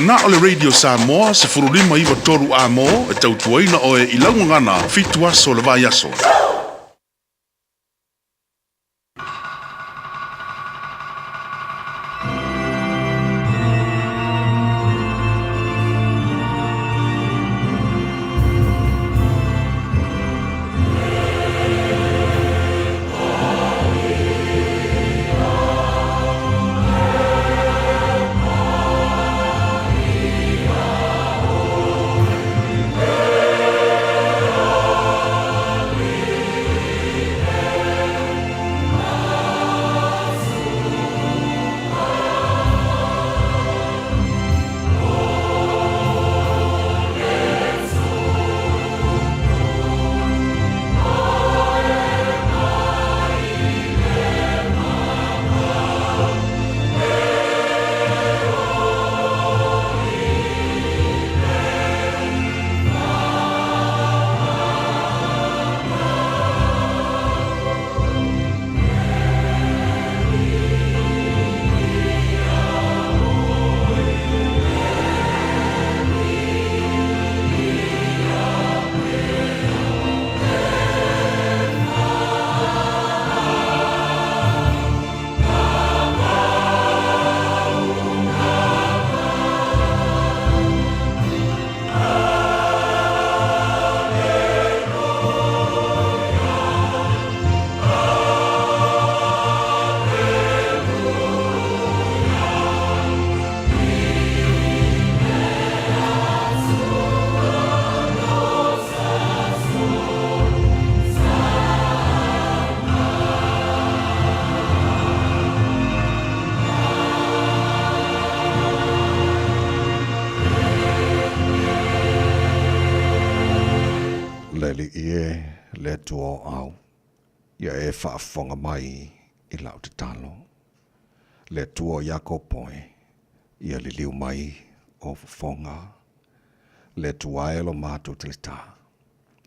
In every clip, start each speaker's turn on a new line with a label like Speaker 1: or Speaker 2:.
Speaker 1: Na o le Radio Samoa 15 93 Amo e tautuaina oe i lau gagana fitu aso o le vaiaso.
Speaker 2: Le Alii e, le Atua o au, ia e faafofoga mai i lau tatalo. Le Atua o Iakopo e, ia liliu mai ou fofoga. Le Atua e lo matou talita,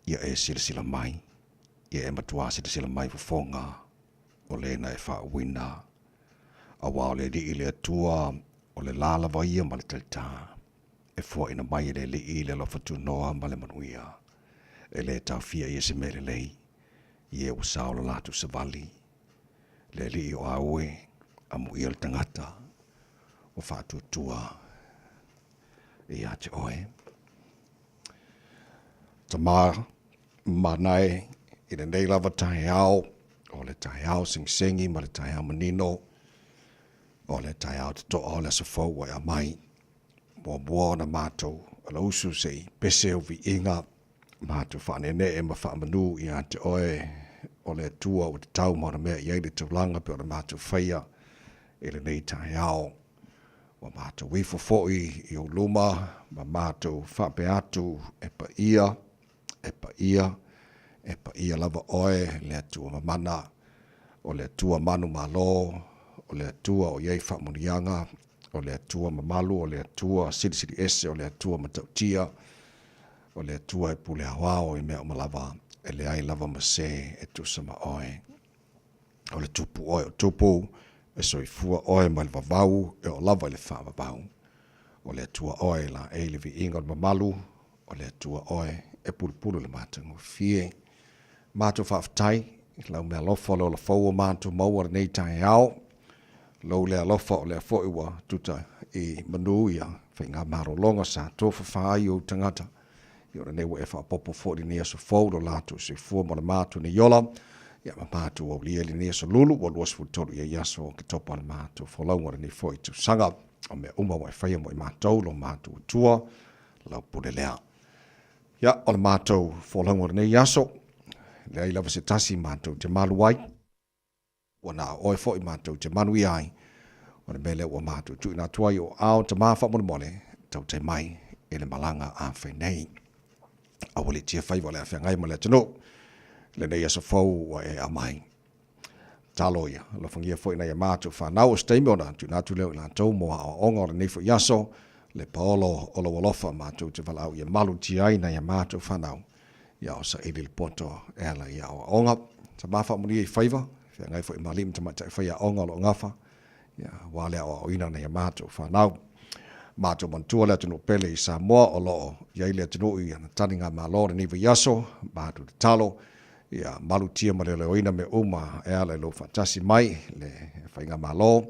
Speaker 2: ia e silasila mai, ia e matua silasila mai fofoga o le na e faauuina. Aua o le Alii le Atua o le la lava ia ma le talita, e fuaina mai e le Alii le alofa tunoa ma le manuia. E le taofia ia se mea lelei, i e ua sao lo latou savali. Le Alii o Aue, amuia le tagata ua faatuatua ia te oe. Tama manae i lenei lava taeao, o le taeao segiseги ma le taeao manino, o le taeao totoa o le aso fou ua e aumai. Muamua ona matou alausu se i pese o viiga, matou faaneenee ma faamanu ia te oe o le Atua ua tatau ma ona mea i ai le taulaga pe ona matou faia i lenei taeao. Ua matou ifo foi i ou luma ma matou faapea atu, e paia, e paia, e paia lava oe le Atua mamana, o le Atua manumalo, o le Atua o i ai faamanuiaga, o le Atua mamalu, o le Atua silisili ese, o le Atua matautia, o le Atua e pule aoao i mea uma lava, e leai lava ma se e tusa ma oe. O le tupu oe o tupu, e soifua oe mai le vavau e oo lava i le faavavau. O le Atua oe e laei le viiga o le mamalu, o le Atua oe e pulupulu i le matagofie. Matou faafetai i lau meaalofa o le ola fou o matou maua lenei taeao. Lou le alofa o lea foi ua tuta i manu ia faiga malologa sa tofafa ai ou tagata. Ia o lenei ua e faaopoopo foi lenei aso fou lo latou soifua ma le matou nei ola. Ia ma matou aulia i lenei aso lulu ua 23 ia i aso Oketopa le matou folauga lenei foi tausaga. O mea uma ua e faia mo i matou lo matou Atua lau pule lea. Ia o le matou folauga lenei aso, leai lava se tasi matou te malu ai. Ua na o oe foi matou te manuia ai. O le mea lea ua matou tuuina atu ai o ao tama faamolemole, tautai mai i le malaga a fai nei. Aua le tia faiva o le a feagai ma le atunuu. Lenei aso fou ua e aumai. Talo ia, alofagia foi nai a matou fanau o se taimi ona tuuina atu lea o i latou mo aoaoga o lenei foi aso, le paolo o lou alofa matou te valaau ia malutia ai nai a matou fanau. Ia o saili le poto e ala i aoaoga. Tama faamanuia i faiva, feagai foi ma alii ma tamaitai faiaoga o lo o gafa, ia, aua le aoaoina o nai a matou fanau. Matou manatua le atunuu pele i Samoa o lo o i ai le atunuu i ana taligamalo i lenei vaiaso, matou tatalo ia malutia ma leoleoina mea uma e ala i lou faatasi mai le Faigamalo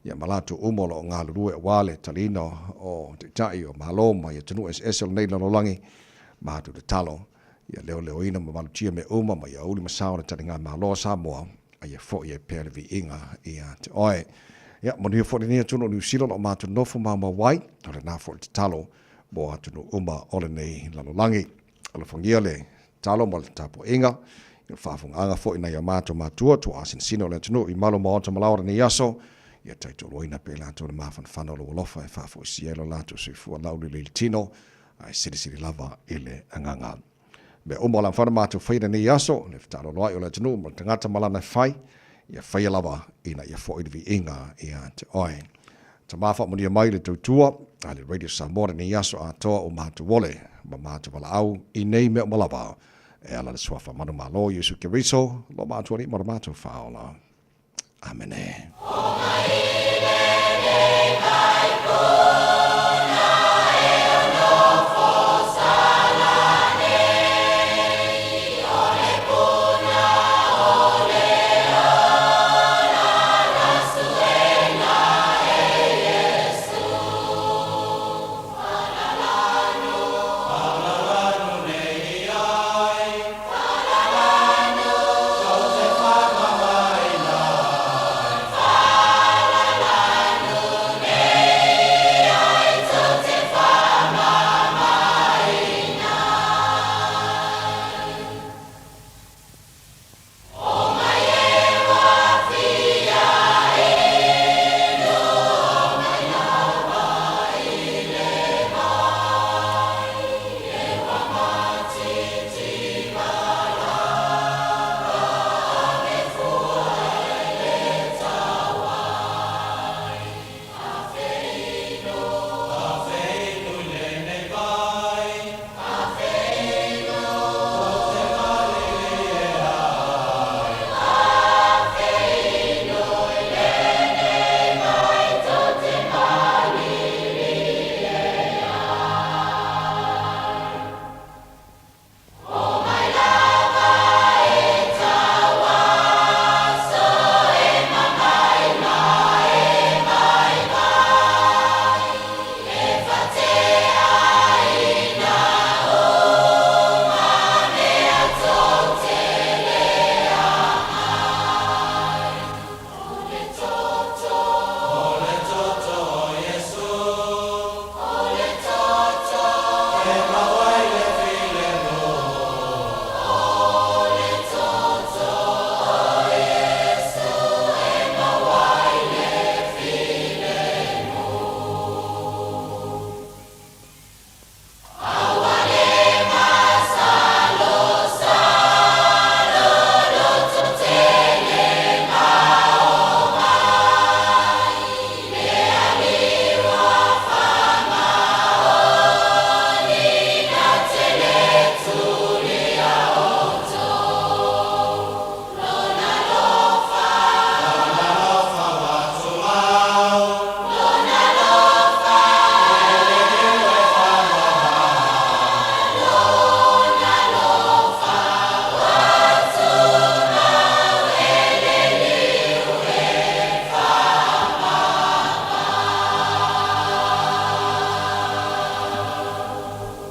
Speaker 2: ia ma latou uma o lo o galulue aua le taliina o Taitai o Malo mai atunuu eseese o lenei lalolagi. Matou tatalo ia leoleoina ma malutia mea uma ma ia uli ma sao le taligamalo a Samoa a ia foi ai pea le viiga ia te oe. Ia, manuia foi lenei atunuu o Niu Sila o lo o matou nofo maumau ai, o lena foi le tatalo mo atunuu uma o lenei lalolagi. Alofagia le tatalo ma le tapuaiga i le faafofogaaga foi nai o matou matua, tuaa sinasina o le atunuu i malu maota ma laoa lenei aso, ia taitoaluaina pea i latou le mafanafana o lou alofa e faafoisia ai lo latou soifua laulelei i le tino, ae silisili lava i le agaga. Mea uma o le a mafai ona matou faia i lenei aso, le fetaaloloai o le atunuu ma le tagata ma lana e fai, ia faia lava ina ia foi le viiga ia te oe. Tama faamanuia mai le tautua a le Radio Samoa lenei aso atoa o matou ole ma matou valaau i nei mea uma lava e ala le suafa manumalo Iesu Keriso lo matou Alii ma lo matou Faaola. Amene.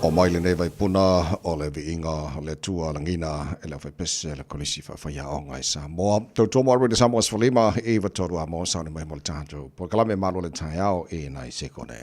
Speaker 2: O mai lenei vaipuna o le viiga o le Atua lagina e le aufaipese a le Kolisi Faafaiaoga i Samoa. Tautua mo Radio Samoa 15 93 a mo sauni mai mo le tatou polokalame malo le taeao i nai sekone.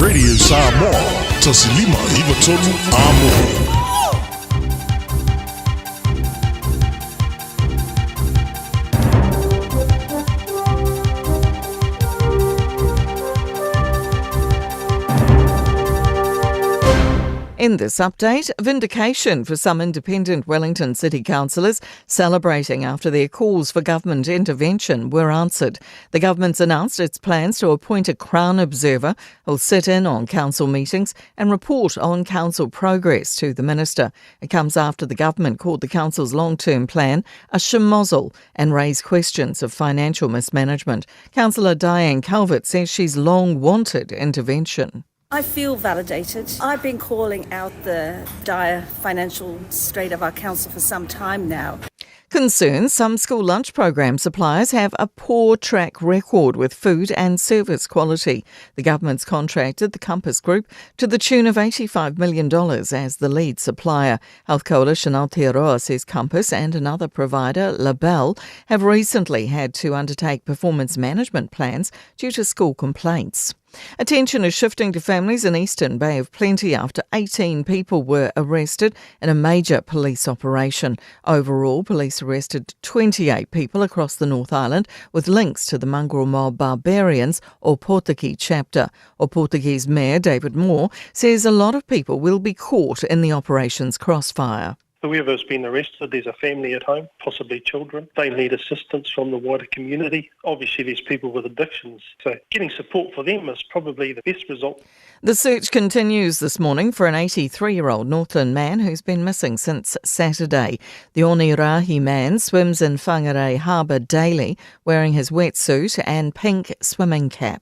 Speaker 1: Radio Samoa, 1 5 9 3 Amo.
Speaker 3: In this update, vindication for some independent Wellington City councillors celebrating after their calls for government intervention were answered. The government's announced its plans to appoint a Crown observer who'll sit in on council meetings and report on council progress to the minister. It comes after the government called the council's long-term plan a shemozzle and raised questions of financial mismanagement. Councillor Diane Calvert says she's long wanted intervention.
Speaker 4: I feel validated. I've been calling out the dire financial state of our council for some time now.
Speaker 3: Concerns some school lunch program suppliers have a poor track record with food and service quality. The government's contracted the Compass Group to the tune of $85 million as the lead supplier. Health Coalition Aotearoa says Compass and another provider, Label, have recently had to undertake performance management plans due to school complaints. Attention is shifting to families in Eastern Bay of Plenty after 18 people were arrested in a major police operation. Overall, police arrested 28 people across the North Island with links to the mongrel mob Barbarians Ōpōtiki chapter. Ōpōtiki's Mayor David Moore says a lot of people will be caught in the operation's crossfire.
Speaker 5: Whoever's been arrested, there's a family at home, possibly children. They need assistance from the wider community. Obviously, there's people with addictions, so getting support for them is probably the best result.
Speaker 3: The search continues this morning for an 83-year-old Northland man who's been missing since Saturday. The Onerahi man swims in Whangarei Harbour daily, wearing his wetsuit and pink swimming cap.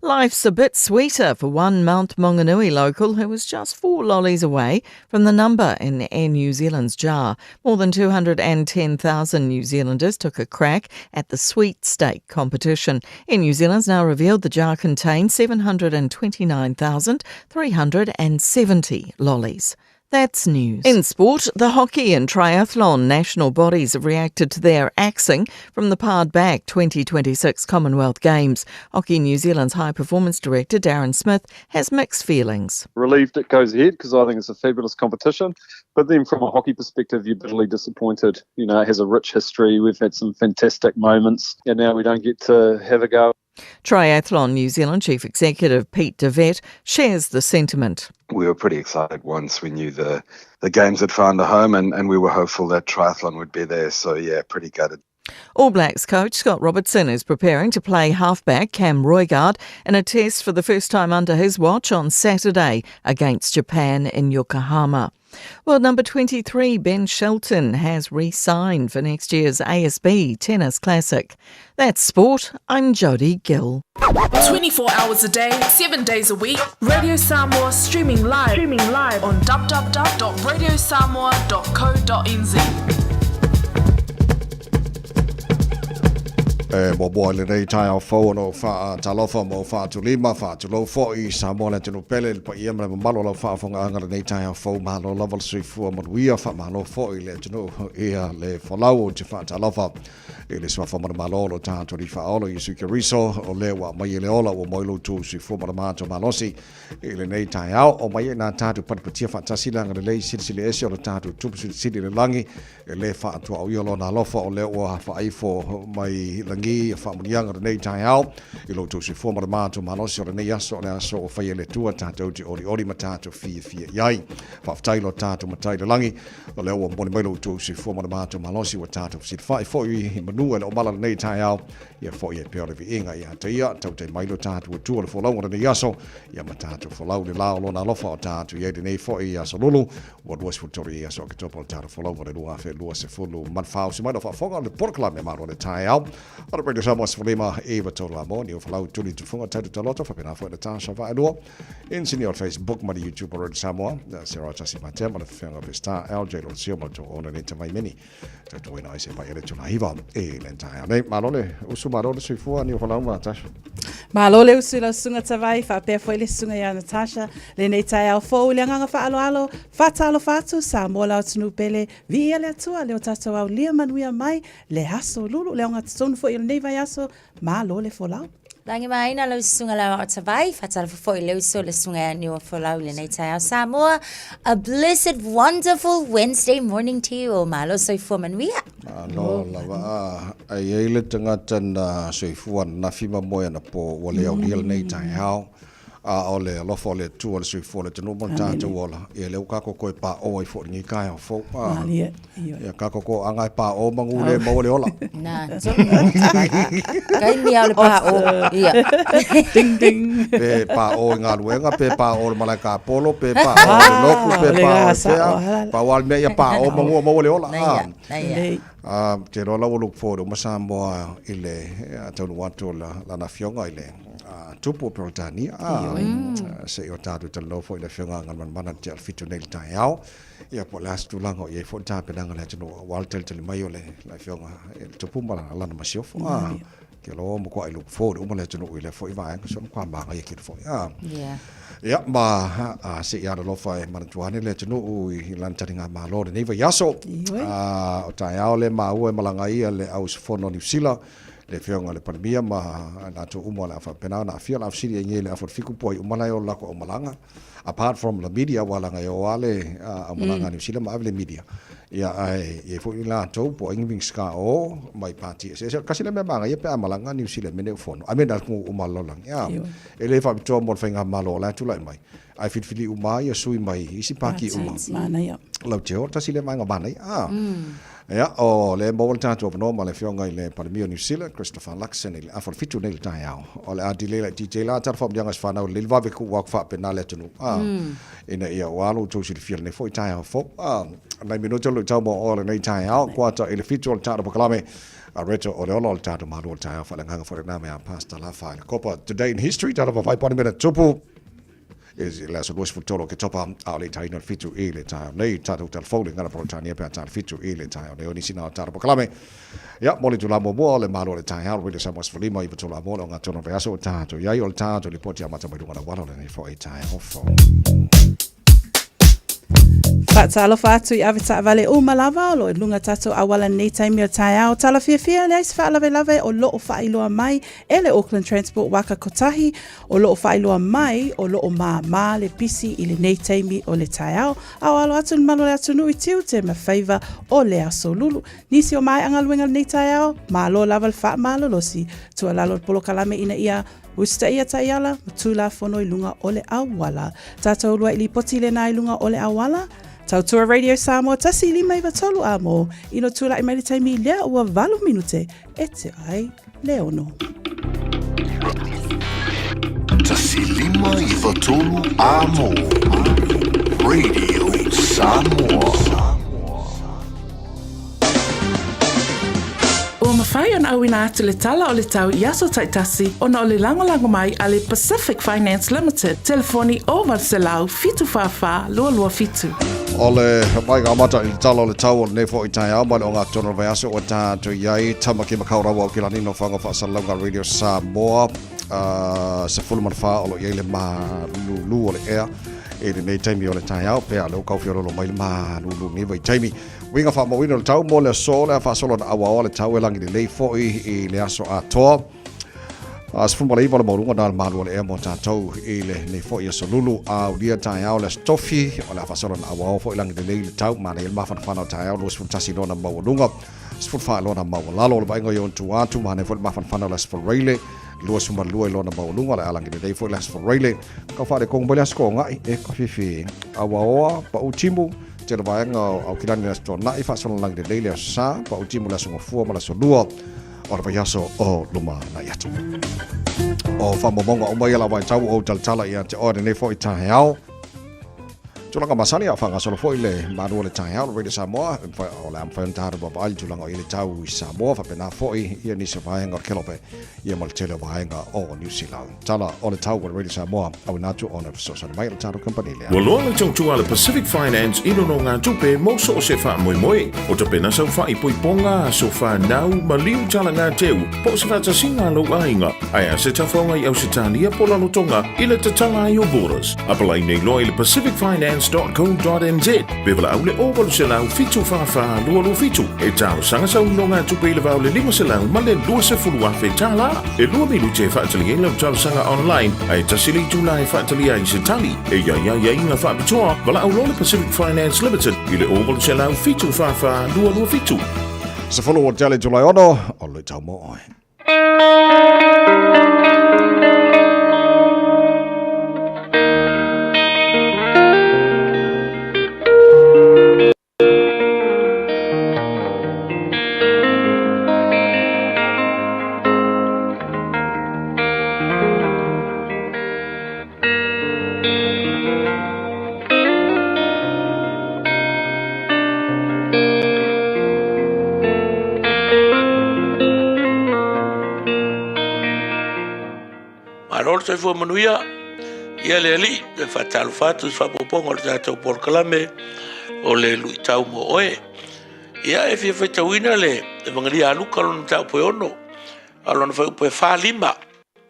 Speaker 3: Life's a bit sweeter for one Mount Maunganui local who was just 4 lollies away from the number in Air New Zealand's jar. More than 210,000 New Zealanders took a crack at the sweet steak competition. Air New Zealand's now revealed the jar contained 729,370 lollies. That's news. In sport, the hockey and triathlon national bodies have reacted to their axing from the pared-back 2026 Commonwealth Games. Hockey New Zealand's High Performance Director Darren Smith has mixed feelings.
Speaker 6: Relieved it goes ahead because I think it's a fabulous competition. But then from a hockey perspective, you're bitterly disappointed. You know, it has a rich history. We've had some fantastic moments and now we don't get to have a go.
Speaker 3: Triathlon New Zealand Chief Executive Pete Devet shares the sentiment.
Speaker 7: We were pretty excited once we knew the games had found a home and we were hopeful that triathlon would be there. So, yeah, pretty gutted.
Speaker 3: All Blacks coach Scott Robertson is preparing to play halfback Cam Roigard in a test for the first time under his watch on Saturday against Japan in Yokohama. World number 23, Ben Shelton, has re-signed for next year's ASB Tennis Classic. That's sport. I'm Jodie Gill.
Speaker 8: 24 hours a day, 7 days a week, Radio Samoa streaming live on www.radiosamoa.co.nz.
Speaker 2: E muamua i lenei taeao fou ona ou faatalofa ma ou faatulima, faatulou foi i Samoa le atunuu pele i le paia ma le mamalu o lau faafofogaaga lenei taeao fou. Malo lava le soifua manuia, faamalo foi i le atunuu ia le folau. Ou te faatalofa i le suafa manumalo o lo tatou Alii Faaola Iesu Keriso, o lea ua aumai e le ola ua maua i lo outou soifua ma le matou malosi i lenei taeao. Omai e nā tatou patipatia faatasi le agalelei silisili ese o lo tatou Tupu Silisili i le lagi, E le faatuaʻauia lona alofa o lea ua faaifo mai lagi ia faamanuiaga lenei taeao i lo outou soifua ma le matou malosi o lenei aso, o le aso ua faia e le Atua tatou te olioli ma tatou fiafia i ai. Faafetai lo tatou Matai i le lagi o lea ua momoli mai lo outou soifua ma le matou malosi ua tatou fesilafai foi i manu e le o mala lenei taeao ia foi e pea o le viiga ia te ia tautai mai lo tatou Atua le folauga lenei aso ia ma tatou folau le la o lona alofa o tatou i ai lenei foi aso lulu Ua 23 i aso Oketopa o le tatou folauga o le 2024. Usi mai lau faafofoga o le polokalame malo o le taeao. O le Radio Samoa 15 9 3 a mo ni o falau tuli tufunga taitu taloto faapena foi Natasha Vaelua. Insinia o le Facebook ma le YouTube o Radio Samoa. Sarah Tasi Matea ma le fefeanga Vesta LJ Lolosio ma le tau ona nei tavaimeni. Tautuaina ai se mai ele tuna hiva e le taeao nei. Malo le usu, malo le soifua ni o falau ma Natasha.
Speaker 9: Malo le usu i lau susuga Tavai, faapea foi le susuga ia Natasha, lenei taeao fou i le agaga faaaloalo, faatalofa atu, Samoa le atunuu pele, viia le Atua, le o tatou aulia manuia mai, le aso lulu, le ogatotonu foi o lenei vaiaso, malo le folau.
Speaker 10: Lagimāina lau susuga le aoao Tavai, faatalofa foi i le uso le susuga ia Niuafolau i lenei taeao Samoa, a blessed wonderful Wednesday morning to you all, malo soifua manuia.
Speaker 2: Malo lava a a i ai le tagata na soifua ananafi ma moe anapo ua le aulia lenei taeao. A o le alofa o le Atua le soifua o le atunuu ma le tatou ola, ia lea ua tatou toe paoa ai foi i lenei taeao fou. A,
Speaker 9: Malie, ioe.
Speaker 2: ia tatou toaaga e paoa manu le maua le ola.
Speaker 10: Na, taimi lava o le paoa. Ia.
Speaker 9: Ding, ding.
Speaker 2: Pe paoa i galuega, pe paoa i le malae tapolo, pe paoa i le lotu, pe
Speaker 9: Ah, o le
Speaker 2: paoa i
Speaker 9: gasa
Speaker 2: fea.
Speaker 9: o halala.
Speaker 2: Pau lava le mea ia paoa manu maua le ola.
Speaker 10: Na
Speaker 2: A,
Speaker 10: ia, na ia.
Speaker 9: Lelei.
Speaker 2: A, ou te iloa la ua look forward uma Samoa i le taunuu atu o lana afioga i le Tupu o Peretania. A, se i o tatou talanoa foi i le afioga a Galumalemana i le tea o le 7 nei i le taeao. Ia po o le a se tulaga o i ai foi le tapenaga a le atunuu aua le talitali mai o le afioga i le Tupu ma lana masiofo. A, ou te iloa ua matuai look forward uma le atunuu i lea foi vaega, so ua matua manaia tele foi. A.
Speaker 10: Yeah.
Speaker 2: Ia, ma a, se i alolofa e manatua ane le atunuu i lana taligamalo i lenei vaiaso. A, o taeao lea maua e malaga ai le au usufono o Niu Sila, le Afioga i le Palemia ma i latou uma o le a faapena ona aafia. O le a fesili ai nei i le afa o le fitu po o ai uma la e o le latou aumalaga, apart from the media, aua leaga e o lava le aumalaga a Niu Sila ma ave le media. Ia, ae i ai foi i latou po o ai ni Minisita o mai pati eseese. O le tasi lea mea manaia pe a malaga Niu Sila i mea nei o fono, I mean atunuu uma o le lalolagi, a. E le faapitoa mo le faigamalo o la e tulai mai, ae filifili uma lava ia sui mai isi pati uma.
Speaker 9: Manaia.
Speaker 2: Lau te o, tasi lea vaega manaia. Ah. Ia, o lea e maua le tatou avanoa ma le Afioga i le Palemia o Niu Sila, Christopher Luxon, i le afa o le 7 nei i le taeao. O le a delay laitiiti ai la tala faamanuiaga i se fanau lelei le vave tuu atu faapena le atunuu. Ah. Ina ia ua lo outou silafia i lenei foi taeao fou. Ah. Nai minute o lo o tau mo oe lenei taeao, kuata i le 7 o le tatou polokalame. A Reta o le ola o le tatou Malo o le taeao faaleagaga foi lena mea Pastor Lafa i le Kopa. Today in history, tala vavai pani mena tupu. I le aso 23 o Oketopa, a o le itaina o le 7 i le taeao nei, tatou talafou le gana Peretania pe a ta le 7 i le taeao nei o nisi na o tatou polokalame. Ia, mo le itula muamua o le Malo o le taeao, Radio Samoa 15 i tolu a mo le o ngā tono vaiaso o tatou i ai o le tatou lipoti amata mai luga o le auala o lenei foi taeao fou.
Speaker 9: Faatalofa atu i avetaavale uma lava o lo o i luga tatou auala nei taimi o taeao. Tala fiafia leai se faalavelave o lo o faailoa mai e le Auckland Transport Waka Kotahi o lo o faailoa mai o lo o māmā le pisi i lenei taimi o le taeao a o alo atu le malu o le atunuu i tiute ma faiva o le aso lulu. Nisi o mae'a galuega lenei taeao, malo lava le faamalolosi. Tuualalo le polokalame ina ia Usitaia taiala ma Tulafono i luga o le auala. Tatou uluai lipoti lena i luga o le auala. Tautua Radio Samoa 1593 a mo ino tulai mai le taimi lea ua 8 minute e te ai le ono.
Speaker 11: 1593 a mo Radio Samoa.
Speaker 8: Ua mafai ona auina atu le tala o le tau i aso taitasi ona o le lagolago mai a le Pacific Finance Limited, telefoni 0800 744 227.
Speaker 2: O le vaega amata i le tala o le tau o lenei foi taeao mai le ogatotonu o le vaiaso ua tatou i ai Tamaki Makaurau Aukilani Nofoaga Faasalalauga Radio Samoa 14 o lo o i ai le malulu o le ea i lenei taimi o le taeao pe a lea ua taufiololo mai le malulu i lenei vaitaimi. Uiga faamauina o le tau mo le aso le a faasolo na auaoa le tau e lagi lelei foi i le aso atoa. A 19 o le maualuga na le malu o le ea mo tatou i lenei foi aso lulu a ulia taeao le aso tofi o le a faasolo na auaoa foi lagi lelei le tau manaia le mafanafana o taeao 21 lona maualuga 14 lona maualalo o le vaaiga i ona tua atu manaia foi le mafanafana o le aso Faraile 22 i lona maualuga o le a lagi lelei foi le aso Faraile kau faaletonu mai le aso Toonai e ka fifi auaoa pau timu Tele vaega o Aukilani le Aso Toonai, faasololagi lelei le Aso Sa, pautimu le Aso Gafua ma le Aso Lua o le vaiaso o lumanai atu. O faamaumauga uma ia la vaitau o talatala ia te oe lenei foi taeao. Tulaga masani a faagasolo foi le malu o le taeao le Radio Samoa, o le a mafai ona tatou vaavaai le tulaga o i ai le tau i Samoa, faapena foi ia nisi o vaega o le Kelope ia ma le tele o vaega o Niu Sila. Tala o le tau o le Radio Samoa, auina atu ona fesoasoani mai a le tatou kamupani lea.
Speaker 1: Ua loa le tautua a le Pacific Finance i nonogatupe mo so o se faamoemoe. O tapena sau faaipoipoga, aso fanau, maliu talagateu, po o se faatasiga a lou aiga, ae a se tafaoga i Ausetalia po o Lalotoga i le tatala ai o borders. Apalai nei loa i le pacificfinance.co.nz pe valaau le 0800 744 227 e talosaga sau nonogatupe i le va o le 500 ma le 20,000 tala. E lua minute e faatali ai lau talosaga online, ae tasi le itula e faatali ai se tali. E i ai aiaiga faapitoa, valaau loa le Pacific Finance Limited i le 0800 744 227.
Speaker 2: 10 o tele Julai 6, o le tau mo oe.
Speaker 12: le soifua manuia. Ia le Alii, e faatalofa atu i faaopoopoga o le tatou polokalame o le luitau mo oe. Ia e fia faitauina le Evangelia a Luka lona mataupu e 6, a lona fuaiupu e 45.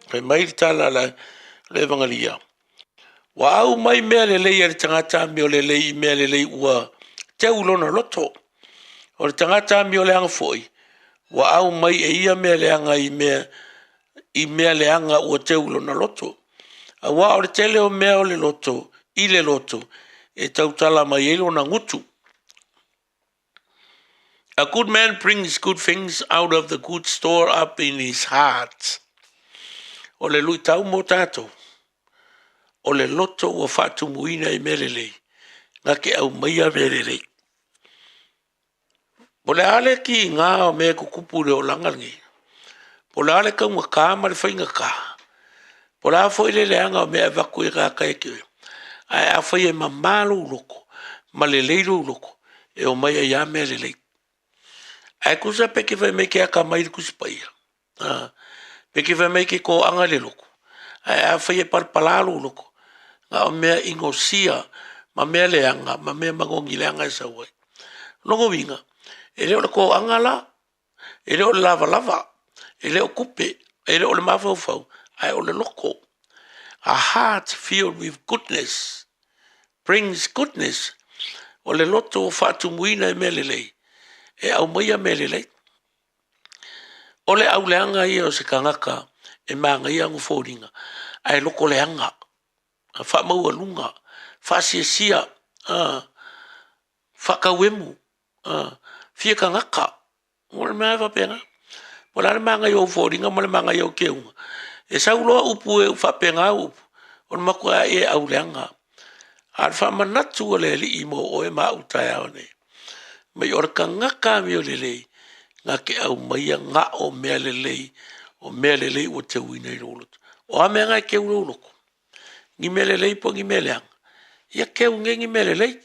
Speaker 12: Fai mai le tala a le Evangelia, Ua au mai mea lelei a le tagata amio lelei i mea lelei ua teu lona loto. O le tagata amio leaga foi, ua au mai e ia mea leaga i mea, i mea leaga ua teu lona loto. Aua o le tele o mea o le loto i le loto e tautala mai ai lona gutu. A good man brings good things out of the good store up in his heart. O le luitau mo tatou, o le loto ua faatumuina i mea lelei, na te aumaia mea lelei. Po o le a le tiga o mea e tutupu i le olaga lenei, po o le a le taugata ma le faigata, po o le a foi le leaga o mea e avatu i tagata e te oe, ae afai e mama lou loto ma lelei lou loto, e omai ai lava mea lelei. Ae tusa pe te fai mai e te atamai i le Tusi Paia, pe te fai mai e te toaga i le lotu, ae afai e palapala lou loto, na o mea inosia ma mea leaga ma mea manogi leaga e sau ai. O lona uiga, e le o le toaga la, e le o le lavalava, e le o tupe, e le o le mafaufau, ae o le loto. A heart filled with goodness brings goodness. O le loto ua faatumuina i mea lelei, e aumaia mea lelei. O le auleaga ia o se tagata e manaia ana foliga, ae loto leaga, faamaualuga, faasiasia, faatauemu, fia tagata. O le mea lava e faapena. Po o le a le manaia o ou foliga ma le manaia o ou keuga, e sau loa upu e faapena au upu, o le matuai e auleaga. A o le faamanatu a le Alii mo oe ma au i le taeao nei, fai mai o le tagata amiolelei, na te aumaia na o mea lelei, o mea lelei ua teuina i lou loto. O a mea na e teu i lou loto? Ni mea lelei po o ni mea leaga? Ia teu nei ni mea lelei,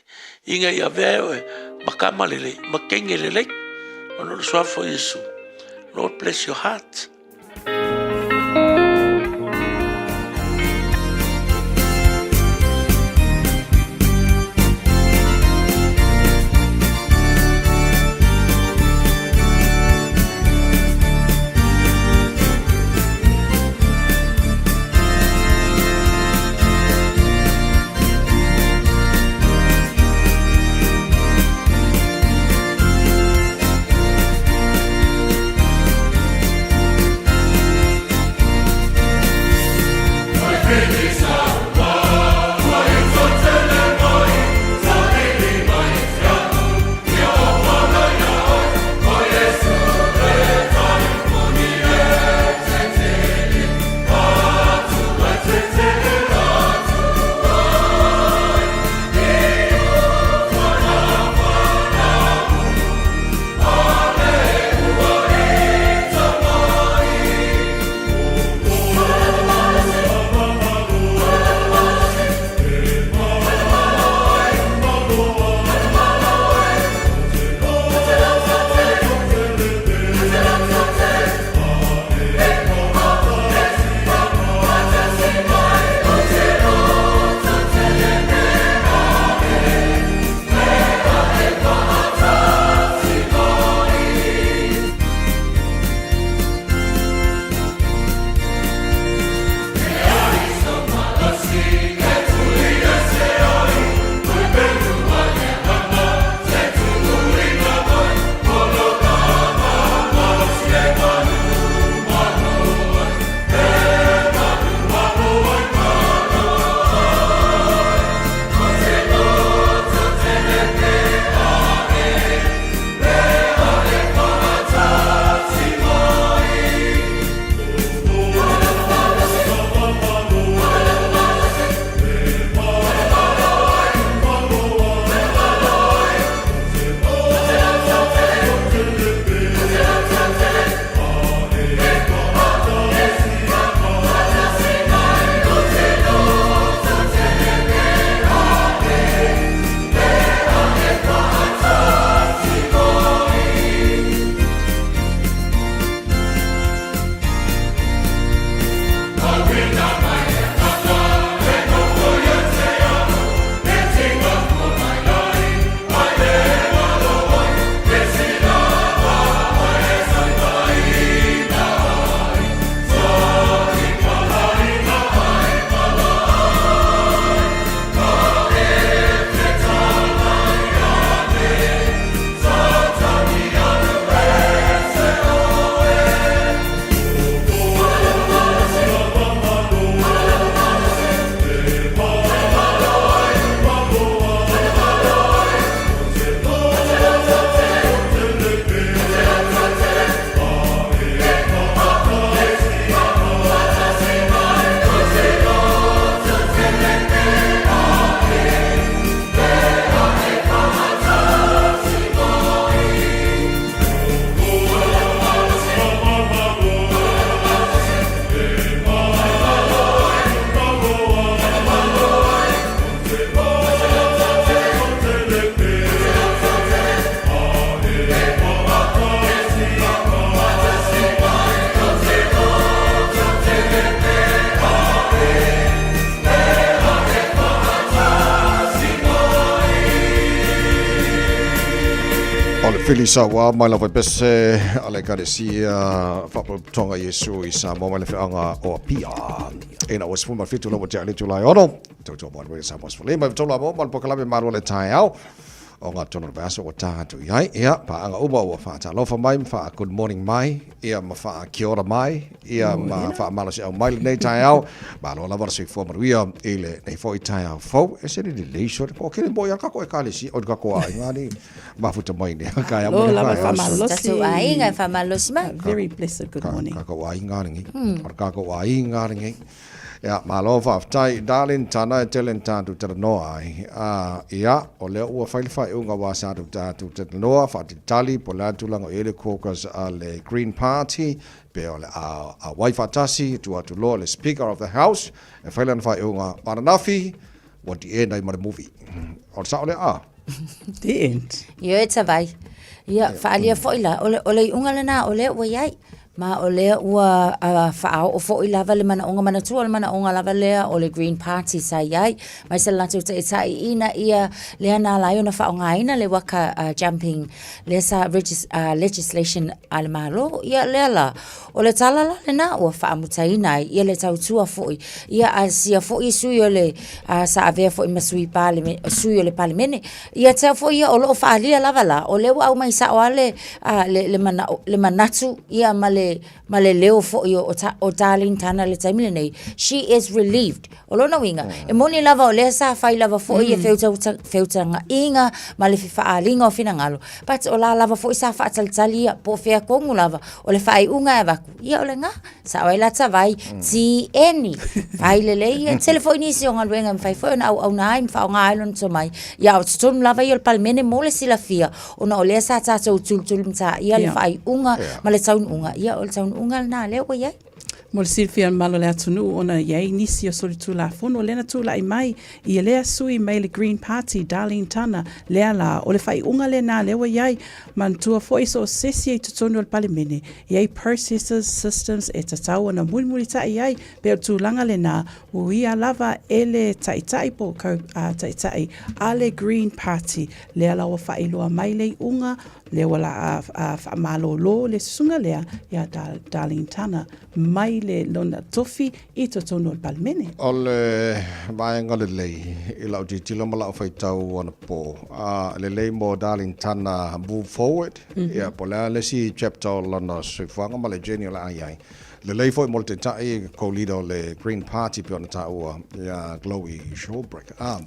Speaker 12: ina ia avea ai oe ma tama lelei, ma teine lelei, ona o le suafa o Iesu. Lord bless your heart.
Speaker 2: Fili Saua mai lava i pese a le Ekalesia Faapotopotoga Iesu i Samoa mai le Feaga o Apia. Ina ua 17 lava tea le itula e ono. Tautua mai le Samoa Sefulima mai tolu amo ma le polokalame Malu o le Taeao. O ngā tonu o le vaiaso ua tā atu i ai. Ia, paaga uma ua faatalofa mai ma faa good morning mai, ia ma faa kia ora mai, ia ma faamalosiau mai lenei taeao. Malo lava le soifua manuia i lenei foi taeao fou. E se le lelei sole. Po o kele moi a kako ekalesia, o le kako aiga ni mafuta mai nei. Ka ia mo le
Speaker 9: lava whamalosi.
Speaker 10: Tatou aiga e whamalosi mai.
Speaker 9: Very blessed good morning.
Speaker 2: Kako aiga lenei. O le kako aiga lenei. Ia, malo faafetai, Darlene Tana e tele na tatou talanoa ai. Ā, ia, o lea ua fai le faaiuga aua sa tatou talanoa faatalitali po o le a le tulaga o i ai le caucus a le Green Party, pe o le a auai faatasi, tuu atu loa le Speaker of the House e fai lana faaiuga ma ananafi, ua the end ai ma le movie. O le sao lea, ā?
Speaker 9: The end.
Speaker 10: Ioe Tavai. Ia, faaalia foi la, o le, o le iuga lena o lea ua i ai. Ma o lea ua faaoo foi lava le manaoga, manatua o le manaoga lava lea o le Green Party sa i ai, mai se latou taitai ina ia lea na ala ai ona faaaogaina le waka jumping lea sa legislation a le Malo. Ia lea la, o le tala la lena ua faamutaina ai ia le tautua foi, ia a sia foi sui o le sa avea foi ma sui sui o le Palemene. Ia te au foi ia o lo o faaalia lava la, o lea ua aumai sao lava le, a, le, le, manao, le manatu ia ma le, ma le leo foi o, o, o Darlene Tana i le taimi lenei. She is relieved. O lona uiga, e moni lava o lea sa fai lava foi mm. ia feutagaiga ma le fefaaliga o finagalo. But o la lava foi sa faatalitali ia, po o fea tonu lava, o le faaiuga e avatu, ia o lena. Sao ai la Tavai, ti eni, fai lelei ia, tele foi nisi o galuega e mafai foi ona auauna ai ma faaaoga ai lona tomai. Ia a o totonu lava ia o le Palemene mo le silafia, ona o lea sa tatou tulutulumataia le faaiuga ma le taunuuga, ia o le taunuuga lena lea ua i ai.
Speaker 9: Mo le silafia e le mamalu o le atunuu ona i ai nisi o solitulafono lea na tulai mai ia lea sui mai le Green Party, Darlene Tana, lea la, o le faaiuga lena lea ua i ai. Manatua foi so o se isi i totonu o le Palemene, i ai processes, systems e tatau ona mulimulitai ai, pei o le tulaga lena, ua ia lava e le Taitai po o co, a, Taitai a le Green Party, lea la ua faailoa mai le iuga, lea ua la, a, a, faamalolo le susuga lea ia Darlene Tana mai le lona tofi i totonu o le Palemene.
Speaker 2: O le vaega lelei i lau tilotilo ma lau faitau anapo, a, lelei mo Darlene Tana move forward, mm -hmm. Ia, po o le a le isi chapter o lona soifuaga ma le journey o le a i ai. Lelei foi mo le taitai co-leader o le Green Party pei ona taua ia Chloe Swarbrick. A,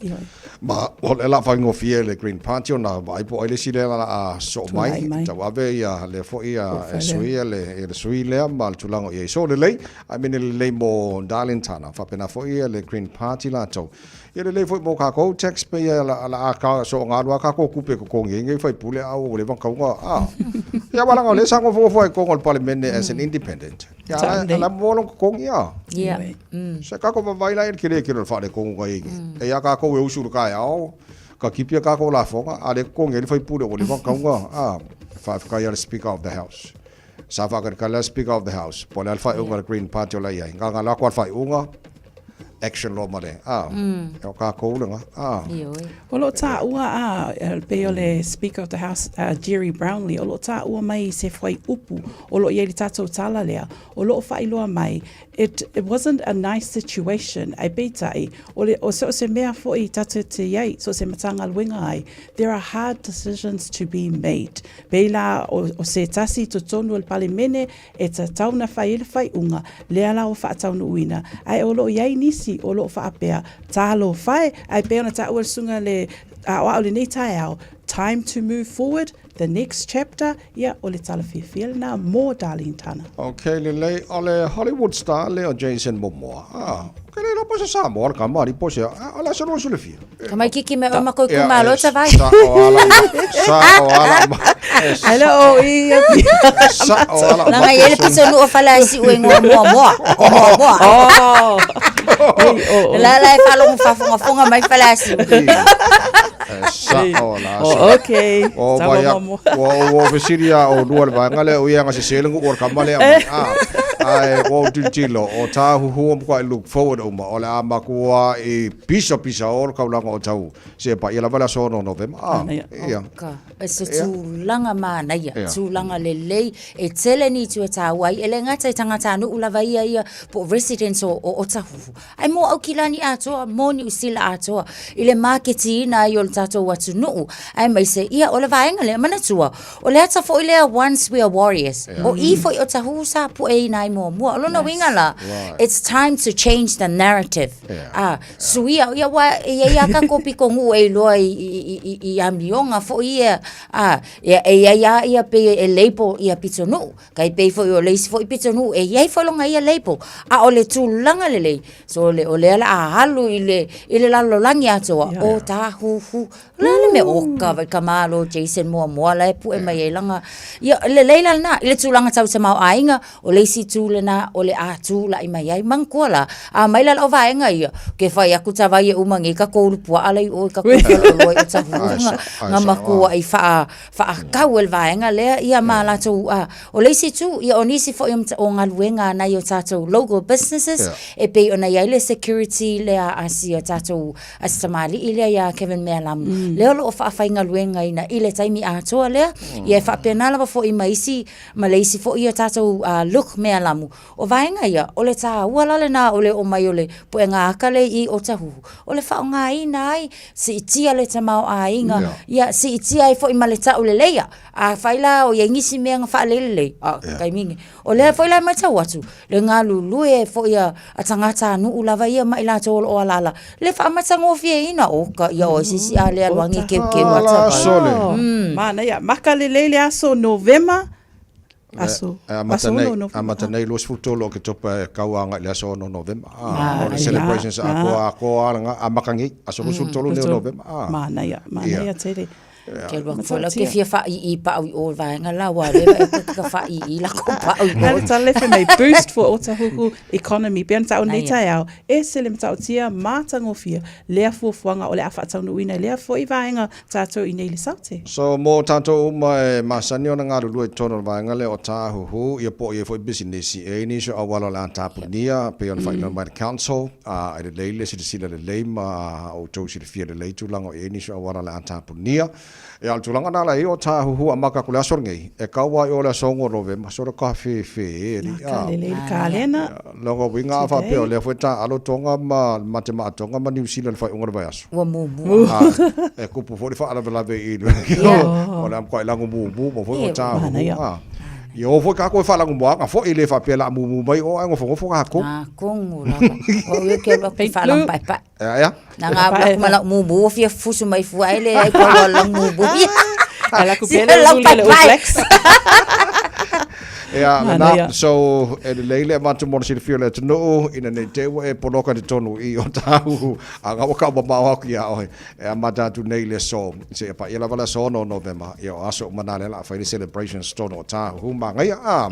Speaker 2: ma o le la faigofie le Green Party ona vaai po o ai le isi lea la a soo mai, tauave ia lea foi ia e sui le, le sui lea ma le tulaga o i ai. So lelei, I mean e lelei mo Darlene Tana, faapena foi ia le Green Party latou. Ia lelei foi mo kākou taxpayer la, la a ka so ngā lua kākou kupe kokongi ngai whai pule au o le wangkaunga. Ah. Ia walanga o le sa ngofo ai kongo le palemene as an independent. Ia ala ala mo lo kokongi a.
Speaker 10: Yeah.
Speaker 2: Se kākou vavai la ele kele kele whare kongo ka ingi. E ia kākou e usu le kai ao. Ka kipia kākou lafonga, a le kokongi ele whai pule o le wangkaunga. Ah. Whawhikai a le Speaker of the House. Sa whakarekare le Speaker of the House. Po le a le whaiunga le Green Party o la iai. Ngā ngā lako a le whaiunga, action loa ma le, a, e o kākou le ngā, a.
Speaker 9: O lo o tāua, a, pei o le Speaker of the House, a, Gerry Brownlee, o lo o tāua mai i se fuaiupu, o lo o i ai le tātou tala lea, o lo o faailoa mai, it, it wasn't a nice situation, ae peitai, o le, o so o se mea foi tātou te i ai, so o se Matagaluega ai, there are hard decisions to be made. Pei la o, o se tasi i totonu o le Palemene e tatau na fai ai le faaiuga, lea la ua faataunuuina, ae o lo o i ai nisi o lo o faapea, Talofa e! Ae pei ona taua le susuga le aoao i lenei taeao, time to move forward, the next chapter, ia, o le tala fiafia lena mo Darlene Tana.
Speaker 2: Ok, lelei, o le Hollywood star lea o Jason Momoa, ah, ke le iloa po o se Samoa le tama, alii po o se a, o le aso 25.
Speaker 10: Ka mai kiki me o makou itumalo ta vai.
Speaker 2: Sa o ala sa o ala ma.
Speaker 9: Hello o i
Speaker 2: Sa o ala
Speaker 10: ma. Langa i le pito nu o fala si ue ngoa moa moa. Moa moa.
Speaker 9: Oh.
Speaker 10: La la e whalongo whafonga fonga mai fala si.
Speaker 2: Sa o la.
Speaker 9: Oh, okay.
Speaker 2: O vai a o o fesiri a o lua le vaega lea o ia nga se sele ngu o ka male a. Ah. Ae ua ou tilotilo, o Tāhuhu ua matuai look forward uma, o le a matuai pisapisa o le kaulaga o Tāhuhu, seia paia lava le aso 6 o Novema. Ah, ia.
Speaker 10: Oka, e se tulaga manaia, tulaga lelei, e tele ni itu e tāua ai, e le gata i tagatanuu lava ia ia, po o residents o Otahuhu, Ae mo Aukilani atoa, mo Niu Sila atoa, i le maketiina ai o le tatou atunuu, aemaise, ia, o le vaega lea, manatua, o le ata foi lea once we are warriors, o i foi Otahuhu sa pueina ai muamua. O lona uiga la, it's time to change the narrative. A, suia, ia, aua e i ai lava tatou pitonuu e iloa i amioga foi ia, a, e i ai lava ia pei e label ia pitonuu. Tai pei foi o le isi foi pitonuu e i ai foi lona ia label, a o le tulaga lelei, so o lea o le a alu i le, i le lalolagi atoa, o Tāhuhu. O le a le mea, oka vai ka malo Jason muamua la e pue mai ai lana, ia, lelei la lena, i le tulaga tau tamaoaiga, o le isi itu lena o le a tulai mai ai. Manatua la, a aumai la lau vaega ia, ke fai atu ta vai e uma nei tatou ulu puaa la i o i tatou faleoloa i Otahuhu, na matua i faa, faatau e le vaega lea ia ma latou a o le isi itu ia o nisi foi o galuega a nai o tatou local businesses e pei ona i ai le security lea a si a tatou a si tamalii lea ia Kevin Mealamu mm. lea o lo o faafaigaluegaina i le taimi atoa lea mm. ia e faapena lava foi ma isi ma le isi foi ia tatou uh, Luke Mealamu O vaega ia, o le tāua la lena o le oo mai o le puega aka lea i Otahuhu, o le faaaogaina ai, siitia le tamaoaiga, ia siitia ai foi ma le tauleleia. Afai la o i ai nisi mea na faaleilelei, a, taimi nei. O lea foi la e matau atu, le galulue ai foi a tagatanuu lava ia ma i latou o lo o alaala, le faamatagofieina, oka ia oe sisi a le alu agi keukeu ata
Speaker 9: vai. Manaia, maka lelei le aso Novema, Aso.
Speaker 2: E amata nei, amata nei 23 o Oketopa e kau agai i le aso 6 Novema. Ah, o le celebrations a koa a koa ala a maka nei, aso 23 o Novema.
Speaker 9: Ah. Manaia, manaia tele.
Speaker 10: Ke alu atu foi la ke fia whaii pau i o vaenga la wa le vai ke ka whaii la ko pau i o.
Speaker 9: Tale fai mai boost for Otahuhu economy. Pe ana tau nei taeao, e se le matautia matagofie lea fuafuaga o le a faataunuuina i lea foi vaega Tātou i nei le saute.
Speaker 2: So, mō tātou uma e masani ona galulue i totonu o le vaega lea o Tāhuhu, ia po o i ai foi pisinisi, e i ai nisi o auala o le a tapunia, pei ona faailoa mai le Council, ā, e lelei le silasila lelei ma outou silafia lelei tulaga o i ai nisi o auala o le a tapunia. Ia, o le tulaga lena la i ai o Tāhuhu amata atu i le aso lenei, e kau ai o le aso 6 o Novema, so le kafefe e alii, ā.
Speaker 9: Nā ka lelei le kalena.
Speaker 2: Lona uiga a faapea o lea foi taaalo Tonga ma Matema'a Tonga ma Niu Sila i le faaiuga o le vaiaso.
Speaker 10: Ua mumu.
Speaker 2: E kupu foi le faalavelave i le o le a matuai lago mumu mai foi o tāhuhu. Ia o foi kākou e faalagomoaga foi, e le faapea o le a mumu mai o ae nofonofo kākou.
Speaker 10: Atonu lava. O au ia ou te alu atu i faalagopaepae.
Speaker 2: Ea, ea.
Speaker 10: Na nga alu atu ma lau mumu ua fia fusu mai fua ai leai pau o lau mumu.
Speaker 9: Ala ku pele ulu le All Blacks.
Speaker 2: Ea, lena, so, e lelei le avatu mo le silafia o le atunuu, ina nei te ua e poloka i totonu i o tāhuhu, a nga ua kaumamao aku iā oe, e amata atu nei le aso, seia paia lava le aso 6 o Novema, ia o aso uma nā lea o le a fai le celebrations totonu o Tāhuhu, māngaia, ā.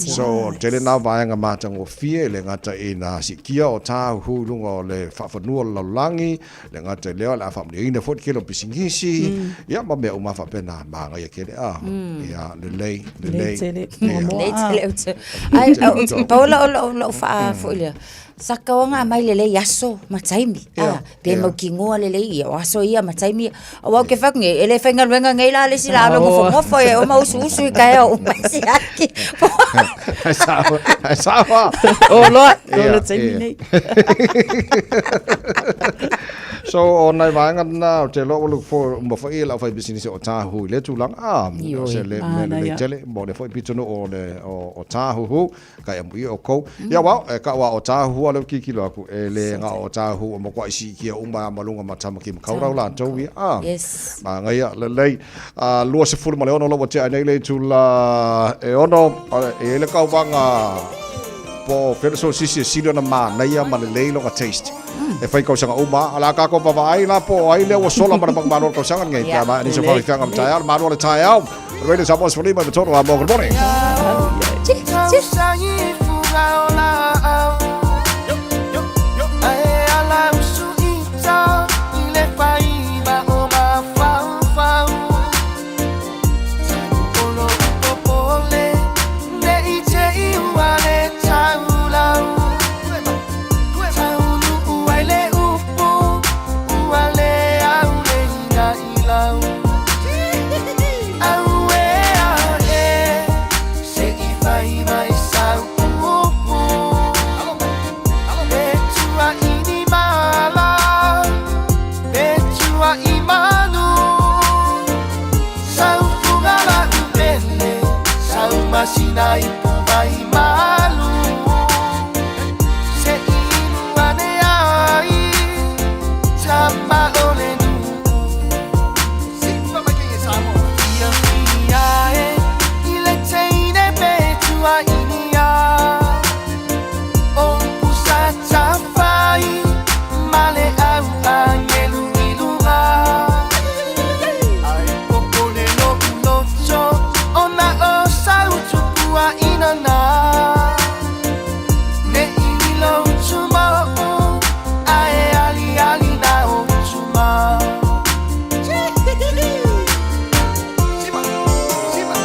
Speaker 2: So, tele nā vaega matagofie, e le gata i nā sikia o Tāhuhu i luga o le faafanua o le lalolagi, Le gata i lea, o le a faamanuiaina foi le tele o pisinisi, ia ma mea uma faapena, manaia tele, a, ia, lelei, lelei.
Speaker 9: Lelei tele.
Speaker 2: Ia.
Speaker 10: Lelei tele ou te. Ai, au, pau lau, lau, lau whaa foi lea. Sa kauanga mai lelei aso ma taimi. Ah, pe mautinoa lelei ia, o aso ia ma taimi ia. Aua ou te whai atu nei, e le whaingaluenga nei la le isi la alo ngofongofo e oma usu usu i kaea o uma si aki.
Speaker 2: Ai sao, ai sao.
Speaker 9: O loa, o le taimi nei.
Speaker 2: So, o nai vaega lena, ou te iloa ua look forward uma foi i lau faipisinisi o Tāhuhu i lea tulaga, a,
Speaker 10: Ioe.
Speaker 2: se le mea
Speaker 9: Manaia.
Speaker 2: lelei tele mo le foi pitonuu o le, o, o Tāhuhu, kai amuia oukou. Ia wao, e kau a o Tāhuhu a lea ua tilotilo atu, e le na o Tāhuhu ua matuai siitia uma lava ma luga ma Tamaki Makaurau latou ia, a.
Speaker 10: Yes.
Speaker 2: Manaia, lelei. A, 26 la ua tea ai nei le itula e ono, e i ai le kauvaga po o fea le sosisi e sili ona manaia ma lelei lona taste. E fai kausaga uma, a o le a kākou vaavaai la po o ai lea ua sola ma le manumalo o le kausaga lenei. Pe a maea nisi o faafeafeaga o le taeao, le malu o le taeao. Radio Samoa 15 i totonu a Good morning.
Speaker 13: masina ipu vai malu Se inu ane ai Tama o le nuu Sipa mai kei e Samoa Ia whia e I le teine pe tua inia O upu sa tafai Ma le au angelu i luga Ai popole lo'u loto Ona o sau tupua inana Ne i lilo utumo'u Ae aliali na utuma Sipa, sipa,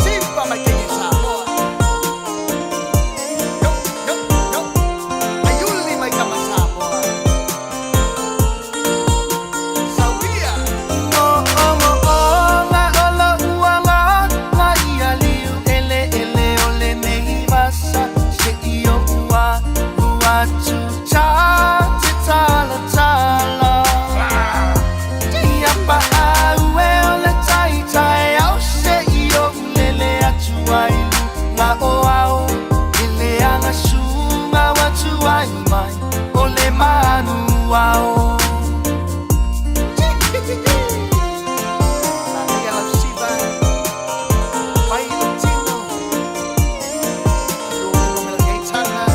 Speaker 13: sipa mai kei e Samoa Yo, yo, yo Aiuli mai kama Samoa Sauia Mo'omo'oga o lo'u agaga ia liu eleele o lenei vasa Se'i o'u alu atu ta te talatala Ia pa'au e o le taitaeao Se'i o'u lele atu ai luga o ao E leaga suga ua tuai mai O le manu ao Manaia lau siva Fai le tino Lua lima me le taga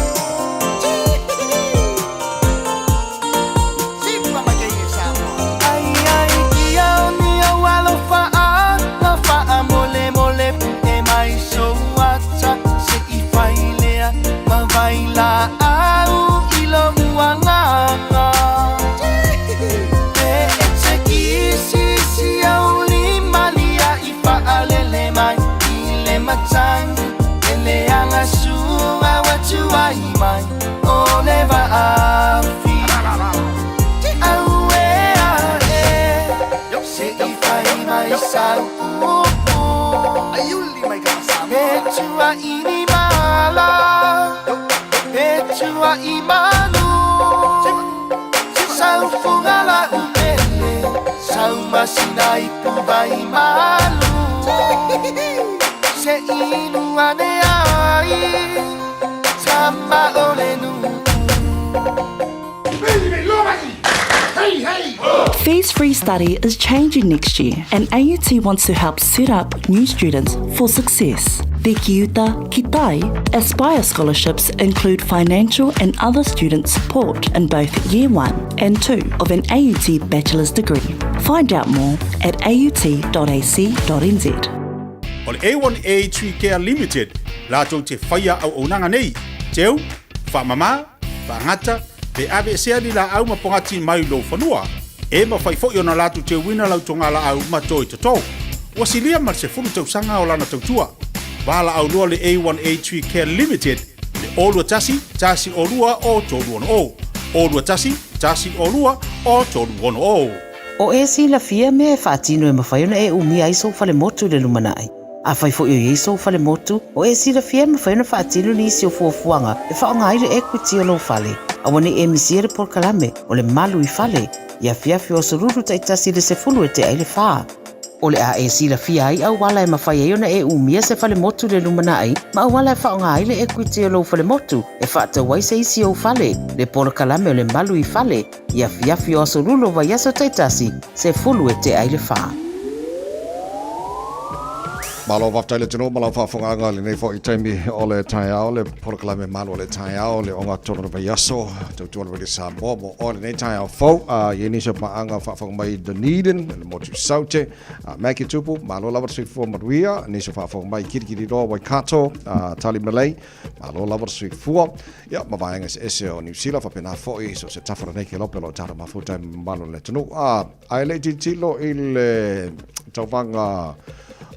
Speaker 13: Sipa mai kei e Samoa Ai ai kia o ni au alofa a Faamolemole pu'e mai sou ata Se'i fai lea ma vailaau i lo'u agaga Pe e te kisi au lima lia'i faalele mai i le matagi E leaga suga ua tuai mai o le vaafi Auē ae se'i fai mai sau upu Pe tua'i ni mala Pe tua'i malu Sau fuga la'u pele Sau masina ipu vai malu Se'i inu ane ai Tama o le nuu
Speaker 8: Fees Free Study is changing next year, and AUT wants to help set up new students for success. The Kiuta Kitai Aspire scholarships include financial and other student support in both Year 1 and 2 of an AUT bachelor's degree. Find out more at aut.ac.nz.
Speaker 14: O le A1A Tree Care Limited latou te faia auaunaga nei, teu, faamama, faagata, pe aveesea ni laau ma pogati mai lou fanua. E mafai foi ona latou teuina lau togalaau ma toe toto. Ua silia ma le 10 tausaga o lana tautua. Valaau loa le A1A Tree Care Limited i le 0 21 1 0 2 3 60. 0 21 1 0 2 3 60.
Speaker 15: O e silafia mea e faatino e mafai ona e umia ai sou falemotu i le lumanai. Afai foi o i ai sou falemotu, o e silafia e mafai ona faatino nisi o fuafuaga e faaaoga ai le equity o lou fale. Aua ne i e misia le polokalame o le Malu i Fale i afiafi o Aso Lulu taitasi i le 10 e tea i le fa. O le a e silafia ai auala e mafai ai ona e umia se falemotu i le lumanai ma auala e faaaoga ai le equity o lou falemotu e faatau ai se isi ou fale, le polokalame o le Malu i Fale i afiafi o Aso Lulu o vaiaso taitasi, 10 e tea i le fa.
Speaker 2: Malo faafetai le atunuu ma lau faafofogaaga i lenei foi taimi o le taeao, le polokalame malu o le taeao, le ogatotonu o le vaiaso, tautua le Radio Samoa mo oe lenei taeao fou. A i ai nisi o paaga faafofoga mai i Dunedin, le motu Saute, a Mackie Tupu, malo lava le soifua manuia, nisi o faafofoga mai i Kirikiriroa, Waikato, a Tali Malay, malo lava le soifua. Ia, ma vaega eseese o Niu Sila, faapena foi so o se tafa o lenei kelope o lo o tatou mafuta ai ma mamalu o le atunuu. A, ae le i tilotilo i le tauvaga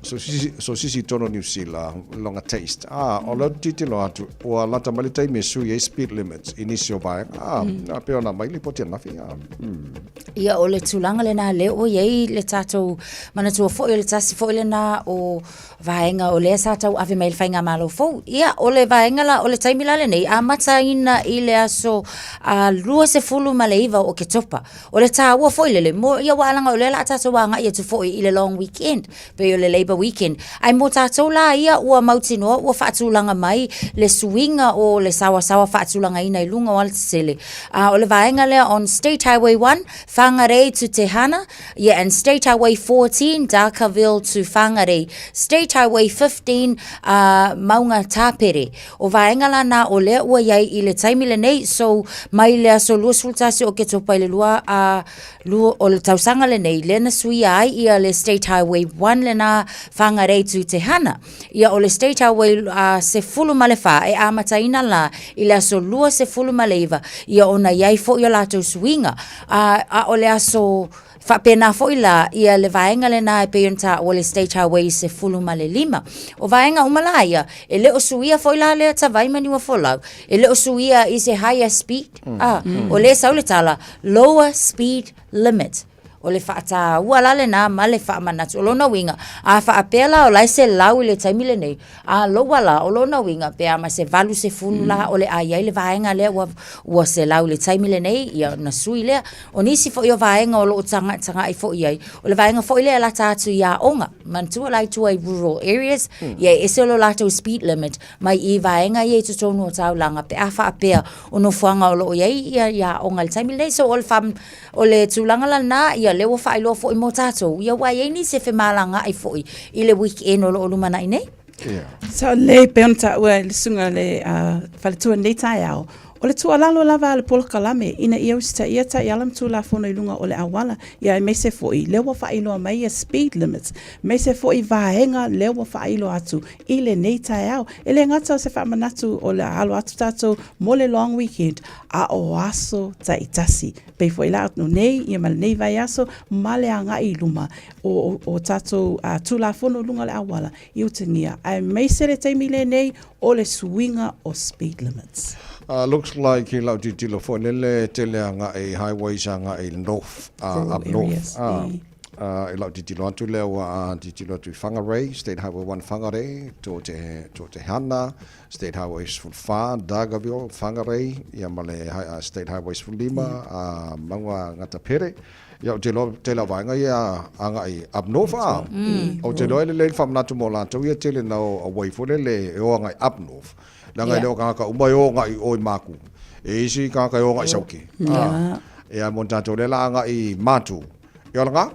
Speaker 2: sosisi i totonu o Niu Sila, lona taste. A, o lea ou te tilotilo atu, ua lata mai le taimi e sui ai speed limits i nisi o vaega. A, mm. pei ona aumai lipoti ananafi. A, mm.
Speaker 10: Ia, o le tulaga lena lea ua i ai le tatou manatua foi o le tasi foi lena o vaega o lea sa tauave mai e le Faigamalo fou. Ia, o le vaega la, o le taimi la lenei, amataina i le aso 29 o Oketopa. O le taua foi lele, mo, ia aua leaga o lea o le a tatou agai atu foi i le long weekend, pei o le Labour Labour Weekend. Ae mo tatou la ia ua mautinoa ua faatulaga mai le suiga o le saoasaoa faatulagaina i luga o alatetele. A o le vaega lea on State Highway 1, Whangarei to Te Hana, yeah, and State Highway 14, Darkaville to Whangarei, State Highway 15, uh, Maungatapere. O vaega la nā o lea ua iai i le taimi lenei, so mai le aso 21 o Ketopa i le lua, a, lua, o le tausaga lenei, lea na suia ai ia le State Highway 1 lenā Whangarei to Te Hana. Ia o le State Highway uh, 14 e amataina la i le aso 29 ia ona iai foi o latou suiga. A, a o le aso faapena foi la ia le vaega lenā e pei ona taua le State Highway 15. O vaega uma la ia, e le o suia foi la lea Tavai ma Niuafolau, e le o suia i se higher speed, mm. a, mm. o lea sau le tala, lower speed limit. O le faataua la lenā ma le faamanatu. O lona uiga, a faapea la o la e 100 i le taimi lenei, a lower la, o lona uiga, pe a ma se 80 la o le a i ai le vaega lea ua, ua 100 i le taimi lenei, ia ona sui lea. O nisi foi o vaega o lo o tagatagai foi i ai, o le vaega foi lea e lata atu i aoga. Manatua la i tua i rural areas, ia e ese lo latou speed limit mai i vaega ia i totonu o taulaga pe a faapea o nofoaga o lo o i ai ia, ia aoga i le taimi lenei. So o le wha, O le tulaga la lena, ia lea ua faailoa foi mo tatou, ia ua i ai nisi e femalagaai foi i le weekend o lo o lumanai nei.
Speaker 2: Yeah.
Speaker 9: So lei pei ona taua e le susuga le uh, faletua nei taeao, o le tuualalo lava a le polokalame ina ia usitaia taiala ma tulafono i luga o le auala, ia aemaise foi lea ua faailoa mai ia speed limits, aemaise foi vaega lea ua faailoa atu i lenei taeao. E le gata o se faamanatu o le a alo atu tatou mo le long weekend, a o aso taitasi. Pei foi la o nei ia ma lenei vaiaso ma le agai i luma o, o, o tatou uh, Tulafono i luga o le auala i utagia, aemaise le taimi lenei o le suiga o speed limits.
Speaker 2: Uh, looks like i lau tilotilo foi lele tele agai highways agai north, uh, up north. Uh, uh, i lau tilotilo atu lea ua uh, tilotilo atu i Whangarei, State Highway 1 Whangarei, to te, to te Hana, State Highway 14, Dargaville, Whangarei, ia ma le State Highway 15, a Maunga Ngatapere. Ia, ou te iloa, tele o vaega ia agai up north, a. Ou te iloa e lelei le faamanatu mo latou ia tele na o away foi lele e o agai up north. Leaga e le o tagata uma e o agai i o i Mākū. E isi tagata e o agai i Sauke. A, ia mo tatou lea la agai i Mātū. Ia o lena,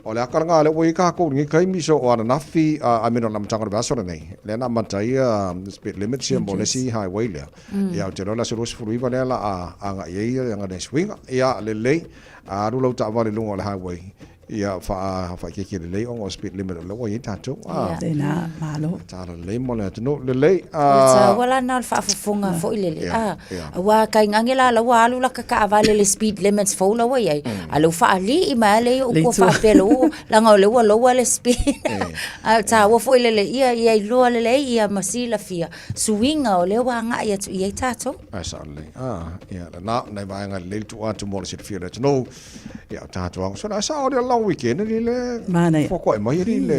Speaker 2: o le aka lena lea ua i ai kākou i lenei taimi, so o ananafi, I mean o le amataga o le vaiaso lenei, lea na amata ai ia speed limits ia mo le isi highway lea. Ia ou te iloa o le aso 29 lea la a agai ai ia lana suiga. Ia lelei, a alu lau taavale i luga o le highway, ia faaitiitia lelei ona o speed limit o lea ua i ai tatou.
Speaker 9: Ia. Tēnā, malo.
Speaker 2: Tala lelei mo le atunuu, lelei.
Speaker 10: O le taua la lena o le faafofoga foi lele, a, aua tainane la la ua alu laka taavale i le speed limits fou la ua i ai, a o lea ua faalii mai lava le ia upu faapea lea ua, leaga o lea ua lower le speed. A o le taua foi lele, ia, ia iloa lelei ia ma silafia suiga o lea ua agai atu i ai tatou.
Speaker 2: Ae sao lelei. A, ia, lena, nai vaega lelei le tuu atu mo le silafia o le atunuu. Ia, o tatou aga sona, sa o le long weekend ni le
Speaker 9: Manaia.
Speaker 2: Fuakua'i mai ali le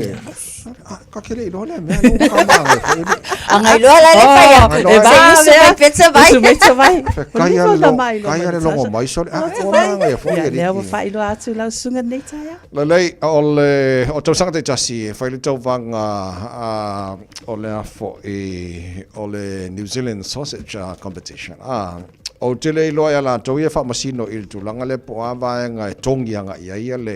Speaker 2: ka ke le iloa lea mea no ka manaia foi ali.
Speaker 10: Anga iloa la le fai atu.
Speaker 2: E
Speaker 10: Se usu mai pizza vai.
Speaker 9: Usu mai pizza vai.
Speaker 2: Kai a le kai a le longo mai sole. Ah, ua manaia foi
Speaker 9: ali. Lea ua faailoa atu lau susuga lenei taeao.
Speaker 2: Lelei, o le o tausaga taitasi e fai le tauvaga o le a foi o le New Zealand Sausage Competition. Ah, Ou te le iloa ia latou ia e faamasino i le tulaga lea po o a vaega e togi agai ai ia le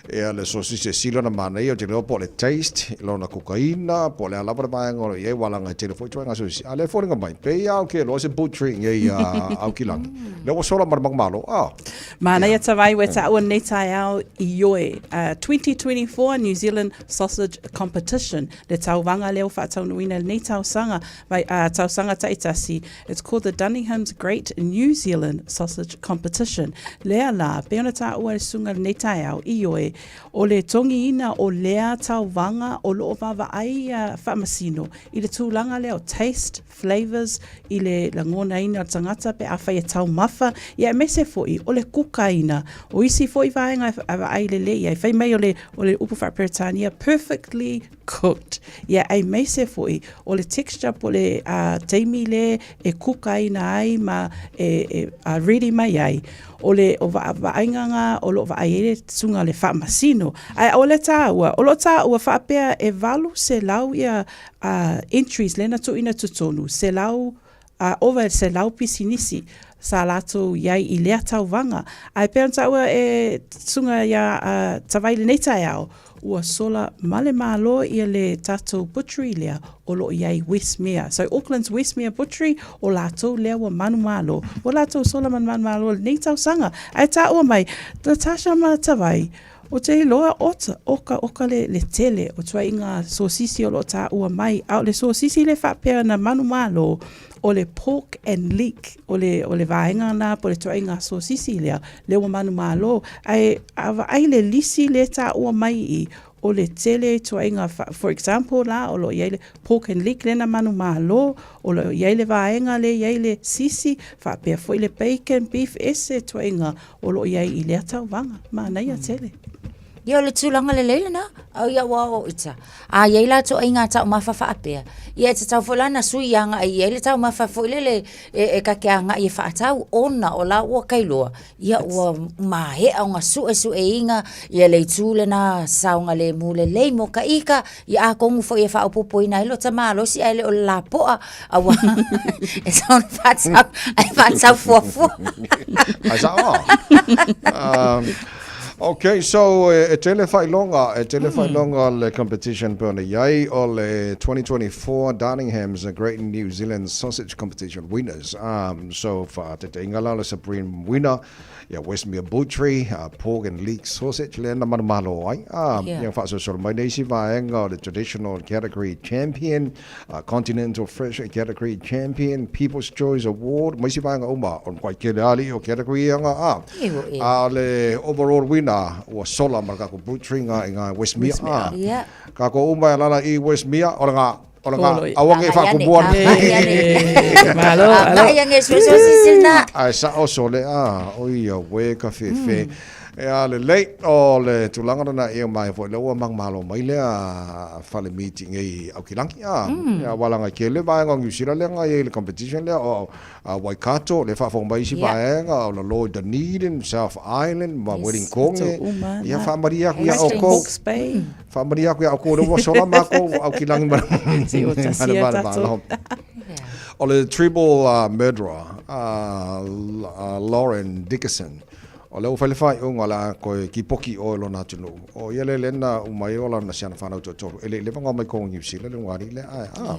Speaker 2: ia le sosisi e sili ona manaia, ou te le iloa po o le taste, lona kukaina, po o le a lava le vaega o lo o i ai, aua leaga e tele foi ituaiga sosisi. A o lea e foliga mai, pei lava ou te iloa se butchery nei a Aukilagi, lea ua sola ma le manumalo, ah.
Speaker 9: Manaia Tavai ua taua nei taeao ioe, 2024 New Zealand Sausage Competition, le tauvaga lea ua faataunuuina i lenei tausaga, vai, tausaga taitasi, It's called the Dunningham's Great New Zealand Sausage Competition. Lea la, pei ona taua e le susuga i lenei taeao, ioe, o le togiina o lea tauvaga o lo o vaavaai ia faamasino i le tulaga lea o taste, flavours, i le lagonaina o le tagata pe afai e taumafa, ia aemaise foi o le kukaina. O isi foi vaega e vaai lelei i ai, fai mai o le, o le upu faa-Peretania, perfectly cooked. Ia aemaise foi o le texture po o le uh, taimi le e kukaina ai ma e, e uh, ready mai ai. O le o vaaiga na o lo o vaai ai le susuga a le Faamasino. Ae o le taua, o lo o taua faapea e 800 ia entries lea na tuuina totonu, 100, ova i le 100 pisinisi sa latou i ai i lea tauvaga. Ae pei ona taua e Susuga ia Tavai i lenei taeao, ua sola ma le Malo ia le tatou butchery lea o lo o i ai Westmere. So Auckland's Westmere Butchery, o latou lea ua manumalo. Ua latou sola ma le manumalo i lenei tausaga. Ae taua mai, Natasha ma Tavai, ou te iloa ota, oka, oka le, le tele o tuaiga sosisi o lo o taua mai. A o le sosisi le faapea na manumalo, o le pork and leek, o le, o le vaega na po o le tuaiga sosisi lea, lea ua manumalo. Ae a vaai le lisi lea e taua mai i i, o le tele tuaiga, for example la, o lo o i ai le pork and leek lea na manumalo, o lo o i ai le vaega lea e i ai le sisi, faapea foi le bacon, beef, ese tuaiga o lo o i ai i lea tauvaga. Manaia tele.
Speaker 10: Ia, o le tulaga lelei lena, au ia ua o ita. A i ai la toaiga taumafa faapea, ia e tatau foi la na sui agai i ai le taumafa foi lele e, e ka te agai e faatau ona o la ua kailoa, ia ua maea ona suesueina ia le itu lena saogalemu lelei mo ka ika, ia atonu foi e faaopoopoina ai lota malosi ae le o le lapoa, aua e tatau ona faatau, ae faatau fuafua.
Speaker 2: Ai sao a. Okay, so e tele faailoga, e tele faailoga le competition pei ona i ai o le 2024 Darlingham's Great New Zealand Sausage Competition winners. So faateteiga la o le Supreme Winner ia Westmere Butchery, Pork and Leek Sausage lea na manumalo ai. Ia faasolosolo mai le isi vaega o le Traditional Category Champion, Continental Fresh Category Champion, People's Choice Award, ma isi vaega uma, o le makuai tele lava alii o category ia nga a. A o le overall winner ua sola ma le kakou butchery nga i nga Westmere a. Kakou uma e alala i Westmere, o le nga, o le nga, aua nei faatumua.
Speaker 9: Malo, alo.
Speaker 2: Ae sao sole a, oi auē ka fefe. Ea lelei, o le tulaga lena ia mai foi lea ua manumalo mai lea fale miti nei Aukilagi a. Ia aua leaga e tele vaega o Niu Sila lea na i ai i le competition lea o Waikato, lea e faafofoga mai isi vaega o lalo i Dunedin, South Island ma Wellington. Ia faamalie atu ia outou. Faamalie atu ia outou lea ua sola matou Aukilagi ma le Malo. O le tribal murderer Lauren Dickason, O lea ua fai le faaiuga o le a toe kipoki i o i lona atunuu. O ia lea lea na uma ai ola na siana fanau toatolu. E le i leva ona omai kona Niu Sila le ulugalii lea ae a.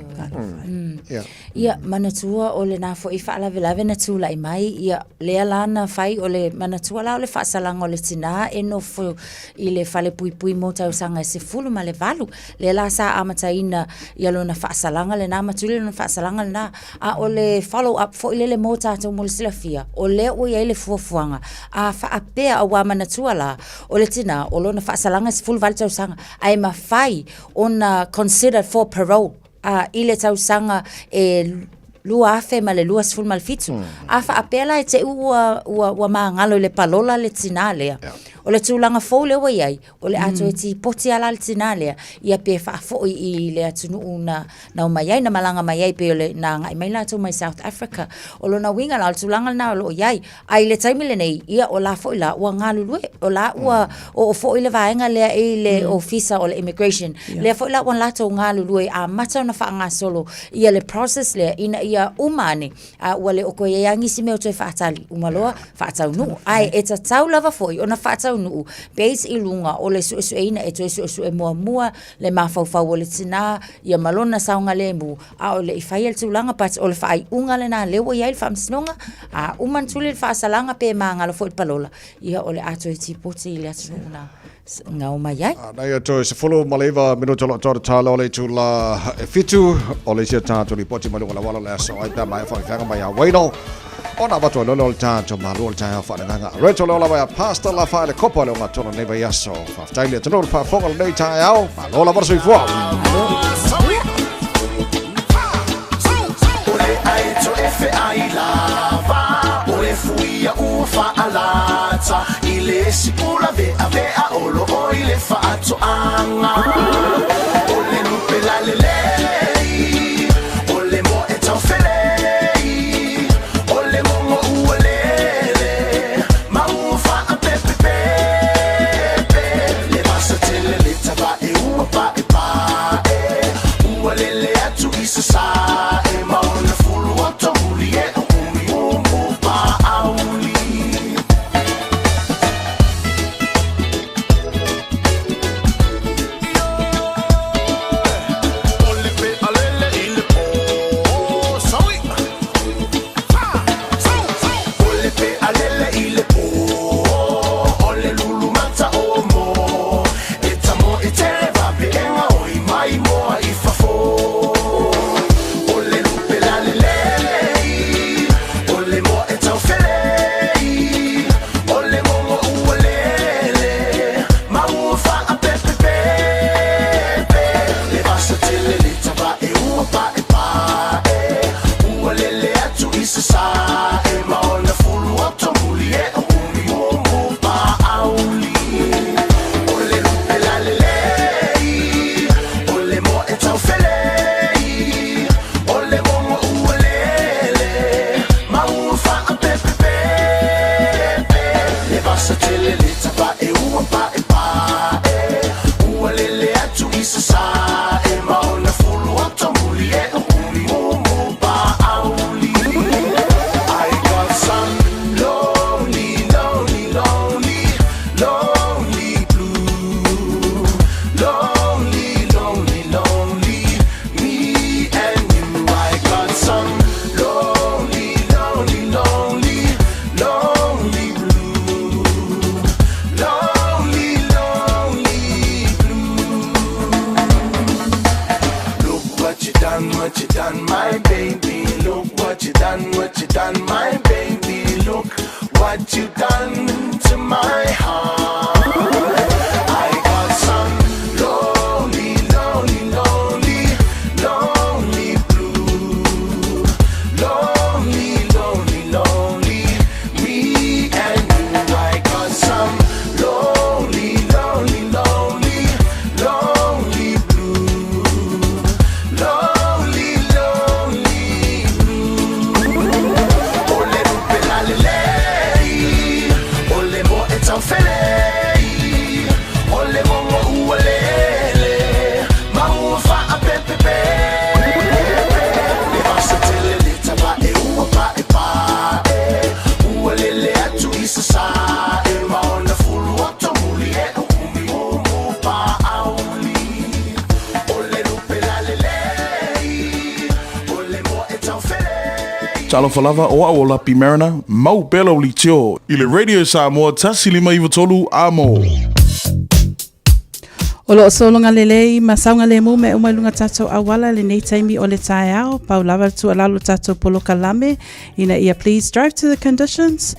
Speaker 2: Ia.
Speaker 10: Ia, manatua o lena foi faalavelave na tulai mai, ia, lea la na fai o le, manatua la o le faasalaga o le tina e nofo i le fale puipui mo tausaga e 18. Lea la sa amataina ia lona faasalaga lena ma tuli lona faasalaga lena. A o le follow up foi lele mo tatou mo le silafia, o lea ua i ai le fuafuaga, a faapea aua manatua la, o le tina, o lona faasalaga e 18 tausaga, ae mafai ona consider for parole a, i le tausaga e 2027. A faapea la e te i ua, ua, ua magalo i le palola le tina lea, o le tulaga fou lea ua i ai, O le a toe tipoti lava la le tina lea, ia pe faafoi i le atunuu na, na omai ai, na malaga mai ai, pei o le, na agai mai latou mai South Africa. O lona uiga la, o le tulaga lena o lo o i ai. A i le taimi lenei, ia o la foi la ua galulue, o la ua oo foi le vaega lea i le Ofisa o le Immigration. Lea foi la ua latou galulue, amata ona faagasolo ia le process lea ina ia uma ane a ua le o toe i ai lava nisi mea o toe faatali, uma loa faataunuu. Ae e tatau lava foi ona faataunuu base i luga o le suesueina e toe suesue muamua le mafaufau o le tina ia ma lona saogalemu a o le i faia le tulaga but o le faaiuga lena lea ua i ai le faamasinoga a uma ona tuli le faasalaga pe magalo foi le palola ia o le a toe tipoti i le atunuu na na omai ai.
Speaker 2: Nei a toe 19 minuta o lo o toa talo o le itula e 7 o le isi o tatou lipoti mai luga o le auala o le aso ai pe a maea faafeaga mai a Waino ona avatu ai loa lea o le tatou malu o le taeao faaleagaga. Reto leo lava ia Pastor Lafa i le kopa o le ogatotonu o lenei vaiaso. Faafetai le atunuu i le faafofoga o lenei taeao. Malo lava le soifua.
Speaker 13: O le aito e feai lava O le fuia ua faalata I le sipula veavea o lo o i le faatoaga O le lupe lalelei O le moa e taufelei O le mogo ua lele. atu i sasae ma ona fulu o tomuli e umi mumu paauli.
Speaker 1: Talofa lava o au o Lapi Mariner, mau pea lau litio i le Radio Samoa 105 3 Amo.
Speaker 9: O lo o sologa lelei ma saogalemu mea uma i luga tatou auala lenei taimi o le taeao, pau lava le tuualalo i le tatou polokalame ina ia please drive to the conditions,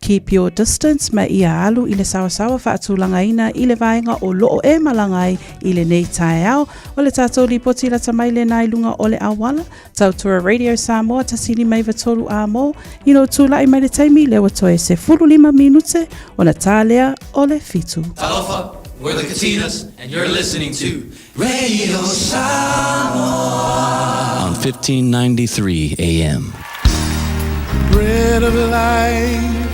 Speaker 9: keep your distance ma ia alu i le saoasaoa faatulagaina i le vaega o lo o e malaga ai i lenei taeao. O le tatou lipoti lata mai lena i luga o le auala, Tautua Radio Samoa 153 A mo, ina ua tulai mai le taimi lea ua toe 15 minute ona tā lea o le fitu.
Speaker 16: Talofa, we're the Katinas and you're listening to Radio Samoa on 1593 AM.
Speaker 13: Bread of life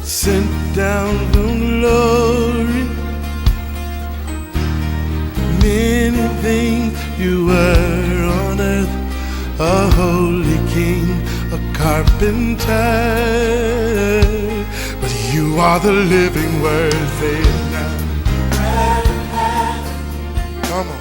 Speaker 13: sent down from glory. Many things you were on earth, a holy king, a carpenter. But you are the living word, say it now. Come on.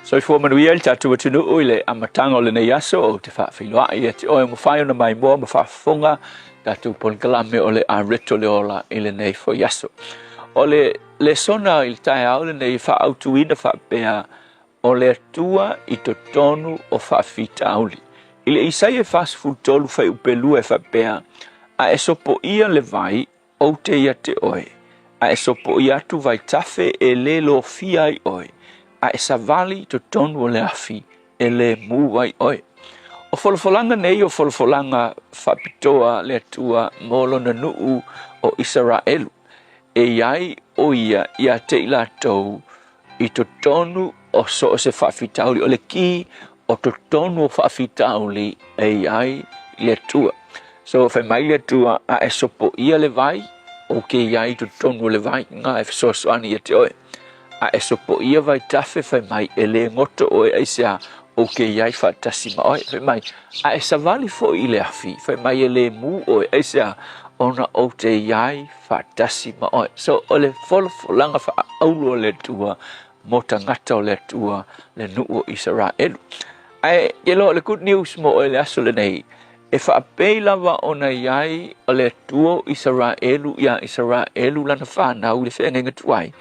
Speaker 17: Soifua manuia i le tatou atunuu i le amataga o lenei aso ou te faafeiloai ia te oe ua mafai ona maimoa ma faafofoga tatou polokalame o le Areto le Ola i lenei foi aso. O le lesona i le taeao lenei e faaautuina faapea o le Atua i totonu o faafitauli. I le Isaia 43 fuaiupe 2 e faapea, A e sopoia le vai, Ou te ia te oe, a e sopoia atu vaitafe e lē lofia ai oe, a e savali i totonu o le afi e lē mū ai oe. O folafolaga nei o folafolaga faapitoa a le Atua mo lona nuu o Isaraelu, e i ai o ia ia te i latou i totonu o so o se faafitauli, o le ki O totonu o faafitauli e i ai le Atua. So fai mai le Atua, a e sopoia le vai, ou te i ai i totonu o le vai, na e fesoasoani ia te oe. A e sopoia vaitafe, fai mai, e le goto oe aisea, ou te i ai faatasi ma oe. Fai mai, a e savali foi i le afi, fai mai, e le mū oe aisea, ona ou te i ai faatasi ma oe. So o le folafolaga faaauro a le Atua mo tagata o le Atua, le nuu o Isaraelu. Ae ke loa o le good news mo oe le aso lenei, e faapei lava ona i ai o le Atua o Isaraelu iā Isaraelu lana whanau i le feagaiga tuai,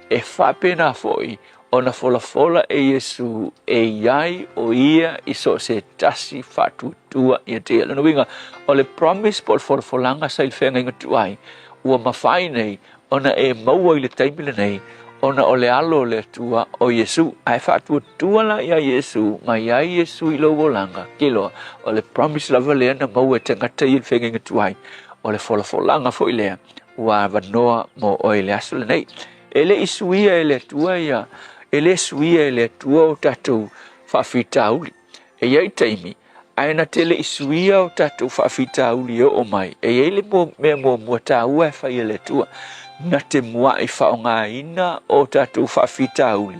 Speaker 17: e faapena foi ona folafola e Iesu e i ai o ia i so o se tasi faatuatua ia te ia. Lona uiga, o le promise po o le folafolaga sa i le feagaiga tuai, ua mafai nei ona e maua i le taimi lenei, ona o le alo o le Atua o Iesu. Ae faatuatua la iā Iesu, ma i ai Iesu i lou olaga, ke loa, o le promise lava lea na maua e tagata ia i le feagaiga tuai, o le folafolaga foi lea ua avanoa mo oe i le aso lenei. E le i suia e le Atua ia, e le suia e le Atua o tatou faafitauli. E i ai taimi, ae na te le i suia o tatou faafitauli e oo mai. E i ai le mea muamua taua e fai e le Atua, na te mua'i faaaogaina o tatou faafitauli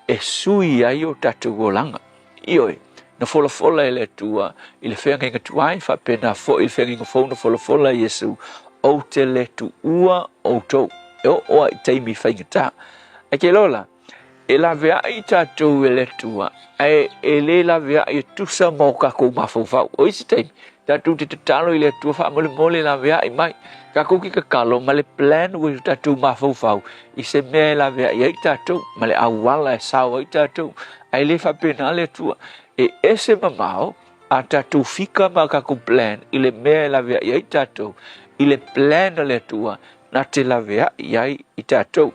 Speaker 17: e sui ai o tatou olaga. Ioe, na folafola e le Atua i le feagaiga tuai, faapena foi i le feagaiga fou na folafola e Iesu, ou te le tuua outou, e oo lava i taimi faigata. Ae ke loa la, E laveai i tatou e le Atua, ae e le laveai e tusa ma o kakou mafaufau. O isi taimi, tatou te tatalo i le Atua faamolemole laveai mai. Kakou ke tatalo ma le plan ua i o tatou mafaufau i se mea e laveai ai tatou, ma le auala e sao ai tatou. Ae le faapena le Atua. E ese mamao a tatou fika ma a kakou plan i le mea e laveai ai tatou, i le plan a le Atua na te laveai ai i tatou.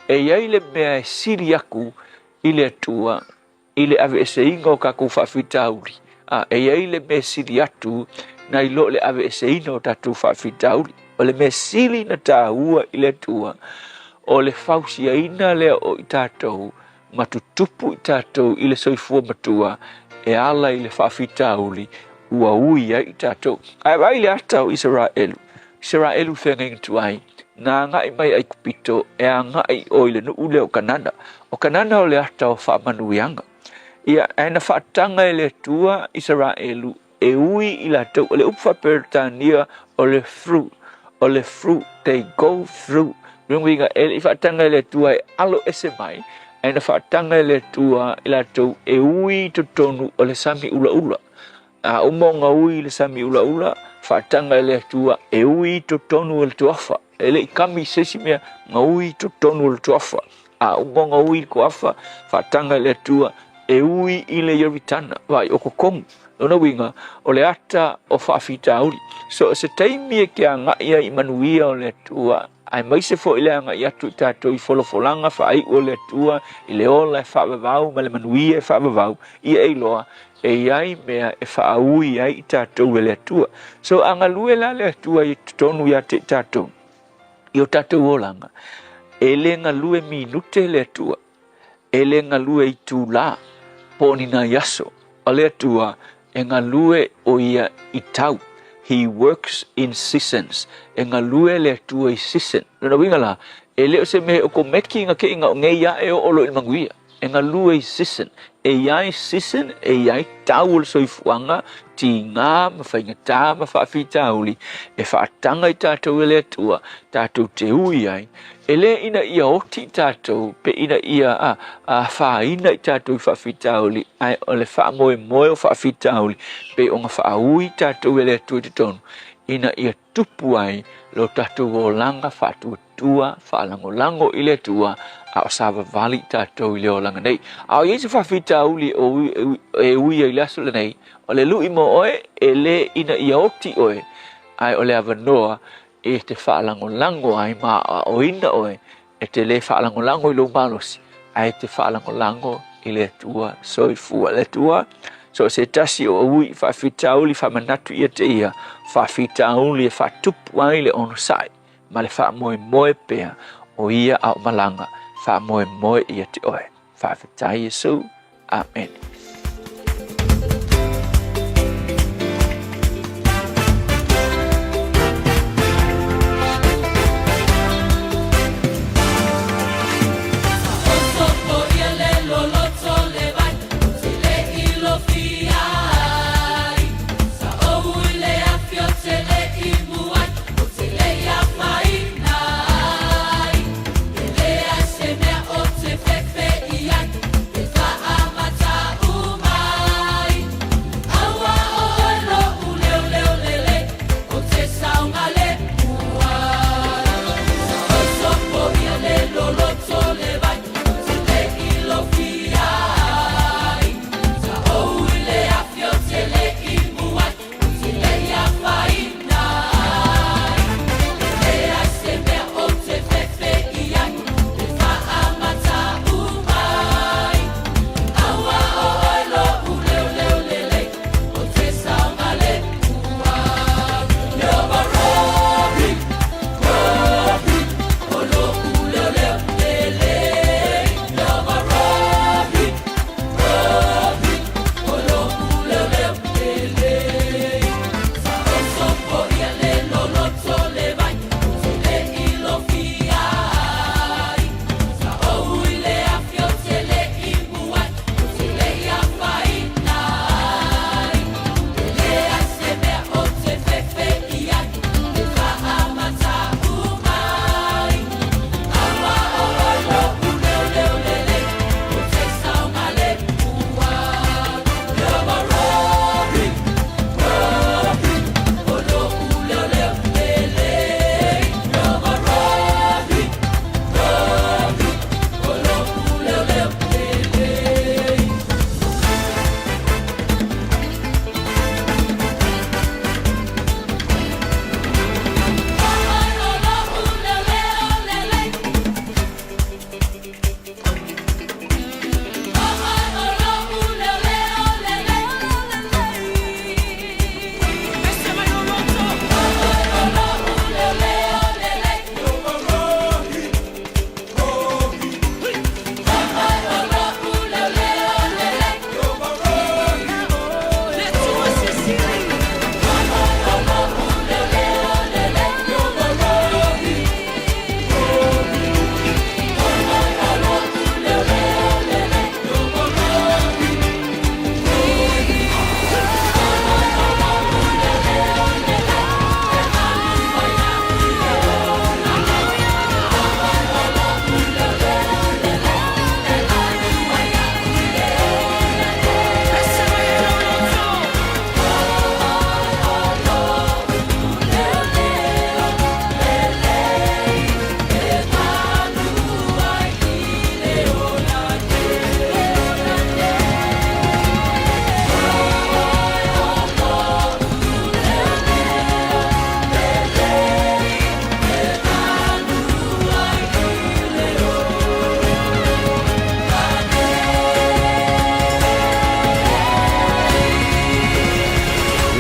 Speaker 17: E i ai le mea e sili aku i le Atua i le aveeseina o kakou faafitauli, a e i ai le mea e sili atu nai lo le aveeseina o tatou faafitauli. O le mea sili na taua i le Atua, o le fausiaina lea o i tatou ma tutupu i tatou i le soifua matua e ala i le faafitauli ua ui ai i tatou. Ae vaai le ata o Isaraelu, Isaraelu feagaiga tuai, na agai mai Aikupito e agai o i le nuu lea o Kanana. O Kanana o le ata o faamanuiaga. Ia, ae na faataga e le Atua Isaraelu e ui i latou. O le upu faa-Peretania o le through, o le through, they go through. Lona uiga, e le i faataga e le Atua e alo ese mai, ae na faataga e le Atua i latou e ui i totonu o le sami ulaula. A uma ona ui i le sami ulaula, faataga e le Atua e ui i totonu o le tuafa. E le i kami i se isi mea, na ui i totonu o le tuafa. A uma ona ui i le tuafa, faataga e le Atua e ui i le Ioritana, vaai, o totonu. Lona uiga, o le ata o faafitauli. So o se taimi e ke agai ai i manuia o le Atua, aemaise foi le agai atu i tatou i folafolaga faaiu o le Atua, i le ola e faavavau ma le manuia e faavavau, ia e iloa e i ai mea e faaui ai i tatou e le Atua. So a galue la le Atua i totonu ia te i tatou, i o tatou olaga, e le galue minute le Atua, e le galue itulā po o ni nai aso. O le Atua e galue o ia i tau. He works in seasons. E galue le Atua i season. Lona uiga la, e le o se mea e okomeki nga keʻi nga o ngei aʻe o olo i le manuia. E galue i season. E i ai season, e i ai tau o le soifuaga, tigā ma faigata ma faafitauli, e faataga i tatou e le Atua, tatou te ui ai, e le ina ia oti i tatou, pe ina ia afaina i tatou i faafitauli, ae o le faamoemoe o faafitauli, pei ona faaui i tatou e le Atua i totonu, ina ia tupu ai lo tatou olaga faatuatua, faalagolago i le Atua, a o savavali i tatou i le olaga nei. A o i ai se faafitauli e ui ai i le aso lenei, o le lui mo oe, e le ina ia oti oe, ae o le avanoa e te faalagolago ai ma aoaoina oe, e te le faalagolago i lou malosi, ae te faalagolago i le Atua soifua. Le Atua, so o se tasi o ui i faafitauli faamanatu ia te ia, faafitauli e faatupu ai le onosai ma le faamoemoe pea o ia a o malaga, faamoemoe ia te oe. Faafetai Iesu. Amene.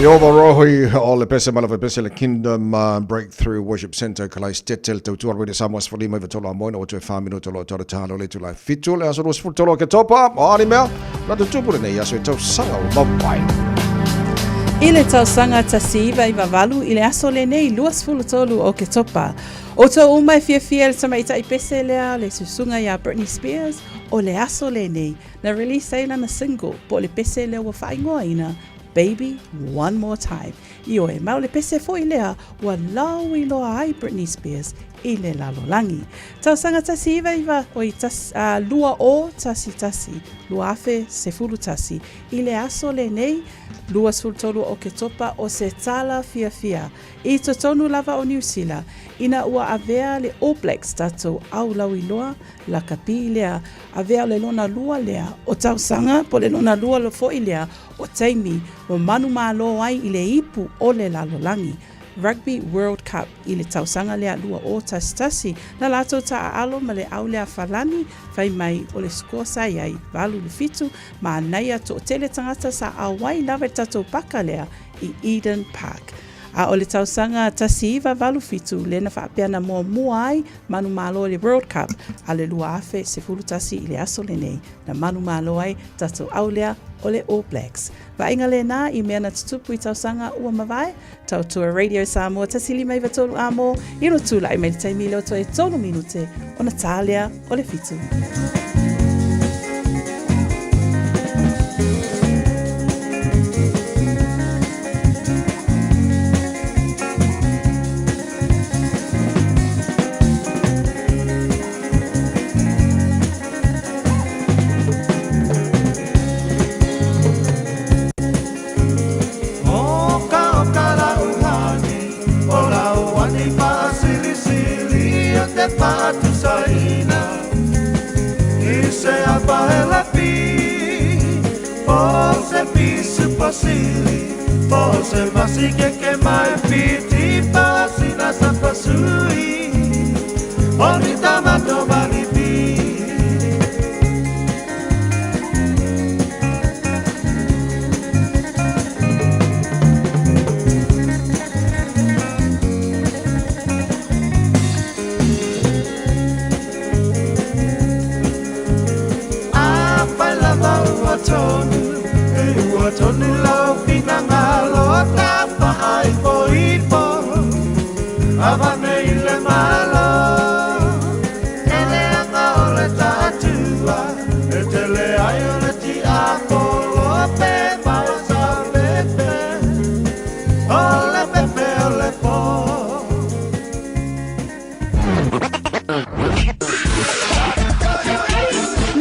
Speaker 2: Iowa Rohi o le pese ma le pese le Kingdom Breakthrough Worship Center Kalaistete le tautua Radio Samoa sefulima iva tolu amoina ua toe wha minuta lo tau talo le tula fitu le aso 23 o Ketopa o ani mea na te tupu lenei aso i tausaga o mawai.
Speaker 9: I le tausaga 1998 i le aso lenei 23 o Oketopa, ʻoutou uma e fiafia i le tamaitai pese lea le susuga iā Britney Spears, o le aso lenei na release ai lana single po o le pese lea ua faaigoaina Baby One More Time. Ioe, ma o le pese foi lea ua lauiloa ai Britney Spears i le lalolagi. Tausaga 19, oi, tas, uh, 2011, 2011, i le aso lenei, 23 o Oketopa o se tala fiafia i totonu lava o Niu Sila, ina ua avea le All Blacks tatou au lauiloa lakapi lea, avea o le lona lua lea o tausaga po o le lona lua foi lea o taimi ua manumalo ai i le ipu o le lalolagi, Rugby World Cup, i le tausaga lea 2011, na latou taaalo ma le au lea Falani, fai mai o le score sa i ai 8-7, manaia toatele tagata sa auai lava i le tatou paka lea i Eden Park. A o le tausaga 1987 lea na faapea na muamua ai manumalo i le World Cup a le 2011 i le aso lenei na manumalo ai tatou au lea o le All Blacks. Vaaiga lena i mea na tutupu i tausaga ua mavae, tautua Radio Samoa 1593 amo i lo tula'i mai le taimi leo toe 3 minute ona tā lea o le fitu.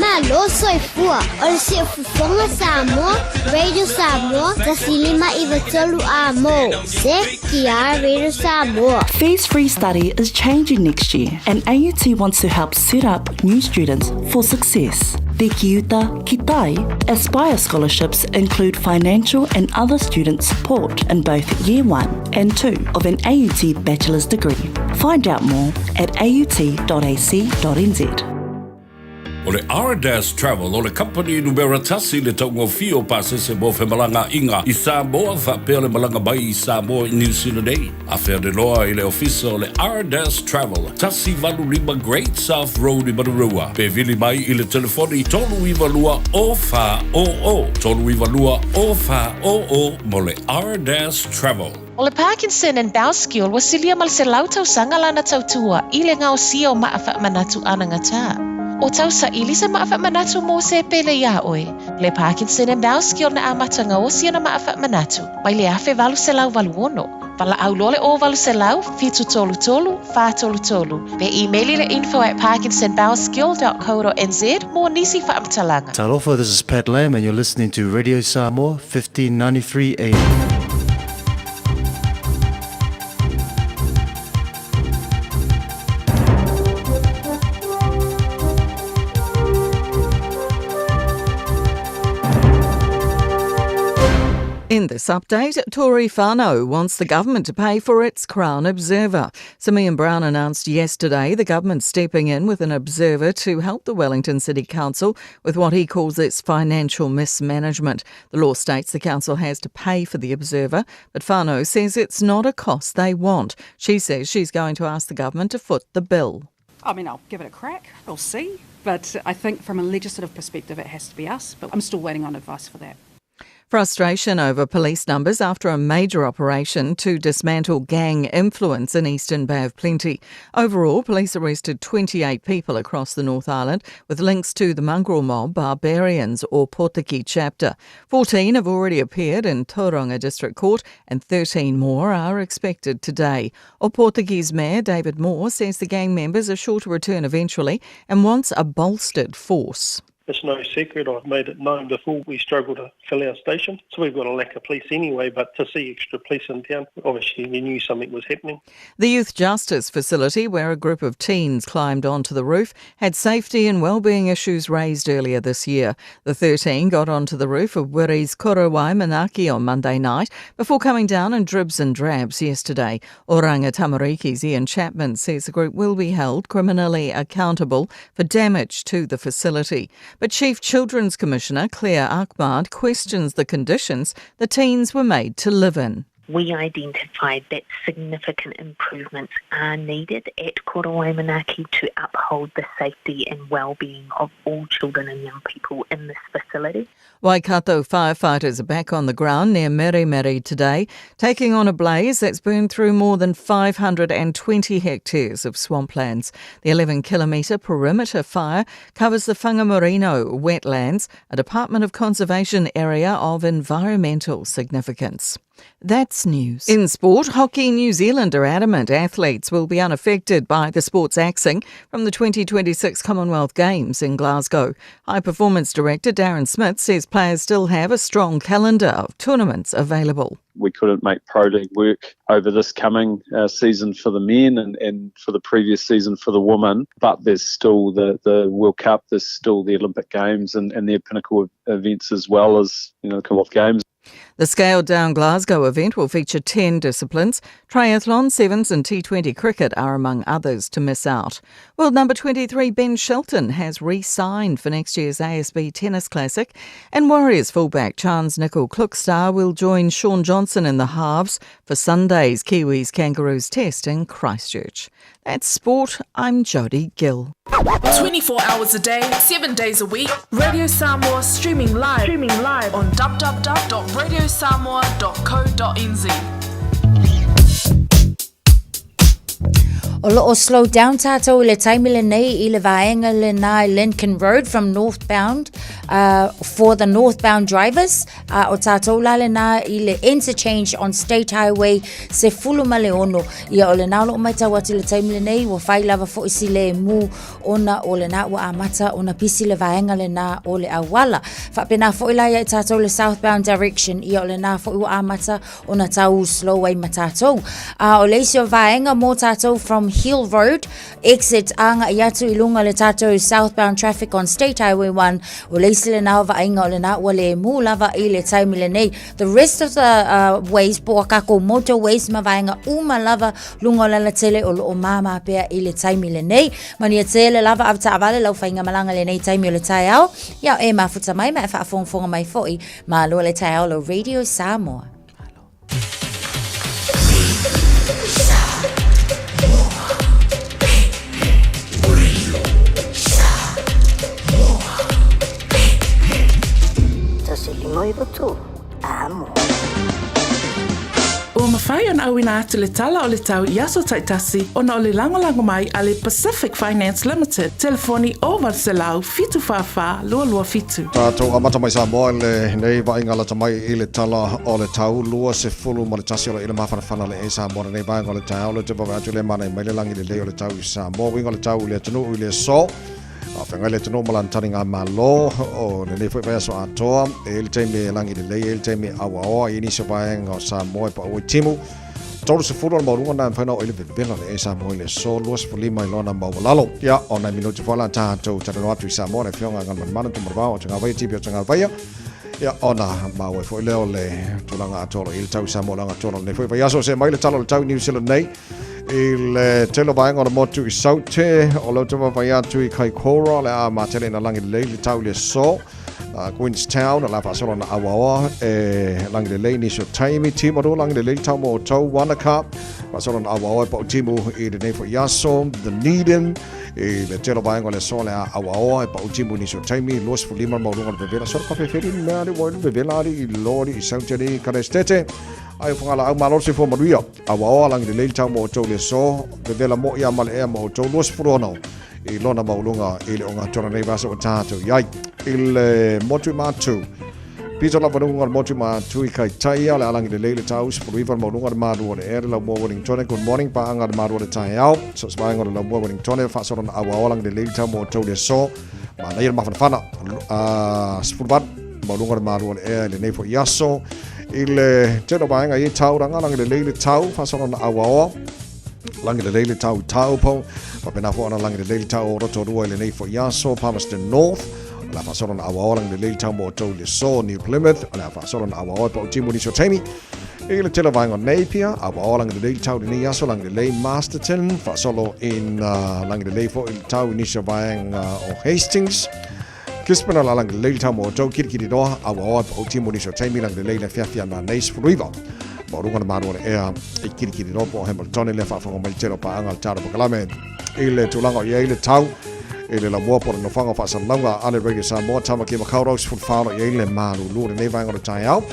Speaker 18: Malo soifua o le Siufofoga Samoa, Radio Samoa, 1593 A mo, CKR Radio Samoa.
Speaker 8: Fees Free Study is changing next year and AUT wants to help set up new students for success. The Kiuta Kitai Aspire scholarships include financial and other student support in both Year 1 and 2 of an AUT bachelor's degree. Find out more at aut.ac.nz.
Speaker 1: O le Ardas Travel o le kamupani numera tasi i le taugofie o pasese mo femalagaaiga i Samoa faapea le malaga mai i Samoa i Niu Sila nei. Afea loa i le ofisa o le Ardas Travel, 185 Great South Road i Manurewa. Pe vili mai i le telefoni 392 0400, 392 0400 mo le Ardas Travel.
Speaker 19: O le Parkinson and Bowel ua silia ma le 100 tausaga lana tautua i le gaosia o maa faamanatu anagata. O tausaili se maa faamanatu mo se pele iā oe. Le Parkinson and Bowel na amata gaosi ona maa faamanatu mai le 1886. Valaau loa le 0800 733 433 pe imeli le info at parkinsonbowelskill.co.nz mo nisi faamatalaga.
Speaker 20: Talofa, this is Pat Lam and you're listening to Radio Samoa 1593 AM.
Speaker 3: In this update, Tory whānau wants the government to pay for its Crown Observer. Simeon Brown announced yesterday the government stepping in with an observer to help the Wellington City Council with what he calls its financial mismanagement. The law states the council has to pay for the observer, but whānau says it's not a cost they want. She says she's going to ask the government to foot the bill.
Speaker 21: I mean, I'll give it a crack. We'll see. But I think from a legislative perspective, it has to be us. But I'm still waiting on advice for that.
Speaker 3: Frustration over police numbers after a major operation to dismantle gang influence in Eastern Bay of Plenty. Overall, police arrested 28 people across the North Island with links to the Mongrel Mob, Barbarians or Potiki chapter. 14 have already appeared in Tauranga District Court and 13 more are expected today. Opotiki's Mayor David Moore says the gang members are sure to return eventually and wants a bolstered force.
Speaker 5: It's no secret, I've made it known before, we struggle to fill our station. So we've got a lack of police anyway, but to see extra police in town, obviously you knew something was happening.
Speaker 3: The Youth Justice facility, where a group of teens climbed onto the roof, had safety and well-being issues raised earlier this year. The 13 got onto the roof of Wiri's Korowai Manaaki on Monday night before coming down in dribs and drabs yesterday. Oranga Tamariki's Ian Chapman says the group will be held criminally accountable for damage to the facility. But Chief Children's Commissioner Claire Ahmad questions the conditions the teens were made to live in
Speaker 22: we identified that significant improvements are needed at Korowai Manaaki to uphold the safety and well-being of all children and young people in this facility.
Speaker 3: Waikato firefighters are back on the ground near Meremere today, taking on a blaze that's burned through more than 520 hectares of swamplands. The 11 kilometre perimeter fire covers the Whangamarino wetlands, a Department of Conservation area of environmental significance. That's news. In sport, Hockey New Zealand are adamant athletes will be unaffected by the sports axing from the 2026 Commonwealth Games in Glasgow. High Performance Director Darren Smith says players still have a strong calendar of tournaments available.
Speaker 6: We couldn't make Pro League work over this coming uh, season for the men and, and for the previous season for the women, but there's still the, the World Cup, there's still the Olympic Games and, and their pinnacle events as well as you know the Commonwealth Games.
Speaker 3: The scaled down Glasgow event will feature 10 disciplines. Triathlon, sevens, and T20 cricket are among others to miss out. World number 23 Ben Shelton has re signed for next year's ASB Tennis Classic, and Warriors fullback Charnze Nicoll-Klokstad will join Shaun Johnson in the halves for Sunday's Kiwis Kangaroos test in Christchurch. That's sport. I'm Jody Gill.
Speaker 8: 24 hours a day, 7 days a week. Radio Samoa streaming live, streaming live on www.radiosamoa.co.nz.
Speaker 10: O loo slow down tātou i le taimi lenei i le vaenga lena i Lincoln Road from northbound uh, for the northbound drivers. A o tātou la lena i le interchange on State Highway se fulu ma le ono. Ia o lena o loo maitau atu le taimi lenei ua fai lava fo'i si lemu ona o lena ua amata ona pisi le vaenga lena o le auala. Faapena fo'i la ia i tātou le southbound direction ia o lena fo'i ua amata ona tau slow ai ma tātou. A o le isi o vaenga mō tātou from Hill Road exit ānga'i atu i lunga le tātou southbound traffic on State Highway 1 o le isi lena o vaaiga o lena ua lemu lava i le taimi lenei. The rest of the uh, ways po o kākou motorways ma vaenga uma lava lunga o le alatele o loo māmā pea i le taimi lenei. Manuia tele lava avetaavale lau faigamalaga lenei taimi o le taeao. Ia e mafuta mai ma e faafogafoga mai fo'i. Malo le taeao lau Radio Samoa.
Speaker 8: Ua mafai ona auina atu le tala o le tau i aso taitasi ona o le lagolago mai a le Pacific Finance Limited, telefoni 0800 744 227.
Speaker 2: Tatou amata mai Samoa i lenei vaaiga lata mai i le tala o le tau 21 o le ila mafanafana le e Samoa lenei vaega o le taeao le te vave atu le mana i mai le lagi lelei o le tau i Samoa uiga o le tau i le atunuu i le aso a whengai le atunuu ma lana taringa malo o lenei foi vaiaso atoa e i le taimi e lagi lelei e i le taimi e auaoa i nisi o vaega o Samoa e paua i timu 30 o le maualuga na e mafai ona oo i le veluvela le e Samoa i le aso 25 i lona maualalo. Ia, o nai minute fola tatou talanoa atu i Samoa le afioga a Galumalemana Tumaravao o Tagavaia Tipi o Tagavaia. Ia, ona maua ai foi lea o le tulaga atoa o lo o i ai le tau i Samoa le agatonu o lenei foi vaiaso. See mai le tala o le tau i New Zealand nei i le tele o vaega o le motu i Saute, o lea ou te vaavaai atu i Kaikoura, o le a matele ina lagi lelei le tau i le aso. Queenstown, o le a faasolo ona auaoa e lagi lelei nisi o taimi. Timaru, lagi lelei le tau mo outou. Wanaka, faasolo ona auaoa e pau timu i lenei foi aso. Dunedin, I le tele o vaega o le aso o le a auaoa e pau timu i nisi o taimi, 25 le maualuga o le vevela. Solo ka fefeli le mea ali ua i le vevela ali i lo ali i saute ali i Kalestete. Ai o whangalaau malo le soifua manuia. Auaoa langi lelei le tau mo outou i le aso, vevela moi a ma le ea mo outou 26 i lona maualuga i le ogatona nei vaiaso ua tatou i ai. I le motu i Matu, Pito lava luga o le motu ma Tui Kaitaia, o le a lagi lelei le tau, 19 le maualuga le malu o le ea, le laumua Wellingtone, good morning, paaga le malu o le taeao, so se vaega o le laumua Wellingtone, faasolo na auaoa lagi lelei le tau mo outou le aso, manaia le mafanafana, 18 maualuga le malu o le ea i lenei foi aso, i le tele o vaega i Tauranga, lagi lelei le tau, faasolo na auaoa, lagi lelei le tau i Taupo, faapena foi ona lagi lelei le tau o Rotorua i lenei foi aso, Palmerston North, O le a faasolo na auaoa lagi lelei le tau mo outou i le aso, New Plymouth, o le a faasolo na auaoa e pau timu nisi o taimi. I le tele o vaega o Napier, auaoa lagi lelei le tau i lenei aso, lagi lelei Masterton, faasolo ina lagi lelei foi le tau i nisi o vaega o Hastings. Gisborne, o le a lagi lelei le tau mo outou, Kirikiriroa, auaoa e pau timu nisi o taimi, lagi lelei le afiafi a nanei, 19. Maualuga le malu o le ea i Kirikiriroa po o Hamiltone lea faafofoga mai le tele o paaga a le Tara Pakalame. I le tulaga o i ai le tau, i le laumua po o le nofoaga o faasalalauga a le Radio Samoa, Tamaki Makaurau, 14 o lo o i ai le malulu o lenei vaega o le taeao.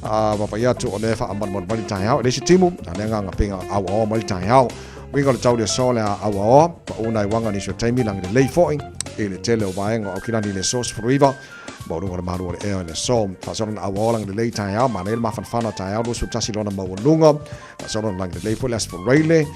Speaker 2: A vaavaai atu o lea e faamalumalu mai le taeao, e leai se timu, a o le agaga pei na auaoa mai le taeao. Uiga o le tau i le aso le a auaoa, pau nai uaga nisi o taimi lagi lelei foi i le tele o vaega o Aukilani i le aso 19. Maualuga o le malu o le ea i le aso. Faasolo na auaoa lagi lelei taeao, manaia le mafanafana taeao 21 lona maualuga. Faasolo na lagi lelei foi le Aso Faraile.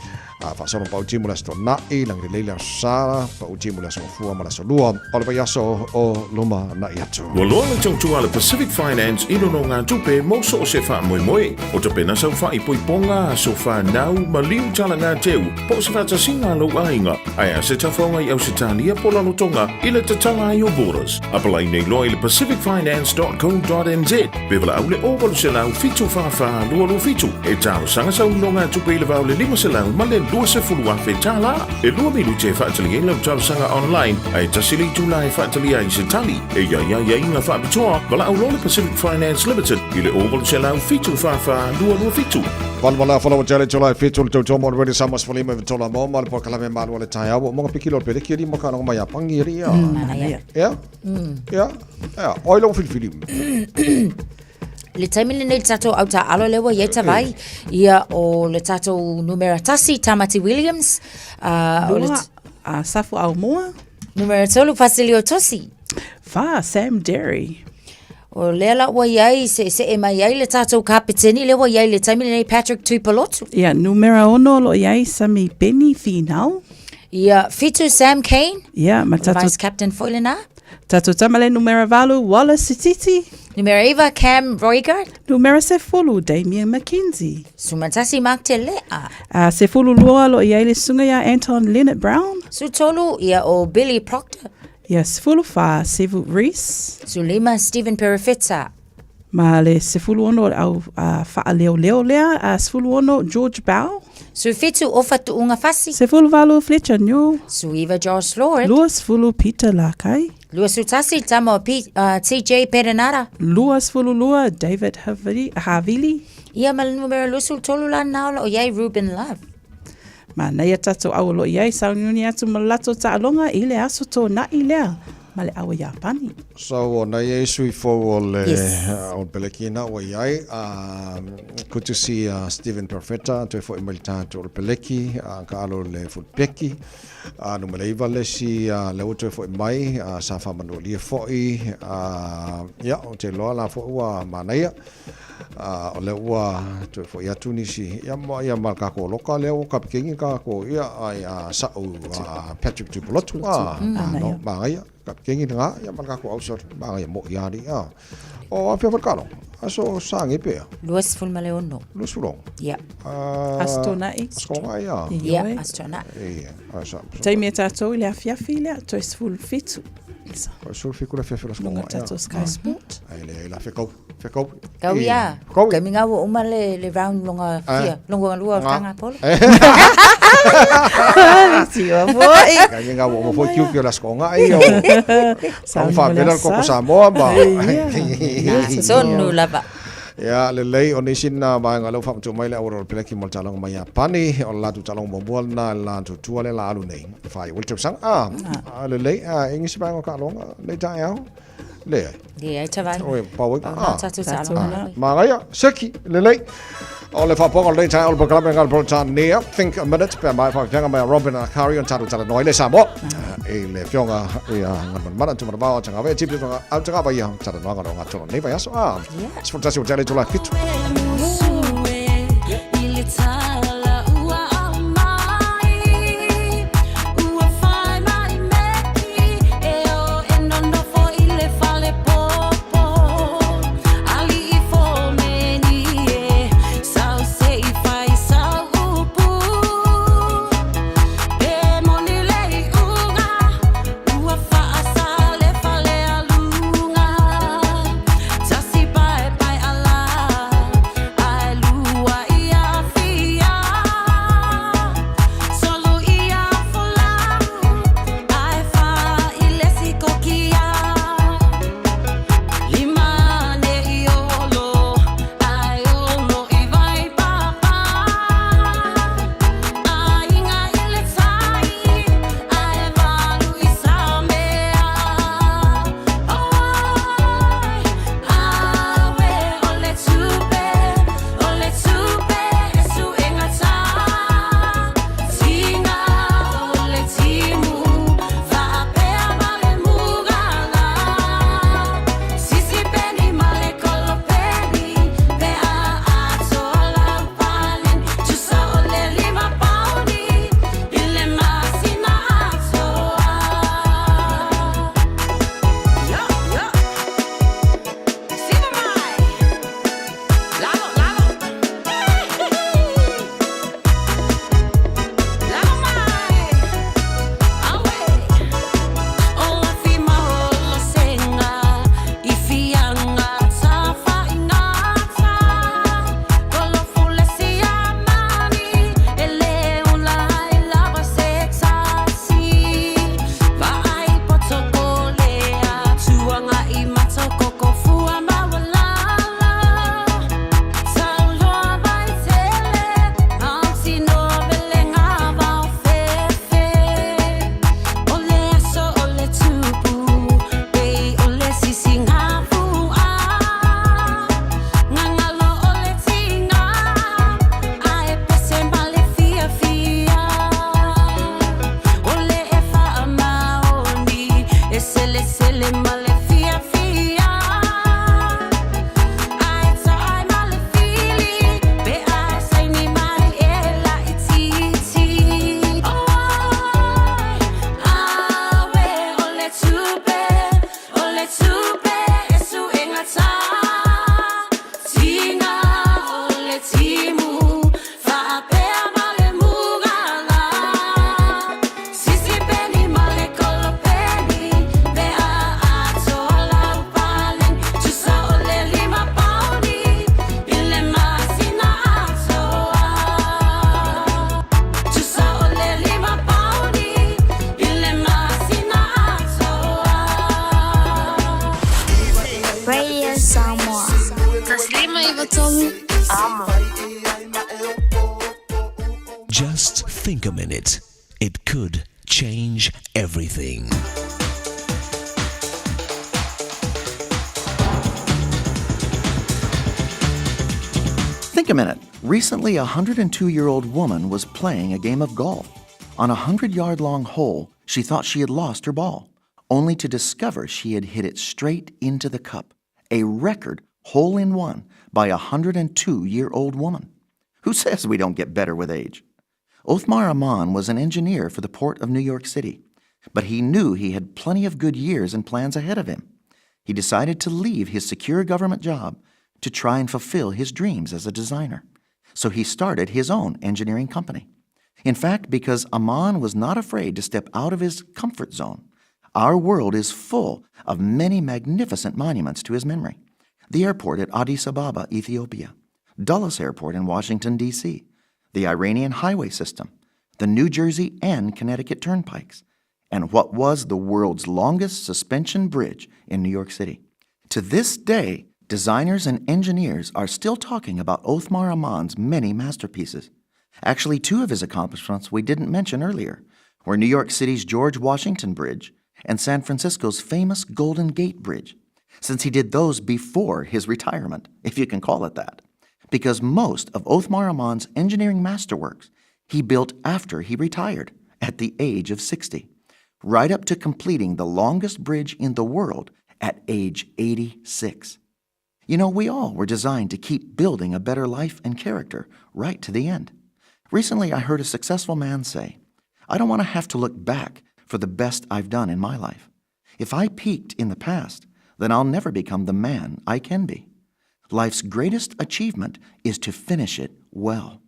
Speaker 2: Faasolo na pau timu le Aso Toonai, lagi lelei le Aso Sa, pau timu le Aso Gafua ma le Aso Lua. O le vaiaso o luma na'i atu.
Speaker 1: Ua loa le tautua a le Pacific Finance i nonogatupe mo so o se faamoemoe. O tapena sau faaipoipoga, aso fanau, maliu talaga teu, po o se faatasiga a lou aiga, ae a se tafaoga i Ausetalia po o Lalotoga i le tatala ai o borders. Apalai nei loa i le pacificfinance.co.nz pe valaau le 0800 744 227 e talosaga sau nonogatupe i le va o le 500 ma le 20,000 tala. E lua minute e faatali ai lau talosaga online ae tasi le itula e faatali ai se tali. E i ai aiaiga faapitoa, valaau loa le Pacific Finance Limited i le 0800 744 227.
Speaker 2: Valu wala fala wa jale chola e fitu le tautoa mo le Radio Samoa sefulima i vitola mo ma le polokalame malu o le taeao ua monga piki lo le peleki ali mo ka mai a pangi ali ia.
Speaker 10: Manaia.
Speaker 2: Ia? Ia? Ia, oi lo filifili.
Speaker 10: Le taimi lenei le tatou au taalo lea ua i ai Tavai, ia o le tatou numera tasi, Tamati Williams. O le
Speaker 9: Lua, Safu Aumua.
Speaker 10: Numera tolu, Fasilio Tosi.
Speaker 9: Wha, Sam Derry.
Speaker 10: O lea la ua i ai, seesee mai ai le tatou kapeteni lea ua i ai le taimi lenei Patrick Tuipolotu.
Speaker 9: Ia, numera ono o lo o i ai Sami Benny Finau.
Speaker 10: Ia, fitu Sam Cane.
Speaker 9: Ia, ma tatou...
Speaker 10: Vice captain foi lena.
Speaker 9: Tatou tama le numera valu, Wallace Sititi.
Speaker 10: Numera iva, Cam Roigard.
Speaker 9: Numera sefulu, Damien McKenzie.
Speaker 10: Sumatasi Mark Te Lea.
Speaker 9: Sefulu lua o lo o i ai le susuga ia Anton Leonard Brown.
Speaker 10: Sutolu, ia o Billy Proctor.
Speaker 9: Ia, 14, Sevu Reece.
Speaker 10: 15, Stephen Perofeta.
Speaker 9: Ma le 16 o le au faaleoleo lea, 16, George Bell.
Speaker 10: 17, Ofa Tu'ugafasi.
Speaker 9: 18, Fletcher Newell.
Speaker 10: 19, Josh Lord.
Speaker 9: 20, Peter Lakai.
Speaker 10: 21, tama o TJ Perenara.
Speaker 9: 22, David Havili.
Speaker 10: Ia ma le numera 23 la na o lo o i ai Ruben Love.
Speaker 9: Manaia tatou au o lo o i ai sauniuni atu ma le latou taaloga i le aso tōnaʻi lea ma le ʻAua Iapani.
Speaker 2: So o nei e sui fou o le o le peleki na ua i ai good to see Stephen Perfetta toe foi mai le tatou o le peleki ka alo le fulpeki numera iva le isi lea ua toe foi mai sa faamanualia foi ia ou te iloa la foi ua manaia O lea ua toe foi atu nisi, ia ma, ia ma le tatou loka lea ua kapikeni tatou, ia, ai a sa'u a Patrick Tupulotu, a, no, manaia. Kapiteni lena, ia ma le tatou ausa magaia moi alii a. O afea foi le taaloga? Aso Sage pe a?
Speaker 10: 26.
Speaker 2: 26?
Speaker 10: Ia.
Speaker 9: Aso Toonai.
Speaker 2: Aso Toonai a.
Speaker 10: Ia, Aso Toonai.
Speaker 2: Ia, a sa.
Speaker 9: Taimi e tatou i le afiafi lea, toe 17.
Speaker 2: Toe 17 le afiafi o le Aso
Speaker 9: Toonai. Luga tatou Sky Sport.
Speaker 2: Ai le la fekau, fekau.
Speaker 10: Kau ia.
Speaker 2: Kau.
Speaker 10: Taimi ngā ua uma le, le round longa fia, longa lua o tanga polo.
Speaker 3: Tiwa foi.
Speaker 2: Taimi ngā ua uma foi kiuki o le Aso Toonai o. Au faapena le koko Samoa ma.
Speaker 10: Tonu lava.
Speaker 2: Ia, lelei, o nisi na vaega o lea ua faamatuu mai le auala o le peleki mo le taaloga mai Iapani, o le latou taaloga muamua lena i le latou tua lea la alu nei. E faaiu ai le tausaga. Ah, ah, lelei, ah, e nisi vaega o taaloga nei taeao? Leai.
Speaker 10: Leai, tavai.
Speaker 2: Oi, pau ai.
Speaker 10: Ah, tatou taaloga.
Speaker 2: Manaia, seki, lelei. O le faapoga o lenei taeao o le polokalame ngā le Polotania, Think a Minute, pe mai whakawhianga mai a Robin Akari on tātou talanoa i le Samoa. I le whionga i a Nganmanamana, Tumanavao, Tangave, Tipi, Au Tangava ia, talanoaga no ngā toro nei vai aso. Ah, 11 o te ale tula fitu.
Speaker 18: Radio Samoa. 1993 Amo.
Speaker 16: Just think a minute. It could change everything.
Speaker 4: Think a minute. Recently, a 102 year old woman was playing a game of golf. On a 100 yard long hole, she thought she had lost her ball, only to discover she had hit it straight into the cup. A record hole in one by a 102 year old woman. Who says we don't get better with age? Othmar Amman was an engineer for the port of New York City. But he knew he had plenty of good years and plans ahead of him. He decided to leave his secure government job to try and fulfill his dreams as a designer. So he started his own engineering company. In fact, because Ammann was not afraid to step out of his comfort zone, our world is full of many magnificent monuments to his memory. The airport at Addis Ababa, Ethiopia, Dulles Airport in Washington, D.C., the Iranian highway system, the New Jersey and Connecticut turnpikes, and what was the world's longest suspension bridge in New York City. To this day, designers and engineers are still talking about Othmar Ammann's many masterpieces. Actually, two of his accomplishments we didn't mention earlier were New York City's George Washington Bridge and San Francisco's famous Golden Gate Bridge, since he did those before his retirement, if you can call it that. Because most of Othmar Ammann's engineering masterworks he built after he retired at the age of 60, right up to completing the longest bridge in the world at age 86. You know, we all were designed to keep building a better life and character right to the end. Recently, I heard a successful man say, I don't want to have to look back for the best I've done in my life. If I peaked in the past, then I'll never become the man I can be. Life's greatest achievement is to finish it well.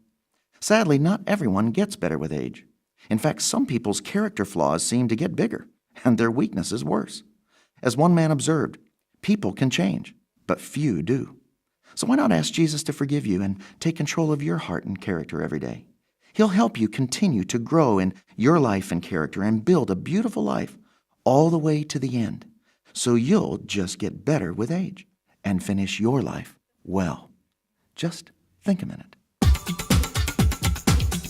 Speaker 4: Sadly, not everyone gets better with age. In fact, some people's character flaws seem to get bigger and their weaknesses worse. As one man observed, people can change, but few do. So why not ask Jesus to forgive you and take control of your heart and character every day? He'll help you continue to grow in your life and character and build a beautiful life all the way to the end. So you'll just get better with age and finish your life well. Just think a minute.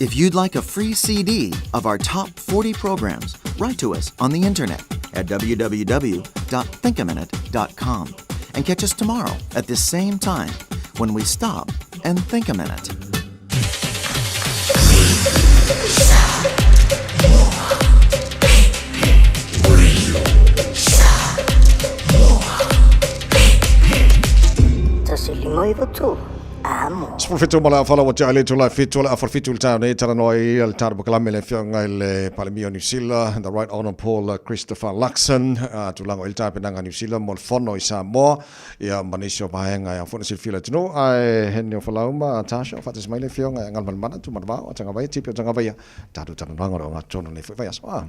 Speaker 4: If you'd like a free CD of our top 40 programs, write to us on the internet at www.thinkaminute.com and catch us tomorrow at this same time when we stop and think a minute.
Speaker 2: Amo. 17 ma le aofala ua tea i le itula e fitu o le afa o le fitu i le taeao nei, talanoa ai ia le tatou polokalame i le Afioga i le Palemia o Niu Sila, The Right Honourable Christopher Luxon, tulaga o i le tapenaga a Niu Sila mo le fono i Samoa, ia ma nisi o vaega e ao foi ona silafia e le atunuu. Ae he neo falauma a Tasha, o faatasi mai le Afioga i Agalumalemana, Tumanavao, Tagavaia, Tipi o Tagavaia, tatou talanoaga o le ogatotonu nei foi vaiaso. Ah.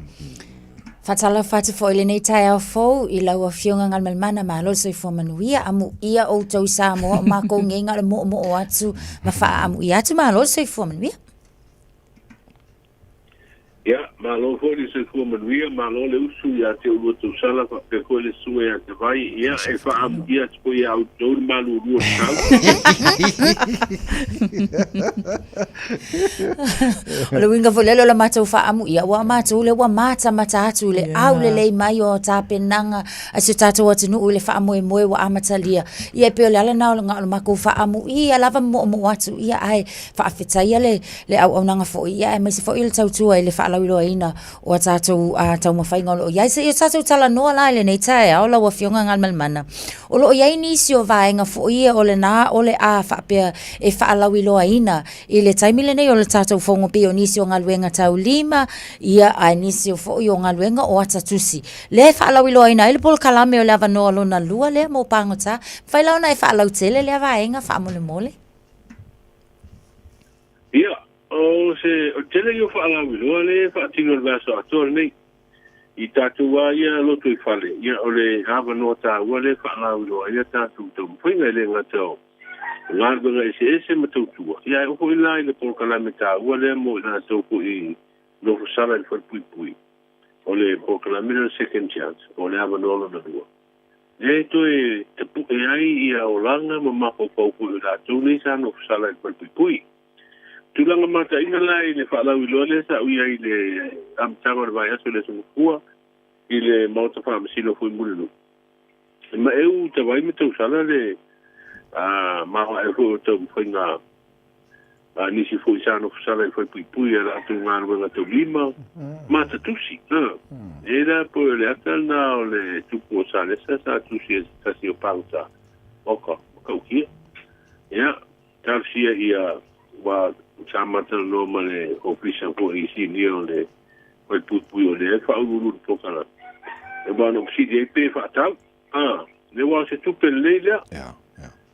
Speaker 10: Faatalofa atu foi i lenei taeao fou i lau Afioga Galumalemana, malo le soifua manuia, amuia outou i Samoa, o makou nei na o le moomoo atu ma faaamuia atu, malo le soifua manuia.
Speaker 12: Ia, malo foi le soifua manuia, malo le usu ia te oulua tausala faapea foi le susuga ia Tavai. Ia, e faaamuia atu foi ia outou le malulu o le tau.
Speaker 10: O le uiga foi lea o le matou faaamuia, aua o matou lea ua matamata atu i le aulelei mai o tapenaga a si o tatou atunuu i le faamoemoe ua amatalia. Ia e pei o le ala lena o le matou faaamuia lava ma moomoo atu, ia ae faafetaia le le auaunaga foi, ia aemaise foi o le tautua i le faalauiloaina o a tatou taumafaiga o lo o i ai. Se i o tatou talanoa la i lenei taeao lau Afioga Galumalemana, o lo o i ai nisi o vaega foi ia o lena o le a faapea e faalauiloaina i le taimi lenei o le tatou fono pei o nisi o galuega taulima, ia ae nisi o foi o galuega o ata tusi. Lea e faalauiloaina ai le polokalame o le avanoa lona lua lea mo pagota. Mafai la ona e faalautele lea vaega faamolemole?
Speaker 12: Ia, o se o le tele ia o faalauiloa lea e faatino i le vaiaso atoa lenei. I tatou lava ia lotoifale, ia o le avanoa taua lea e faalauiloa ai a tatou taumafaiga, e le gata o galuega eseese ma tautua, ia ae oo foi la i le polokalame taua lea mo i latou foi i nofosala i le falepuipui, o le polokalame lea o le Second Chance, po o le avanoa lona lua. Lea e toe tapu'e ai ia olaga ma mafaufau foi o i latou nei sa nofosala i le falepuipui. Tulaga mataina la i le faalauiloa lea sa ou i ai i le amataga o le vaiaso i le Aso Gafua i le Maota Faamasino foi Mulinuu. E maeu tavai ma tausala le maoae foi o taumafaiga a nisi foi sa nofosala i le falepuipui i a latou galuega taulima ma tatusi. E la po o le ata lena o le tupu o Salesa sa tusi e se tasi o pagota oka matautia. Ia, talosia ia ua sa matalanoa ma le ofisa foi sinia o le
Speaker 7: falepuipui o lea e faauluulu i le polokalame. E aua na ou fesili ai pe faatau. A, le aua o se tupe lelei lea.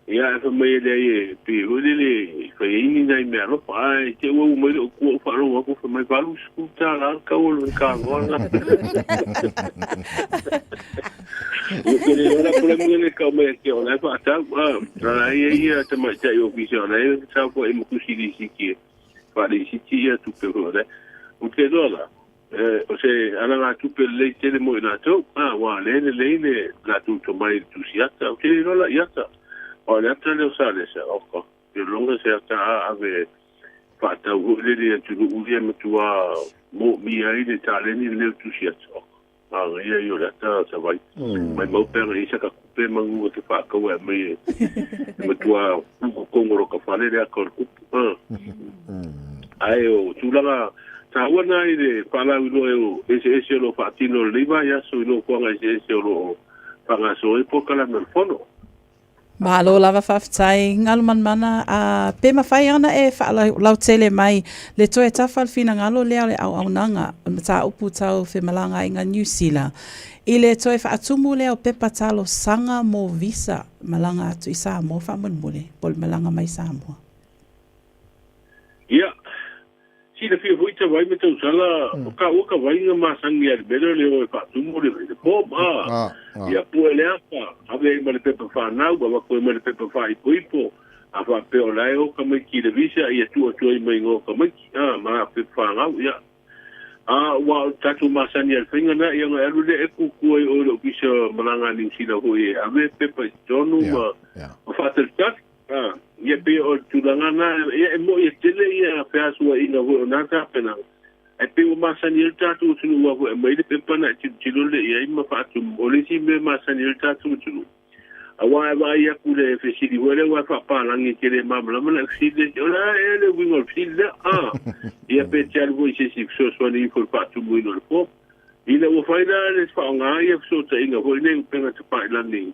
Speaker 7: Ia, ae fai mai e leai e pei foi lele e fai ai ni nai meaalofa. Ae te i ua uu mai lou tua ou faalogo atu fai mai $80 le tau o le kanoa lena. Ia pe le iloa la po o le a le mea lea e tau mai ia te au o la e faatau. A, a la e i ai ia tamaitai ofisa o la e saofai ma tusi lisiti e faalisiti ia tupe foi o la e. Ou te iloa la, o se alagatupe lelei tele mo i latou, aua o lea e lelei le latou tomai i le tusi ata. Ou te le iloa la i ata, aua o le ata lea o Salesa, oka, ou te lagona se ata a ave faatau foi lele i atunuu ia e matua moomia ai le taleni lenei o le tusi ata. Oka, manaia ia o le ata Savaii. Maimau pe ana i ai saka tupe manu e te faataua e aumai e matua tu totonu o lota fale le ata o le tupu. Ae o tulaga taua na i le faalauiloa eseese o lo o faatino i lenei vaiaso i nofoaga eseese o lo o faagasolo ai polokalame o le Fono.
Speaker 9: Malo lava faafetai Galumalemana a pe mafai ana e faalautele mai le toe tafa le finagalo lea o le auaunaga o le mataupu tau femalagaaiga Niu Sila i le toe faatumu lea o pepa talosaga mo visa malaga atu i Samoa faamolemole po o le malaga mai Samoa.
Speaker 7: Ia, silafia foi Tavai ma Tausala, o taua ka vai na masani ia le mea lea o le o e faatumu le form, a, ia pue le ata, ave ai ma le pepa fanau, avatu ai ma le pepa faaipoipo, a faapea o la e o tamaiti i le visa, ia tuu atu ai ma igoa o tamaiti, a, ma la pepa fanau, ia. A, ua o tatou masani ia le faiga lena, ia ona e alu lea e kukua i o i le ofisa malaga a Niu Sila foi e ave pepa i totonu ma faatalitali. A, ia pei o le tulaga lena, ia e mo'i e tele ia feasua'iga foi o na tapenaga, ae pei ua masani ai le tatou atunuu aua foi e aumai le pepa na e tilotilo lea i ai ma faatumu. O le isi mea e masani ai le tatou atunuu, aua e vaai atu i le fesili foi lea aua e faapalagi e te le malamalama na e fesili lea, o le a ea le uiga o le fesili lea? A, ia pe te alu foi i se isi fesoasoani ifo i le faatumuina o le form. Ina ua fai la le faaaoga ia fesootaiga foi nei upega tafailagi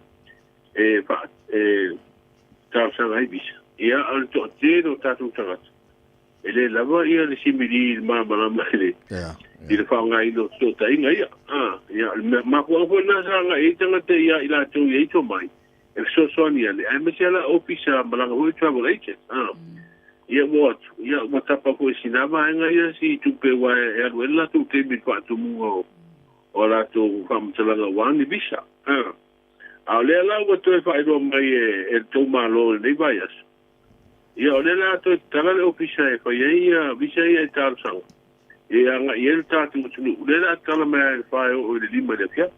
Speaker 7: e faa e talosaga ai visa. Ia, o le toatele o tatou tagata, e le lava ia le simili i le malamalama i le i le faaaogaina o fesootaiga ia. A, ia, o le mea mafuaaga foi lena sa agai ai tagata ia i latou i ai tomai, e fesoasoani ane, aemaise lava la ofisa malaga foi travel agent. A, ia ua o atu, ia ua tapa foi e sina vaega ia si tupe aua e alu ai le latou taimi i le faatumuga o o a latou faamatalaga aua ni visa. A. A o lea la ua toe faailoa mai e le tou Malo i lenei vaiaso, ia o lea la a toe tatala le ofisa e fai ai ia visa ia e talosaga e agai ai le tatou atunuu, o lea la a tatala mai lava i le 4 e oo i le 5 i le afiafi.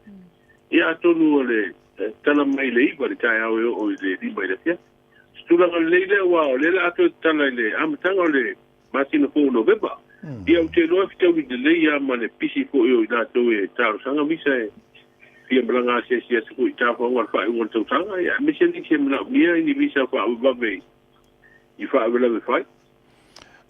Speaker 7: Ia atonu o le tatala mai i le 9 i le taeao e oo i le 5 i le afiafi. O se tulaga lelei lea aua o lea la a toe tatala i le amataga o le masina fou o Novema. Ia ou te iloa e fetaui lelei lava ma le pisi foi o i latou e talosaga visa e fia malaga asiasi atu foi i tafaoga i le faaiuga o le tausaga, ia aemaise nisi e manaomia i ni visa faavavave i faalavelave fai.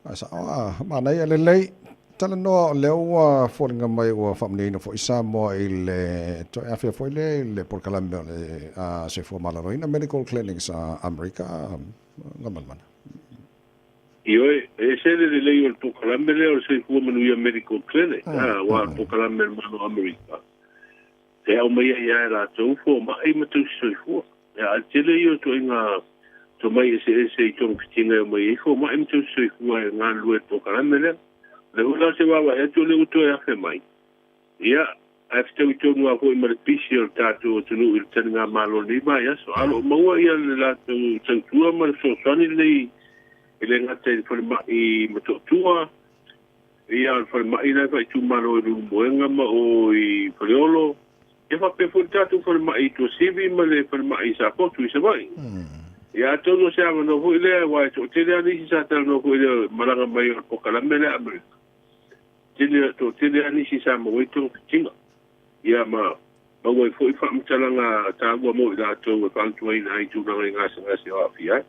Speaker 2: Ae sao a manaia lelei. Talanoa o lea ua foliga mai ua faamanuiaina foi Samoa i le toe afea foi lea i le polokalame o le Soifua Maloloina Medical Clinics a Amerika Gamalemana.
Speaker 7: Ioe, e ese le lelei o le polokalame lea o le Soifua Manuia Medical Clinic, aua o le polokalame a le Malo o Amerika, e aumai ai lava e latou fomai ma tausi soifua. Ia, a o le tele ia o ituaiga tomai eseese i togafitiga e omai ai fomai ma tausi soifua e galulue i le polokalame lea. O lea foi la ou te vaavaai atu o lea ua toe afe mai, ia, ae fetaui tonu lava foi ma le pisi o le tatou atunuu i le taligamalo i lenei vaiaso. A o lo o maua ia le latou tautua ma le fesoasoani lenei e le gata i le falemai Motootua, ia o le falemai la e faaitumalo i Leulumoega ma o i Faleolo, ia faapea foi le tatou falemai i Tuasivi ma le falemai i Safotu i Savaii. Ia atonu o se avanoa foi lea aua e toatele lava nisi sa talanoa foi i le malaga mai o le polokalame lea a Amerika. Tele, toatele lava nisi sa maua ai togafitiga. Ia ma maua ai foi faamatalaga taua mo i latou e fautuaina ai i tulaga i gasegase o aafia ai.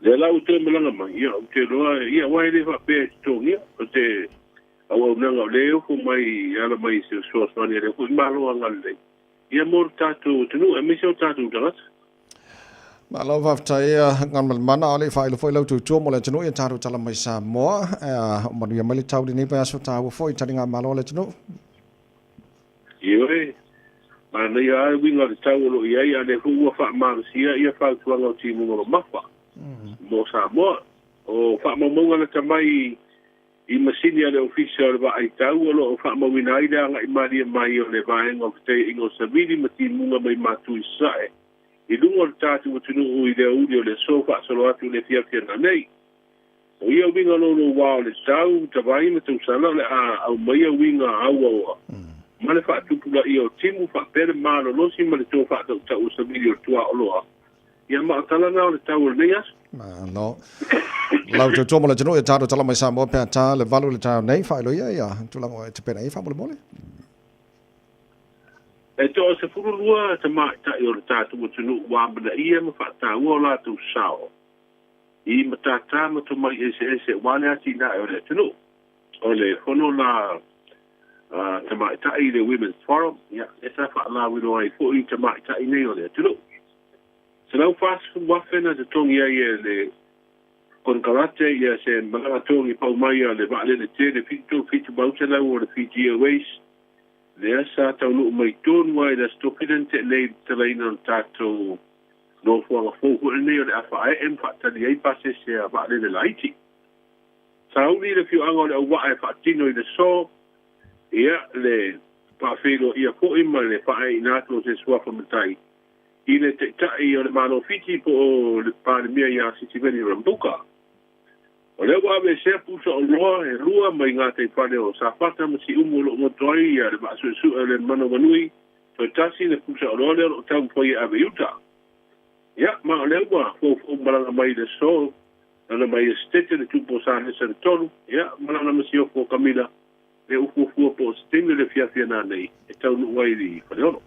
Speaker 7: Lea la ua toe malaga mai, ia, ou te iloa, ia, aua e le faapea e totogia, o te auaunaga o lea e ofo mai e ala mai i se fesoasoani a lea foi Malo agalelei, ia mo le tatou atunuu, aemaise o tatou tagata.
Speaker 2: Malo faafetai Galumalemana, a o le i faailo foi lau tautua mo le atunuu ia tatou tala mai Samoa. Ea manuia mai le tau i lenei vaiaso taua foi i taligamalo a le atunuu.
Speaker 7: Ioe, manaia lava le uiga o le tau o lo o i ai, a o lea foi ua faamalosia ia fautuaga o timuga mamafa mo Samoa. O faamaumauga lata mai i masini a le Ofisa o le Vaai Tau o lo o faamauina ai le agai malie mai o le Vaega o Fetaiaiga o Savili ma Timuga mai Matu i Sasae i luga o le tatou atunuu i le aoauli o le aso faasolo atu i le afiafi ananei. O ia uiga louloua o le tau, tavai ma tausala o le a aumaia uiga auaoa ma le faatupulaia o timu faapea le malolosi ma le to faatautau o savili o le tuaoloa Ia ma o tala na o le tau o lenei aso.
Speaker 2: Malo. Lau tautua mo le atunuu ia tatou tala mai Samoa pe a ta le 8 i le taeao nei, faailoa ia ia tulaga o e tapena ai faamolemole.
Speaker 7: E toa 12 tamaitai o le tatou atunuu ua amanaia ma faataua o latou sao i matata ma tomai eseese aua le atinae o le atunuu. O le fono la a tamaitai i le Women's Forum, ia, lea sa faalauiloa ai foi tamaitai nei o le atunuu. 140,000 na totogi ai e le konekarate ia se malaga togi pau mai a le vaalele tele 737 800 o le Fiji Airways lea sa taunuu mai tonu lava i le Aso Tofi lea na tea nei i le tatalaina o le tatou nofoaga fou foi lenei o le a faaee ma faatali ai pasese a vaalele laiti. Sauni le afioaga o Leauvaa e faatino i le aso ia le faafeiloaia foi ma le faaeeina atu o se suafa matai i le Taitai o le Malo Fiti po o le Palemia ia Sitiveni Rabuka. O lea ua aveesea pusa oloa e lua mai gataifale o Safata ma Siumu o lo o goto ai le vaa suesue o le Manawanui, toe tasi le pusa oloa lea o lo o taumafai e ave i uta. Ia, ma o lea ua foufou malaga mai i le aso Lana Maiestete le Tupu o Salesa le Tolu, ia, ma lana masiofo o Kamila, le ufuafua po o se taimi o le afiafi ananei e taunuu ai i Faleolo.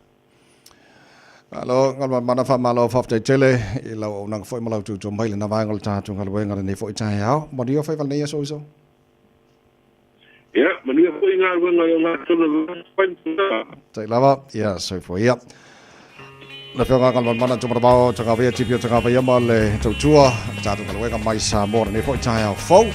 Speaker 2: Malo, Galumalemana faamalo faafetai tele i lau auaunaga foi ma lau tuutuu mai i lena vaega o le tatou galuega lenei foi taeao. Manuia faiva lenei aso uso.
Speaker 7: Ia, manuia foi galuega i o gatonu e
Speaker 2: Tai lava, ia soifua ia. Le afioga Galumalemana Tumanavao Tagavaia Tipi o Tagavaia ma le tautua le tatou galuega mai Samoa lenei foi taeao fou.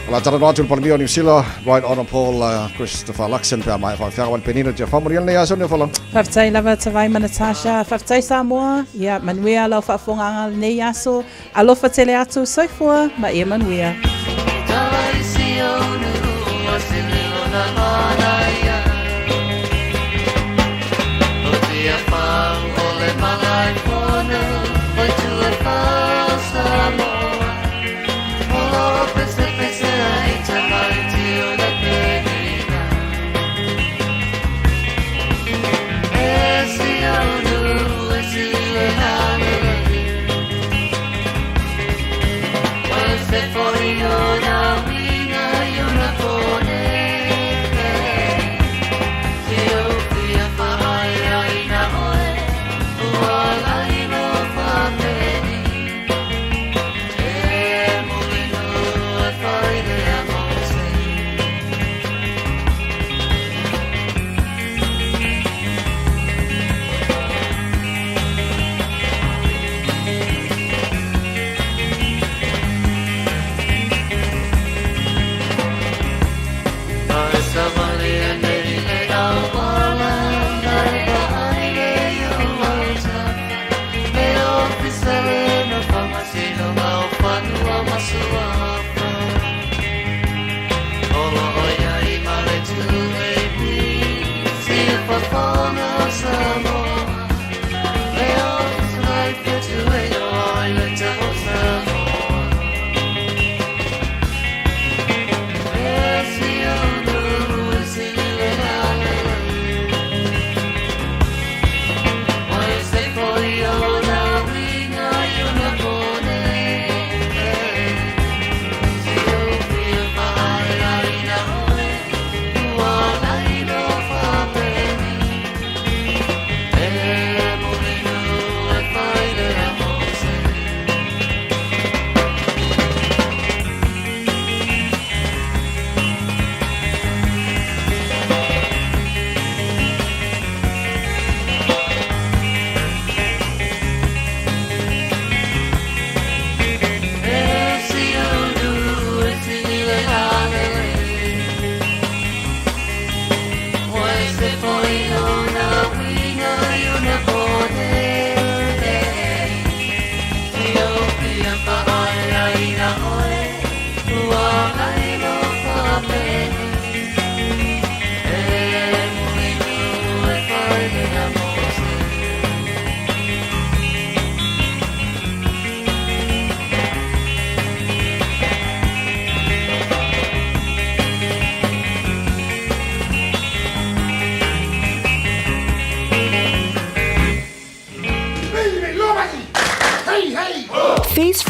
Speaker 2: O la talanoa atu le Palemia o Niu Sila, Right Honourable Christopher Luxon, pe a maea faafeaga wa le penina tia whamoria lenei aso ni o whala.
Speaker 9: Faafetai lava Tavai ma Natasha. Faafetai Samoa. Ia, manuia lau faafofogaaga lenei aso. Alofa tele atu, soifua ma ia manuia.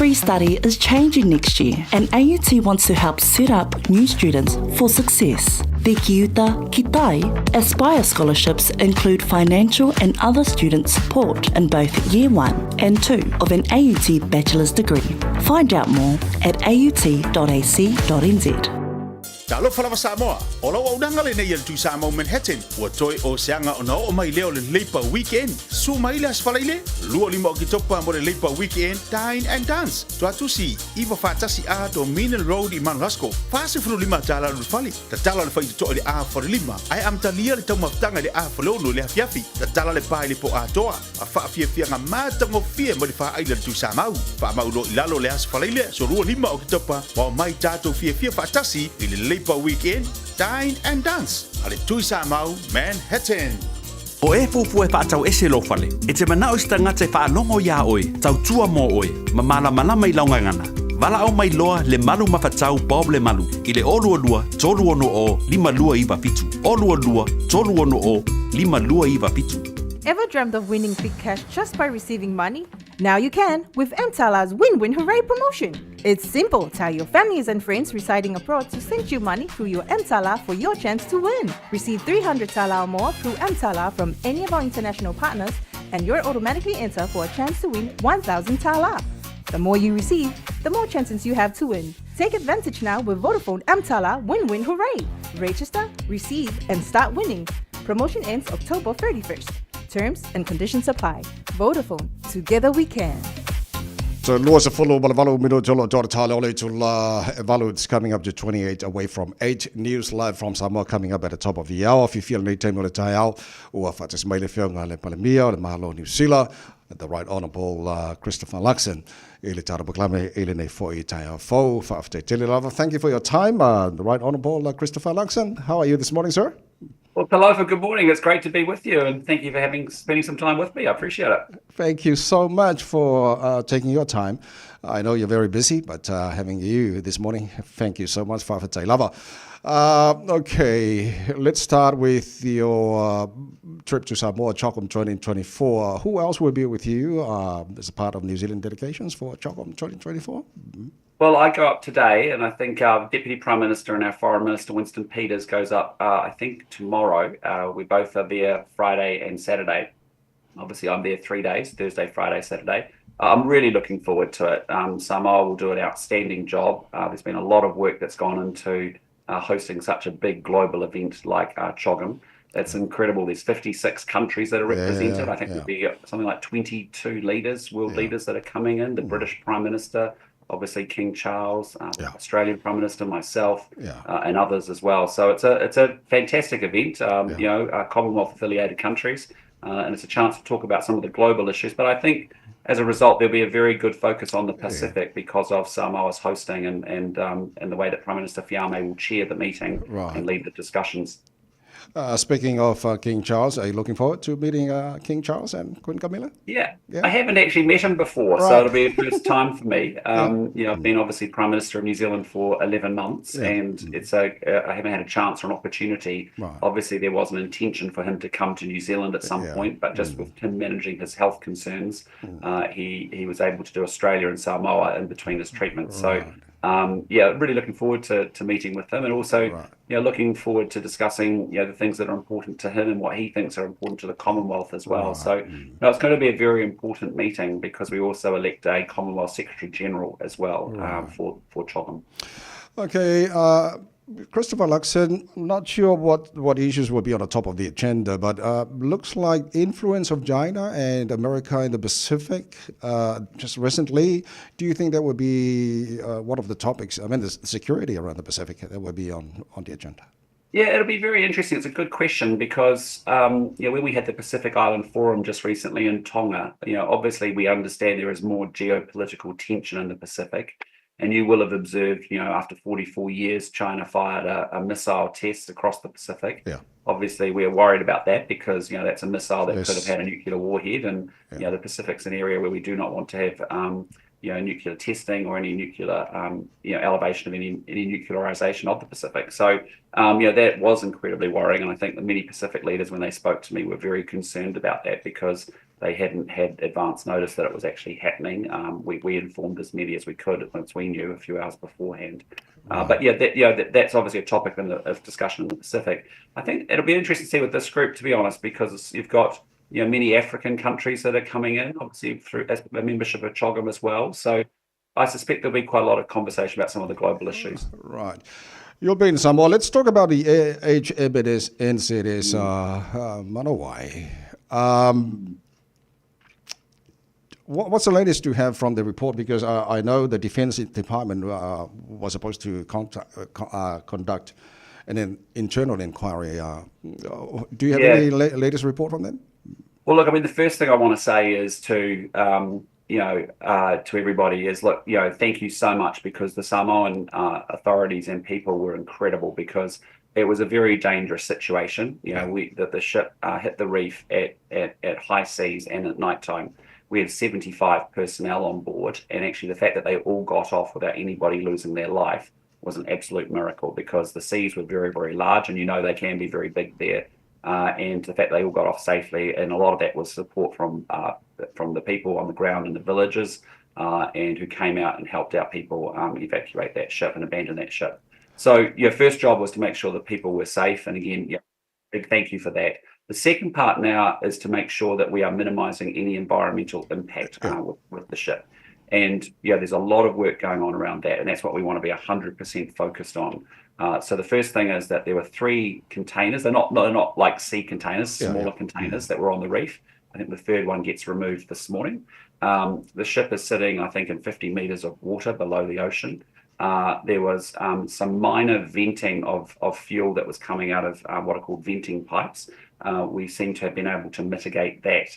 Speaker 11: free study is changing next year, and AUT wants to help set up new students for success. The Kiuta Kitai Aspire scholarships include financial and other student support in both Year 1 and 2 of an AUT bachelor's degree. Find out more at aut.ac.nz.
Speaker 1: Talofa lava Samoa, o lau auaunaga lenei a le Tuisamau Manhattan, ua toe o se aga ona oo mai lea o le Labour Weekend. Susu mai le Aso Faraile, 25 o Oketopa mo le Labour Weekend Dine and Dance, Tuatusi, 941 A Dominion Road i Mount Roskill, 45 tala ulufale, tatala le faitotoa i le A falelima, ae amatalia le taumafataga i le A faleono i le afiafi, tatala le pa i le po atoa. A faafiafiaga matagofie mo le faaila le Tuisamau. Faamau loa i lalo le Aso Faraile, aso 25 o Oketopa, ma omai tatou fiafia faatasi i le Labour Weekend, Dine and Dance a le Tuisamau Manhattan.
Speaker 14: O e fuafua e faatau ese lou fale, e te manao i se tagata e faalogo iā oe, tautua mō oe, ma malamalama i lau gagana. Valaau mai loa Lemalu Mafatau Bob Lemalu i le 022 360 5297, 022 360 5297.
Speaker 23: Ever dreamt of winning big cash just by receiving money? Now you can with Mtala's Win Win Hooray promotion. It's simple. Tell your families and friends residing abroad to send you money through your Mtala for your chance to win. Receive 300 Tala or more through Mtala from any of our international partners, and you're automatically entered for a chance to win 1,000 Tala. The more you receive, the more chances you have to win. Take advantage now with Vodafone Mtala Win Win Hooray. Register, receive, and start winning. Promotion ends October 31st. Terms and conditions apply. Vodafone, together we can.
Speaker 2: So lua sefulu ma le valu minute o lo tō tale o le itula e valu. It's coming up to 28 away from 8. News live from Samoa coming up at the top of the hour. Fiafia lenei taimi o le taeao ua faatasi mai le afioga i le Palemia o le Malo o Niu Sila, the Right Honourable Christopher Luxon i le tatou polokalame i lenei foi taeao fou. Faafetai tele lava. Thank you for your time, the Right Honourable Christopher Luxon. How are you this morning, sir?
Speaker 24: Well, Talofa, good morning. It's great to be with you, and thank you for having spending some time with me. I appreciate it.
Speaker 2: Thank you so much for taking your time. I know you're very busy, but having you this morning, thank you so much, Faafetai lava. Okay, let's start with your trip to Samoa, CHOGM 2024. Who else will be with you as a part of New Zealand delegations for CHOGM 2024?
Speaker 24: Well, I go up today, and I think our Deputy Prime Minister and our Foreign Minister, Winston Peters, goes up, I think, tomorrow. We both are there Friday and Saturday. Obviously, I'm there 3 days, Thursday, Friday, Saturday. I'm really looking forward to it. Samoa will do an outstanding job. There's been a lot of work that's gone into hosting such a big global event like CHOGM. It's incredible. There's 56 countries that are represented. I think there'll be something like 22 leaders, world leaders that are coming in. The British Prime Minister, obviously King Charles, Australian Prime Minister, myself, and others as well. So it's a fantastic event. Commonwealth affiliated countries, and it's a chance to talk about some of the global issues. But I think as a result, there'll be a very good focus on the Pacific because of Samoa's hosting and the way that Prime Minister Fiame will chair the meeting and lead the discussions.
Speaker 2: Speaking of King Charles, are you looking forward to meeting King Charles and Queen Camilla?
Speaker 24: Yeah. I haven't actually met him before, so it'll be the first time for me. I've been obviously Prime Minister of New Zealand for 11 months, and it's a I haven't had a chance or an opportunity. Obviously, there was an intention for him to come to New Zealand at some point, but just with him managing his health concerns, he was able to do Australia and Samoa in between his treatments. So yeah, really looking forward to meeting with him, and also looking forward to discussing the things that are important to him and what he thinks are important to the Commonwealth as well. So it's going to be a very important meeting because we also elect a Commonwealth Secretary General as well for CHOGM.
Speaker 2: Okay, Christopher Luxon, not sure what issues will be on the top of the agenda, but looks like influence of China and America in the Pacific just recently. Do you think that would be one of the topics? I mean, the security around the Pacific that would be on the agenda.
Speaker 24: Yeah, it'll be very interesting. It's a good question because when we had the Pacific Island Forum just recently in Tonga, obviously we understand there is more geopolitical tension in the Pacific. And you will have observed, after 44 years, China fired a missile test across the Pacific. Obviously, we are worried about that because, that's a missile that could have had a nuclear warhead. And, the Pacific's an area where we do not want to have, nuclear testing or any nuclear, elevation of any nuclearization of the Pacific. So, that was incredibly worrying. And I think the many Pacific leaders, when they spoke to me, were very concerned about that because They hadn't had advance notice that it was actually happening. We, we informed as many as we could once we knew a few hours beforehand. But yeah, that, you know, that, that's obviously a topic in the, of discussion in the Pacific. I think it'll be interesting to see with this group, to be honest, because you've got you know many African countries that are coming in, obviously through as a membership of CHOGM as well. So I suspect there'll be quite a lot of conversation about some of the global issues.
Speaker 2: Right. You'll be in Samoa. Let's talk about the HMNS NZS Manawai. What's the latest you have from the report? Because I know the Defense Department was supposed to contact, conduct an internal inquiry. Do you have any latest report from them?
Speaker 24: Well, look, I mean, the first thing I want to say is to you know, to everybody is look, you know, thank you so much because the Samoan authorities and people were incredible because it was a very dangerous situation. You know, we that the ship hit the reef at, at at high seas and at night time. We had 75 personnel on board, and actually the fact that they all got off without anybody losing their life was an absolute miracle because the seas were very, very large, and you know they can be very big there. And the fact they all got off safely, and a lot of that was support from from the people on the ground in the villages, and who came out and helped our people evacuate that ship and abandon that ship. So your first job was to make sure that people were safe, and again, yeah, big thank you for that. The second part now is to make sure that we are minimizing any environmental impact with, with the ship. And yeah, there's a lot of work going on around that, and that's what we want to be 100% focused on. So the first thing is that there were three containers. They're not they're not like sea containers, smaller containers that were on the reef. I think the third one gets removed this morning. The ship is sitting, I think, in 50 meters of water below the ocean. There was some minor venting of, of fuel that was coming out of what are called venting pipes. We seem to have been able to mitigate that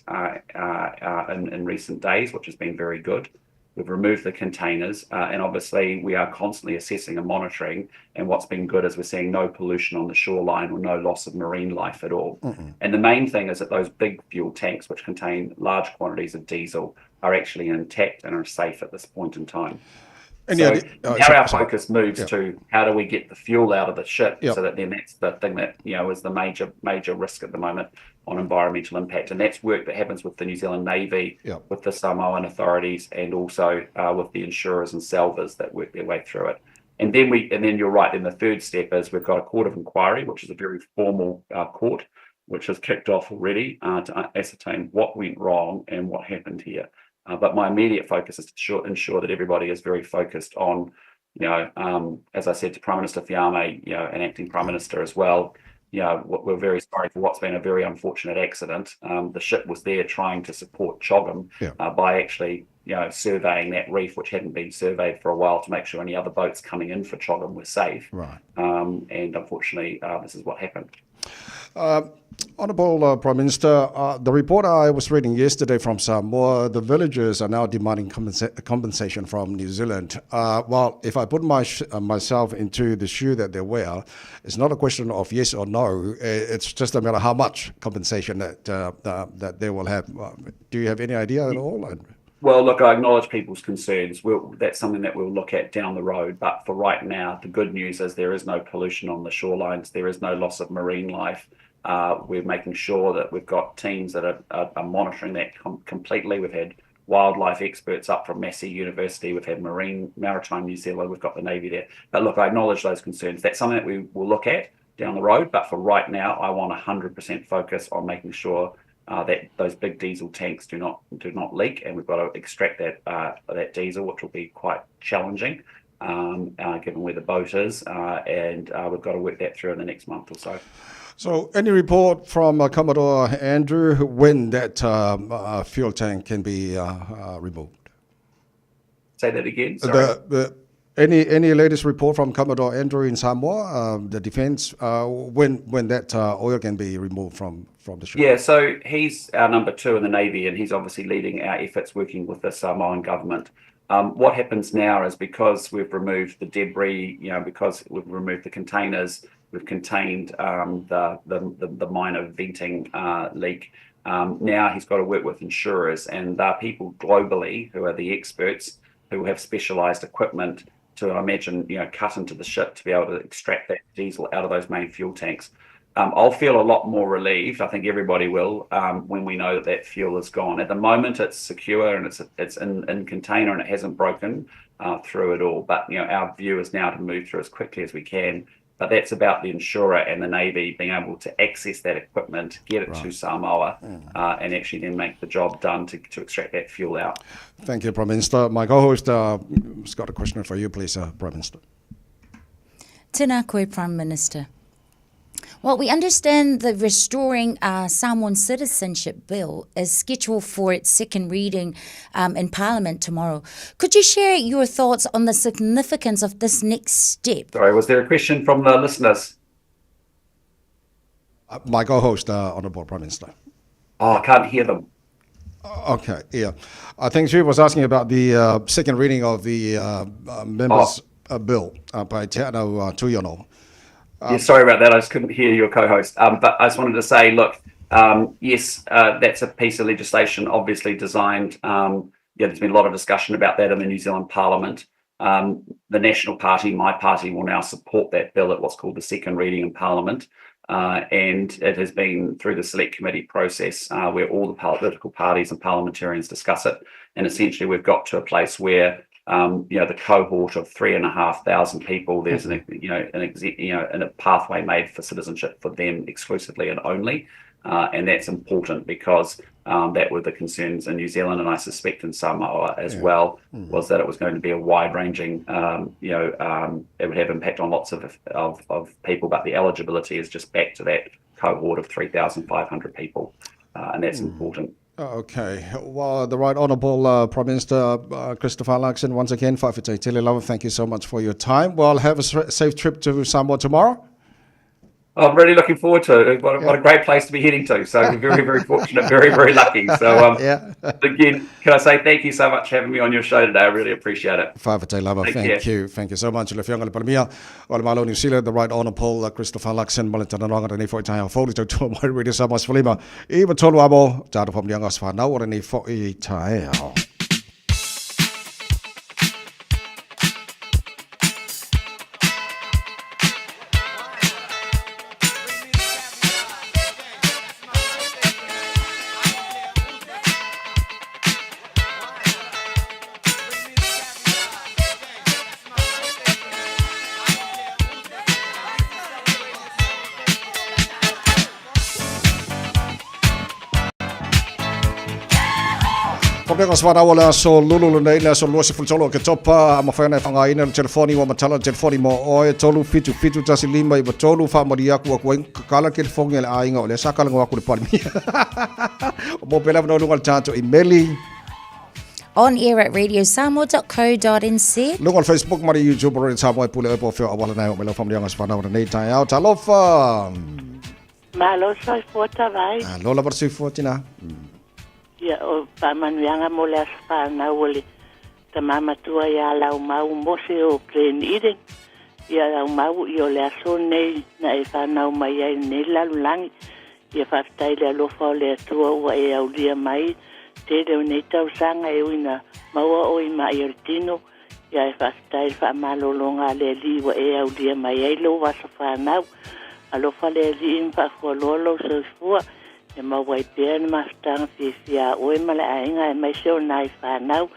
Speaker 24: in, in recent days, which has been very good. We've removed the containers, and obviously we are constantly assessing and monitoring. And what's been good is we're seeing no pollution on the shoreline or no loss of marine life at all. And the main thing is that those big fuel tanks, which contain large quantities of diesel, are actually intact and are safe at this point in time.
Speaker 2: And
Speaker 24: so
Speaker 2: yeah,
Speaker 24: now
Speaker 2: sorry,
Speaker 24: our
Speaker 2: sorry.
Speaker 24: focus moves to how do we get the fuel out of the ship so that then that's the thing that you know is the major major risk at the moment on environmental impact, and that's work that happens with the New Zealand Navy, with the Samoan authorities, and also with the insurers and salvors that work their way through it. And then we, and then you're right. Then the third step is we've got a court of inquiry, which is a very formal court, which has kicked off already to ascertain what went wrong and what happened here. But my immediate focus is to ensure that everybody is very focused on, you know, as I said to Prime Minister Fiame, you know, and acting Prime Minister as well, you know, we're very sorry for what's been a very unfortunate accident. The ship was there trying to support CHOGM by actually, you know, surveying that reef, which hadn't been surveyed for a while, to make sure any other boats coming in for CHOGM were safe.
Speaker 2: Right.
Speaker 24: And unfortunately, this is what happened.
Speaker 2: Honourable Prime Minister, the report I was reading yesterday from Samoa, the villagers are now demanding compensation from New Zealand. Well, if I put my myself into the shoe that they wear, it's not a question of yes or no. It's just a matter of how much compensation that that they will have. Do you have any idea at all?
Speaker 24: Well, look, I acknowledge people's concerns. We'll, that's something that we'll look at down the road. But for right now, the good news is there is no pollution on the shorelines. There is no loss of marine life. We're making sure that we've got teams that are, are, are monitoring that completely. We've had wildlife experts up from Massey University. We've had Marine Maritime New Zealand. We've got the Navy there. But look, I acknowledge those concerns. That's something that we will look at down the road. But for right now, I want 100% focus on making sure that those big diesel tanks do not do not leak, and we've got to extract that that diesel, which will be quite challenging given where the boat is, and we've got to work that through in the next month or so.
Speaker 2: So, any report from Commodore Andrew when that fuel tank can be removed?
Speaker 24: Say that again. Sorry.
Speaker 2: The any any latest report from Commodore Andrew in Samoa, the defense, when when that oil can be removed from from the ship?
Speaker 24: Yeah, so he's our number two in the Navy, and he's obviously leading our efforts working with the Samoan government. What happens now is because we've removed the debris, you know, because we've removed the containers, we've contained the, the, the, the minor venting leak. Now he's got to work with insurers, and there are people globally who are the experts who have specialized equipment to, I imagine, you know, cut into the ship to be able to extract that diesel out of those main fuel tanks. I'll feel a lot more relieved, I think everybody will, when we know that that fuel is gone. At the moment, it's secure and it's in container and it hasn't broken through at all. But you know, our view is now to move through as quickly as we can. But that's about the insurer and the Navy being able to access that equipment, get it to Samoa, and actually then make the job done to extract that fuel out.
Speaker 2: Thank you, Prime Minister. My co-host has got a question for you, please, Prime Minister.
Speaker 10: Tēnā koe, Prime Minister. Well, we understand the Restoring Samoan Citizenship Bill is scheduled for its second reading in Parliament tomorrow. Could you share your thoughts on the significance of this next step?
Speaker 24: Sorry, was there a question from the listeners?
Speaker 2: My co-host, Honourable Prime Minister.
Speaker 24: Oh, I can't hear them.
Speaker 2: Okay, yeah. I think she was asking about the second reading of the Members Bill by Teanau Tuiono.
Speaker 24: Yeah, sorry about that. I just couldn't hear your co-host. But I just wanted to say, look, yes, that's a piece of legislation obviously designed. Yeah, there's been a lot of discussion about that in the New Zealand Parliament. The National Party, my party, will now support that bill at what's called the second reading in Parliament. And it has been through the select committee process where all the political parties and parliamentarians discuss it. And essentially we've got to a place where, you know, the cohort of 3,500 people, there's an, you know, an you know, and a pathway made for citizenship for them exclusively and only. And that's important because that were the concerns in New Zealand, and I suspect in Samoa as well, was that it was going to be a wide-ranging, you know, it would have impact on lots of people, but the eligibility is just back to that cohort of 3,500 people, and that's important.
Speaker 2: Okay. Well, the Right Honourable Prime Minister Christopher Luxon, once again, fa'afetai tele lava, thank you so much for your time. Well, have a safe trip to Samoa tomorrow.
Speaker 24: I'm really looking forward to it. What a great place to be heading to. So we're very, very fortunate, very, very lucky. So again, can I say thank you so much for having me on your show today. I really appreciate it.
Speaker 2: Fa'afetai lava, thank you. Thank you so much. Le Afioga i le Palemia o le Malo o Niu Sila, the Right Honourable Christopher Luxon, ma le talanoaga lenei fo'i taeao fou, le tautua mai Radio Samoa 15 i 3 amo, tātou whamulianga o se whanau o lenei fo'i taeao. Ko pea ka o le aso lulu lenei, le aso 23 o Oketopa, a mawhai ana e whangaina le telefoni, ua matala le telefoni mo oe, 3 7 7 1 5 9 3, whaamari aku aku ai, kakala ke telefongi a le aiga o lea sa kalago aku le Palemia. O mo pela whanau lunga le tātou imeli.
Speaker 10: On air at radiosamoa.co.nz.
Speaker 2: Lunga le Facebook ma le YouTube o Radio Samoa e pule oe po o fea awala nei o me lau whamarianga se whanau lenei taeao. Talofa!
Speaker 13: Malo soifua Tavai.
Speaker 2: Alo lava le soifua tina.
Speaker 13: Ia, o faamanuiaga mo le aso fanau o le tama matua ia Laumau Mose o Glen Eden. Ia Laumau, ia o le aso lenei na e fanau mai ai lenei lalolagi. Ia faafetai i le alofa o le Atua ua e aulia mai tele o nei tausaga e ui na maua oe i maʻi o le tino. Ia e faafetai i le faamalologa a le Alii ua e aulia mai ai lou aso fanau. Alofa le Alii ma faafualoa lou soifua e maua ai pea le mafutaga fiafia a oe ma le aiga aemaise o nai fanau.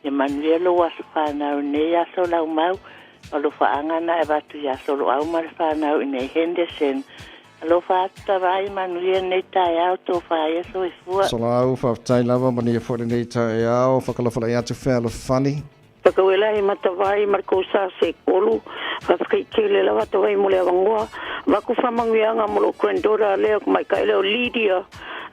Speaker 13: Ia manuia lou aso fanau i lenei aso laumau. Alofaaga na e avatu iā Soloau ma le fanau i nei Henderson. Alofa atu Tavai, manuia lenei taeao, tofa ia soifua.
Speaker 2: Soloau, faafetai lava, manuia foi lenei taeao, whakalafalai atu fealofani.
Speaker 13: Whakawela i Matawai ma le kousa se kolu, whawhaki tele lava Tawai mo le awangoa, vaku whamanguianga mo lo granddaughter lea ko mai kai leo Lydia,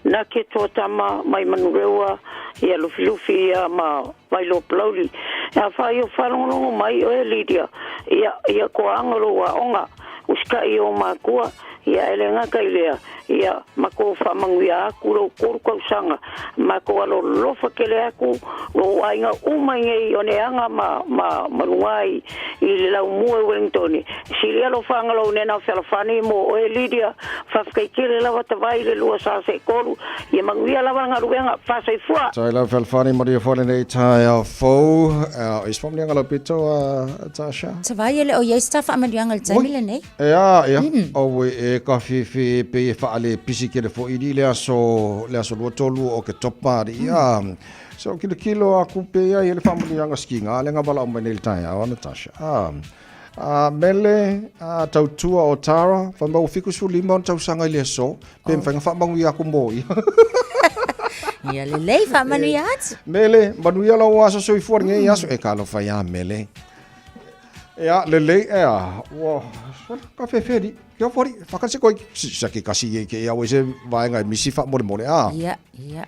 Speaker 13: na ke toa tama mai Manurewa ia Lufilufi ia ma Vailoa Palauli. E a whai o whalongolongo mai oe Lydia, ia ia ko anga lo aonga, usitaʻi o makua, ia e le gata i lea, ia makou faamanuia aku lou kolu kausaga, makou alolofa tele aku lou aiga uma i nei oneaga ma ma ma luga i i le laumua i Wellington. Sili alofaga lou nena o Fealofani mo oe Lydia, faafetai tele lava tavai le lua sa se kolu, ia manuia lava le galuega, faasoifua.
Speaker 2: Tai lau Fealofani manuia foi lenei taeao fou. Is faamanuiaga lau pito, Tasha?
Speaker 10: Tavai e le o iai se ta faamanuiaga i le taimi lenei.
Speaker 2: Ea, ea, auē e ka fefe pei e faale pisi kele foʻi li le aso le aso 23 o Oketopa alii a. So kilokilo aku pe ai le faamanuiaga sikiga le ga valaau mai nei i le taeao a Natasha. A, a mele a tautua o Tara, fai mai ua 75 ona tausaga i le aso, pe mafai ona faamanuia aku mo ia.
Speaker 10: Ia lelei faamanuia atu.
Speaker 2: Mele, manuia lau aso soifua lenei aso. E ka alofa iā Mele. Ea, lelei, ea, ua, ka fefe li. Kia fori, whakase koe, sa ke kasi e ke ea, se vaenga e misi wha more a.
Speaker 10: Ia, ia.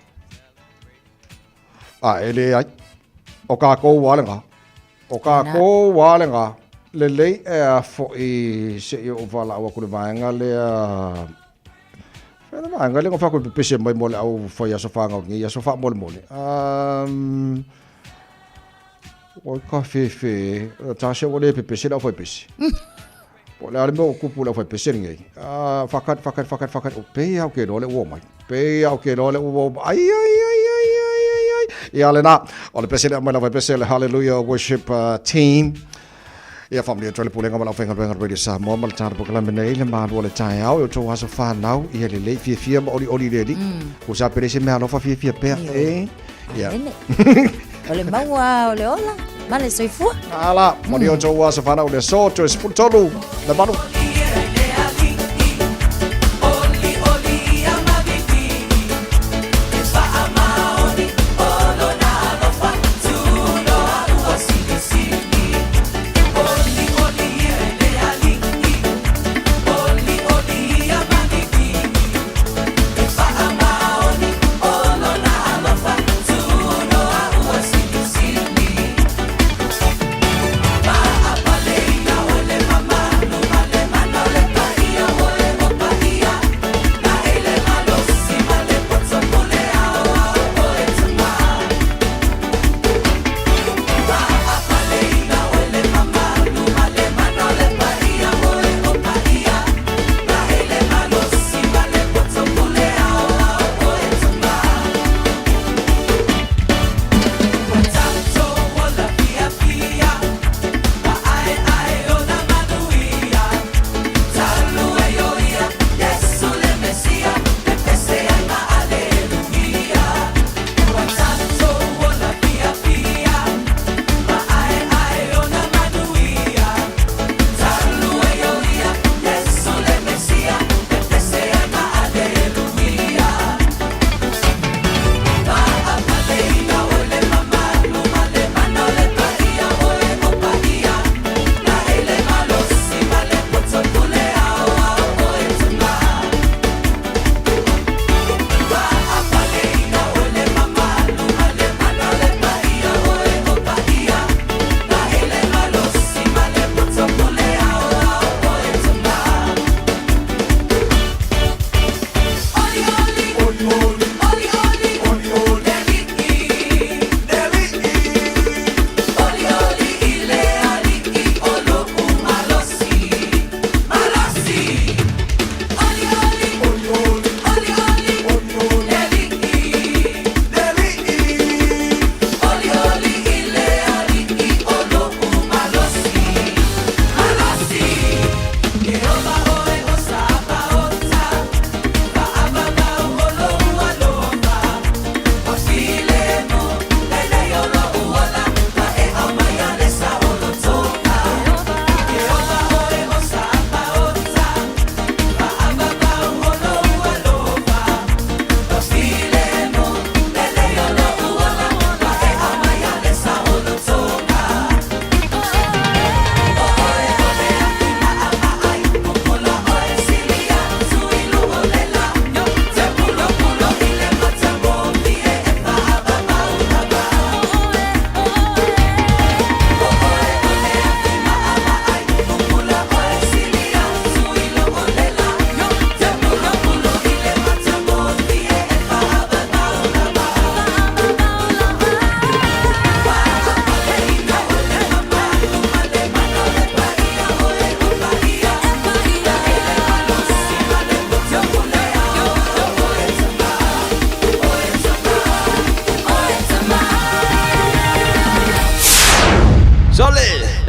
Speaker 2: A, e le ai. O kākou wā le ngā. O kākou wā le ngā. Lelei ea foʻi se i o wala au aku le vaenga lea. Whea le vaenga lea ngā whakui pepese mai mo le au whai aso whangau ngi aso wha mole mole. Oi ka fefe, Natasha ua le pepese le au whaipese. Po le ale mea o kupu le au whaipese lenei. Whakat, whakat, whakat, whakat, o pei au ke loa le ua mai. Pei au ke loa le ua mai. Ai, ai, ai, ai, ai, ai, ai. Ia le nā, o le pese le mai le whaipese le Hallelujah Worship Team. Ia whaamuli atu ai le pulega ma le aufaigaluega Radio Samoa ma le tāna polokalame nei le malu o le taeao e o tou aso whanau ia lelei fiafia ma olioli le alii. Ko sa pele se mea alofa fiafia pea e. Ia.
Speaker 10: O le maua o le ola, ma le soifua.
Speaker 2: Ala, manuia o tou aso whanau le aso, toe 13, le malu.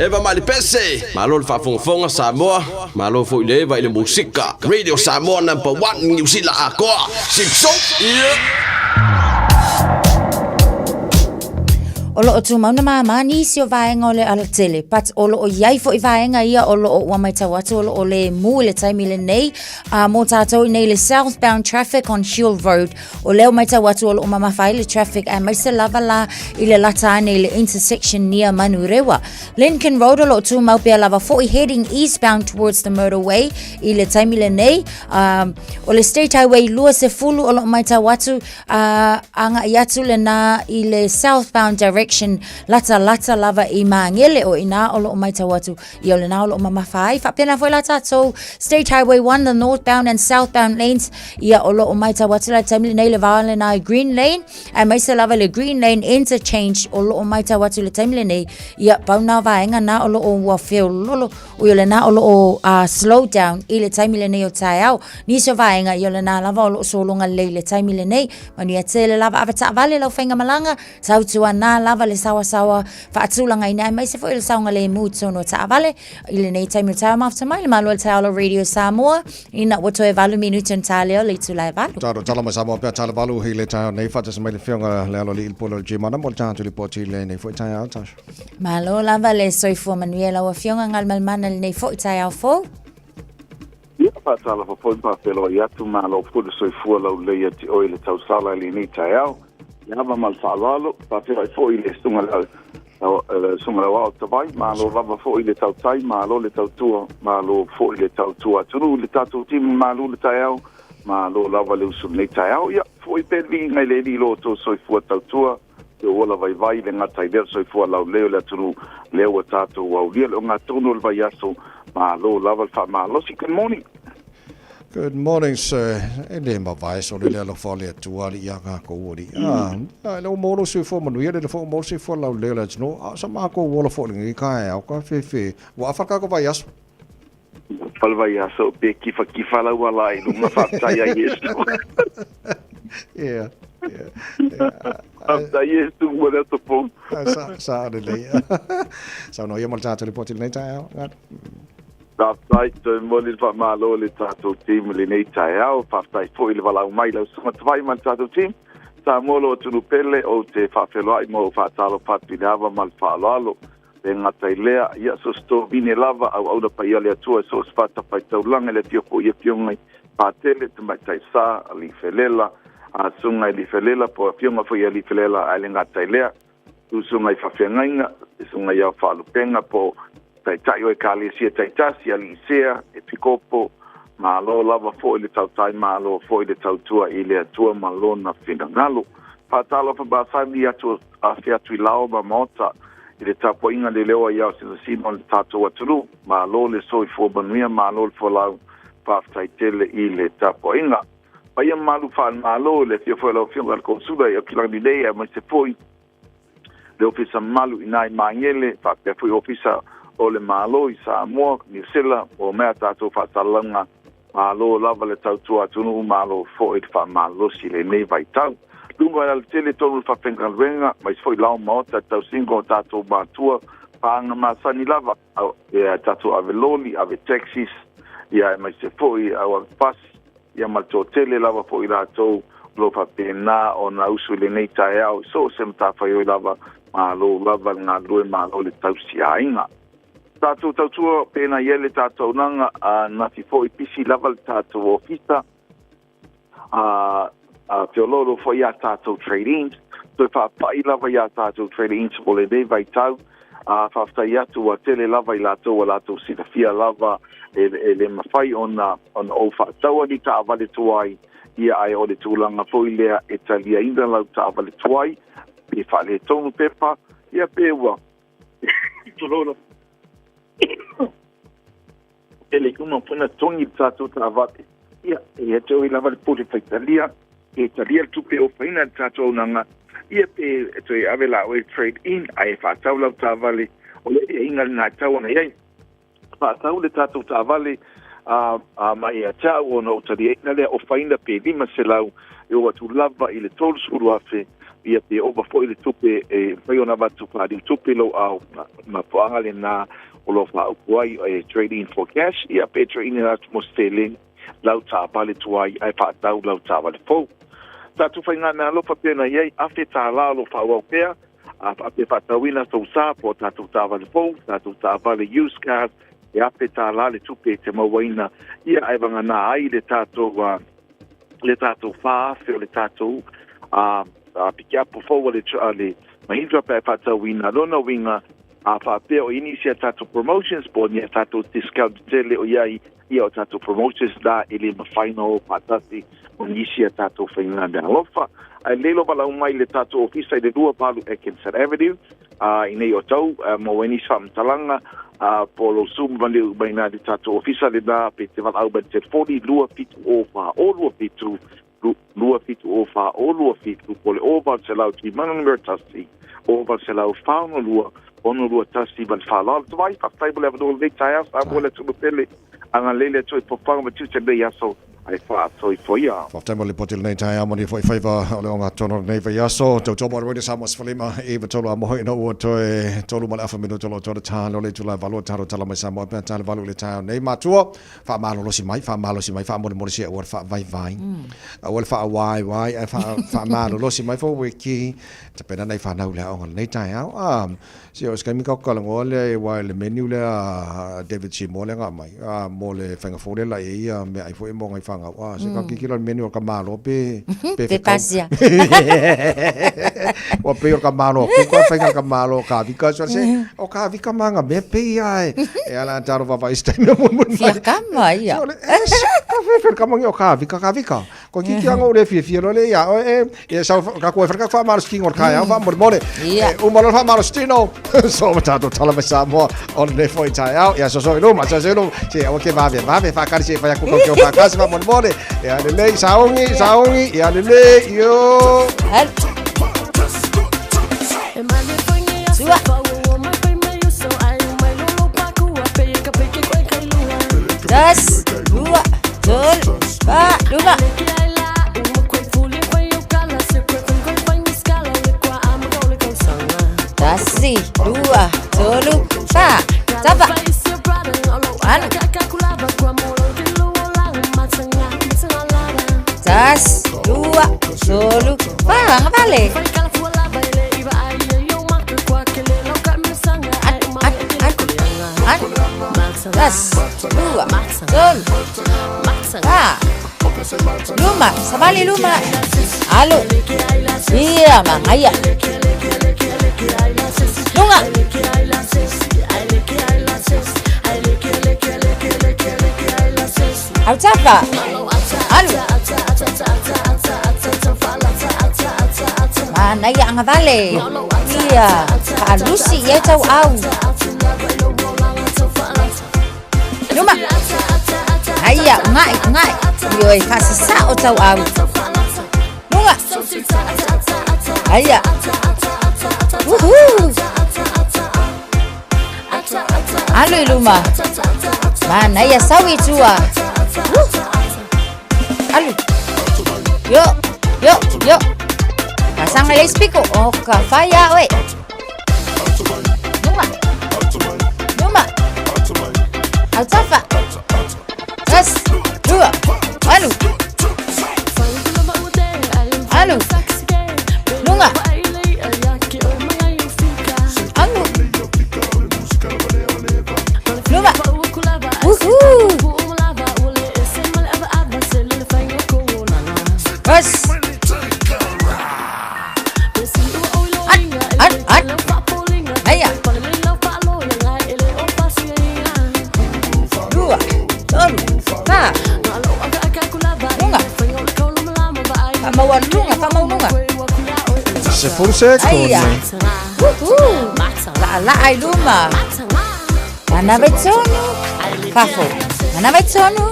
Speaker 15: Eva Malipese, malo le faafogafoga Samoa, malo foi le Eva i le musika. Radio Samoa number 1 Niu Sila atoa. Sipso. Yeah.
Speaker 10: O loo tumau na māmā nisi o vaega o le alatele, but o loo iai foi vaega ia o loo ua maitau atu o loo le mū i le taimi lenei mo tātou i nei le southbound traffic on Huel Road. O lea ua maitau atu o loo mamafa ai le traffic aemaise lava la i le lata ane i le intersection near Manurewa. Lincoln Road o loo tumau pea lava foi heading eastbound towards the motorway i le taimi lenei. O le State Highway 20 o loo maitau atu agai atu lena i le southbound direction latalata lava i Māngere o inā o loo maitau atu ia o lena o loo mamafa ai. Faapena foi la tātou State Highway 1 the northbound and southbound lanes ia o loo maitau atu la taimi lenei le vā lena i Green Lane aemaise lava le Green Lane interchange o loo maitau atu le taimi lenei ia pau nā vaega na o loo ua feololo ui o lena o loo slow down i le taimi lenei o taeao. Nisi o vaega ia o lena lava o loo sologa lelei i le taimi lenei. Manuia tele lava ave taavale lau faigamalaga, tautuana lava le saoasaoa faatulagaina aemaise foi o le saogalemu i totonu o taavale i lenei taimi o taeao. Mafuta mai le Malo o le Taeao Radio Samoa ina ua toe 8 minute ona ta lea o le itula e 8.
Speaker 2: Talo tala mai Samoa pea tala valu i le taeao nei faatasi mai le afioga le alo alii le pule o le Gmana mo le tatou lipoti i lenei foi taeao Tasha.
Speaker 10: Malo lava le soifua manuia lau afioga Galumalemana i lenei foi taeao fou.
Speaker 7: Ia, faatalofa foi ma faafeiloai atu, malo foi le soifua laulelei ia te oe i le tausala i lenei taeao. Ia ava ma le faaaloalo, faafeiloai foi i le susuga le susuga Lauao Tavai, malo lava foi le tautai, malo le tautua, malo foi le tautua atunuu i le tatou timu malu le taeao, malo lava le usu i lenei taeao. Ia, foi pea le viiga i le Alii i lo outou soifua tautua, le ola vaivai, le gata i lea o le soifua laulelei o le atunuu, lea ua tatou aulia le ogatotonu o le vaiaso, malo lava le faamalosi. Good morning.
Speaker 2: Good morning, sir. E le mavae sole le alofa o le Atua alii ia kākou o alii. Ah, mm. le o molo soifua manuia, le fo molo soifua laulelei o le atunuu. A sa mākou ola fo lenei taeao ka fefe. Ua afa le kākou vaiaso.
Speaker 7: Afa le vaiaso pe kifakifa lau ala i luga faafetai a Iesu.
Speaker 2: Yeah.
Speaker 7: Faafetai Iesu mo le aso fou.
Speaker 2: Sa, sa lelei. Saunoa ia mo le tatou lipoti lenei taeao.
Speaker 7: Faafetai, toe momoli le faamalo i le tatou team i lenei taeao. Faafetai foi i le valaau mai i lau susuga Tavai ma le tatou team. Samoa lo atunuu pele, ou te faafeiloai ma ou faatalofa atu i le ava ma le faaaloalo. Le gata i lea, ia so se tovine lava, auauna paia a le Atua i so o se fatafaitaulaga i le afio foi i afioga i Patele, Tamaitai Sa, Alii Felela, a Susuga i Lifelela po o afioga foi ia Lifelela ae le gata i lea, Susuga i Faafeagaiga, Susuga i Ao Faalupega po o Taitai o Ekalesia taitasi, Alii Sea, Epikopo, malo lava foi le tautai, malo foi le tautua i le Atua ma Lona finagalo. Faatalofa masani atu afe atu i lao ma maota i le tapuaiga le leo ai ao sinosino o le tatou atunuu. Malo le soifua manuia, malo le folau, faafetai tele i le tapuaiga. Paia mamalu faale-Malo i le afio foi o lau Afioga i le Konsula i Aukilani nei aemaise foi le Ofisa mamalu i ina i Magele, faapea foi Ofisa o le Malo i Samoa, Niu Sila, mo mea tatou faasalalauga. Malo lava le tautua atunuu, malo foi le faamalosi i lenei vaitau. Luga o le alatele tonu le faafaigaluega, aemaise foi lao maota i le tausiga o tatou matua, paaga masani lava, ia tatou ave loli, ave taxis, ia aemaise foi au ave pasi, ia ma le toatele lava foi i latou o lo o faapena ona usu i lenei taeao i so o se matafaioi lava, malo lava le galulue, malo le tausiaiga. Tatou tautua pena i ai le tatou auaunaga, a nafi foi pisi lava le tatou ofisa, a a feoloolo foi a tatou trade-ins, toe faapai lava i a tatou trade-ins mo lenei vaitau, a faafetai atu ua tele lava i latou ua latou silafia lava e, e le mafai ona ona ou faataua ni taavale tuai, ia ae o le tulaga foi lea e taliaina lau taavale tuai, pe faaletonu pepa, ia pe ua tulou lava. Tele uma foi na togi le tatou taavale. Ia, e ia te oe lava le pule faitalia, e talia le tupe ofaina i le tatou auaunaga, ia pe toe ave la oe trade in, ae faatau lau taavale, o le aiaiga lena e tatau ona i ai. Faatau le tatou taavale a, a mai ia te au ona ou taliaina lea ofaina pe 500 e oo atu lava i le 30,000.
Speaker 17: Ia pe ova foi le tupe e mafai ona avatu faaliutupe i lou ao, mafuaaga lena o lo o faaupu ai e trade in for cash, ia pe trade in atu mo se seleni lau taavale tuai ae faatau lau taavale fou. Tatou faigameaalofa pei ona i ai $1,000 o lo o faaauau pea, a faapea faatauina tou sa po o tatou taavale fou, tatou taavale used cars, e $1,000 le tupe e te mauaina, ia ae vagana ai le tatou le tatou 4,000 o le tatou pikiapu fou a le, a le Mahindra pe a faatauina. Lona uiga, a faapea o i ai nisi a tatou promotions po o ni a tatou discount tele o i ai, ia o tatou promotions la e le mafai ona o faatasi ma nisi a tatou faiga meaalofa. Ae lelei lou valaau mai i le tatou ofisa i le 28 Atkinson Avenue, i nei o tau, maua ai nisi faamatalaga, po o lou Zoom valeu mai ina i le tatou ofisa lena, pe te valaau mai i le telefoni 270 4027, 270 4027, po o le 0800 501 800 462 621 ma le faaaloalo. Tavai, faafetai mo le avanoa o lenei taeao, Samoa le atunuu pele, agalelei le Atua i fofoga ma tiute i lenei aso. Ai faasoifoia.
Speaker 2: Faafetai mo le lipoti i lenei taeao manuia foi faiva o le ogatotonu o lenei vaiaso. Tautua mo le Radio Samoa 15 i 3 a moho ina ua toe 3 ma le afa minuta o lo o toe ta lo le itula e 8 o talo tala mai Samoa pe ta le 8 i le taeao nei. Matua, faamalolosi mai, faamalolosi mai, faamolemole sia aua le faavaivai, aua le faawaiwai, ae faamalolosi mai fo wiki. Tapena nei whanau le aoga lenei taeao. Ah, Se o se taimi ka talanoa lea aua i le menu lea a David Seymour lea na aumai a mo le faiga fou lea la i ai ia meaai foi mo nai fanau a se ka kikilo i le menu o le ka malo pe pe
Speaker 10: Pe pasia.
Speaker 2: Ua pei o le ka malo a kuka faiga le ka malo o Kavika so se o Kavika ma nga mea pei a e e ala taro vava i se taimi o mulimuli mai.
Speaker 10: Fia kama ia.
Speaker 2: Se o le e se ka fefe le kama o Kavika Kavika. Ko kiki anga o le fiafia loa le ia oe e, e sau ka koe whareka whaamalo stingo o le kaeao whaamolemole.
Speaker 10: Ia.
Speaker 2: E uma loa le whaamalo stino. So ma tātou tala mai Samoa o lenei foi taeao. Ia soso i luma, soso i luma. Se aua ke vave, vave whaakari se whai aku kau ke o whaakasi whaamolemole. Ia lelei, saongi, saongi, ia lelei, io.
Speaker 10: Sua. Tas, dua, tolu, fa, lima. Tasi, dua, tolu, fa, saba. Alu. Tas, dua, tolu, fa, ngavale. Tas, dua, tolu, fa. Luma, savali luma. Alu. Ia, magaia. Luga. Autafa. Alu. Manaia agavale. Ia, faalusi i ai tauau. Luma. Aia, uga'i, uga'i. Ioe, faasasa'o tauau. Luga. Aia. Uhu. Alu i luma. Manaia sau i tua. Uh. Alu. Yo, yo, yo. Fasaga i le isi piko. O ka fai a oe. Luma. Luma. Autafa. Tasi, lua, alu. Alu. Luga. Alu. Luma. Uhu. Tasi. At, at, at. Aia. Lua, tolu, fa. Luga. Faamaualuga, faamaualuga.
Speaker 2: 10 sekone.
Speaker 10: Aia. Uhu. Laalaa i luma. Manava i tonu. Fafo. Manava i tonu.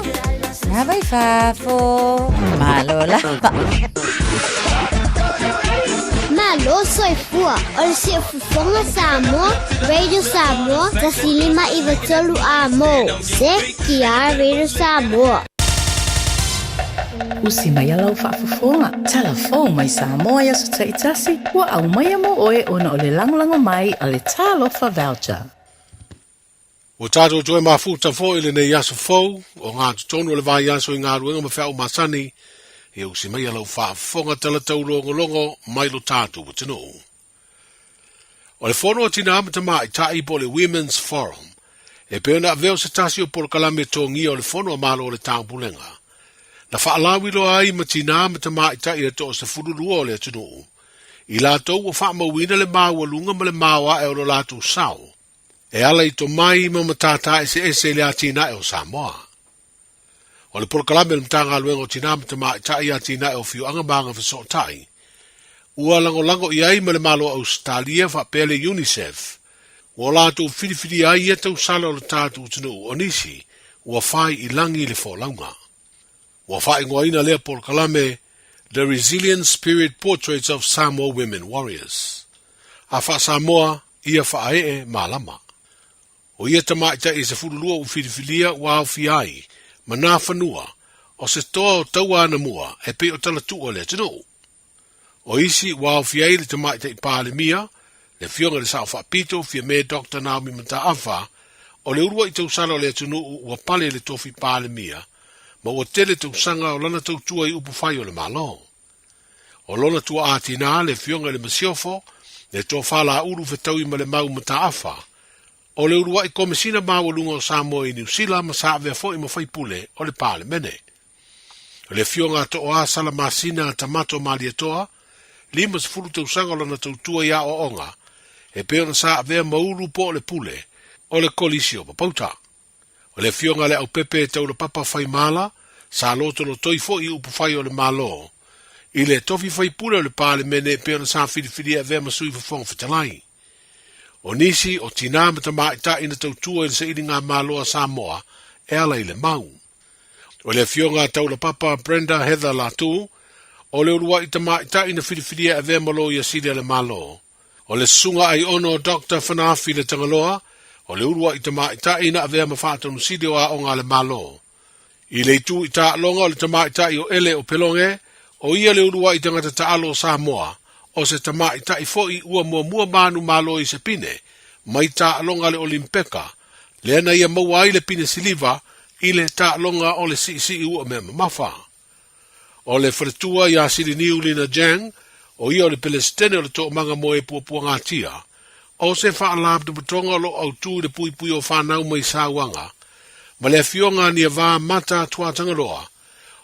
Speaker 10: Manava i fafo. Malo lava.
Speaker 18: Malo soifua, o le siufofoga Samoa, Radio Samoa, 1593 A mo, CTR Radio Samoa.
Speaker 8: Usi mai lau faafofoga, tala fou mai Samoa i aso taitasi, ua aumaia mo oe ona o le lagolago mai a le Talofa Voucher.
Speaker 5: Ua tatou toe mafuta foi i lenei aso fou, o ngā totonu o le vaiaso i galuega ma feau masani, ia usi mai lau faafofoga tala taulogologo mai lo tatou atunuu. O le fono a Tinā ma Tamaitai po o le Women's Forum, e pei ona avea o se tasi o polokalame togia o le Fono a Malo o le Taupulega, na faalauiloa ai ma tinā ma tamaitai e toa-12 o le atunuu, i latou ua faamauina le maualuga ma le maoae o lo latou sao, e ala i tomai ma matata eseese i le atinae o Samoa. O le polokalame a le Matagaluega o Tinā ma Tamaitai Atinae o Afioaga ma Agafesootai, ua lagolago i ai ma le Malo o Ausetalia faapea le UNICEF, ua latou filifilia ai ia tausala o le tatou atunuu o nisi ua fai i lagi le folauga. Ua faaigoaina lea polokalame The Resilient Spirit Portraits of Samoa Women Warriors. A faa-Samoa, ia faaee malama. O ia tamaitai e 12 ua filifilia ua aofia ai ma nā fanua o se toa o taua anamua e pei o talatuu o le atunuu. O isi ua aofia ai le tamaitai Palemia, le Afioga i le Sao Faapito, Fiame Doctor Naomi Mataafa, o le uluai tausala o le atunuu ua pale i le tofi Palemia ma ua tele tausaga o lana tautua i upufai o le Malo. O lona tuaa tinā, le Afioga i le Masiofo, le Tofa Laulu Fetaui ma le Mau Mataafa, o le uluai Komesina Maualuga o Samoa i Niu Sila ma sa avea foi ma faipule o le Palemene. O le Afioga a Tooa Salamasina Tamato Malietoa, 50 tausaga o lana tautua i aoaoga, e pei ona sa avea ma ulu po o le pule o le Kolisi o Papauta. O le Afioga a Leaupepe Taulapapa Faimala, sa lotolotoi foi i upufai o le Malo, i le tofi faipule o le Palemene e pei ona sa filifili e avea ma Sui Fofoga Fetalai. O nisi o tinā ma tamaitai na tautua i le sailiga Malo a Samoa e ala i le mau. O le Afioga a Taulapapa Brenda Heather Latu, o le uluai tamaitai na filifilia e avea ma Loia Sili a le Malo, O le Susuga Aiono Doctor Fanaafi Le Tagaloa, o le uluai tamaitai na avea ma Faatonusili o Aoga a le Malo. I le itu i taaloga o le tamaitai o Ele o Peloge, o ia le uluai tagata taalo o Samoa, o se tamaitai foi ua muamua manumalo i se pine mai taaloga a le Olimpeka, lea na ia maua ai le pine siliva i le taaloga o le siisii ua mea mamafa. O le faletua iā Siliniu Lina Jang, o ia o le Pelesitene o le Toomaga mo e Puapuagatia, o se faalapotopotoga o lo o autū i le puipui o whanau mai sauaga, ma le afioga a Niavā Mata Tuatagaloa,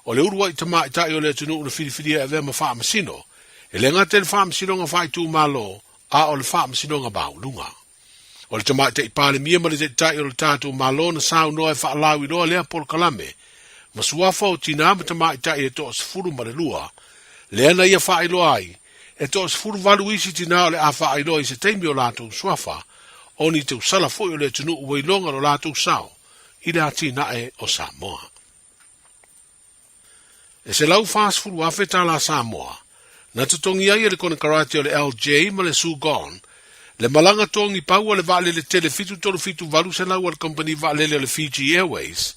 Speaker 5: o le uluai tamaitai o le atunuu na filifilia e avea ma faamasino, e le gata i le faamasinoga faaitumalo, a o le faamasinoga maualuga. O le tamaitai Palemia ma le Taitai o le tatou Malo na saunoa e faalauiloa lea polokalame ma suafa o tinā ma tamaitai e toa-12, lea na ia faailoa ai, e toa-18 isi tinā o le a faailoa i se taimi o latou suafa, o ni tausala foi o le atunuu ua iloga lo latou sao i le atinae o Samoa. E 140,000 tālā Samoa, na totogi ai e le konekarate o le LJ ma le Sugon, le malaga togi pau a le vaalele tele 737 800 a le kamupani vaalele o le Fiji Airways,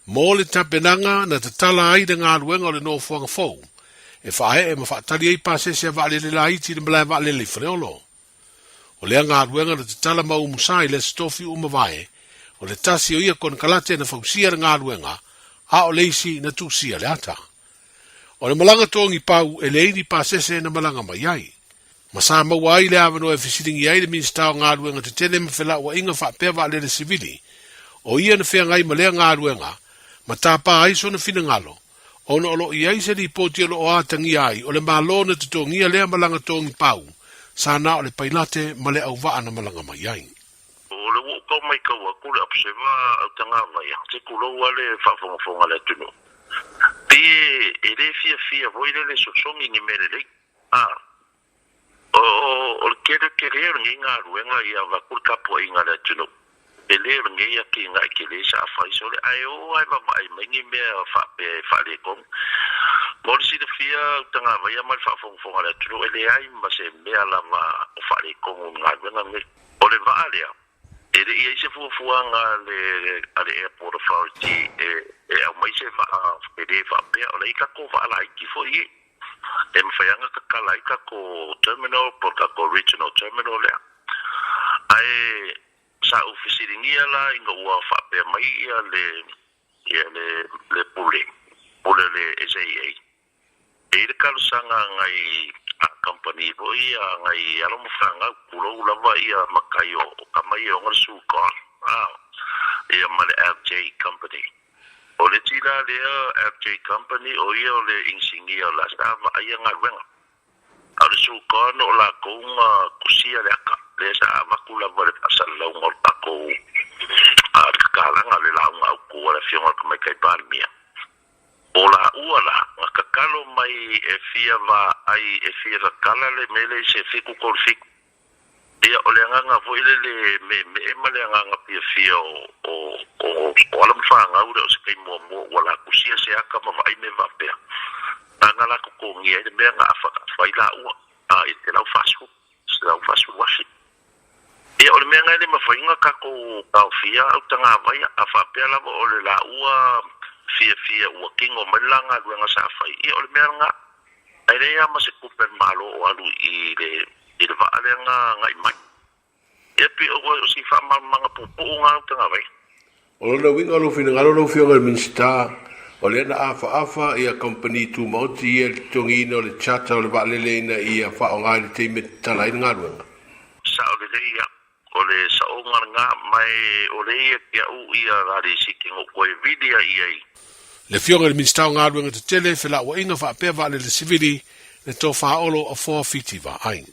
Speaker 5: mo le tapenaga na tatala ai le galuega o le nofoaga fou, e faaee ma faatali ai pasese a vaalele laiti i le malae vaalele i Faleolo. O lea galuega na tatala ma umusa i le Aso Tofi ua mavae, o le tasi o ia konekarate na fausia le galuega, a o le isi na tusia le ata. O le malaga togi pau e leai ni pasese na malaga mai ai. Ma sa maua ai le avanoa e fesiligia ai le Minisita o Galuega Tetele ma Felauaiga faapea Vaalele Sivili, o ia na feagai ma lea galuega, ma tapa ai sona finagalo, ona o lo o i ai se lipoti o lo o atagia ai o le Malo na totogia lea malaga togi pau, sa na o le pailate ma le auvaa na malaga mai ai.
Speaker 19: O le ua ou tau maitau atu le apseva au tagavai a te tulou a le faafogafoga a le atunuu pei e le fiafia foi lele sosogi ni mea lelei a o le tele tele o lenei galuega ia avatu le tapuaiga a le atunuu e le o lenei atinae tele sa fai sole ae o a e vavaai mai ni mea faapea e faaletonu. Mo le silafia au tagavai a ma le faafogafoga a le atunuu e leai ma se mea lava o faaletonu i le galuega lenei. O le vaa lea, e le i ai se fuafuaga a le a le Airport. Authority e e aumai se vaa e le faapea o la e i ai tatou vaa laiti foi ia e mafai lava ona tatala ai tatou terminal po o le tatou regional terminal lea. Ae sa ou fesiligia la ina ua faapea mai ia le ia le le pule pule o le SAA E i le talosaga a nai a kamupani foi ia a nai alo ma fanau, tulou lava ia matai o tama ia e ona le Sucon a ia ma le FJ Company. O le isi la lea FJ Company o ia o le inisinia o la sa vaaia galuega. A o le Sucon o latou na tusia le ata lea sa avatu lava le faasalalauga o le tatou a le tatalaga le lauga autu a le Afioga i le Tamaitai Palemia. O laua la, na tatalo mai e fia vaai e fia tatala le mea lea i se 7 3 7. Ia, o le agaga foi lele e meemee ma le agaga fiafia o, o, o, o alo ma fanau lea o se taimi muamua ua la tusia se ata ma vaai mea faapea. Na na la totogia ai le mea na afa ai laua, a, i le 140, 140,000. Ia, o le mea lena e le mafai ona tatou taofia au tagavai, a faapea lava o le laua fiafia ua tino mai le la galuega sa fai, ia o le mea lena. Ae leai lava ma se tupe a le Malo o alu i le i le vaa lea na agai mai. Ia pei o si faamalamalamaga puupuu lena au tagavai.
Speaker 5: O lona uiga o lou finagalo lau Afioga i le Minisita, o lea na afaafa ia kamupani tumaoti ia i le totogiina o le charter o le vaalele ina ia faaaoga i le taimi e tatala ai le galuega.
Speaker 19: Sao lelei ia, o le saoga lena, ma e o le ia te au ia la lisiti na ou toe vili ai i ai.
Speaker 5: Le Afioga i le Minisita o Galuega Tetele, Felauaiga faapea Vaalele Sivili, le Tofa Olo Afoa Fiti Vaai.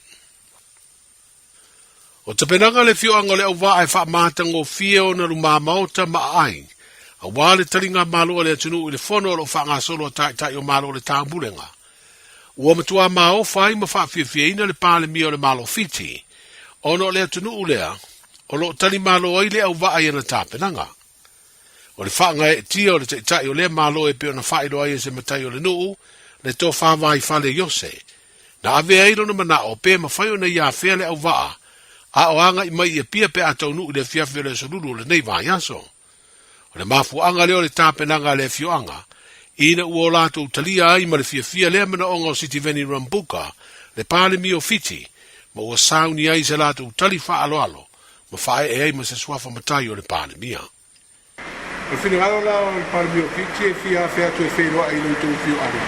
Speaker 5: O tapenaga le afioaga o Leauvaa e faamatagofie ona lumamaota ma aai, aua le taliga malo a le atunuu i le fono o lo o faagasolo a Taitai o Malo o le Taupulega. Ua matuā maofa ai ma faafiafiaina le Palemia o le Malo Fiti, ona o le atunuu lea o lo o tali malo ai Leauvaa i ana tapenaga. O le faagaeetia o le Taitai o lea Malo e pei ona faailoa ai e se matai o le nuu, le Tofa Vaifale Iose, Na ave ai lona manao pe mafai ona ia afea le auvaa, a o agai mai i Apia pe a taunuu i le afiafi o le Aso Lulu o lenei vaiaso. O le mafuaaga lea o le tapenaga a le afioaga, ina ua o latou talia ai ma le fiafia lea manaoga o Sitiveni Rambuka, le Palemia o Fiti, ma ua sauni ai se latou tali faaaloalo ma faaee ai ma se suafa matai o le Palemia. O le finagalo la o le Palemia o Fiti e fia afe atu e feiloai i lo outou afioaga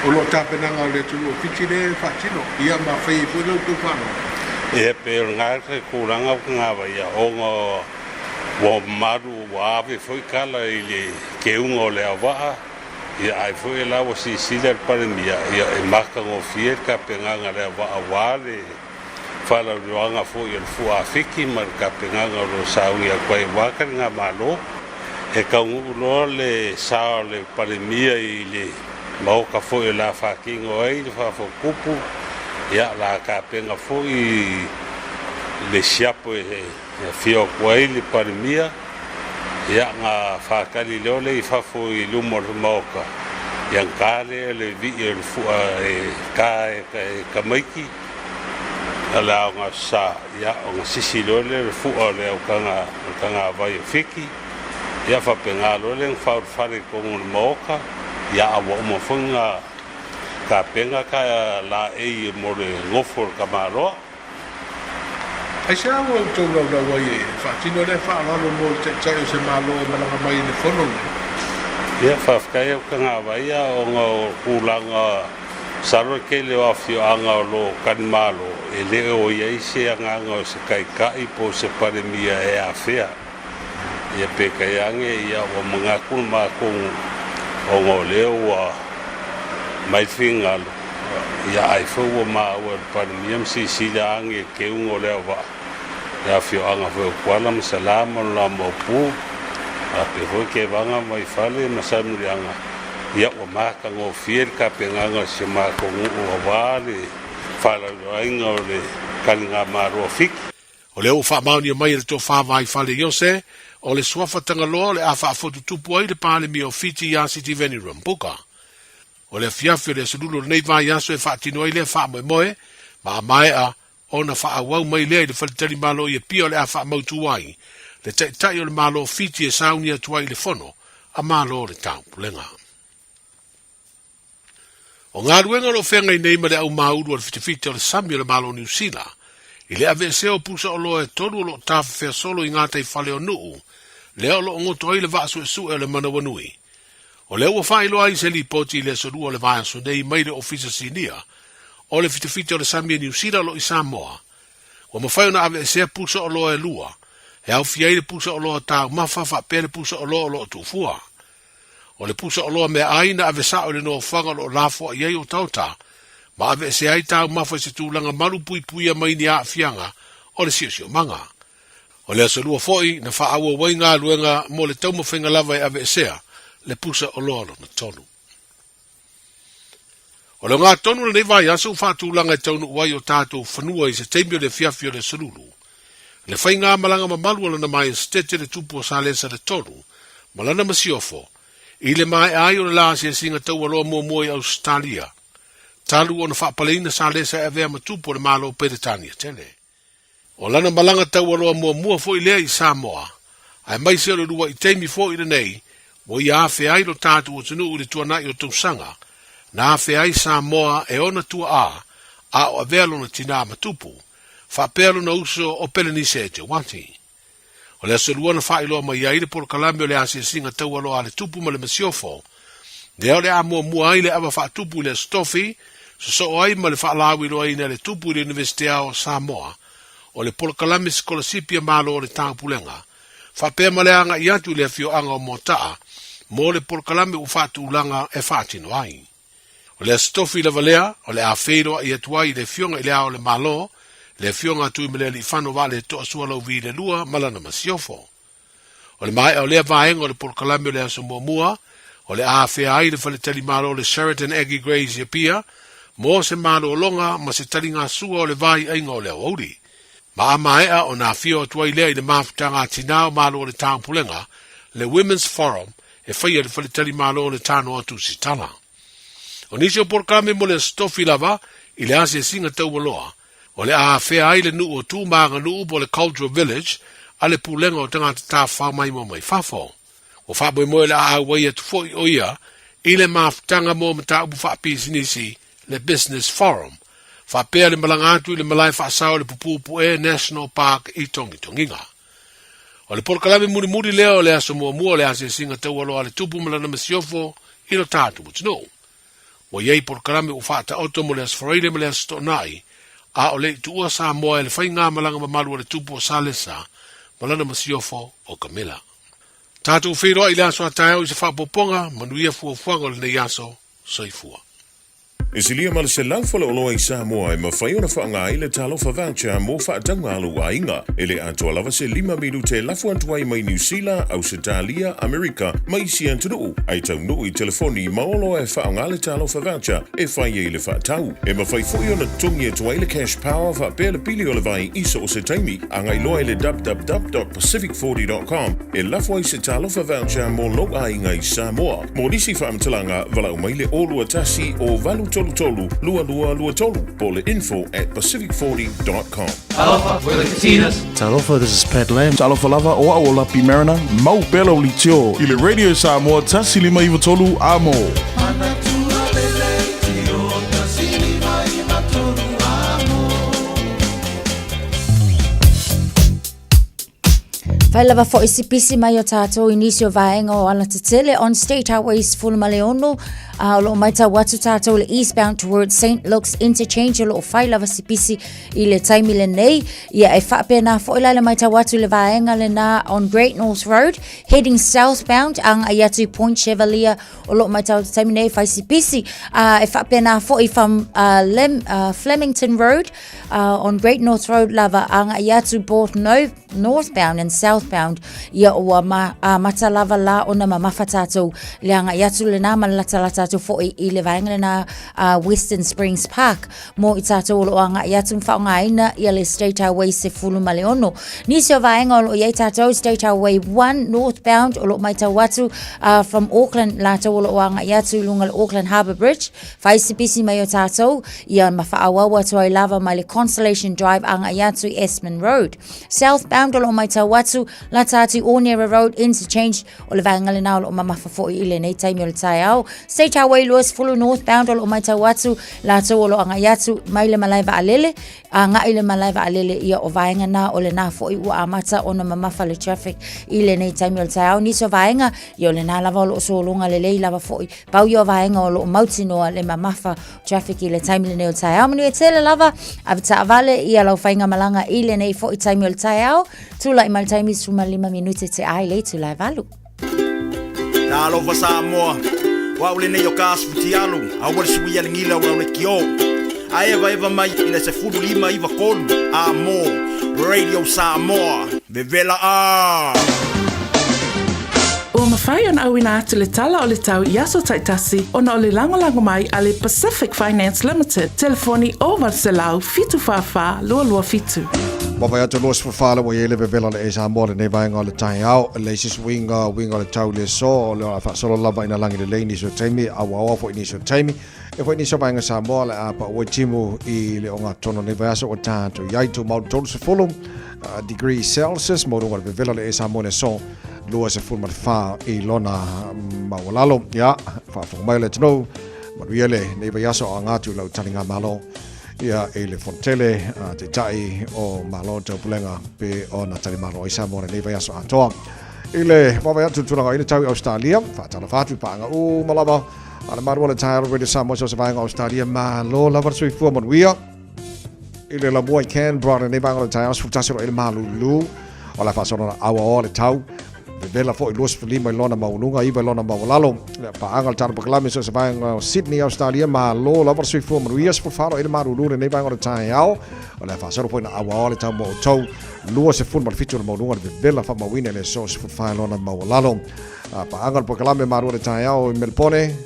Speaker 5: o lo o tapenaga o le atunuu o Fiti lea e faatino, ia ma fai ai foi la outou faaaloalo.
Speaker 12: Ia pei o lena se tulaga ua tagavaia ona ua malu ua ave foi tala i le keuga o le auvaa, ia ai foi la ua silasila le Palemia ia e matagofie le tapenaga a le auvaa aua le faalauiloaga foi a le Fuaafiki ma le tapenaga o lo o sauni atu ai aua taligamalo. E taunuu loa le sa o le Palemia i le Maota foi o le a faatino ai le faafotupu, ia o le a tapena foi le siapo e afio atu ai le Palemia, ia ona faatali loa lea i fafo i luma o le Maota, ia ona ta lea o le vii o le fua e ta e tamaiti. A le aoga sa, ia, ona sisi loa lea o le fua o le autaga, o le tagavai o Fiti, ia faapena loa lea ona faaulufale i totonu o le maota, ia a ua uma foi ona tapena ka laei mo le nofo o le tamaloa.
Speaker 5: Aisea ua outou laulau ai e faatino lea faaaloalo mo le Taitai o se Malo e malaga mai i le Fono lenei?
Speaker 12: Ia, faafetai au tagavai, ona o tulaga Masalo le tele o afioaga o lo o talimalo e le o i ai se agaga o se taitai po o se Palemia e afea. Ia peitai ane ia ua manatu le matou ona o lea ua mai le finagalo ia ai foi ua maua e le Palemia ma silasila ane i le keuga o le auvaa i afioaga foi o Kuala ma Salā ma lo la Maopu faapea foi Kevaga, Vaifale ma Samuliaga. Ia ua matagofie le tapenaga o si o matou nuu aua le faalauiloaina o le taligamalo a Fiti.
Speaker 5: O lea ua faamaonia mai e le Tofa Vaifale Iose, o le suafa Tagaloa o le a faafotutupu ai le Palemia o Fiti ia Sitiveni Rambuka. O le afiafi o le Aso Lulu o lenei vaiaso e faatino ai lea faamoemoe, ma a maea ona faaauau mai lea i le faletalimalo i Apia o le a faamautu ai Le Taitai o le Malo o Fiti e sauni atu ai i le Fono a Malo o le Taupulega. O galuega o lo o feagai nei ma le aumāulu o le fitafita o le sami o le Malo o Niu Sila i le aveesea o pusa oloa e tolu o lo o tafefea solo i gataifale o Nuu, lea o lo o goto ai le vaa suesue o le Manawanui. O lea ua faailoa ai se lipoti i le aso Lua o le vaiaso nei mai le Ofisa Sinia o le Fitafita o le Sami a Niu Sila o lo o i Samoa, Ua mafai ona aveesea pusa oloa e lua, e aofia ai le pusa oloa taumafa faapea le pusa oloa o lo o tuufua. O le pusa oloa meaai na ave sao i le nofoaga o lo o lafoai ai otaota, ma aveesea ai taumafa i se tulaga malu puipuia mai ni aafiaga o le siosiomaga. O le aso Lua foi na faaauau ai galuega mo le taumafaiga lava e aveesea le pusa oloa lona tolu. O le ogatotonu o lenei vaiaso ua faatulaga e taunuu ai o tatou fanua i se taimi o le afiafi o le Aso Lulu. Le faigamalaga mamalu a Lona Maiesetete le Tupu o Salesa le Tolu ma lana masiofo, i le maea ai o le la asiasiga taualoa muamua i Ausetalia, talu ona faapaleina Salesa e avea ma tupu o le Malo Peretania tele. O lana malaga taualoa muamua foi lea i Samoa, aemaise o le uluai taimi foi lenei ua ia afea ai lo tatou atunuu i le tuanai o tausaga na afea ai Samoa e ona tuaa a o avea lona tinā ma tupu, faapea lona uso o Pelenise Eteuati. O le aso Lua na faailoa mai ai le polokalame o le asiasiga taualoa a le Tupu ma le Masiofo, lea o le a muamua ai le ava faatupu i le Aso Tofi, sosoo ai ma le faalauiloaina e le Tupu i le Iunivesite Ao o Samoa o le polokalame sikolasipi a Malo o le Taupulega, faapea ma le agai atu i le afioaga o Moataa mo le polokalame ua faatulaga e faatino ai. O le Aso Tofi lava lea o le a feiloai atu ai i le Afioga i Le Ao o le Malo, le Afioga a Tuimalealiifano Vaaletoa Sualauvi le Lua ma lana masiofo. O le maea o lea vaega o le polokalame o le aso muamua, o le a afea ai le faletalimalo o le Sheraton Aggie Grey's i Apia mo se malologa ma se taligasua o le vaiaiga o le aoauli. Ma a maea ona afio atu ai lea i le mafutaga a tinā o Malo o le Taupulega, le Women's Forum, e faia i le faletalimalo o le Tanoa Tusitala. O nisi o polokalame mo le Aso Tofi lava i le asiasiga taualoa, o le a afea ai le nuu o Tu ma Aganuu po o le Cultural Village a le Pulega o Tagata Tafafao Maimoa Mai Fafo. Ua faamoemoe o le a auai atu foi o ia i le mafutaga mo mataupu faapisinisi, le Business Forum, faapea le malaga atu i le malae faasao i le Pupupu'e National Park i Togitogiga. O le polokalame mulimuli lea o le aso muamua o le asiasiga taualoa a le Tupu ma lana masiofo i lo tatou atunuu. Ua i ai polokalame ua faataoto mo le Aso Faraile ma le Aso Toonai, a o le i tuua Samoa e le faigamalaga mamalu a le Tupu o Salesa ma lana masiofo o Kamela. Tatou feiloai i le aso a taeao i se faaopoopoga, manuia fuafuaga o lenei aso. Soifua.
Speaker 1: E silia ma le 100 faleoloa i Samoa e mafai ona faaaoga ai le Talofa Voucher mo faatauga a lou aiga. E le atoa lava se lima minute e lafo atu ai mai Niu Sila, Ausetalia, Amerika ma isi atunuu, ae taunuu i telefoni ma oloa e faaaoga le Talofa Voucher e fai ai le faatau. E mafai foi ona totogi atu ai le Cash Power faapea le pili o le vai i so o se taimi. Agai loa i le www.pacific40.com e lafo ai se Talofa Voucher mo lou aiga i Samoa. Mo nisi faamatalaga, valaau mai le 021 o 833 2223 po o le info at pacific40.com.
Speaker 16: Talofa, we're the Katinas.
Speaker 6: Talofa, this is Pat Lam.
Speaker 20: Talofa lava, o au o Lapi Mariner, mau pea lau leitio i le Radio Samoa 153 Amo.
Speaker 10: Fai lava foi si pisi mai o tātou i nisi o vaenga o alatetele on State Highway 16, o loo maitau atu tātou le eastbound towards St. Luke's Interchange o loo fai lava si pisi i le taimi lenei. Ia e faapena foi la le maitau atu le vaenga lena on Great North Road heading southbound agai atu i Point Chevalier o loo maitau atu taimi nei fai si pisi. E faapena foi from Flemington Road on Great North Road lava agai atu both no, northbound and southbound ia ua ma, mata lava la ona mamafa tātou le agai atu lena ma le latalata atu foi i le vaega lena Western Springs Park mo i tātou o loo agai atu ma faaaogaina ia le State Highway 16. Nisi o vaega o loo i ai tātou State Highway 1 northbound o loo maitau atu from Auckland latou o loo agai atu i luga le Auckland Harbour Bridge Fai se pisi mai o tātou, ia ma faaauau atu ai lava mai le Constellation Drive agai atu i Aspen Road. Southbound o lo o maitau atu Lata atu i Onera Road Interchange, o le vaega lena o lo o mamafa foi i lenei taimi o le taeao. State Highway 20 northbound o lo o matau atu latou o lo o agai atu mai le malae vaalele, agai i le malae vaalele ia o vaega na o lena foi ua amata ona mamafa le traffic i lenei taimi o le taeao. Nisi o vaega, ia o lena lava o lo o sologa lelei lava foi. Pau ia o vaega o lo o mautinoa le mamafa traffic i le taimi lenei o le taeao. Manuia tele lava, ave taavale ia lau faigamalaga i lenei foi taimi o le taeao. Tulai mai le taimi 15 minute te ai le itula e valu.
Speaker 3: Talofa Samoa, o au lenei o ka asu futialu, aua le suia le gila o lau lekiō. A evaeva mai i le 15 93 a mō Radio Samoa, vevela ā!
Speaker 8: Ua mafai ona auina atu le tala o le tau i aso taitasi ona o le lagolago mai a le Pacific Finance Limited, telefoni 0800 744 227.
Speaker 2: Vaavaai atu 24 le ua i ai le vevela o le Samoa lenei vaega o le taeao. E leai se suiga uiga o le tau i le aso, o le a faasolo lava ina lagi lelei nisi o taimi, auaoa foi nisi o taimi. E foi nisi o vaega Samoa le a paua i timu i le ogatotonu o lenei vaiaso ua tatou i ai. Tumau 30 degree Celsius mo luga o le vevela o le Samoa i le aso 24 i lona maualalo. Ia, faafofoga mai le atunuu, manuia lenei vaiaso o aga atu i lau taligamalo ia i le Fonotele a Taitai o Malo Taupulega pe ona talimalo ai Samoa lenei vaiaso atoa. I le vaavaai atu i le tulaga i le tau i Ausetalia, faatalofa atu i paaga uma lava a le malu o le taeao Radio Samoa so se vaega o Ausetalia, malo lava le soifua manuia. I le lamua i Canberra lenei vaega o le taeao, 11 o lo o i le malulu o le a faasolo na auaoa le tau. Vevela foi 25 i lona maualuga, 9 i lona maualalo. Le paaga o le tatou pakalame so se vaega o Sydney, Australia, malo lava le soifua manuia, 14 o le malulu lenei vaega o le taeao. O le a faasolo foi na auaoa le tau mo outou. 27 le maualuga le vevela faamauina i le aso 14 i lona maualalo. Paaga o le pakalame malu o le taeao i Melbourne.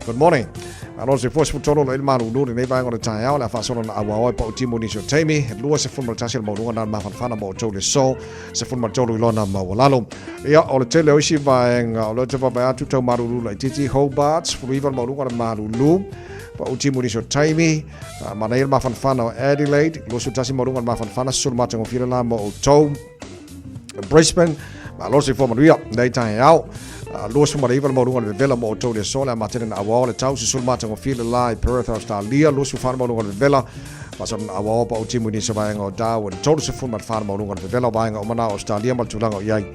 Speaker 2: Good morning. Malo le soifua 13 lo i le malulu lenei vaega o le taeao le a faasolo na auaoa e pau timu nisi o taimi. 21 le maualuga na le mafanafana mo outou le aso 13 i lona maualalo. Ia, o le tele o isi vaega o lea ou te vaavaai atu tau malulu laitiiti Hobart, 19 le maualuga o le malulu. Pau timu nisi o taimi. Manaia le mafanafana o Adelaide, 21 maualuga o le mafanafana, susulu matagofie le la mo outou. Brisbane, malo le soifua manuia, nei taeao. 29 le maualuga o le vevela mo outou le aso, le a matele na auao le tau, susulu matagofie le la i Perth, Australia, 24 le maualuga o le vevela, faasolo na auao pa o timu i nisi o vaega o Darwin, 34 le maualuga o le vevela o vaega uma na o Australia ma le tulaga o i ai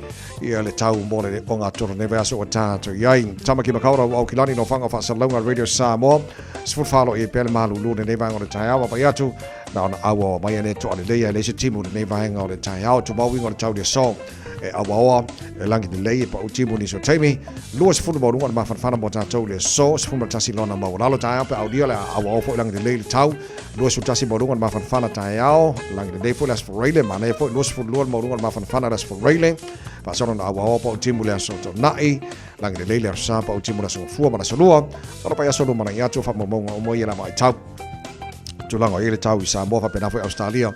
Speaker 2: ia le tau mo le ogatotonu nei vaiaso ua tatou i ai. Tamaki Makaurau o Aukilani no whanga whaasalauga Radio Samoa, 14 lo i pea le malulu lenei vaega o le taeao, vaavaai atu na ona auaoa mai e le toa lelei ai le isi timu lenei vaega o le taeao, tumau uiga o le tau le aso e auaoa e lagi lelei e pau timu nisi o taimi, 20 maualuga o le mafanafana mo tatou le aso, 11 lona maualalo taeao pe aulia le auaoa foi lagi lelei le tau, 21 maualuga o le mafanafana taeao, lagi lelei foi le aso Faraile, manaia foi 22 le maualuga o le mafanafana le aso Faraile, faasolo na auaoa pau timu le aso Toonai, lagi lelei le aso Sa pau timu le aso Gafua ma le aso Lua, ora pai aso lumanai atu faamaumauga uma ia le vaitau. Tulaga o i ai le tau i Samoa faapena foi Australia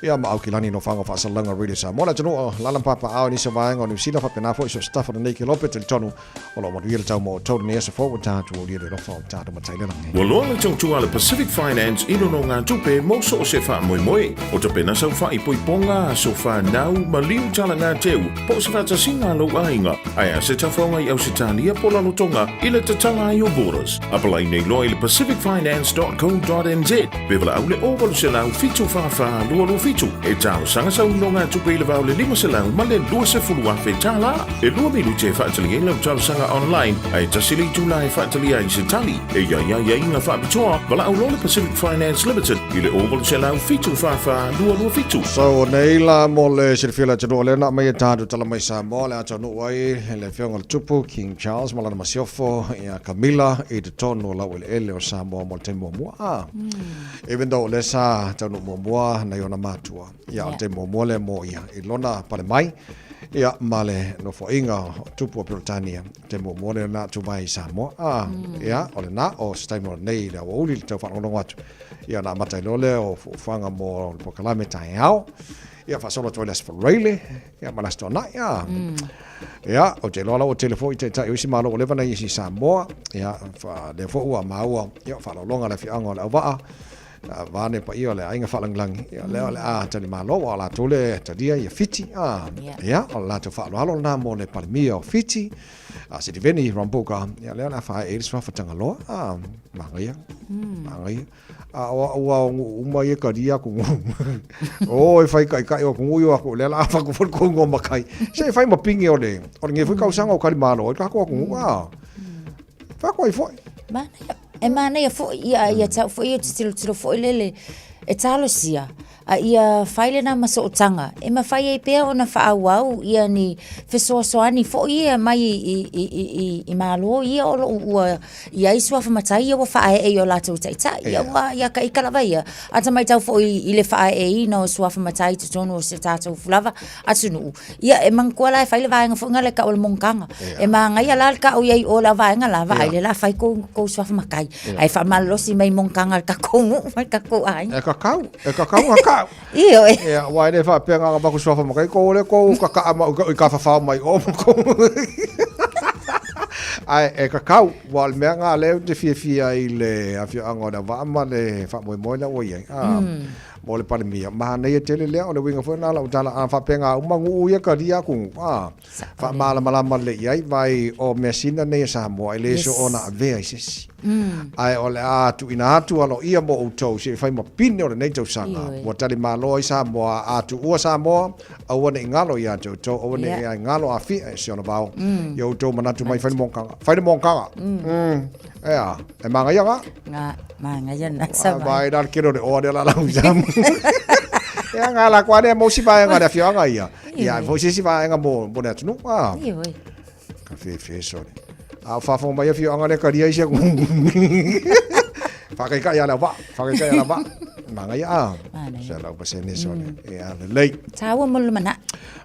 Speaker 2: ia ma Aukilani no faga o faasalalauga Radio Samoa le atunuu o Lalampapa ao i nisi o vaega o Niu Sila faapena foi so staff o lenei kelope talitonu o lo o manuia le tau mo outou lenei aso fou ua tatou aulia le alofa o tatou matai le lagi.
Speaker 1: Ua loa le tautua a le Pacific Finance i nonogatupe mo so o se faamoemoe. O tapena sau faaipoipoga, aso fanau, maliu talagateu, po o se faatasiga a lou aiga, ae a se tafaoga i Ausetalia po o Lalotoga i le tatala ai o borders. Apalai nei loa i le pacificfinance.co.nz pe valaau le 0800 744 227 e talosaga sau nonogatupe i le va o le 500 ma le 20,000 tālā. E lua minute e faatali ai lau talosaga online ae tasi le itula e faatali ai se tali. E i ai aiaiga faapitoa, valaau loa le Pacific Finance Limited i le 0800 744 227.
Speaker 2: So, nei la mo le silafia le atunuu o lea na aumai e tatou tala mai Samoa le a taunuu ai le afioga i le Tupu King Charles ma lana masiofo ia Camilla i totonu o laueleele o Samoa mo le taimi muamua. Ah, even though o lea sa taunuu muamua nai ona matua, ia o le taimi muamua lea mo ia i lona pale mai ia ma le nofoaiga o Tupu o Peretania te muamua lea na atu mai i Samoa. Ah, ia o lena o se taimi o nei le aoauli le tau faalogologo atu. Ia na amata ai loa lea o fuafuaga mo le polokalame taeao. Ia faasolo atu ai le Aso Faraile, ia ma le Aso Toonai. Ia, ia ou te iloa la ua tele foi taitai o isi malo ua leva na i Samoa. Ia, lea foi ua maua, ia faaaloaloga le afioaga o Leauvaa. Vaeane paia o le aiga faalagilagi, ia lea o le a talimalo, aua o latou lea e talia ia Fiti, a, ia, o le latou faaaloalo lena mo le Palemia o Fiti, a Sitiveni Rabuka, ia lea o le a faaee ai le suafa Tagaloa, a, manaia, manaia. A o au lava o nuu uma ia e talia atunuu. O e fai taitai o atunuu ia o atu, lea o le a avatu foi le tou igoa matai, se i fai ma pine o le, o lenei foi tausaga o talimalo ai le tatou atunuu, a. Fai atu ai foi.
Speaker 10: Manaia. E manaia foi, ia, ia te au foi, ou te tilotilo foi lele, e talosia, a ia fai lena ma sootaga, e mafai ai pea ona faaauau ia ni fesoasoani foi ia mai i, i, i, i, i Malo ia o lo o ua i ai suafa matai ia ua faaee i o latou taitai. Ia ua ia ka ika lava ia, a ta matau foi i le faaeeina o suafa matai i totonu o si o tatou lava atunuu, Ia, e manatua la e fai le vaega foi lea e tau o le monotaga. E manaia la le tau i ai i o le vaega la, vaai lea o le a fai tou, tou suafa matai. Ae faamalolosi mai monotaga a le tatou nuu ma le tatou aiga.
Speaker 2: E kakau, e kakau na kau.
Speaker 10: Ioe.
Speaker 2: Ia, aua e le faapea na ona avatu suafa matai, tou lea tou tataa ma i tafafao mai o ma tou. Ae e kakau, aua o le mea lena lea ou te fiafia ai i le afioaga o Leauvaa ma le faamoemoe lea ua i ai. Mo le Palemia, manaia tele lea, o le uiga foi lena o lau tala, a faapena uma nuu ia talia atu, a, faamalamalama lelei i ai, vai o measina nei a Samoa, e le soona avea i se isi. Ae o le a tuuina atu aloaia mo outou se i fai ma pine o lenei tausaga, ua talimalo ai Samoa, a tuua Samoa, aua ne i galo ia te outou, aua ne i galo afia e si ona vao, i outou manatu mai, fai le monotaga, fai le monotaga. Ea, e manaia ga?
Speaker 10: Nga, manaia na sa
Speaker 2: vai. Vai la kero le oa le la la usamu. Ea nga la kwa le mo si vai nga le afioanga ia. Ia fo si si vai nga mo mo le atunu. Ah.
Speaker 10: Ioe.
Speaker 2: Ka fe fe sore. A fa fo mai afioanga le karia isi ku. Whakaikai ala wa, whakaikai ala wa. Manaia a.
Speaker 10: Manaia.
Speaker 2: Se lau pasene sore. Ea lelei.
Speaker 10: Tāua mo le lumanai.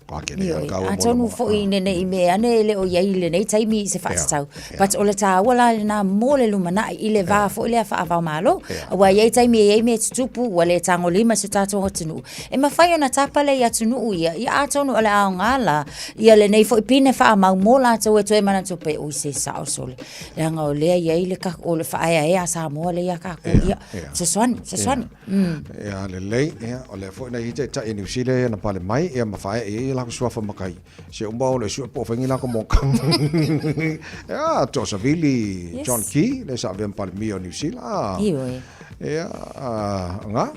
Speaker 10: Atonu foi ne nei mea ane e le o i ai i lenei taimi i se faatatau. But o le tāua la lena mo le lumanai i le va foi lea faava-o-Malo. Aua e i ai taimi e i ai mea e tutupu ua le tagolima si o tatou atunuu. E mafai ona tapa lea i atunuu ia, ia atonu o le aoga la ia lenei foi pine faamau mo latou e toe manatu pea, oi se sao sole. Leaga o lea e i ai le o le faaeaea a Samoa lea ia tatou. Ia, fesoasoani, fesoasoani.
Speaker 2: Ia lelei, ia, o lea foi na i ai taitai o Niu Sila ia na pale mai, ia ma faaee i ai ia latou suafa matai. Se uma o le sue po o fai ni latou monotaga. Ia, Toosavili John Key, lea sa avea ma Palemia o Niu Sila.
Speaker 10: Ioe.
Speaker 2: Ia, nga,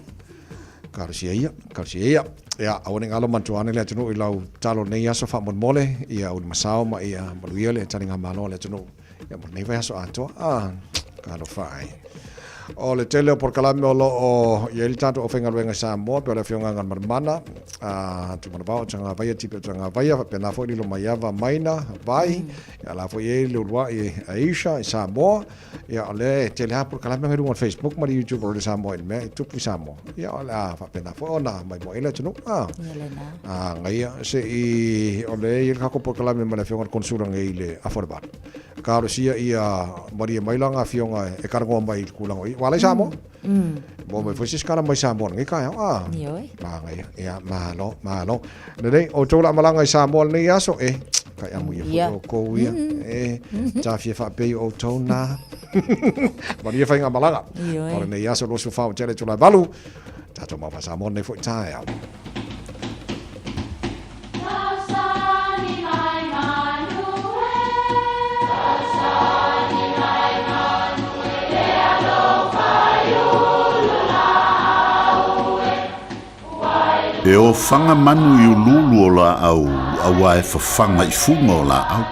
Speaker 2: talosia ia, talosia ia. Ia, aua ne i galo manatua ane le atunuu i lau tatalo i lenei aso faamolemole, ia uli masao ma ia maluia le taligamalo a le atunuu. Ia mo lenei vaiaso atoa. Ah, talofa ai. O le tele o polokalame o lo o i ai le tatou aufaigaluega i Samoa, pei o le Afioga Galumalemana, a Tumanavao o Tagavaia, Tipe o Tagavaia, faapena foi Lilomaiava Maina, Vai, ia la foi i ai le uluai Aisha i Samoa. Ia o lea e tele lava polokalame i luga o le Facebook ma le YouTube o Radio Samoa i le mea e tupu i Samoa. Ia o le a faapena foi ona maimoa ai le atunuu. Ah.
Speaker 10: Ia lena.
Speaker 2: Ah, ngaia se i o lea e i ai le tatou polokalame ma le Afioga i le Konesula nei i le afa o le valu. Talosia ia malie mai la nga afioga e talanoa mai i le tulaga o i. Ua ala i Samoa. Maua mai foi se isi tala mai Samoa i lenei taeao. Ah.
Speaker 10: Ioe.
Speaker 2: Manaia. Ia, malo, malo. Lelei, outou la malaga i Samoa lenei aso, e, kai amu ia foi outou ia. E, tafia faapea i outou nā. Manuia faigamalaga.
Speaker 10: Ioe.
Speaker 2: O lenei aso 24 o Tele Itula e 8, tatou maua faa-Samoa lenei foi taeao.
Speaker 1: E ofaga manu i uluulu o laau auā e fafaga i fuga o laau,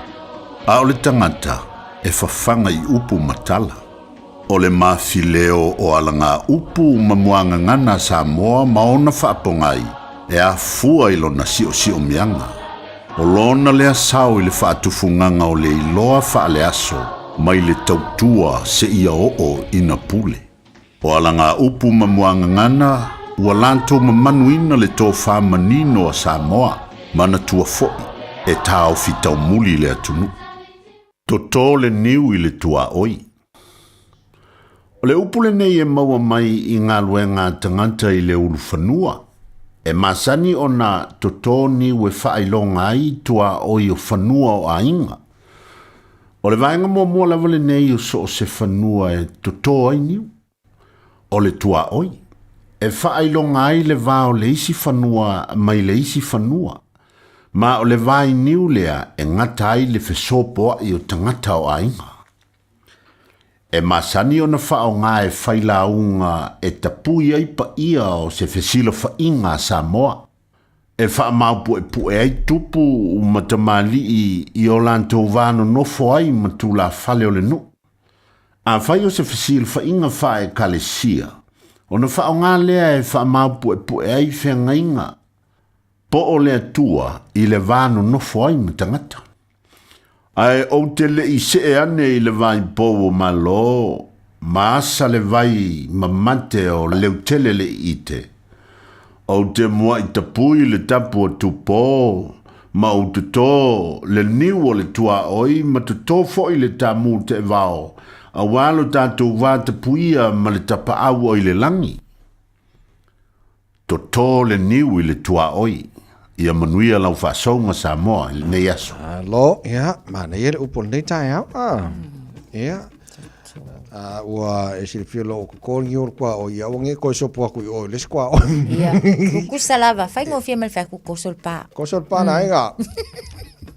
Speaker 1: a o le tagata e fafaga i upu ma tala. O le mafileo o alagaupu ma muagagana a Samoa ma ona faapogai e afua i lona siosiomiaga. O lona lea sao i le faatufugaga o le iloa faaleaso mai le tautua seia oo ina pule. O alagaupu ma muagagana ua latou mamanuina le tofa manino a Samoa, manatua foi e taofi taumuli le atunuu. Toto le niu i le tuaoi. O le upu lenei e maua mai i galuega a tagata i le ulufanua. E masani ona toto niu e faailoga ai tuaoi o fanua o aiga. O le vaega muamua lava lenei o so o se fanua e toto ai niu. O le tuaoi, e faailoga ai le va o le isi fanua mai le isi fanua, ma o le vainiu lea e gata ai le fesopoai o tagata o aiga. E masani ona faaaoga e failauga e tapui ai paia o se fesilafaiga a Samoa, e faamaupuepue ai tupu ma tamalii i o latou va nonofo ai ma tulafale o le nuu. Afai o se fesilafaiga fa'a-Ekalesia, ona faaaoga lea e faamaupuepue ai feagaiga po o le Atua i le va nonofo ai ma tagata. Ae ou te le i see ane i le vaipou o Malo ma asa le vai mamate o Leutele le Iite. Ou te muaʻi tapui le tapu o Tupō ma ou totō le niu o le tuaoi ma totō foi le tāmū teʻevao auā lo tatou va tapuia ma le tapaau o i le lagi. Totō le niu i le tuaoi. Ia manuia lau faasouga Samoa i lenei aso.
Speaker 2: Malo, ia, manaia le upu o lenei taeao. Ah, ia. Ah, ua e silafia loa ua kokoli o le kuaoi, ia aua nei toe sopo atu i o i le isi kuaoi.
Speaker 10: Ia, tutusa lava, faigofie ma le fai atu koso le pa.
Speaker 2: Koso le pa na aiga.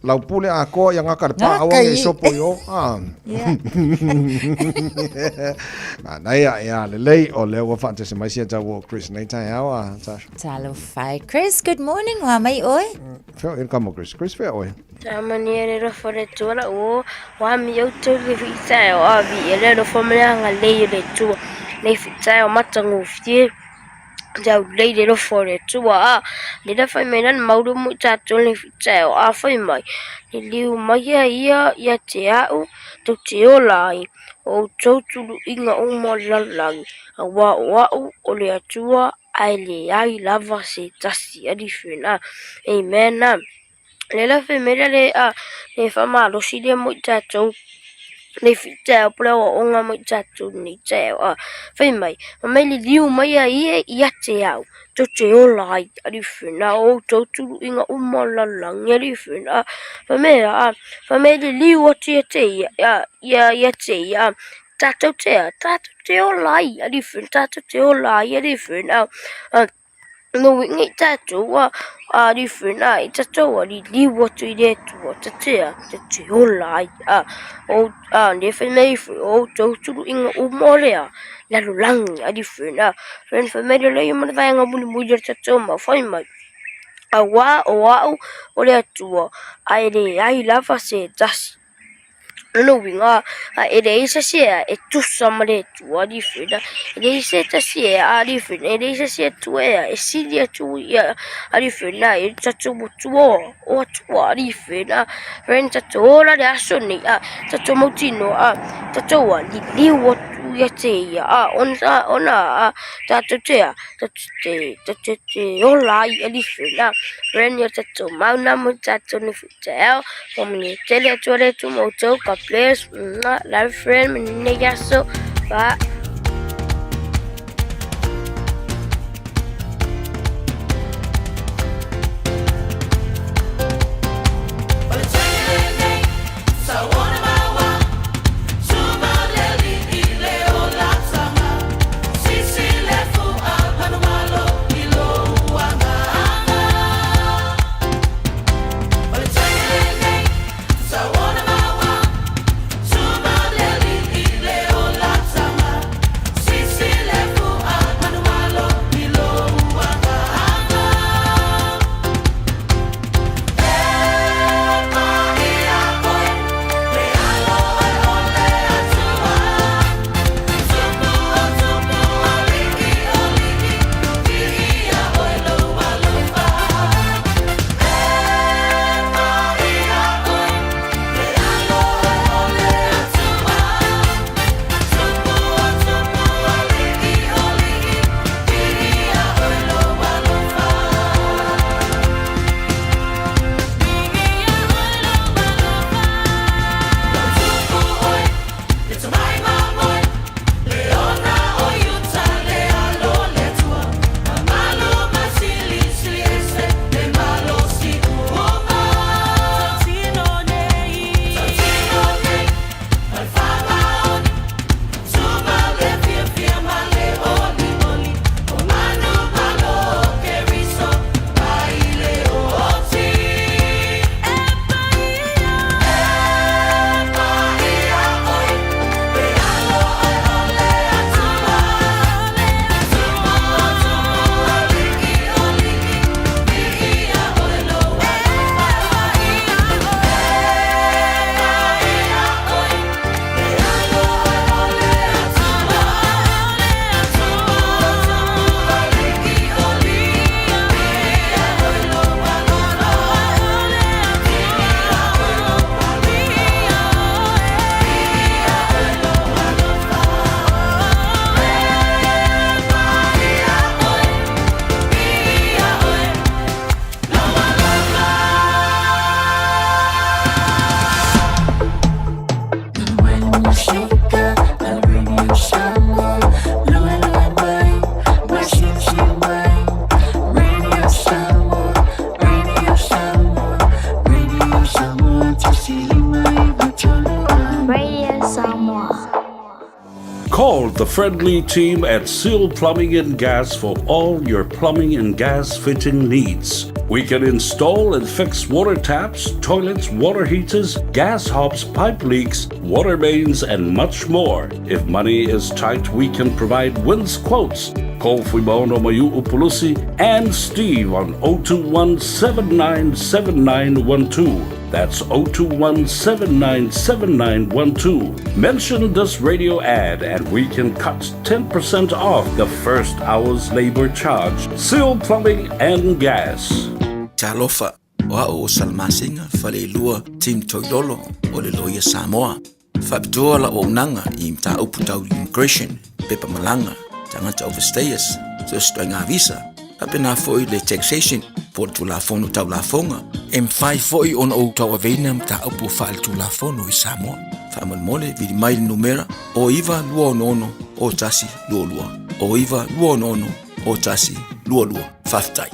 Speaker 2: Lau pule atoa ia gata le pa, aua nei sopo i o. Ah.
Speaker 10: Ia.
Speaker 2: Manaia, ia, lelei, o lea ua faatasi mai sia tau o Chris nei taeao, a Tasha.
Speaker 10: Talofa e Chris, good morning, oa mai oe.
Speaker 2: Fea oe kamo Chris, Chris fea oe.
Speaker 4: Faamanuia le alofa o le Atua lau o, ua ami outou i le fitae o avi e le alofa ma le agalelei o le Atua, nei fitae o matagofie, taulei le alofa o le Atua, a lea fai mai lana maulu mo i tatou nei fitae o a fai mai, liliu mai ia ia ia te a'u, tou te ola ai, o outou tuluiga uma o le lalolagi, auā o a'u o le Atua, ae leai lava se tasi. Alii Amen. Le la fai mai le a le faamalosi lea mo i tatou le fitaeo po le aoaoga mo i tatou nei taeao a fai mai fai mai liliu mai a ia ia te au tou te ola ai alii fena o outou tuluiga uma o le lalolagi alii fena fai mai a fai mai liliu atu ia te ia ia ia te ia tatou te a tatou te ola ai alii fena tatou te ola ai alii fena No uiga i tatou a alii i tatou a liliu atu i le Atua ta te a ta te ola ai a o a le fai mai foi o outou tuluiga uma o le a lalolagi alii a fai mai le ia ma le vaega mulimuli o le tatou mau fai mai auā o a'u o le Atua ae leai lava se tasi. Lona uiga, a e leai se isi e tusa ma le Atua alii fena, e leai se tasi e alii fena, e leai se isi Atua e sili atu ia alii fena i le tatou Atua o Atua alii fena. Friend, tatou ola le aso nei, a tatou mautinoa, a tatou a liliu atu ia te ia, a ona, ona, a tatou te a, tatou te, tatou te ola ai alii fena. Friend, ia tatou mauna mo tatou nei Taeao, faamanuia tele atu a le Atua ma outou. God bless. Mwah. Love friend, manuia aso. Bye.
Speaker 18: Radio Samoa.
Speaker 12: Call the friendly team at Seal Plumbing and Gas for all your plumbing and gas fitting needs. We can install and fix water taps, toilets, water heaters, gas hobs, pipe leaks, water mains, and much more. If money is tight, we can provide wins quotes. Call Fuimaono Mayu Upulusi and Steve on 021 797912. That's 021 797912. Mention this radio ad and we can cut 10% off the first hour's labor charge. Seal Plumbing and Gas.
Speaker 6: Talofa, o au o Salamasina, Faleilua, Tim Toilolo, o le Loia Samoa. Faapitoa lau auaunaga i mataupu tau immigration, pepa malaga, tagata overstayers, so se ituaiga visa, faapena foi le taxation po o le Tulafono Tau Lafoga. E mafai foi ona ou tauaveina mataupu faaletulafono i Samoa. Faamolemole, vili mai le numera o 9266 0122, o 9266 0122. Faafetai.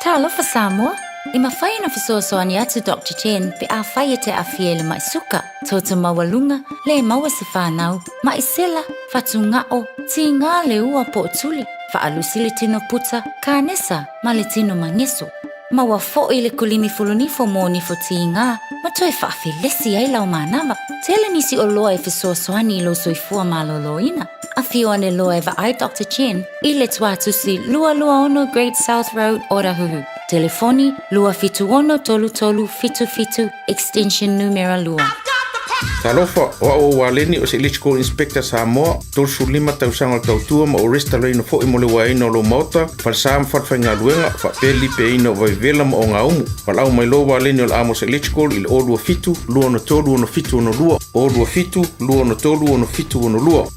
Speaker 10: Talofa Samoa! E mafai ona fesoasoani atu Doctor Chen pe afai e te aafia i le mai suka, toto maualuga, le maua se fanau, mai sela, fatugao, tiga le ua po o tuli, faalusi le tino puta, kanesa ma le tino mageso. Maua foi le kulimi fulunifo mo nifo tiga ma toe faafelesi ai lau manava. Tele nisi oloa e fesoasoani i lou soifua malōlōina. Afio ane loa e vaai Doctor Chen i le Tuatusi 226 Great South Road, Otahuhu. Telefoni, 276 3377, extension numera 2.
Speaker 1: Talofa, o au o Waleni o se Electrical Inspector Samoa, 35 tausaga o le tautua ma ou restaloina foi mo le uaina o lou maota, falesa ma falefaigaluega, faapea le lipeaina o vaivela ma ogaumu. Valaau mai loa Waleni o le Amos Electrical i le 027 263 6762, 027 263 6762.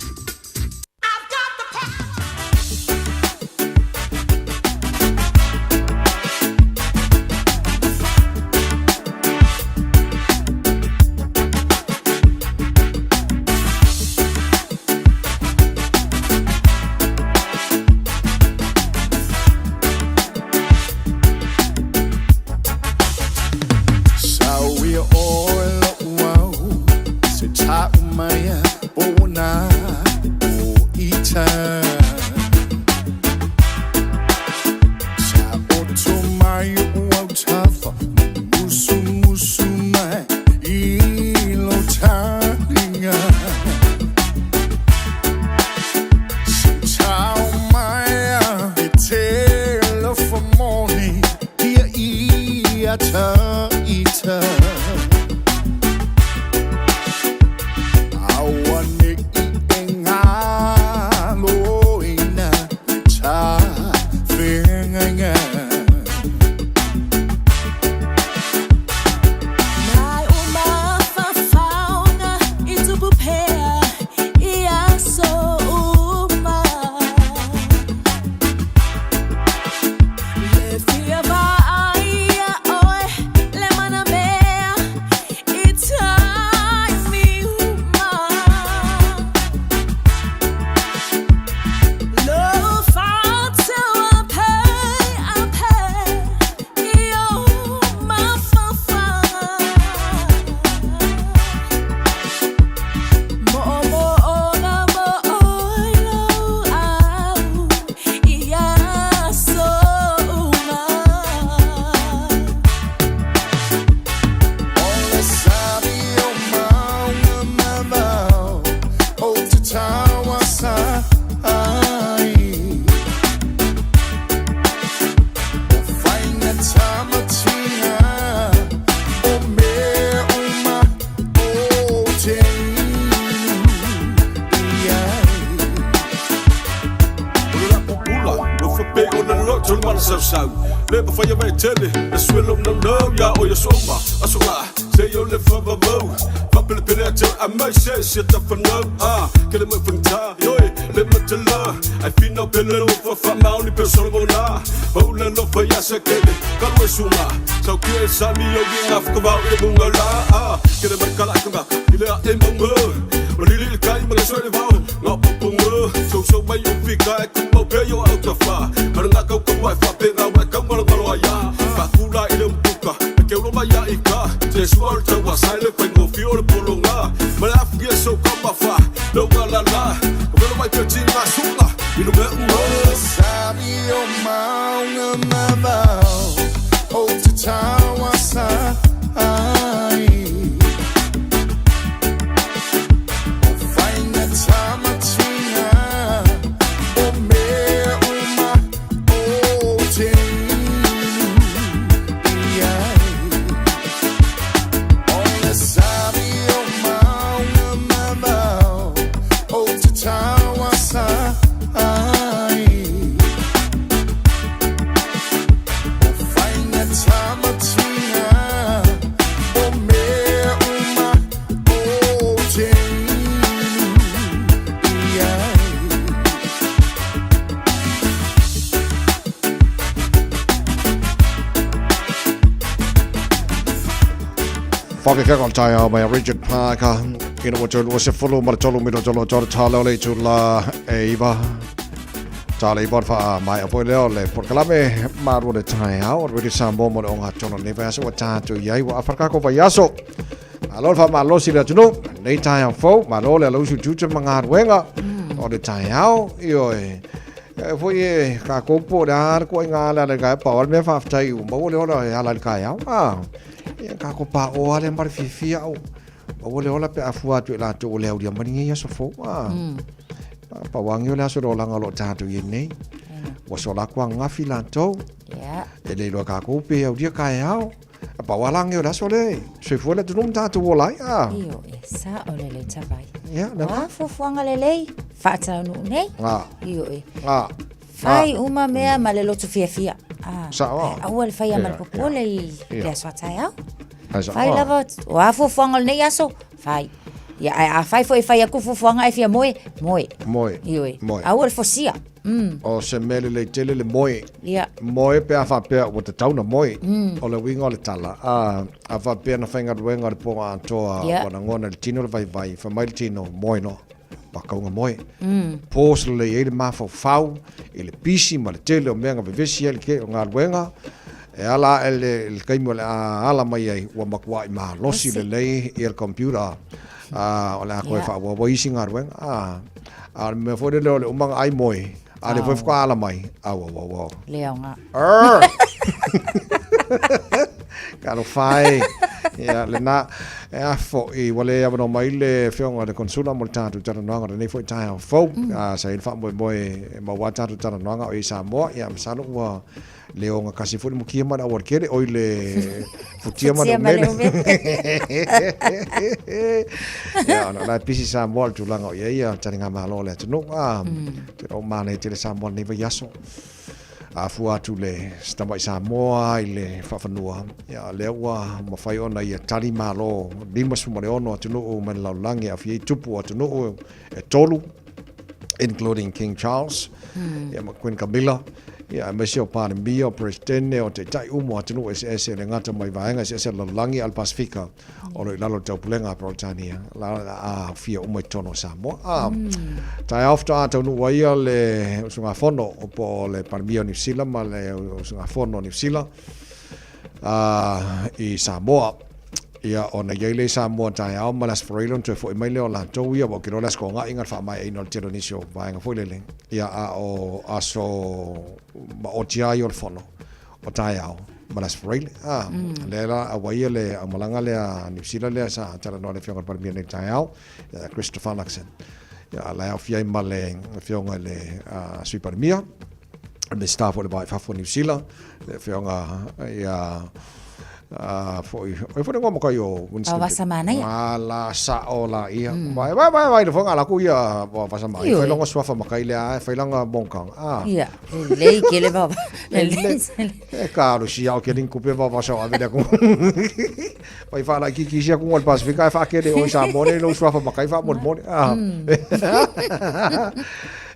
Speaker 9: Sauia oe loʻu au se taʻu mai pona o ita Sa oto mai oʻu autafa musumusu mai i lo talinga Se tau mai a e te alofa moni ia ia ta ita Auaneʻi e galoina le tafeagaiga.
Speaker 21: Mai o mafafaoga i tupu pea i aso uma. Le fia vaaia oe le manamea i taimi uma. Lo faatauape ape i ou mafafaga. Moomooga mo'oilouau i aso uma.
Speaker 9: O le sami o mauga mamao ou te tauasa ai O faigata ma tiga o mea uma ou te inu i ai.
Speaker 22: O le lapu pula, ua faapea ona loto le malasausau. Le mafai e vaetele, le suelo o naunau iā oe aso uma, aso la, seia o le faavavau. Faapelepele atu a mai se se tafanau, ah, ke le mai faigata, ioe, le matala. Ai finau pele lofa faamaoni pe o Solomona. Pau le alofa iā Sekele, kalu e suga. Saukia e sami o i ngā whakawau i le munga la, ah, ke le mai kala i ka maka, i le ae maunga.
Speaker 2: afiafiaga o le taeao mai a Richard Parker. Ina ua toe 23 minute o lo tau tala o le itula e iva. Tala iva o wha mai a poe leo le porokalame maru o le taeao o Radio Samoa mo le onga tono nei vaiaso ua tātou i ai ua awharaka ko vaiaso. Malo le whaamalosi le atunuu, nei taeao fou, malo le alausu tiute ma galuega o le taeao, ioe. E foi e kākou po o le a le koaiga ala ala i le kaeao, pau lava le mea faafetai ua maua le ola e ala i le kaeao. A, ia kākou paoa lea ma le fiafia au. Maua le ola pe a fua atu e latou o le aulia mai lenei aso fou. A, pau lava lenei o le aso o le olaga o lo o tatou i ai nei. Ua sola atu ananafi latou. E le iloa e kākou pe aulia kaeao. A pau ala ange o le aso le, soifua le atunuu ma tatou ola ai, a.
Speaker 10: Io e sa o le lei tavai.
Speaker 2: Ia,
Speaker 10: O a fuafuaga lelei, faataunuu nei.
Speaker 2: A.
Speaker 10: Io e.
Speaker 2: A.
Speaker 10: Fai uma mea ma le loto fiafia. A.
Speaker 2: Sao a.
Speaker 10: Ae aua le faia ma le popole i
Speaker 2: Ia.
Speaker 10: le aso a taeao.
Speaker 2: Ai sao
Speaker 10: Fai
Speaker 2: a.
Speaker 10: lava, o a fuafuaga o lenei aso, fai. Ia, ae a fai foi e fai aku fuafuaga ae fia moe, moe.
Speaker 2: Moe.
Speaker 10: Ioe.
Speaker 2: Moe.
Speaker 10: Aua le fosia. Mm.
Speaker 2: O se mea lelei tele le moe.
Speaker 10: Ia.
Speaker 2: Moe pe a faapea ua tatau na moe. O le uiga o le tala. A, a faapea na faigaluega le po atoa ua lagona i le tino le vaivai, fai mai le tino, moe noa. Pakauga moe. Pause lelei ai le mafaufau i le pisi ma le tele o mea na vevesi ai le kē o galuega. E ala aʻe le, le taimi o le a ala mai ai, ua matuaʻi malosi lelei ia le computer. A, o le a toe faaauau ai isi galuega. A, a o le mea foi lele o le uma ona ai moe, a lea foi faatoa ala mai, au, au, au, au.
Speaker 10: Le aoga.
Speaker 2: Arr! Talofa e. Ia, lena. E a foi, ua le avanoa mai le Afioga i le Konsula mo le tatou talanoaga o lenei foi taeao fou. A, sa i ai le faamoemoe e maua a tatou talanoaga o i Samoa. Ia, masalo ua le ogatasi foi le mukia ma le aualatele, oi le futia ma le umele. Ia, ona o la e pisi Samoa i le tulaga o i ai ia taligamalo a le atunuu. A, te iloa ua manaia tele Samoa i lenei vaiaso. A fua atu le tamai Samoa i le faafanua, ia, lea ua mafai ona ia tali malo 56 atunuu mai le lalolagi e aofia ai tupu o atunuu e tolu, including King Charles, ia ma Queen Camilla, ia aemaise o Palemia, o Peresetene, o Taitai uma o atunuu eseese e le gata mai vaega eseese o le lalolagi a o le Pasefika o lo o i lalo o le taupulega a Peretania, la a aofia uma i totonu o Samoa. A, taeao faatoa taunuu ai ia le usugafono po o le Palemia o Niu Sila ma le usugafono o Niu Sila i Samoa. Ia, ona i ai lea i Samoa taeao ma le Aso Faraile ona toe foi mai lea o latou ia, aua ou te iloa o le Aso Toonai na le faamaeaina o le tele o nisi o vaega foi lele. Ia, a o aso maoti lava ia o le fono o taeao ma le Aso Faraile. A, lea la auai ia le aumalaga lea a Niu Sila lea sa talanoa i le Afioga i le Palemia nei i le taeao, ia Christopher Luxon. Ia, a la e aofia ai ma le Afioga i le Sui Palemia, le Minisita foi o le Va i Fafo o Niu Sila, le Afioga ia foi, oi foi le igoa makai o Winston.
Speaker 10: O Vasamanaia.
Speaker 2: Ma la sao la ia. Vai vai vai vai le fonga la ku ia wa Vasamanaia. Fai longa suafa makai le a fai langa bongkang. Ah.
Speaker 10: Ia, lelei kele va. Lelei.
Speaker 2: E ka ro si au ke ring kupe va va sa ave le ku. Vai fa la ki ki sia ku al Pasifika e fa ke le oi sa mone lo suafa makai fa mo mo. Ah.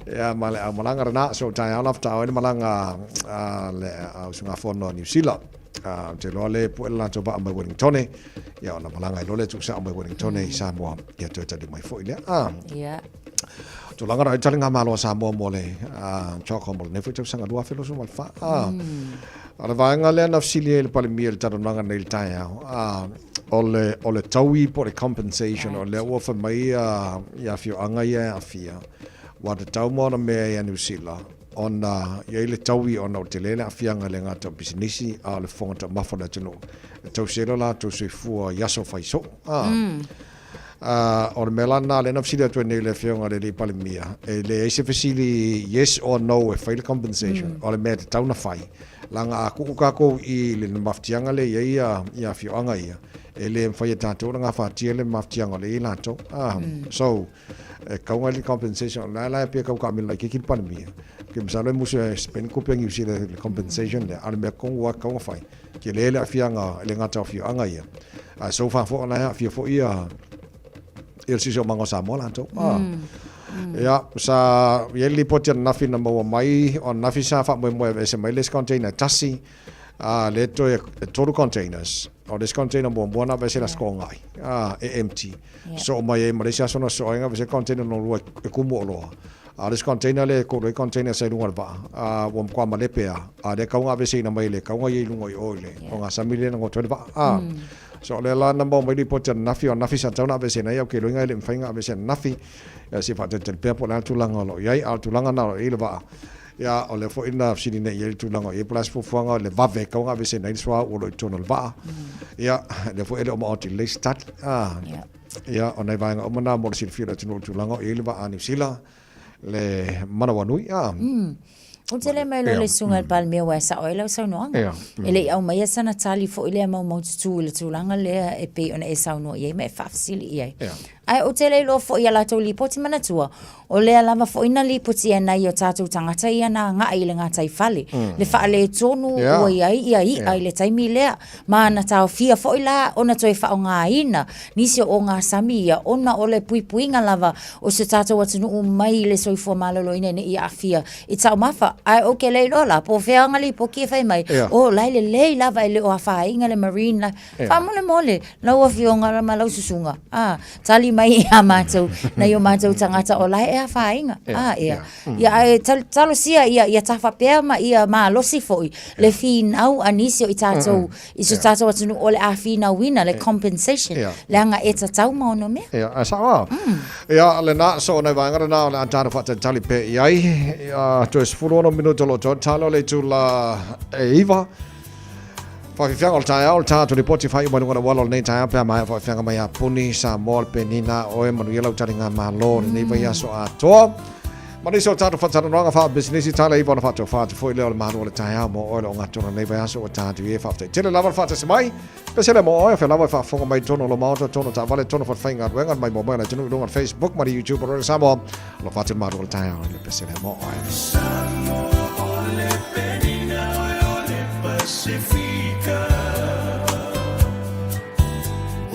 Speaker 2: Ia ma le au malanga rena so taeao la faatoa ai le malaga a le usugafono a Niu Sila. Ou te iloa le pue le latou vaa mai Wellingtone, ia ona malaga ai loa lea tuusao mai Wellingtone i Samoa, ia toe tali mai foi lea.
Speaker 10: Ia.
Speaker 2: Tulaga na ai taligamalo a Samoa mo le CHOGM mo lenei foi tausaga 2024. O le vaega lea na fesili ai le Palemia i le talanoaga nei i le taeao, o le, o le taui po o le compensation, o lea ua fai mai ia afioaga ia e aafia, Ua tatau ma ona mea ia Niu Sila ona i ai le taui ona o tele le aafiaga e le gata o pisinisi a o le fofoga taumafa o le atunuu e tausi ai lo latou soifua i aso fai soo. A o le mea la lena lea na fesili atu ai nei le Afioga i le Alii Palemia, e leai se fesili yes or no e fai le compensation, o le mea e tatau ona fai, leaga a tuu tatou i le mafatiaga lea e i ai ia afioaga ia, e le mafai e tatou ona gafatia le mafatiaga o lea e i ai latou. So, E kau ngai le compensation la la pe kau ka mila ke ki palemia ke masalo e musu e spend ko pe ngiu si le compensation le ale mea kong wa kau fai ke le le afianga le ngata afioanga ia a so fa fo na afia fo ia il si so mango sa mo la to a ia sa ia li poti na fi na maua mai o na fi sa fa mo mo e se mai les container tasi a le to e tolu containers. O le isi container muamua na aveese i le Aso Toonai, a, e empty. Soo mai ai ma le isi aso na soo ai na aveese le container lona lua e kumu oloa. A o le isi container lea e kolu ai container sa i luga o le vaa, a, ua matua malepe lava. A o lea e tatau ona aveeseina mai e le tatau ona i ai i luga i o i le ogasami lea na goto ai le vaa, a. So o lea la na maua mai lipoti ananafi, o ananafi sa tatau ona aveeseina ai, ae ou te iloaina e le i mafai ona aveese ananafi. Ia se i faatalitali pea po o le a le tulaga o lo o i ai, a o le tulaga lena o lo o i ai le vaa, ia o lea foi na fesili nei i ai le tulaga o i ai po o le a se fuafuaga o le vave e tatau ona aveeseina ai le suauu o lo o i totonu o le vaa. Ia, lea foi e le o maoti lelei se tali. A, ia, o nai vaega uma na mo le silafia o le atunuu i le tulaga o i ai le vaa a Niu Sila, le manawanui. A.
Speaker 10: Ou te le mai loa le susuga i le Palemia aua e sao ai lau saunoaga. E le i aumaia sana tali foi lea maumaututu i le tulaga lea e pei ona e saunoa i ai ma e faafesili i ai. Ae ou te le iloa foi i a latou lipoti manatua, o lea lava foi na lipotia e nai o tatou tagata ia na agai i le gataifale, le faaletonu ua i ai ia i'a i le taimi lea, ma na taofia foi la ona toe faaaogaina nisi o ogasami ia ona o le puipuiga lava o si o tatou atunuu mai le soifua maloloina ne i aafia i taumafa. Ae ou te le iloa la po o fea ana lipoti e fai mai, oh, la e lelei lava e le o afaina le marine life. Faamolemole lau afioga ma lau susuga, a, tali mai ia matou, nai o matou tagata o la e afaina. A, ea. Ia, ae talosia ia, ia tafa pea ma ia malosi foi le finau a nisi o i tatou, i so tatou atunuu o le a finauina le compensation, leaga e tatau ma ono mea.
Speaker 2: Ia, ae sao lava. Ia, lena, so o nai vaega lena o le a tatou faatalitali pea i ai. Ia, toe 16 minute o lo o totoe, talo le itula e 9. Faafiafiaga o le taeao, o le tatou lipoti faaiu mai luga o le auala o lenei taeao pe a maea faafiafiaga mai ia Puni, Samoa, le Penina, oe, manuia lau taligamalo i lenei vaiaso atoa. Ma nisi o tatou faatalanoaga faapisinisi tala iva ona faatofa atu foi lea o le malu o le taeao mo oe le ogatotonu o lenei vaiaso ua tatou i ai. Faafetai tele lava le faatasi mai. Pesele mo oe, o fea lava e faafofoga mai i totonu o lou maota, totonu o taavale, totonu o falefaigaluega, mai moa mai o le atunuu i luga o le Facebook ma le YouTube o Radio Samoa. Alofa atu le malu o le taeao i le pesele mo oe.
Speaker 9: Samoa o le penina oe o le Pasifika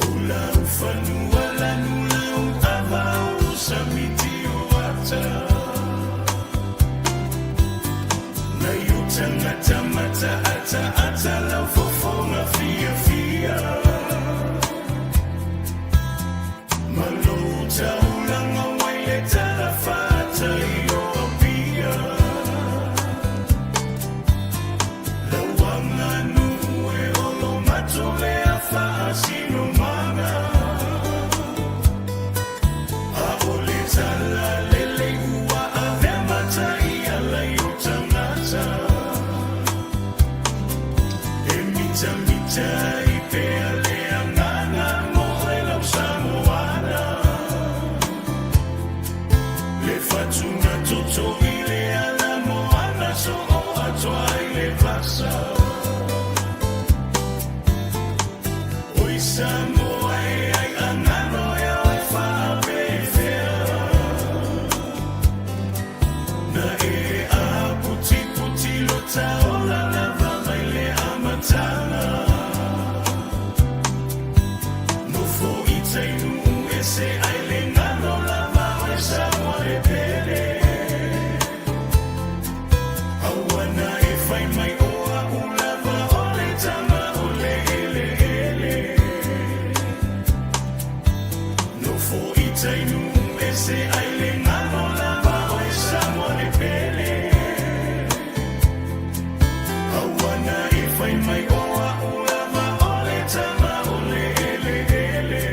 Speaker 9: O lau fanua lanu lau ava o samiti o ata Nai o tangata mata ata ata lau fofoga fiafia Ma lou taulaga wai le tala faatai o Apia Lau aganuu e olo mato lea faasinomaga A o le tala lelei ua avea matai ala i o tagata E mitamita ai pea le agaga mo oe lau Samoana Le fatuna toto i le ala moana soo atoa i le vasa Oi Samoa e ai angano e oe faapefea Na e aputiputi lo taola lava mai le amataga Nofo i tai nuu ese ai le ngano lava oe Samoa le pele Aua na e fai mai o a'u lava o le tama o le eleele Nofo i tai nuu ese ai le ngano lava oe Samoa le pele Aua na e fai mai o a'u lava o le tama o le eleele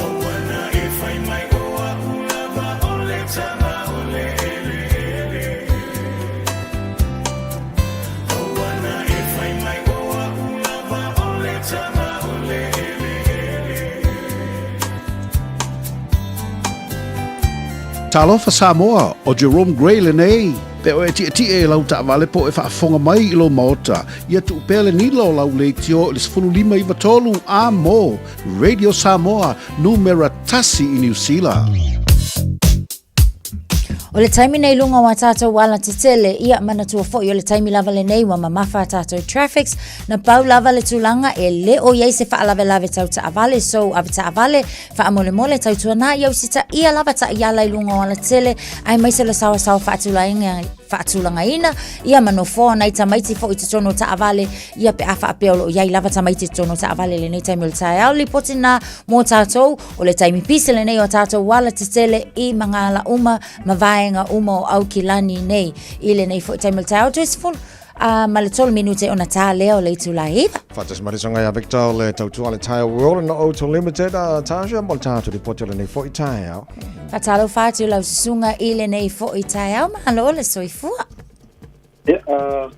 Speaker 9: Aua na e fai mai o a'u lava o le tama o le eleele Aua na e fai mai o a'u lava o le tama o le eleele.
Speaker 5: Talofa Samoa, ʻo Jerome Gray lenei. Pe o e tietie i lau taavale po o e faafofoga mai i lou maota, ia tuu pea le nila o lau leitio i le 15 93 a mo Radio Samoa, numera tasi i Niu Sila.
Speaker 10: O le taimi nei luga o a tātou ala tetele, ia manatua foi o le taimi lava lenei ua mamafa a tātou traffics, na pau lava le tulaga e le o i ai se faalavelave tau taavale, so avetaavale, faamolemole tautuanā ia usitaia lava taiala i luga o alatetele, aemaise le saoasaoa faatulaina, faatulagaina, ia ma nofoa o nai tamaiti foi i totonu o taavale, ia pe a faapea o lo o i ai lava tamaiti i totonu o taavale i lenei taimi o le taeao. Lipoti na mo tatou, o le taimi pisi lenei o tatou ala tetele i magala uma ma vaega uma o Aukilani nei i lenei foi taimi o le taeao. 30 ma le 3 minute ona tā lea o le itula e 9.
Speaker 2: Faatasi mai le soga ia Victor o le tautua le Tire World and Auto Limited a Tasha mo le tātou ripoti o lenei foi taeao.
Speaker 10: Faatalofa atu lau susuga i lenei foi taeao, malo le soifua.
Speaker 11: Ia,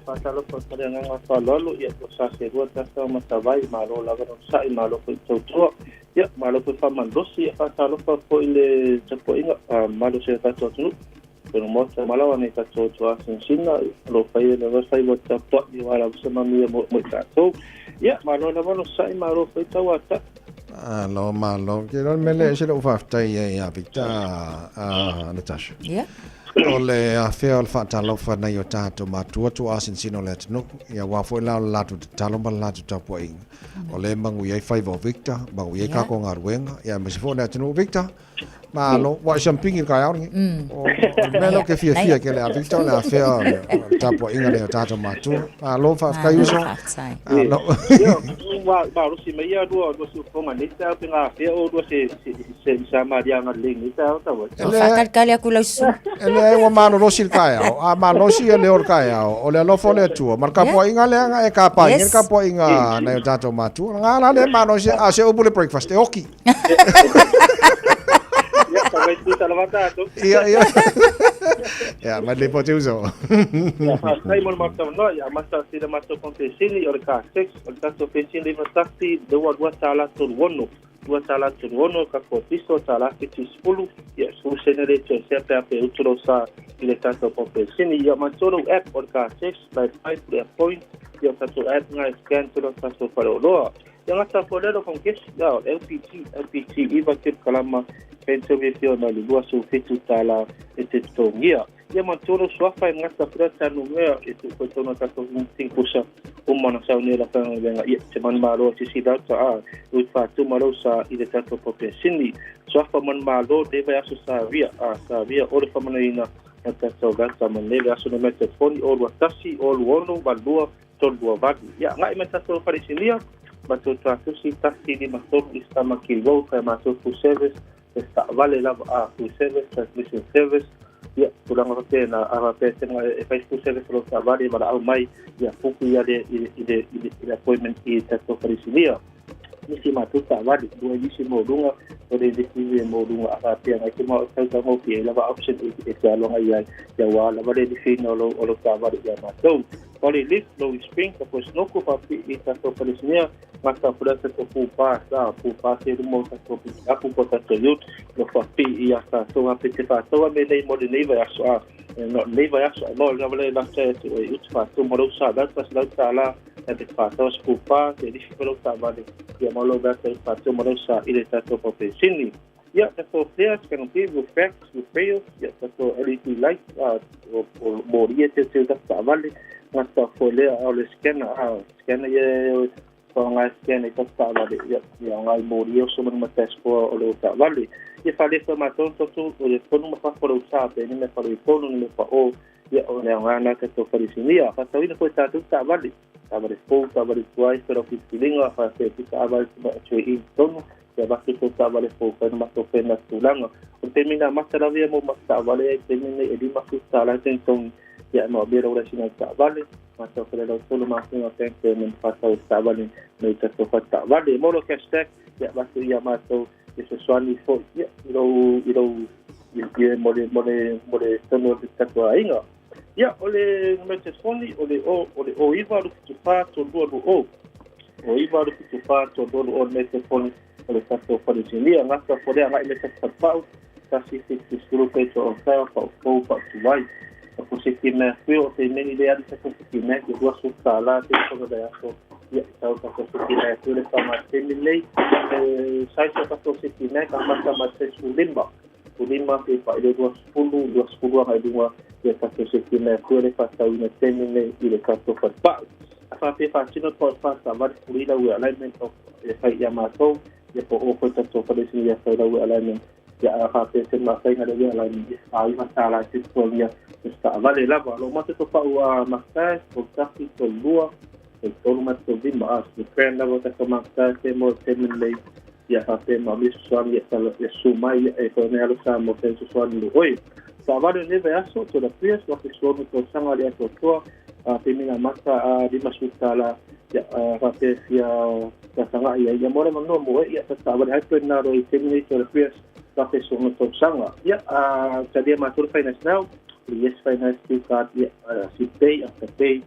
Speaker 11: faatalofa atu le agaga faaaloalo, ia ua sa selua tasa ma tavai, malo lava le onosai, malo foi tautua. Ia, malo foi faamalosi, ia faatalofa foi i le tapuaiga mamalu o si o tatou atunuu. Tonu maota malawa nei tatou tuasinasina o lo o faia lava faiva tapuai aua lava se manuia mo i tatou. Ia, malo lava le onosai, malo foi tauata.
Speaker 2: Malo, malo. Ke le mele e se le faafetai ai ia Victor a Natasha.
Speaker 10: Yeah.
Speaker 2: O le afea o le faatalofa nai o tātou matua tuasinasina o le atunuu. Ia aua foi la o le latou tatalo ma le latou tapuaiga. O le manuia ai faiva o Victor, manuia ai kākou galuega, ia aemaise foi o le atunuu. Victor, Malo, ua e siampigi i le taeao lenei. O le mea lea ou te fiafia tele ia Victor, o le afea o le tapuaiga lea o tatou matua. Malo, faafetai uso.
Speaker 11: Malo. Ua malosi mai ia lua siufofoga nei taeao pe gafea oulua se Samaria agalelei nei taeao tau ai.
Speaker 10: Faatalitali atu lau susuga.
Speaker 2: E leai ua malolosi le taeao, a malosi ia leo o le taeao, o le alofa o le Atua ma le tapuaiga lea na e kapaina le tapuaiga a nai o tatou matua. Na la lea malosi, a o se upu i le breakfast, e oki.
Speaker 11: Ia, tau mai tusa lava tatou.
Speaker 2: Ia, ia. Ia, mai le pote uso.
Speaker 11: Ia, faafetai mo le matou talanoa. Ia, amata atu i le matou kompesini o le Car 6, o le tatou pesini 51, lua $2.36. $2.36, tatou piso, tala 70, ia, 10 sene le toesea pe a pe utu lou sa i le tatou kompesini. Ia, manatua lou app o le Car 6, Live 5, le Point, ia, o tatou app na e scan tonu tatou faleoloa. Ia gata foi lea lo kesi ia o LPG, LPG 9 kilokalama pension fio na le $27 e te totogia. Ia manatua lou suafa e gata foi lea tanu mea e tuu foi tonu a tatou tinkusa uma na saunia la faigaluega ia te manumalo sisi lauta a ui faatuma lou sa i le tatou popesini. Suafa manumalo le vaiaso savia a savia o le faamanoina na tatou lauta ma nei vaiaso no mea telefoni o 21 o 26 82 328. Ia, agai mai tatou faleisinia, matou tuatusi 153 East Tamaki Road, fai a matou full service, e taavale lava a full service, transmission service, ia, tulaga faapena, a faapea e te e fai full service o lou taavale, valaau mai, ia, puku ia le, i le, i le, i le, i le appointment i tatou faleisinia. Nisi matou taavale, lua nisi mo luga, o le lifi mo luga, a faapea ngai te mau tau taugofie ai lava option e, e te aloga i ai, ia ua lava le lifiina o lou, o lou taavale ia matou. O le lift, low spring, ka poe snoko pa pi i tatou Palestina, ngata pula tatou pūpā, sa pūpā te luma o tatou apu po tatou yut, no fa pi i a tatou a te whātaua me nei mo le nei vai aso a, no nei vai aso a mo le ngawale la te te o i utu whātou mo lau sa lau tas lau tā la, e te whātaua se pūpā, te lifi pa lau tā vale, ia mo lau vea te whātou mo lau sa i le tatou papesini. Ia, tatou flares, canopy, roof racks, roof rails, ia, tatou LED light, o, o mōri e teu teu tatou taavale, ngā foi lea, o le scanner, scanner ia e o ngā scanner i tatou taavale, ia, ia ngā mōri e o so manu ma dashboard o le o taavale. Ia, whale wha mātou toto, o le tonu ma whawha o tā, pe ni me whare i tonu, ni me wha o, ia, o lea ngā nā tatou wharisinia. Whātauina koe tātou taavale, taavale fou, taavale tuai, whera whitilinga, whāwhea ki taavale tuma atu e i tonu, Kia avatu tō taavale fou whai na matou whena tūranga. O te taimi nā mata rawe mō mata taavale ai te taimi nei e $50 te totogi ia no abia rau raisi nai taavale. Matou whare rau tolu mātou ngā bank payment whātau taavale nei tatou whai taavale. Mō lo cash back ia avatu ia mātou i fesoani foi ia i rau i rau i i mo le mo le mo le tonu o te tatou aiga. Ia o le numera telefoni o le o o le o iva rukutu whā tolu lua lua o. O iva rukutu whā tolu lua o le telefoni o le tatou wharetinia. Ngata fore agai me tatou wharepau, 170 peito o taewa pau fou pau tuai. O ko se ki mea whio o te meni le ari tatou se ki mea ki $20 te toga vai aso. Ia, tau tatou se ki mea whio le wha temi nei. E size o tatou se ki mea ka mata ma te 15. 15 te pa i le 20, 20 agai lunga ia tatou se ki mea whio le wha tau ina temi nei i le tatou wharepau. A whapea whātino toa wha ta wari puri lau e alignment o e whai ia mātou, ia po o koe tatou wharesini ia whai lau e alignment Ia, a faapea se maafaiga le uea laini, ia, $49 e te totogia mo se taavale lava. O lo o matou topau a Master, 31, 32, 33 ma 35, a se friend lava o tatou Master te mo te taimi lenei, ia faapea ma o fesoasoani ia tala ia susu mai ia e foi nei alo Samoa fe fesoasoani lo oi. Taavale o lenei vaiaso, Toyota Prius, 2016 tausaga le atoatoa, a taimi na amata a $50 ia a faapea fia tausaga ia ia mo le manoa mo e ia ta taavale hybrid na ro i taimi nei Toyota Prius 2016 tausaga. Ia a talia matou le Finance Now, le Yes Finance Q Card ia Sipay, Afterpay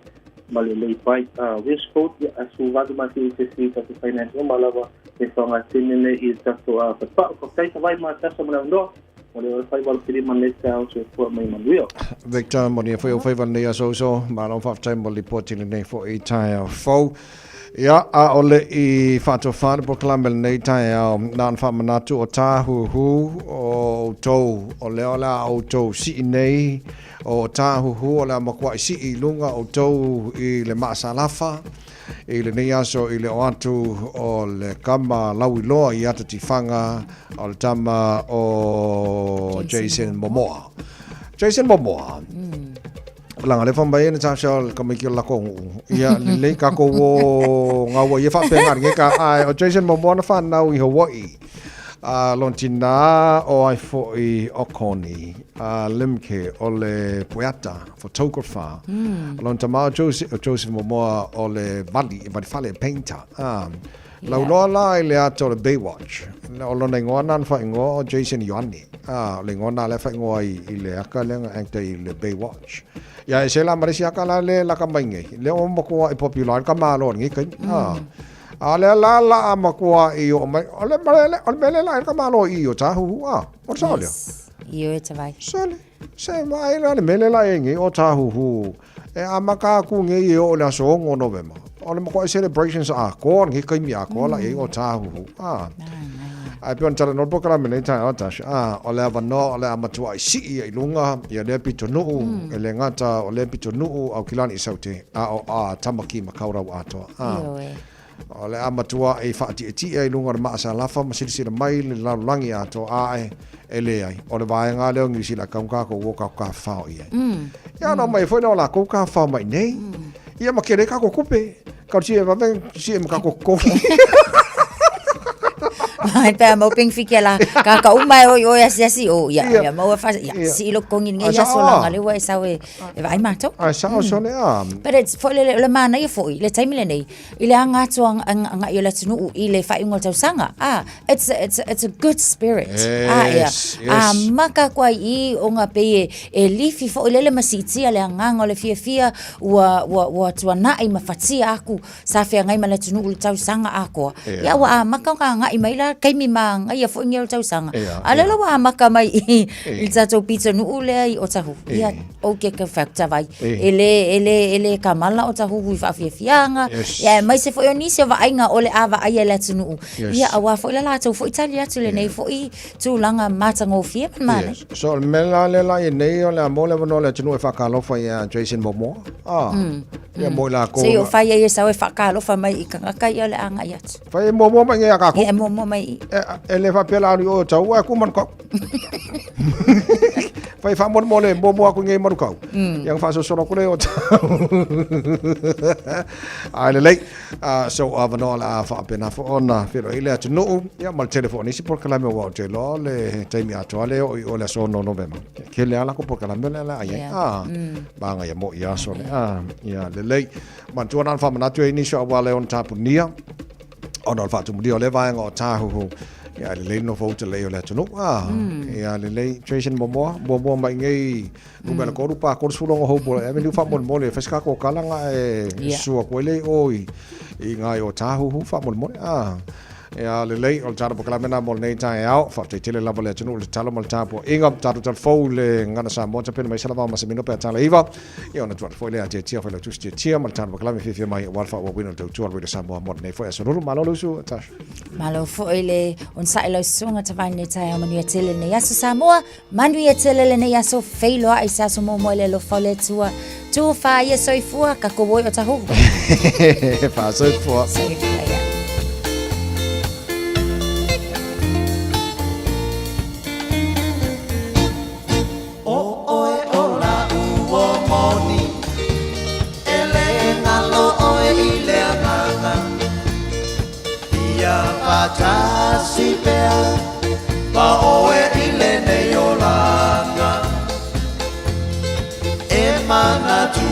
Speaker 11: ma le lay bike a West Code ia a su valu ma te te si ta finance uma lava e whanga tene nei i tato a patapau ka tai tawai ma tasa mo le noa o le fai walu pili ma nei te au se fua mai manuia.
Speaker 2: Victor, mo nia foi o faiva nei aso uso, malo faafetai mo lipoti lenei foi i taeao fou. Ia, a o le i faatofā le polokalame lenei taeao, na ona faamanatu o tāhuhu o outou, o lea o le a outou sii nei, o tāhuhu o le a matuai sii i luga outou i le maasalafa, i lenei aso i le o atu o le kama lauiloa i ata tifaga o le tama o Jason Momoa. Jason Momoa. Langa le whamai ene tā sha ka mai ki o lako ngu. Ia, lelei ka ko o ngā ua ia whaapea ngā ka ai o Jason Momoa na whanau i Hawaii. A lon tina o ai foi o Connie a Limke o le poeata, photographer. Lon tama o Joseph, o Joseph Momoa o le vali, vali fale, painter. Lauloa la i le ata o le Baywatch. O lona ingoa na na whaingoa o Jason Ioane. O le ingoa na lea whaingoa i le aka lea nga actor i le Baywatch. Ia e se la maresi aka la le laka mai nei. Le o makoa i popular ka malo ngi kai. A le la la a makoa i o mai. O le mele o le mele la ka malo i o tahu a. O sa lea.
Speaker 10: I o e tawai.
Speaker 2: Sale. Se mai la le mele la e ngi o tahu E amaka aku ngei e o le aso 6 Novema. O le makoa celebrations a koa, ngi kaimi a koa la e o tāhuhu. Ah. Ai pe on tala no polokalame nei taeao Tasha. Ah, o le avanoa o le a matua ai sii i lunga ia lea pitonuu, e le gata o lea pitonuu au kilani i saute, a o a Tamaki Makaurau atoa. Ah. O le a matua ai faatietie i luga o le maasalafa ma silasila mai le lalolagi atoa ae e leai. O le vaega lea o Niu Sila kau kākou o kākou kāwhao i ai. Ia no mai foi na o lākou kāwhao mai nei. Ia ma kele kākou kupe. Kau si e vave si e ma kākou kohi.
Speaker 10: Ai pe mau ping fiki la ka ka uma e oi oi asi asi o ia ia mau e fa ia si ilo kongi ngai ia so la ngale wa e sau e e vai matou.
Speaker 2: Ai sa o sone a.
Speaker 10: But it's foi le le mana ia foi le taimi lenei I le aga atu a agai o le atunuu i le faaiuga o le tausaga. Ah, it's, it's, it's a good spirit.
Speaker 2: Yes,
Speaker 10: ah, ia.
Speaker 2: yes.
Speaker 10: A maka aku ai i o ngā pei e, e lifi foi lele ma siitia le agaga o le fiafia ua, ua, ua tuanai ma fatia aku sa feagai ma le atunuu i le tausaga atoa.
Speaker 2: Yeah.
Speaker 10: Ia ua amata ona agai mai la taimi ma agaia foi nei o le tausaga.
Speaker 2: Yeah,
Speaker 10: A lea
Speaker 2: yeah.
Speaker 10: la ua amata mai i,
Speaker 2: Yeah.
Speaker 10: i le tatou pitonuu lea i Otahuhu. Ia,
Speaker 2: Yeah.
Speaker 10: o ke ka whakatawai.
Speaker 2: E.
Speaker 10: E le, e le, e le kamala o tahuhu i whaafiafianga.
Speaker 2: Yes.
Speaker 10: Ia, e mai se foi o nisi o vaaiga o le a vaaia le atunuu.
Speaker 2: Yes.
Speaker 10: Ia, auā foi la latou foi tali atu lenei foi tulaga matagofie ma le manaia.
Speaker 2: Yes. So, le mea la lea la i nei, o le a mo le avanoa le atunuu e whaakalofa ia Jason Momoa. Ah. Ia mo i lakou.
Speaker 10: Se i o whai ai e sau e whaakalofa mai i kangaka ia o le anga i atu.
Speaker 2: Whai e muamua mai ngai a kākou.
Speaker 10: Ia, e muamua mai i.
Speaker 2: E, e le whapea la alu i o tau, e ku manu kau. Whai whaamolemole, muamua aku i ngei manu kau. Ia whaasosoro aku le o tau. Ai lelei. So avanoa le a whaapena fo ona whiro i le atunuu. Ia ma le tele fo nisi polokalame ua o te loa le taimi atoa le o i o le aso 6 Novema. Ke le ala ko polokalame le ala ai. Ah, maanga ia mo i aso le. Ah, ia lelei. Manatua nā na whaamanatu e nisi o awa le ona tāpunia. Ona o le faatumulia o le vaega o Tāhuhu. Ia lelei nofo uta lei o le atunuu. Ah, ia lelei Jason Momoa, muamua mai nei numera kolu pa kolu sefulu ono hou pola. E meniu faamolemole, fai se kākou kalanga e sua koe lei o i i ngai o Tāhuhu faamolemole. Ah, ia lelei o le tātou polokalame lena mo lenei taeao. Faafetai tele lava le atunuu i le tatalo ma le tapuaiga. Tatou talafou i le Gagana Samoa tapena mai Salavao ma Semino pe a tala iva. Ia ona atu atu foi lea tiatia Failautusi tiatia ma le tāna pakalame fiafia mai aua le faaauauina o le tautua a le Radio Samoa mo lenei foi aso lulu. Malo le usu, Tasha.
Speaker 10: Malo foi le onosai lau susuga Tavaini le taeao manuia tele lenei aso Samoa, manuia tele lenei aso feiloai se aso muamua i le alofa o le Atua. Tua whāia soifua, ka kowoi o tahu.
Speaker 2: Whā soifua.
Speaker 10: Soifua, ia.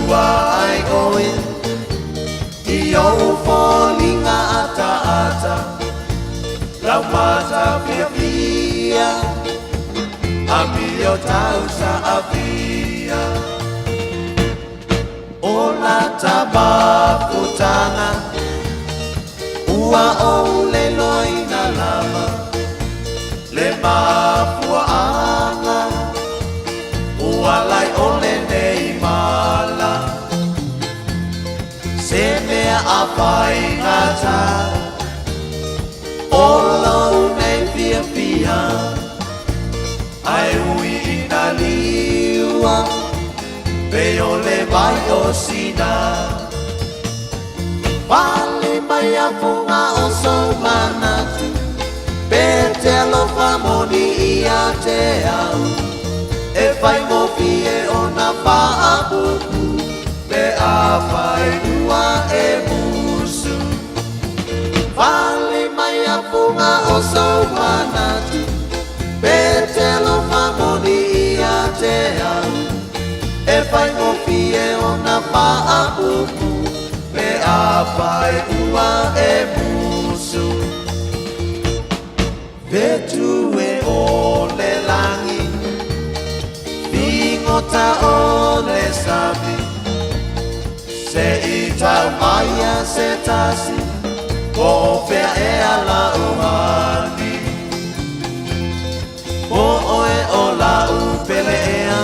Speaker 13: lua ai ʻoe I ou foliga ataata Lau mata fiafia Amio tau saafia O lata mafutaga Ua ou leloina lava Le mafuaaga Ua lae ʻole nei mala Se mea a faigata O lou nei fiafia Ae ui ina liua Pei o le vai o Sina Pale mai a fuga o sou manatu Pe te alofa moni ia te au E faigofie ona faapupu Pe afai ua e musu Pale mai a fuga o sou manatu Pe te alofa moni ia te au E faigofie ona faapupu Pe afai ua e musu Fetu e o le lagi Figota o le sami Se i tau mai a se tasi Po o fea ea la'u hani Po ʻoe o la'u pele ea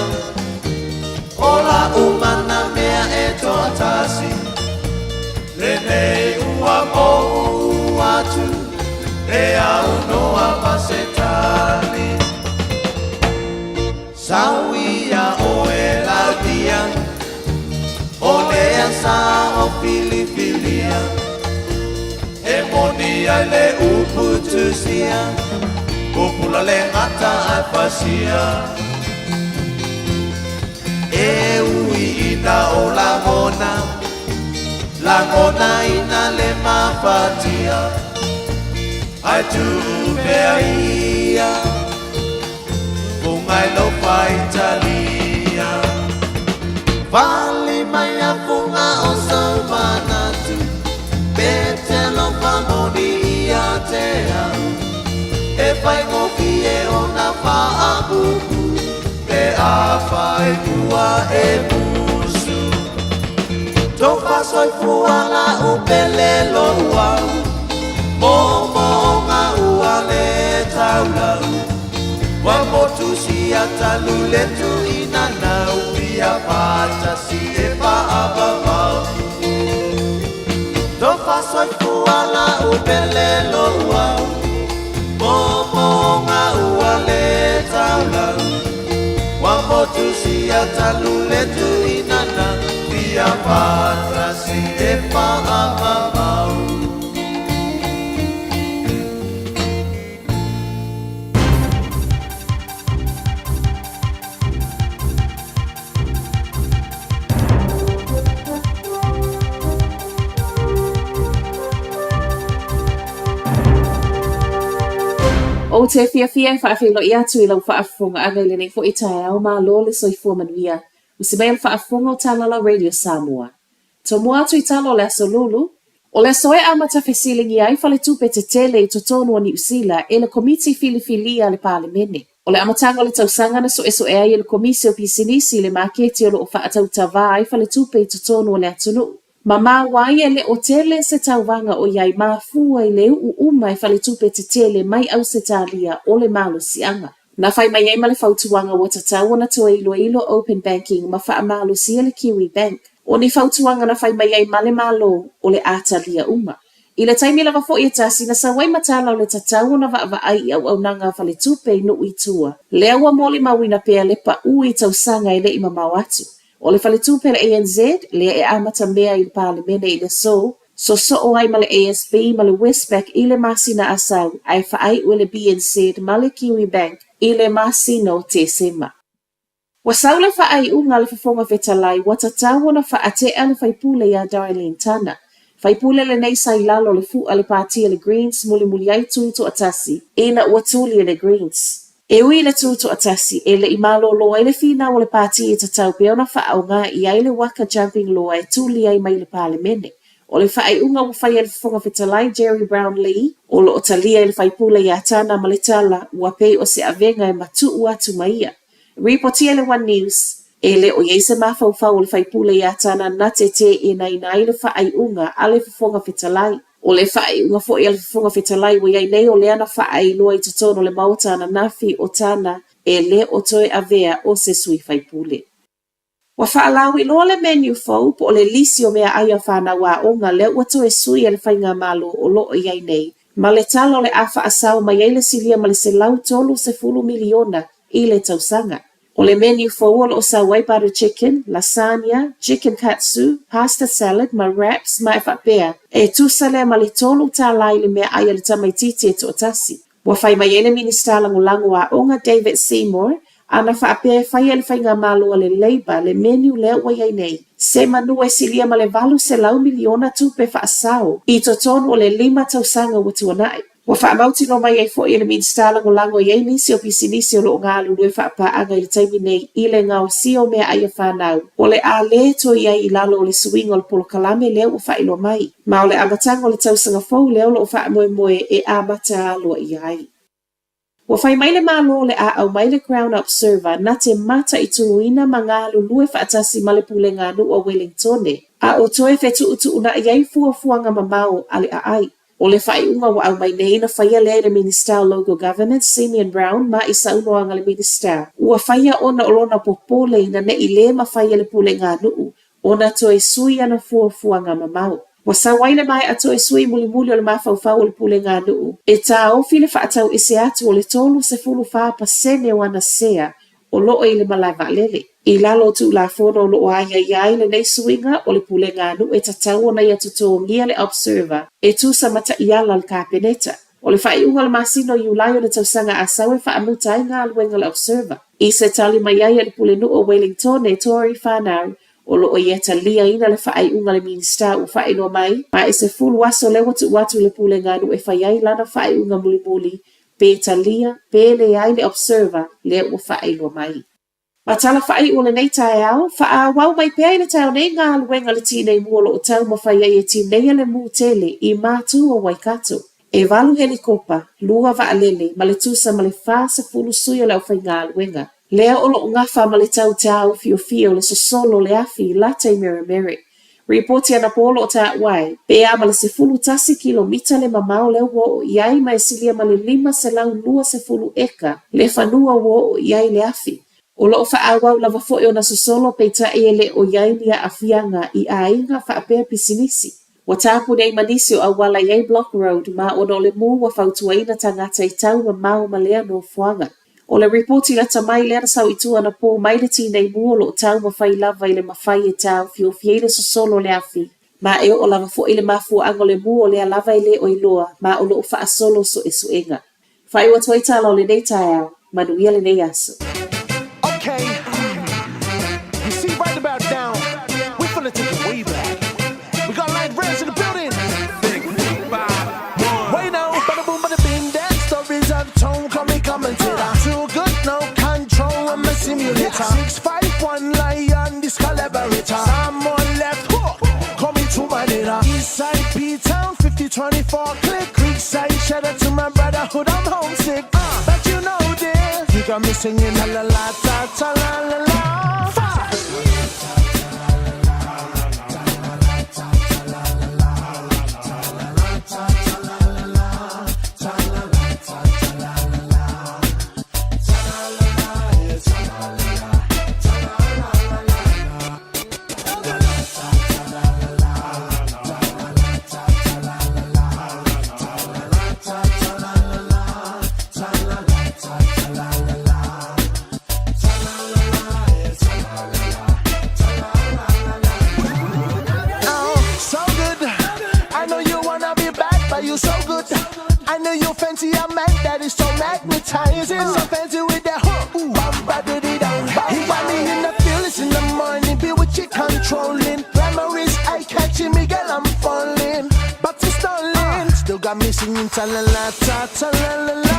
Speaker 13: O la'u mana mea e toatasi Lenei ua mou atu E aunoa ma se tali Sau ia ʻoe Laudia O lea sa o filifilia E moni ai le upu tusia Pupula le gata ae pasia E ui ina o lagona Lagonaina le mafatia Ae tuu pea ia Fuga i lou faitalia Pale mai a fuga o sou manatu Pe te alofa moni ia te au E faigofie ona faapupu Pe afai ua e musu Tofa soifua la'u pele lou au Moomooga ua le taulau Ua motusia talu le tuuina nau Ia faatasi e faavavau Tofa soifua la'u pele lou au Moomooga ua le taulau Ua motusia talu le tuuina nau Ia faatasi e faavavau.
Speaker 14: Ou te fiafia e faafeiloai atu i lau faafofogaaga i lenei foi taeao, malo le soifua manuia. Usi mai le faafofoga o Talala Radio Samoa. Tomua atu i tala o le Aso Lulu, o le aso e amata fesiligia ai faletupe tetele i totonu o Niu Sila e le Komiti Filifilia a le Palemene. O le amataga o le tausaga na suesuʻe ai e le Komisi o Pisinisi le maketi o lo o faatautavā ai faletupe i totonu o le atunuu. Ma maua ai e le o tele se tauvaga o i ai mafua i le uʻu uma e faletupe tetele mai Ausetalia o le malosiaga. Na fai mai ai ma le fautuaga ua tatau ona toe iloilo Open Banking ma faamalosia le Kiwi Bank. O ni fautuaga na fai mai ai ma le Malo o le a talia uma. I le taimi lava foi e tasi na sau ai ma tala o le tatau ona vaavaai i auaunaga a faletupe i nuu i tua, lea ua molimauina pea le paʻu i tausaga e le i mamao atu. O le faletupe le ANZ, lea e amata mea i le Palemene i le aso, sosoo ai ma le ASB ma le Westpac i le masina Asau ae faaiu e le BNZ ma le Kiwibank i le masina o Tesema. Ua sau le faaiuga a le Fofoga Fetalai ua tatau ona faatea le faipule ia Darlene Tana. Faipule lenei sa i lalo o le fu'a le pāti a le Greens mulimuli ai tuitoatasi ina ua tuli e le Greens. E ui i le tutoatasi, e le i malōlō ai le finau o le pātī e tatau pea ona faaaoga i ai le Waka Jumping Law e tuli ai mai le Palemene. O le faaiuga ua faia e le Fofoga Fetalai Jerry Brownlee, o lo o talia e le faipule iā Tana ma le tala ua pei o se avega e matuu atu ma ia. Ripotia e le One News, e le o i ai se mafaufau o le faipule iā Tana na te teenaina ai le faaiuga a le Fofoga Fetalai. O le faaiuga foi a le Fofoga Fetalai ua i ai nei o lea na faailoa i totonu o le Maota ananafi o Tana e le o toe avea o se sui faipule. Ua faalauiloa le menu fou po o le lisi o meaai a fanau aoga lea ua toe sui e le faigamalo o lo o i ai nei ma le tala o le a faasao mai ai le silia ma le $130 miliona i le tausaga. O le menu fou o lo o sau ai butter chicken, lasagna, chicken katsu, pasta salad ma wraps ma e faapea, e tusa lea ma le $3 i le meaai a le tamaitiiti e toatasi. Ua fai mai ai le Minisita Lagolago o Aoga David Seymour, ana faapea e faia e le faigamalo a le Labour le menu lea ua i ai nei, se manu e silia ma le $800 miliona tupe faasao i totonu o le lima tausaga ua tuanai. Ua faamautinoa mai ai foi e le Minisita Lagolago e i ai nisi o pisinisi o lo o galulue faapaaga i le taimi nei i le gaosia o meaai a fanau o le a le toe i ai i lalo o le suiga o le polokalame lea ua faailoa mai. Ma o le amataga o le tausaga fou lea o lo o faamoemoe e amata aloaia ai. Ua fai mai le Malo o le a aumai le Crown Observer na te mataituina ma galulue faatasi ma le Pulega Nuu o Welingtone, a o toe fetuutuunai ai fuafuaga mamao a le aai. O le faaiuga ua aumai nei na faia lea e le Minisita o Local Government, Simeon Brown, ma i saunoaga a le Minisita, ua faia ona o lona popole ina ne i lē mafai e le Pulega Nuu ona toe sui ana fuafuaga mamao. Ua sau ai le maea toe sui mulimuli o le mafaufau o le pulega-nuu e taofi le faatau ese atu o le 34% o ana sea o lo o i le malae vaalele. I lalo o Tulafono o lo o aiaia ai lenei suiga o le pulega-nuu e tatau ona ia totogia le Observer e tusa ma taiala a le Kapeneta. O le faaiuga o le masina o Iulai o le tausaga a sau e faamuta ai galuega a le Observer. I se tali mai ai a le Pulenuu o Wellingtone, Tory Whanau, o lo o ia taliaina le faaiuga a le Minisita ua faailoa mai, ma e 10 aso lea ua tuu atu i le Puleganuu e fai ai lana faaiuga mulimuli pe talia pe leai le Observer lea ua faailoa mai. Ma tala faaiu o lenei taeao, faaauau mai pea i le taeao nei galuega a le Tinei Mu o lo o taumafai ai e tineia le mū tele i Mātū o Waikato. E walu helikopa, lua vaalele ma le tusa ma le 40 sui o le aufaigaluega. Lea o lo o gafa ma le tau tāofiofia o le sosolo o le afi i lata i Meremere. Ripoti anapo o lo o taua ai, pe a ma le 11 kilomita le mamao lea ua oo i ai ma e silia ma le 520 eka le fanua ua oo i ai le afi. O lo o faaauau lava foi ona sosolo peitai e le o i ai ni aafiaga i aiga faapea pisinisi. Ua tapuni ai ma nisi o auala i ai Block Road ma ona o le mū ua fautuaina tagata i tau mamao ma lea nofoaga. O le ripoti lata mai lea na sau i tua anapō mai le tinei mū o lo o taumafai lava i le mafai e tāofiofi ai le sosolo o le afi, ma e oo lava foi le mafuaaga o le mū o lea lava e le o iloa ma o lo o faasolo suesuega. Faaiu atu ai tala o lenei taeao, manuia lenei aso.
Speaker 7: Okay, you see right about now, we finna take it way back. We got Light Rails in the building. Wait now, bada boom, bada bing, that stories I've told, call me commentator. Too good, no control, I'm a simulator. 651 lion, this collaborator. I'm on left hook, call me two manera. Eastside P-Town, 5024 click. Creekside, shout out to my brotherhood, I'm homesick. But you know this, you got me singing la la la ta ta la la la. Five. Oh, so good. I know you wanna be bad, but you so good. I know you fancy a man that is so magnetizing. So fancy with that hook. Ooh, bum, ba, dee, dee, dum. He got me in the feelings in the morning, be with you controlling. Glamour is eye catching me, girl, I'm falling. But it's stalling. Still got me singing ta la la ta ta la la la.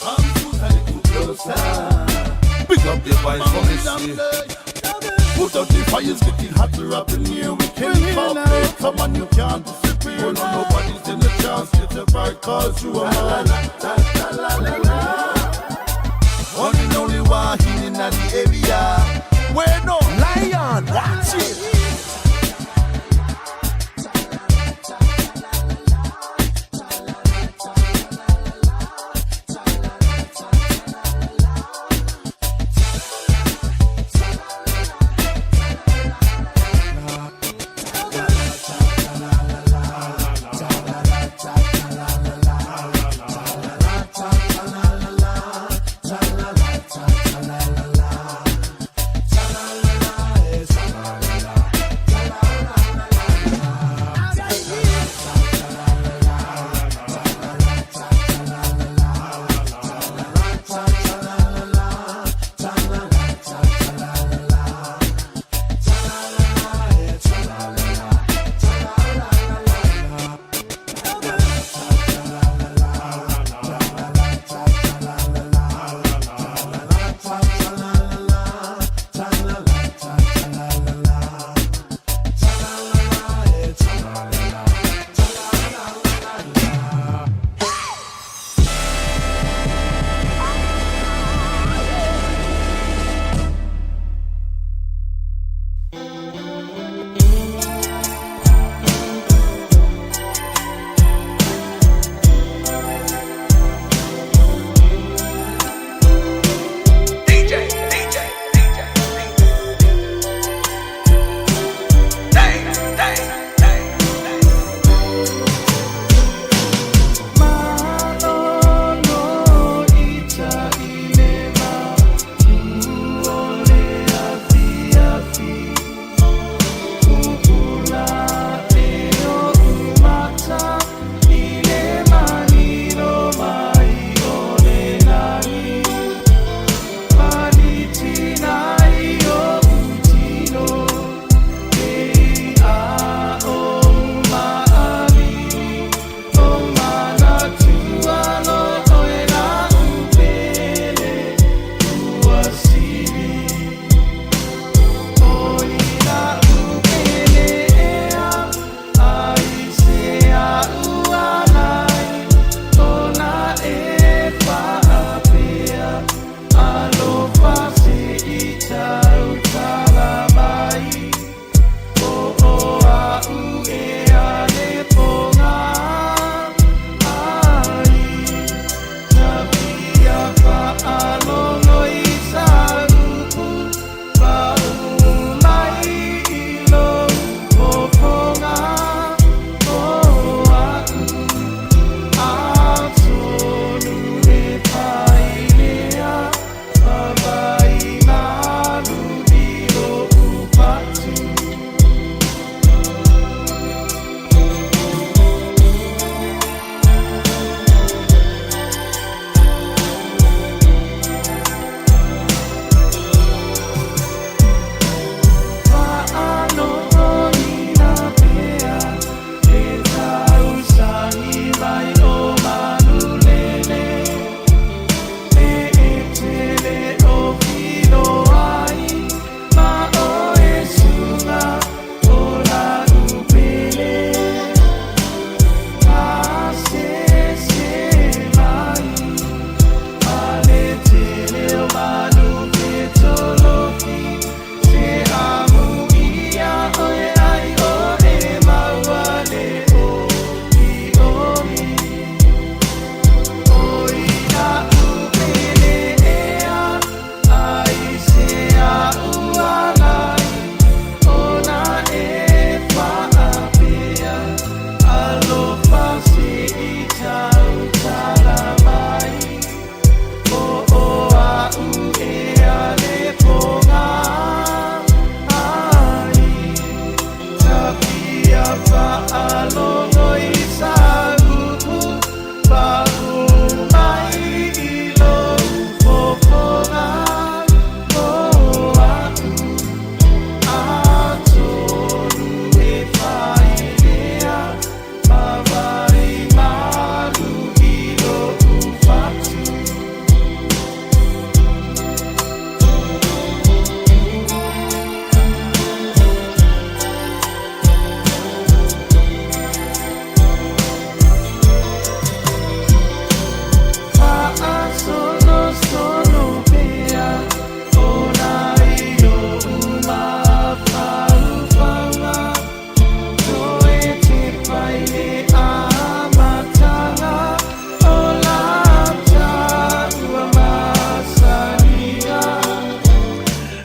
Speaker 7: Come closer, little closer. Pick up your voice for me, see. Put out the fires, getting hotter up in here. We can't cooperate. Come on, you can't disappear. No, nobody's in a chance. Get a right, cause you are mine. La, la, la, la, la. One and only Wahine in the area. Where no lion, watch it.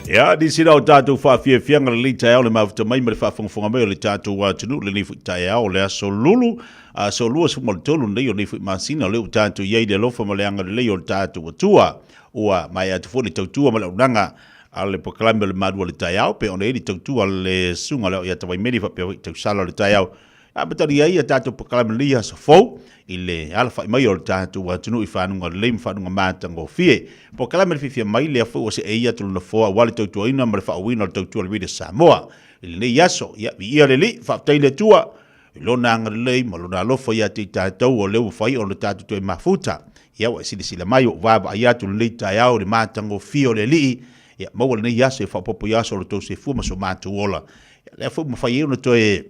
Speaker 12: Ia, nisi na o tatou faafiafiaga lenei taeao le mafuta mai ma le faafogafoga mai o le tatou atunuu lenei foi taeao le aso Lulu, aso 23 lenei o lenei foi masina o lea ua tatou i ai i le alofa ma le agalelei o le tatou Atua. Ua maea atu foi le tautua ma le auaunaga a le polokalame o le Malu o le Taeao, pei ona i ai le tautua a le Susuga o le Ao Vaimeli faapea foi tausala o le taeao. Amatalia ai a tatou polokalame i lenei aso fou i le alafai mai o le tatou atunuu i fanuga lelei ma fanuga matagofie. Polokalame le fiafia mai lea foi ua seei atu le nofoa aua le tautuaina ma le faaauauina o le tautua a le Radio Samoa i lenei aso. Ia, viia le Alii, faafetai i le Atua i Lona agalelei ma Lona alofa ia te i tatou o lea ua fai ona tatou toe mafuta. Ia, ua e silasila mai ua ou vaavaai atu i lenei taeao i le matagofie o le Alii. Ia, maua lenei aso e faaopoopo i aso o lo outou soifua ma so matou ola. Ia, lea foi ua mafai ai ona toe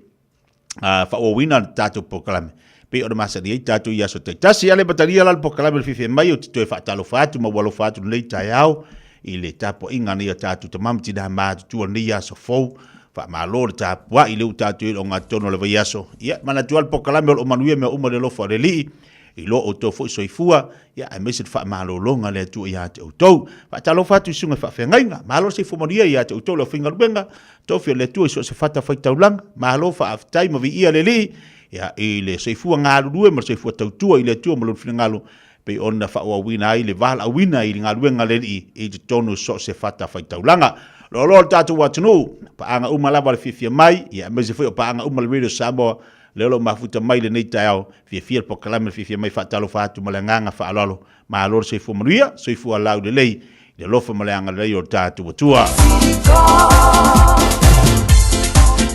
Speaker 12: faaauauina le tatou polokalame pei ona masani ai tatou i aso taitasi. Ia le amatalia la le polokalame le fiafia mai ou te toe faatalofa atu ma ua alofa atu lenei taeao i le tapuaiga a nai o tatou tama ma tina matutua lenei aso fou. Faamalo le tapuai i le ua tatou i ai i le ogatotonu o le vaiaso. Ia manatu lava le polokalame o lo o manuia mea uma i le alofa o le Alii i lo outou foi soifua, ia, aemaise le faamalologa a le Atua ia te outou. Faatalofa atu i susuga i faafeagaiga, malo le soifua manuia ia te outou le aufaigaluega, tofi o le Atua i so o se fatafaitaulaga, malo faafetai ma viia le Alii, ia, i le soifua galulue ma le soifua tautua i le Atua ma lona finagalo, pei ona faaauauina ai le valaauina i le galuega a le Alii i totonu o so o se fatafaitaulaga. Loaloa le tatou atunuu, paaga uma lava le fiafia mai, ia, aemaise foi o paaga uma le Radio Samoa, Lea o lo o mafuta mai lenei taeao, fiafia le polokalame le fiafia mai faatalofa atu ma le agaga faaaloalo. Malo le soifua manuia, soifua laulelei i le alofa ma le agalelei o le tatou Atua.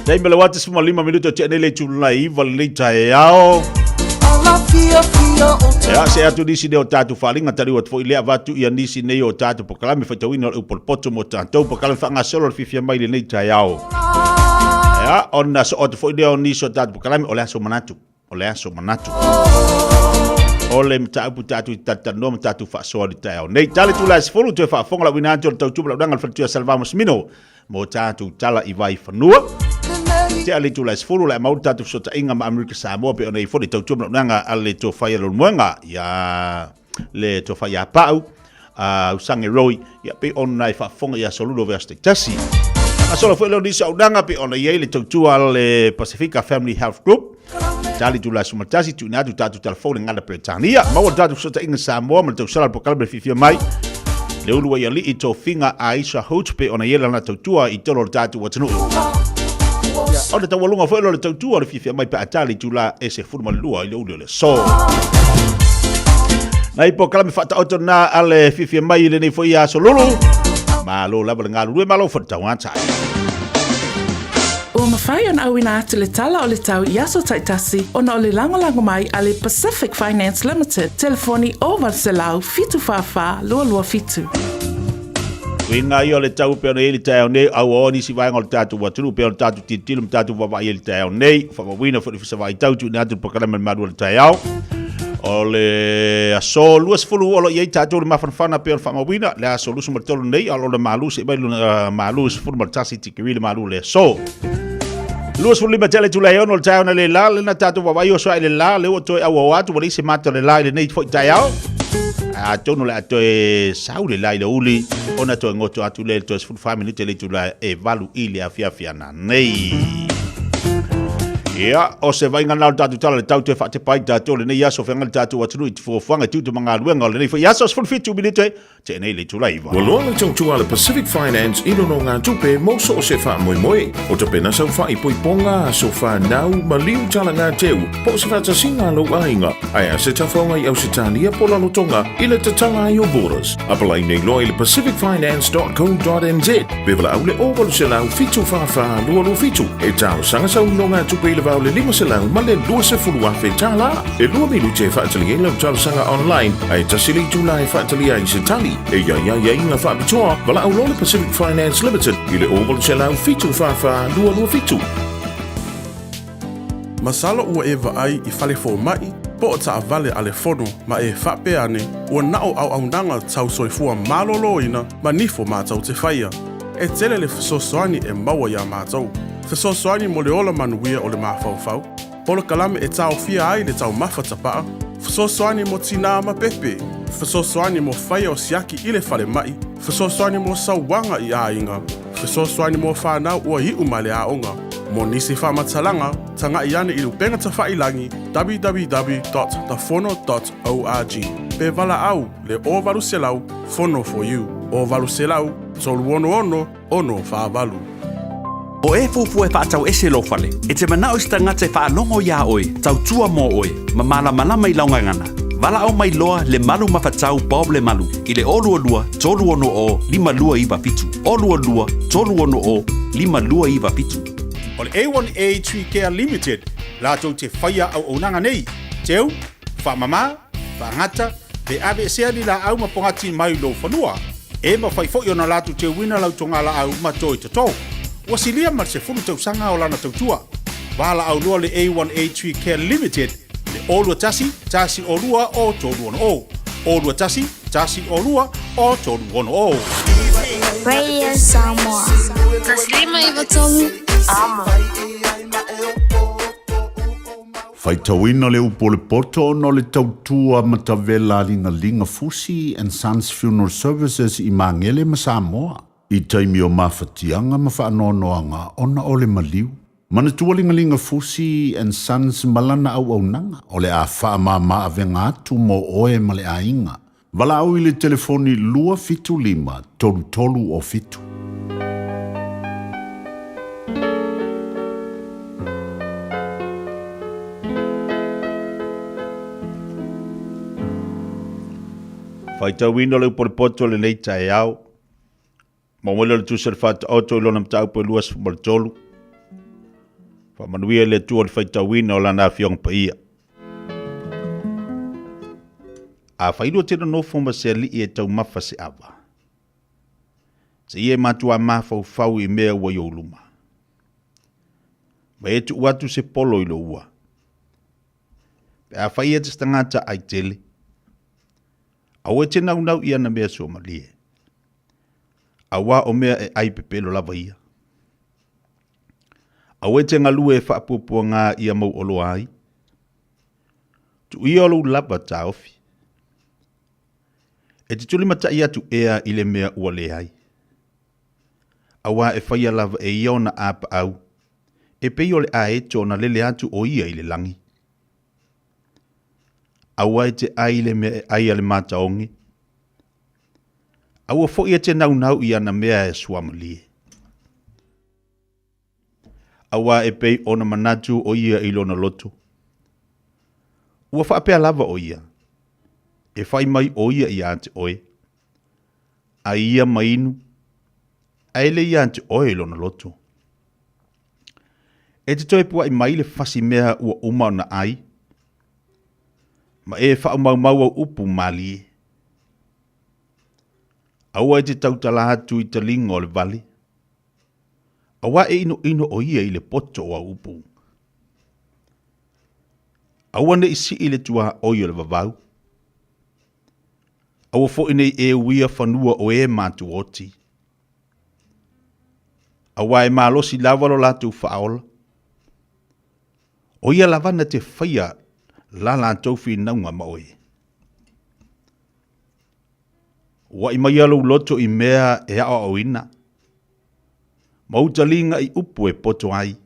Speaker 12: Taimi le wata 15 minuto o tea nei le itula e 9 lenei taeao. Ia, se atu nisi nei o tatou faaaliga, taliu atu foi lea avatu ia nisi nei o tatou polokalame faitauina o le upu o le poto mo tatou polokalame faagasolo le fiafia mai lenei taeao. Ia, ona soo atu foi lea o nisi o tatou polokalame, o le aso manatu. O le aso manatu. O le mataupu tatou i talatalanoa ma tatou faasoa i le taeao nei. Tala itula e 10, toe faafofoga lau ina atu o le tautua ma lau unaga le faletua Salevao Masmino mo tatou tala i Vaifanua. Tea le itula e 10, le a maua le tatou fesootaiga ma Amerika Samoa pe ona i foi le tautua ma lau unaga a le Tofa ia Leulumoega ia le Tofa ia Pau a Usange Roy, ia pei ona e faafofoga i aso lulu o vaiaso taitasi. Asola foi leo nisi auaunaga pei ona i ai le tautua a le Pasifika Family Health Group. Tali itula 11, tuuina atu tatou talafou le gagana Peretania. Maua le tatou fesootaiga Samoa ma le tausala le polokalame le fiafia mai. Le ulu ai alii tofiga Aisha Hoot pei ona i ai lana tautua i tolo o le tatou atunuu. Ona taualuga foi leo le tautua le fiafia mai pe a tali itula e 12 i le uli o le aso. Nai polokalame faataoto na a le fiafia mai i lenei foi aso lulu. Malo lava le galulue, malo foi le tauatai.
Speaker 8: Ua mafai ona auina atu le tala o le tau i aso taitasi ona o le lagolago mai a le Pacific Finance Limited, telefoni 0800 744 227.
Speaker 12: Uiga ia o le tau pei ona i ai le taeao nei, auaoa nisi vaega o le tatou atunuu pei ona tatou tilotilo ma tatou vaavaai ai i le taeao nei, faamauina foi le fesavaai tau tuuina atu le polokalame a le Malu o le Taeao. O le aso 20 o lo o i ai tatou le mafanafana pei ona faamauina, le aso 23 nei, a o lona malu seia mai lona malu 11 tikeri le malu o le aso. 25 tele itula e 6 o le taeao na le la, lena tatou vaavaai oso ai le la, lea ua toe auaoa atu, ua leai se mata o le la i lenei foi taeao. Atonu o le a toe sau le la i le uli, ona toe goto atu lea i le toe 14 minute le itula e 8 i le afiafi ana nei. Ia, o se vaaiga lena o le tatou tala i le tau toe faatepa ai tatou lenei aso feagai le tatou atunuu i te fuafuaga i tiute ma galuega o lenei foi aso 17 minute tea nei le itula 9.
Speaker 1: Ua loa le tautua a le Pacific Finance i nonogatupe mo so o se faamoemoe. O tapena sau faaipoipoga, aso fanau, maliu talaga teu, po o se faatasiga a lou aiga, ae a se tafaoga i Ausetalia po o Lalotoga i le tatala ai o borders. Apalai nei loa i le pacificfinance.co.nz pe valaau le 0800 744 227 e talosaga sau nonogatupe i le va o le 500 ma le 20,000 tala. E lua minute e faatali ai lau talosaga online, ae tasi le itula e faatali ai se tali. E i ai aiaiga faapitoa, valaau loa le Pacific Finance Limited i le 0800 744 227.
Speaker 20: Masalo ua e vaai i fale fomai po o taavale a le fono ma e faapea ane ua na o auaunaga tau soifua maloloina ma nifo matou te faia. E tele le fesoasoani e maua iā matou. Fesoasoani mo le ola manuia o le mafaufau, polokalame e taofia ai le taumafa tapaa, Fesoasoani mo tinā ma pepe, fesoasoani mo faia o siaki i le falemai, fesoasoani mo sauaga i aiga, fesoasoani mo fanau ua iu mai le aoga. Mo nisi faamatalaga, taga'i ane i le upega tafailagi www.tafono.org pe valaau le 0800 Fono for You, 0800 366 648.
Speaker 15: O e fuafua e faatau ese lou fale, e te manao i se tagata e faalogo iā oe, tautua mō oe, ma malamalama i lau gagana. Valaau mai loa Lemalu Mafatau Bob Lemalu i le 022 360 5297, 022 360 5297.
Speaker 17: O le A1A Tree Care Limited latou te faia auaunaga nei, teu, faamama, faagata, pe aveesea ni laau ma pogati mai lou fanua. E mafai foi ona latou teuina lau togalaau ma toe toto. Ua silia ma le 10 tausaga o lana tautua. Valaau loa le A1A Tree Care Limited i le 021 102 o 360. 021 102 o 360.
Speaker 18: Radio Samoa. 159 Amo.
Speaker 1: Faitauina le upu o le poto ona o le tautua matavela a Ligaliga Fusi and Sons Funeral Services i Magele ma Samoa i taimi o mafatiaga ma faanoanoaga ona o le maliu. Manatua Ligaliga Fusi and Sons ma lana auaunaga o le a faamama avega atu mo oe ma le aiga. Valaau i le telefoni 275 33 o 7.
Speaker 23: Faitauina le upu o le poto lenei taeao. Maua le tusi o le Faataoto i lona mataupu e 23. Faamanuia le Atua i le faitauina o lana afioga paia. Afai lua te nonofo ma se alii e taumafa se ava, seia e matuā mafaufau i mea ua i ou luma. Ma e tuu atu se polo i lou ua. Pe afai e te se tagata ai tele, aua e te naunau i ana mea suamalie. Auā o mea e ai pepelo lava ia. Aua e te galue e faapuapuagā ia mau oloa ai. Tuuia o lou lava taofi. E te tulimatai atu ea i le mea ua leai. Auā e faia lava e ia ona apaau, e pei o le aeto ona lele atu o ia i le lagi. Aua e te ai i le mea e ai a le mataoge, Aua foi e te naunau i ana mea e suamalie. Auā e pei ona manatu o ia i lona loto. Ua faapea lava o ia, e fai mai o ia iā te oe, ai ia ma inu, ae le iā te oe i lona loto. E te toe puaʻi mai le fasi mea ua uma ona ai, ma e faaumaumau au upu malie. Aua e te tautala atu i taliga o le vale, auā e inoino o ia i le poto o au upu. Aua ne i sii le tuaoi o le vavau. Aua foi ne i e uia fanua o e matuoti. Auā e malosi lava lo latou faaola. O ia lava na te faia la latou finauga ma oe. Uaʻi mai ia lou loto i mea e aʻoaʻoina, ma ou taliga i upu e poto ai.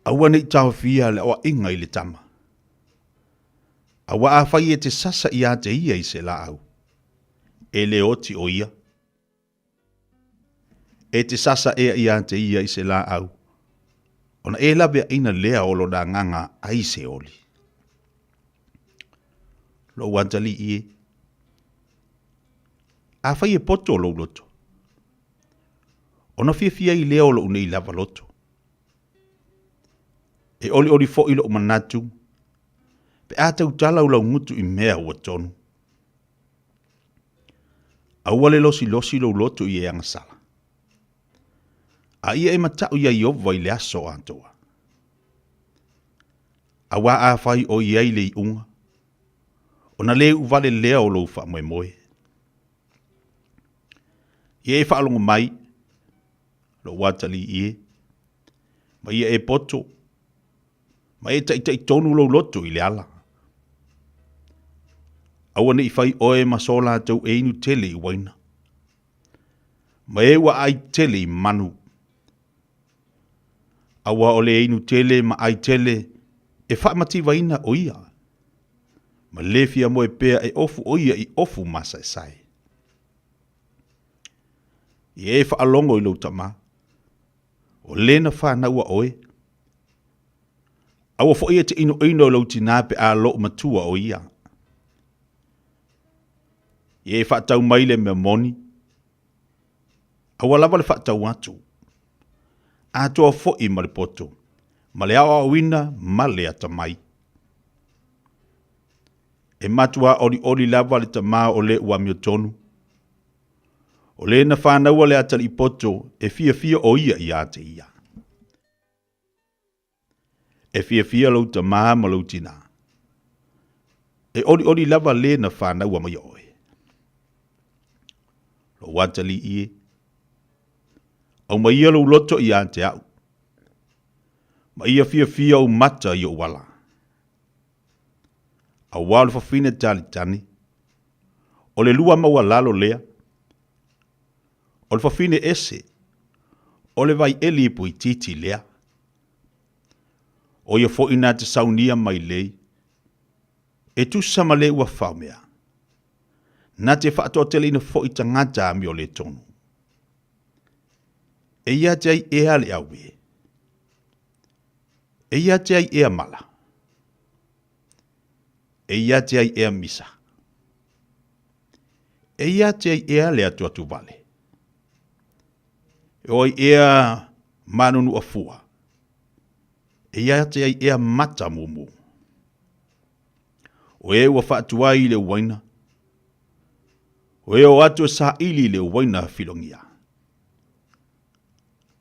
Speaker 23: Aua ne i taofia le aʻoaʻiga i le tama. Aua afai e te sasa iā te ia i se laau, e le oti o ia. E te sasa ea iā te ia i se laau, ona e laveaʻina lea o lona agaga ai se oli. Lou atalii e, afai e poto lou loto, ona fiafia ai lea o lou nei lava loto. E olioli foi lou manatu, pe a tautala au laugutu i mea ua tonu. Aua le losilosi lou loto i e agasala. A ia e mataʻu iā Ieova i le aso atoa. Auā afai o i ai le iʻuga, ona le uʻu wale lea o lou faamoemoe. Ia e faalogo mai, lou atalii e, ma ia e poto, Ma e taʻitaʻi tonu lou loto i le ala. Aua ne i fai oe ma so latou e inu tele i uaina, ma e ua ai tele i manu. Aua o le inu tele ma ai tele e faamativaina o ia, ma lē fia moe pea e ofu o ia i ofu masaesae. Ia e faalogo i lou tamā, o lē na fanaua oe. Aua foʻi e te inoino i lou tinā pe a lou matua o ia. Ia e faatau mai le mea moni, aua lava le faatau atu. Atoa foʻi ma le poto, ma le aoaoina ma le atamai. E matuā olioli lava le tamā o lē ua amiotonu. O lē na fanaua le atalii poto e fiafia o ia iā te ia. E fiafia lou tamā ma lou tinā. E olioli lava lē na fanaua mai oe. Lou atalii e, aumaia lou loto iā te a'u, ma ia fiafia ou mata i ou ala. Auā o le fafine talitani, o le lua maualalo lea, o le fafine ese, o le vaieli ipuitiiti lea. O ia foʻi na te saunia mai lei, e tusa ma le ua faomea, na te faatoateleina foʻi tagata amioletonu. E ia te ai ea le auē. E ia te ai ea mala. E ia te ai ea misa. E ia te ai ea le atuatuvale. E o ai ea manunuafua. E ia te ai ea mata mumu. O e ua faatuai i le uaina. O e o atu e saili i le uaina filogia.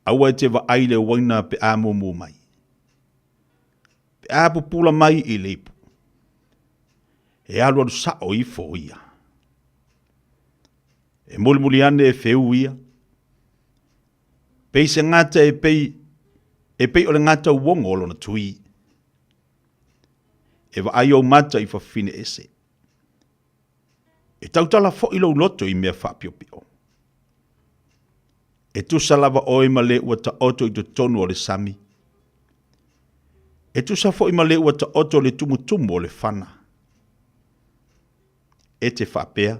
Speaker 23: Aua e te vaai i le uaina pe a mumu mai. Pe a pupula mai i le ipu. E alualu sao ifo ia. E mulimuli ane e feu ia. Pei se gata e pei, e pei o le gata uogo o lona tui. E vaai ou mata i fafine ese. E tautala foʻi lou loto i mea faapiopio. E tusa lava oe ma le ua taoto i totonu o le sami. E tusa foʻi ma le ua taoto le tumutumu o le fana. E te faapea,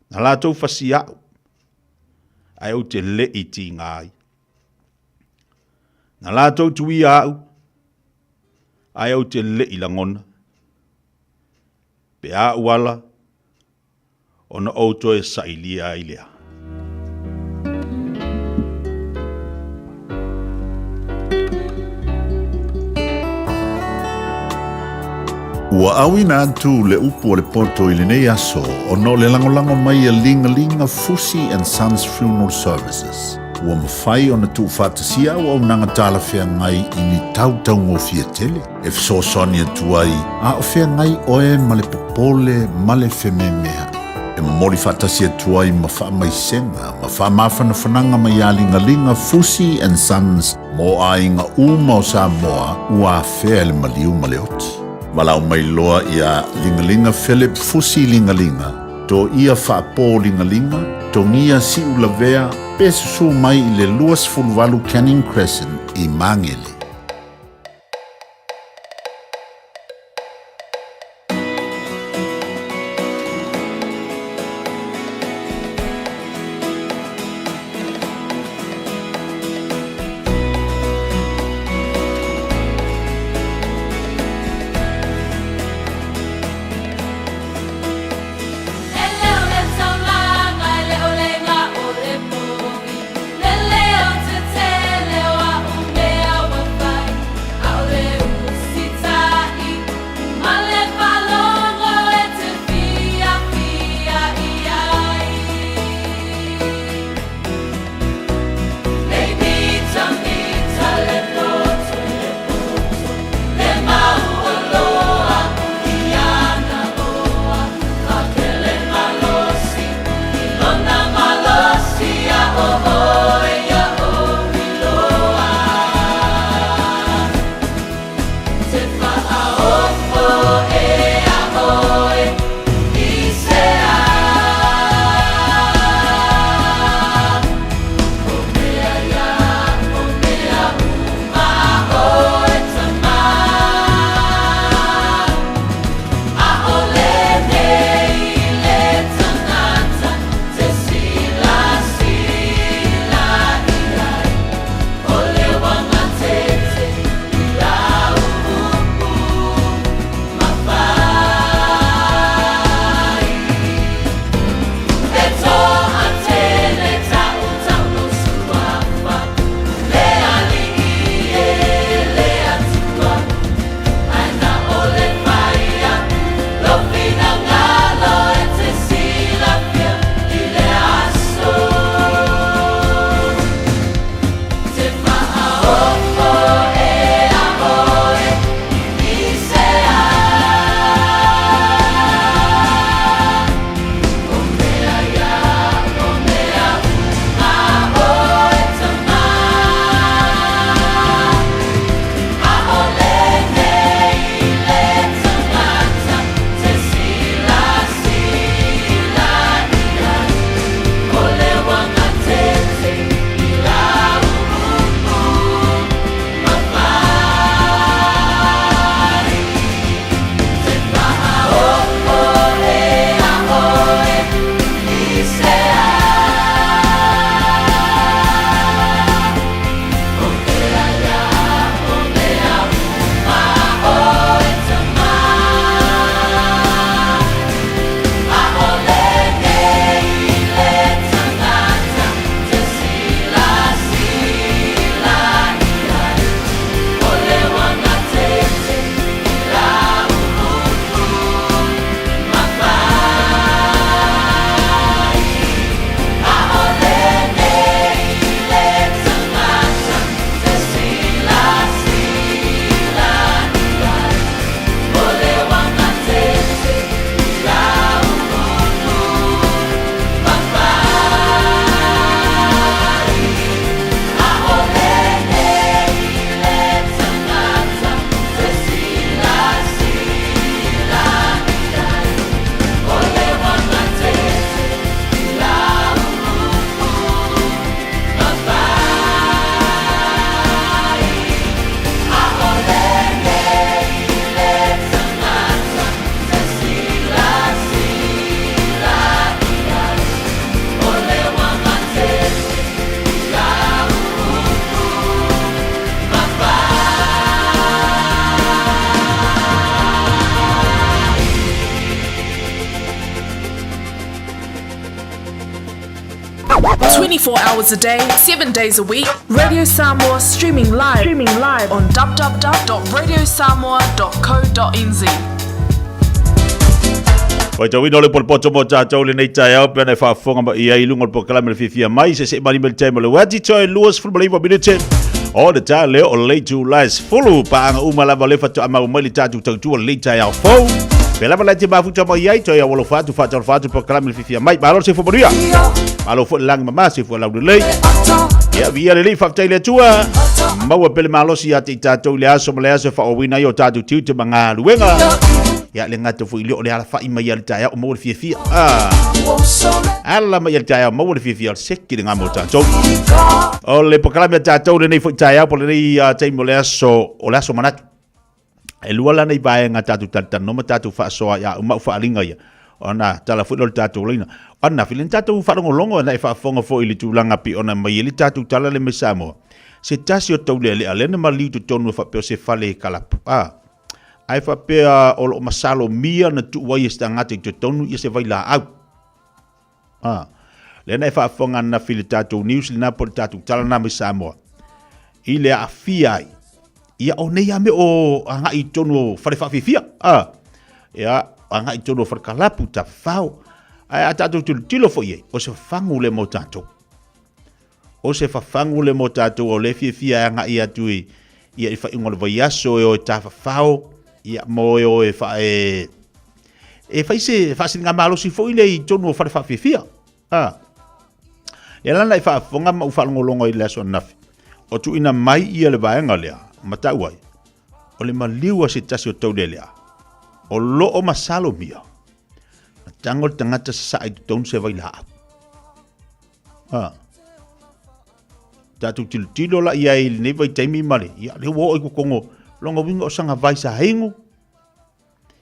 Speaker 23: Na latou fasia a'u, ae ou te leʻi tiga ai. Na latou tuia a'u, ae ou te leʻi lagona. Pe a ou ala, ona ou toe sailia ai lea.
Speaker 3: Ua auina atu le upu o le poto i lenei aso ona o le lagolago mai a Ligalinga Fusi and Sons Funeral Services. Ua mafai ona tuufaatasia auaunaga talafeagai i ni tau taugofie tele e fesoasoani atu ai a o feagai oe ma le popole ma le fememeaʻi. E momoli faatasi atu ai ma faamaisega ma faamafanafanaga mai iā Ligaliga Fusi and Sons mo aiga uma o Samoa ua afea e le maliu ma le oti. Valaau mai loa iā Ligaliga Philip Fusi Ligaliga, Toia Faapō Ligaliga, Togia Siulavea pe susū mai i le 28 Canning Crescent i Magele.
Speaker 8: 24 hours a day, 7 days a week. Radio Samoa streaming live, streaming live on www.radiosamoa.co.nz.
Speaker 23: Faitauina o le polepoto mo tatou lenei taeao pe ana e faafofoga mai i ai i luga o le polokalame le fiafia mai se se mali mele taimi o le uati toe 29 minute o le ta leo o le itula e 10 paaga uma lava le faatoa mau mai le tatou tautua lenei taeao fou pe lava la te mafuta mai ai toe aualofa atu faatalofa atu polokalame le fiafia mai malo le soifua manuia malo foi le lagi mama soifua laulelei ia viia le Alii faafetai i le Atua maua pele malosi ia te i tatou i le aso ma le aso e faaauauina ai o tatou tiute ma galuega ia le gata foi i le o le alafai mai ia le taeao maua le fiafia ah. Ala mai ia le taeao maua le fiafia o le seki le ngamo o tatou o le polokalame a tatou lenei foi taeao po lenei taimi o le aso o le aso manatu e lua la nei vaega tatou talatalanoa ma tatou faasoa ia uma au faaaliga ia ona tala foi lea o le tatou laina. Ona fili ni tatou faalogologo na e faafofoga foi i le tulaga pei ona mai ai le tatou tala lea mai Samoa. Se tasi o taulealea lea na maliu totonu e faapea o se fale kalapu. A, ae faapea o lo o masalomia na tuu ai e se tagata i totonu ia se vailaau. A, lea na e faafofoga ananafi i le tatou news lena po o le tatou tala lena mai Samoa i le aafia ai ia o nei lava mea o agai i totonu o fale faafiafia. A, ia agai i totonu o fale kalapu, tafafao. Ae a tatou tilotilo foi i ai, o se fafagu lea mo tatou. O se fafagu lea mo tatou o lea e fiafia e agai atu i ia i faaiuga o le vaiaso e o e tafafao, ia mo e o e faa e e fai se faasiligamalosi foi lea i totonu o fale faafiafia. A. Lea la na i faafofoga ma ou faalogologo i le aso ananafi, o tuuina mai ia le vaega lea, ma tau ai, o le maliu a se tasi o taulealea, o lo o masalomia, na tago le tagata sasaa i totonu se vailaau. A. Tatou tilotilo la i ai i lenei vaitaimi ma le, ia, lea ua oo i kokogo, lona uiga o saga vai sa inu,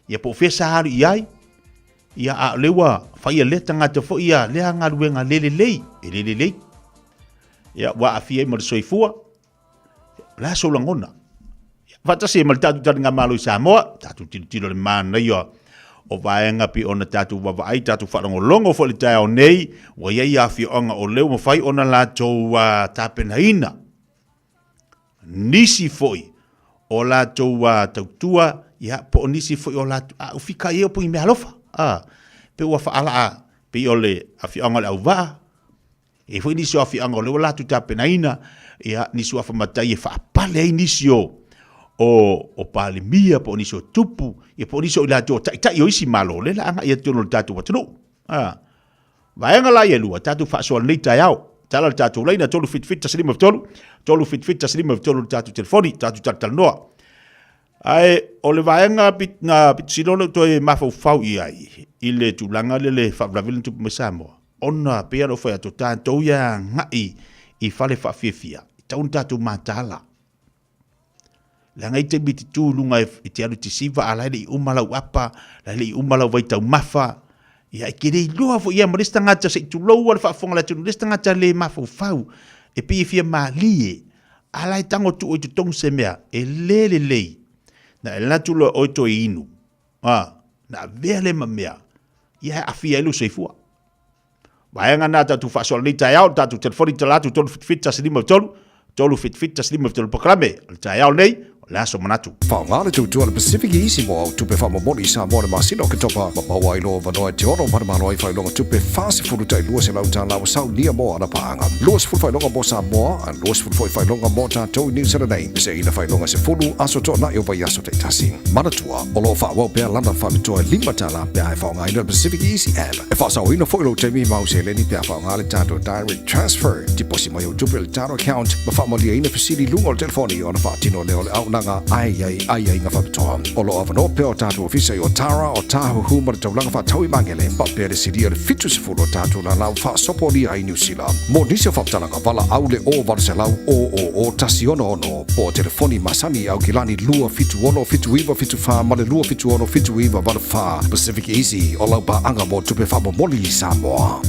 Speaker 23: ia po o fea sa alu i ai, ia a o lea ua faia lea tagata foi ia lea galuega le lelei, e le lelei. Ia ua aafia ai ma le soifua, o le a sou lagona? Ia, faatasi ai ma le tatou taligamalo i Samoa, tatou tilotilo i le manaia o vaega pei ona tatou vaavaai, tatou faalogologo foi i le taeao nei, ua i ai afioaga o lea ua mafai ona latou tapenaina nisi foi o latou tautua, ia, po o nisi foi o latou, a ufika i ai o pui meaalofa, a, pe ua faalaa, pei o le afioaga o le Auvaa, e i ai foi nisi o afioaga o lea ua latou tapenaina, ia, nisi o afamatai e faapale ai nisi o, o, o Palemia, po o nisi o tupu, ia, po o nisi o i latou o taitai o isi Malo, lea o le a agai atu i totonu o le tatou atunuu. A. Vaega la ia e lua, tatou faasoa lenei taeao. Tala le tatou laina 377 153, 377 153 le tatou telefoni, tatou talatalanoa. Ae o le vaega na pito sili ona ou toe mafaufau i ai i le tulaga lea le faalavelave na tupu mai Samoa, ona pei lava ona ou fai atu, o tatou ia e agai i fale faafiafia, e tatau ona tatou mataala. Leaga e i ai taimi e te tu i luga e te alu e te siva a la e le i uma lau apa, la e le i uma lau vaitaumafa. Ia e te le iloa foi ia ma le isi tagata se i tulou lava le faafofoga a le atunuu, le isi tagata le mafaufau e pei e fia malie, a la e tago tuu i totonu se mea e le lelei. Na e alu atu loa oe toe inu, a, na avea lea ma mea, ia e aafia ai lou soifua. Vaega na tatou faasoa lenei taeao, le tatou telefoni tala atu 377 153, 377 153 polokalame o le taeao lenei, o le aso manatu.
Speaker 2: Faaaoga le tautua a le Pacific Easy mo au tupe faamomoli i Samoa i le masina o Oketopa ma maua ai lou avanoa e te ono manumalo ai faailoga tupe 40 tai 200 tala ua saunia mo ana paaga. 20 faailoga mo Samoa, a 20 foi faailoga mo tatou i Niu Sila nei. Peseina faailoga 10 aso toanai o vaiaso taitasi. Manatua, o lo o faaauau pea lana faapitoa e $5 pe a e faaaogaina le Pacific Easy app. E faasaoina foi lou taimi ma au seleni pe a faaaoga le tatou direct transfer. Tiposi mai au tupe i le tatou account ma faamalieina fesili i luga o le telefoni ona faatino lea o le auaunaga ae i ai aiaiga faapitoa. O lo o avanoa pea o tatou ofisa i Otara, Otahuhu ma le taulaga faatau i Magele, faapea le silia le 70 o tatou lala ua faasopolia ai Niu Sila. Mo nisi o faamatalaga, valaau le 0800 000 166 po o telefoni masani i Aukilani 276 7974 ma le 276 7984. Pacific Easy, o lau paaga mo tupe faamomoli i Samoa.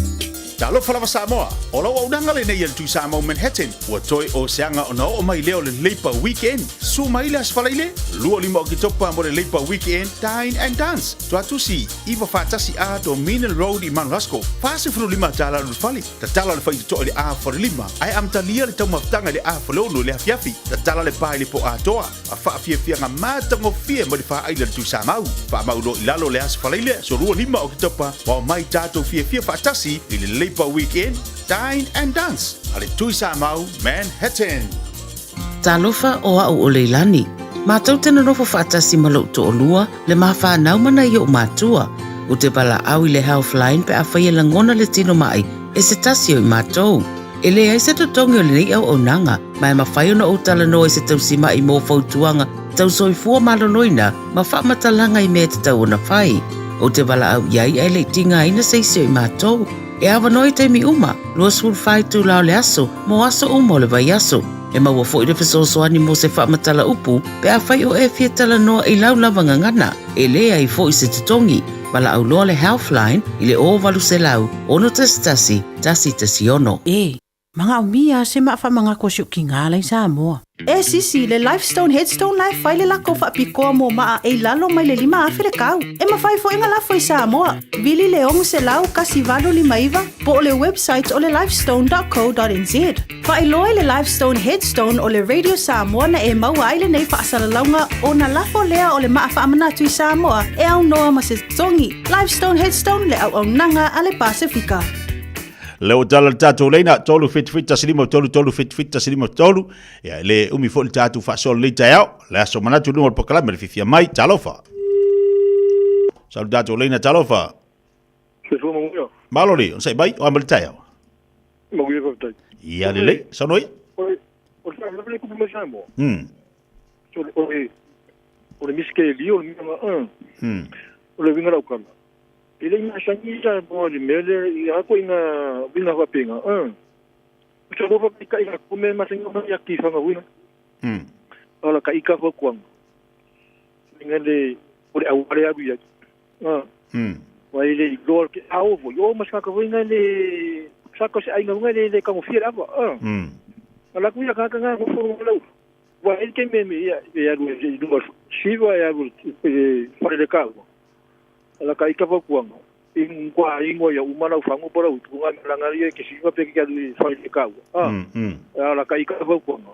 Speaker 17: Talofa lava Samoa, o lau auaunaga lenei a le Tuisamau Manhattan, ua toe o se aga ona oo mai lea o le Labour Weekend. Susu mai le Aso Faraile, 25 Oketopa mo le Labour Weekend Dine and Dance, Tuatusi, 941A Dominion Road i Mount Roskill, $45 le fale. Tatala le faitotoa i le 4:30, ae amatalia le taumafataga i le 4:60 i le afiafi. Tatala le pa i le po atoa. A faafiafiaga matagofie mai le faaila le Tuisamau. Faamau loa i lalo le Aso Faraile, aso 25 Oketopa, ma omai tatou fiafia faatasi i le Labour Weekend, Dine and Dance a le Tuisamau Manhattan.
Speaker 8: Talofa o a'u o Leilani. Matou te nonofo faatasi ma lo'u to'olua, le ma fanau ma nai o'u matua. Ou te valaau i le Healthline pe afai e lagona le tino ma'i e se tasi o i matou. E leai se totogi o lenei auaunaga, ma e mafai ona ou talanoa i se tausima'i mo fautuaga tau soifua maloloina ma faamatalaga i mea e tatau ona fai. Ou te valaau i ai ae le i tigaina se isi o i matou. E avanoa i taimi uma, 24 itula o le aso, mo aso uma o le vaiaso. E maua foi le fesoasoani mo se faamatala upu pe afai o e fia talanoa i lau lava gagana. E leai foi se totogi. Valaau loa le Healthline i le 0800 611 116.
Speaker 4: E manaomia se maa faamanatu a si ou tiga la i Samoa.
Speaker 16: E sisi, le Lifestone Headstone la e fai le lako faapitoa mo maa e i lalo mai le 5,000 le kau. E mafai foi ona lafo i Samoa. Vili le 600 1859 po o le website o le lifestone.co.nz. Faailoa i le Lifestone Headstone o le Radio Samoa na e maua ai lenei faasalalauga ona lafo lea o le maa faamanatu i Samoa e aunoa ma se totogi. Lifestone Headstone le auaunaga a le Pasefika.
Speaker 23: Le ua tala le tatou leina, 3 7 7 1 5 3 3 7 7 1 5 3. Ia, e le umi foi le tatou faasoa lenei taeao. Le aso manatu i luga o le polokalame le fiafia mai, talofa. Sau le tatou leina, talofa.
Speaker 11: Soifua manuia.
Speaker 23: Malo le, onosai mai, o a ma le taeao.
Speaker 11: Manuia faafetai.
Speaker 23: Ia lelei, saunoa ia.
Speaker 11: O le o le faalavelave le tupu mai Samoa. O le o le o le misikeli o le mea na o le uiga laukala. E le i masani Samoa i le mea lea i a ituaiga uiga faapena. O se alofa maikaʻi latou mea e masani ona iaki i Fagauina. A o la ka ika fautuaga. Uiga le o le auala e alu i ai. Ua e le iloa ke a oo foi, oo ma se tagata foi na le sa se aiga foi le le tagofia le ava. A latou ia tagata na nofo i luga o le ula. Ua i ai le taimi e ia e alu i luga o le siva e alu i le fale le taua. A la ka ika fautuaga, i matua ingoa ia uma lau fagu po o lau itu na malaga ia i ke siva pe ke alu i fale le taua. A la ka ika fautuaga,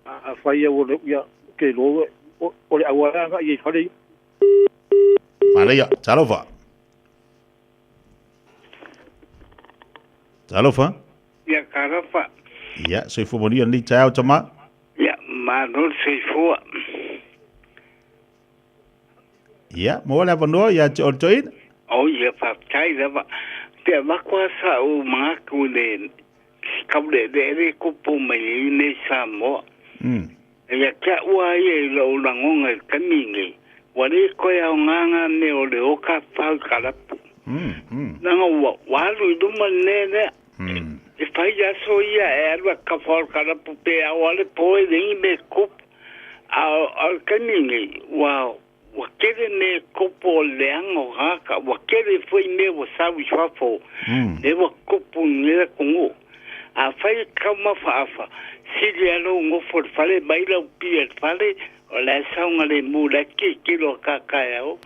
Speaker 11: afai ia ua ia ke iloa o le auala e agai ai i fale ia.
Speaker 23: Manaia, talofa. Talofa.
Speaker 19: Ia, talofa.
Speaker 23: Ia, soifua manuia lenei taeao tama.
Speaker 19: Ia, malo le soifua.
Speaker 23: Ia, maua le avanoa ia te oe le toeaina.
Speaker 19: O ia, faafetai lava. Te avatu lava sa'u manatu i le tauleeleele e tupu mai ai nei Samoa. Ia te a'u a ia i lo'u lagona i le taimi lenei, ua le toe aoga na mea o le oka fau i kalapu. Leaga ua alu i luma le mea lea. E fai aso ia e alu a kafa o le kalapu pe ao a le po e leai ni mea e tupu. A o le taimi lenei, ua Ua tele mea e tupu o le leaga o tagata, ua tele foi mea ua sau i fafo, lea ua tupu i lenei atunuu. Afai e te taumafa afa, sili lava lou nofo i le fale, aumai lau pia i le fale, o la e saogalemu, o la e tilotilo a ta taeao,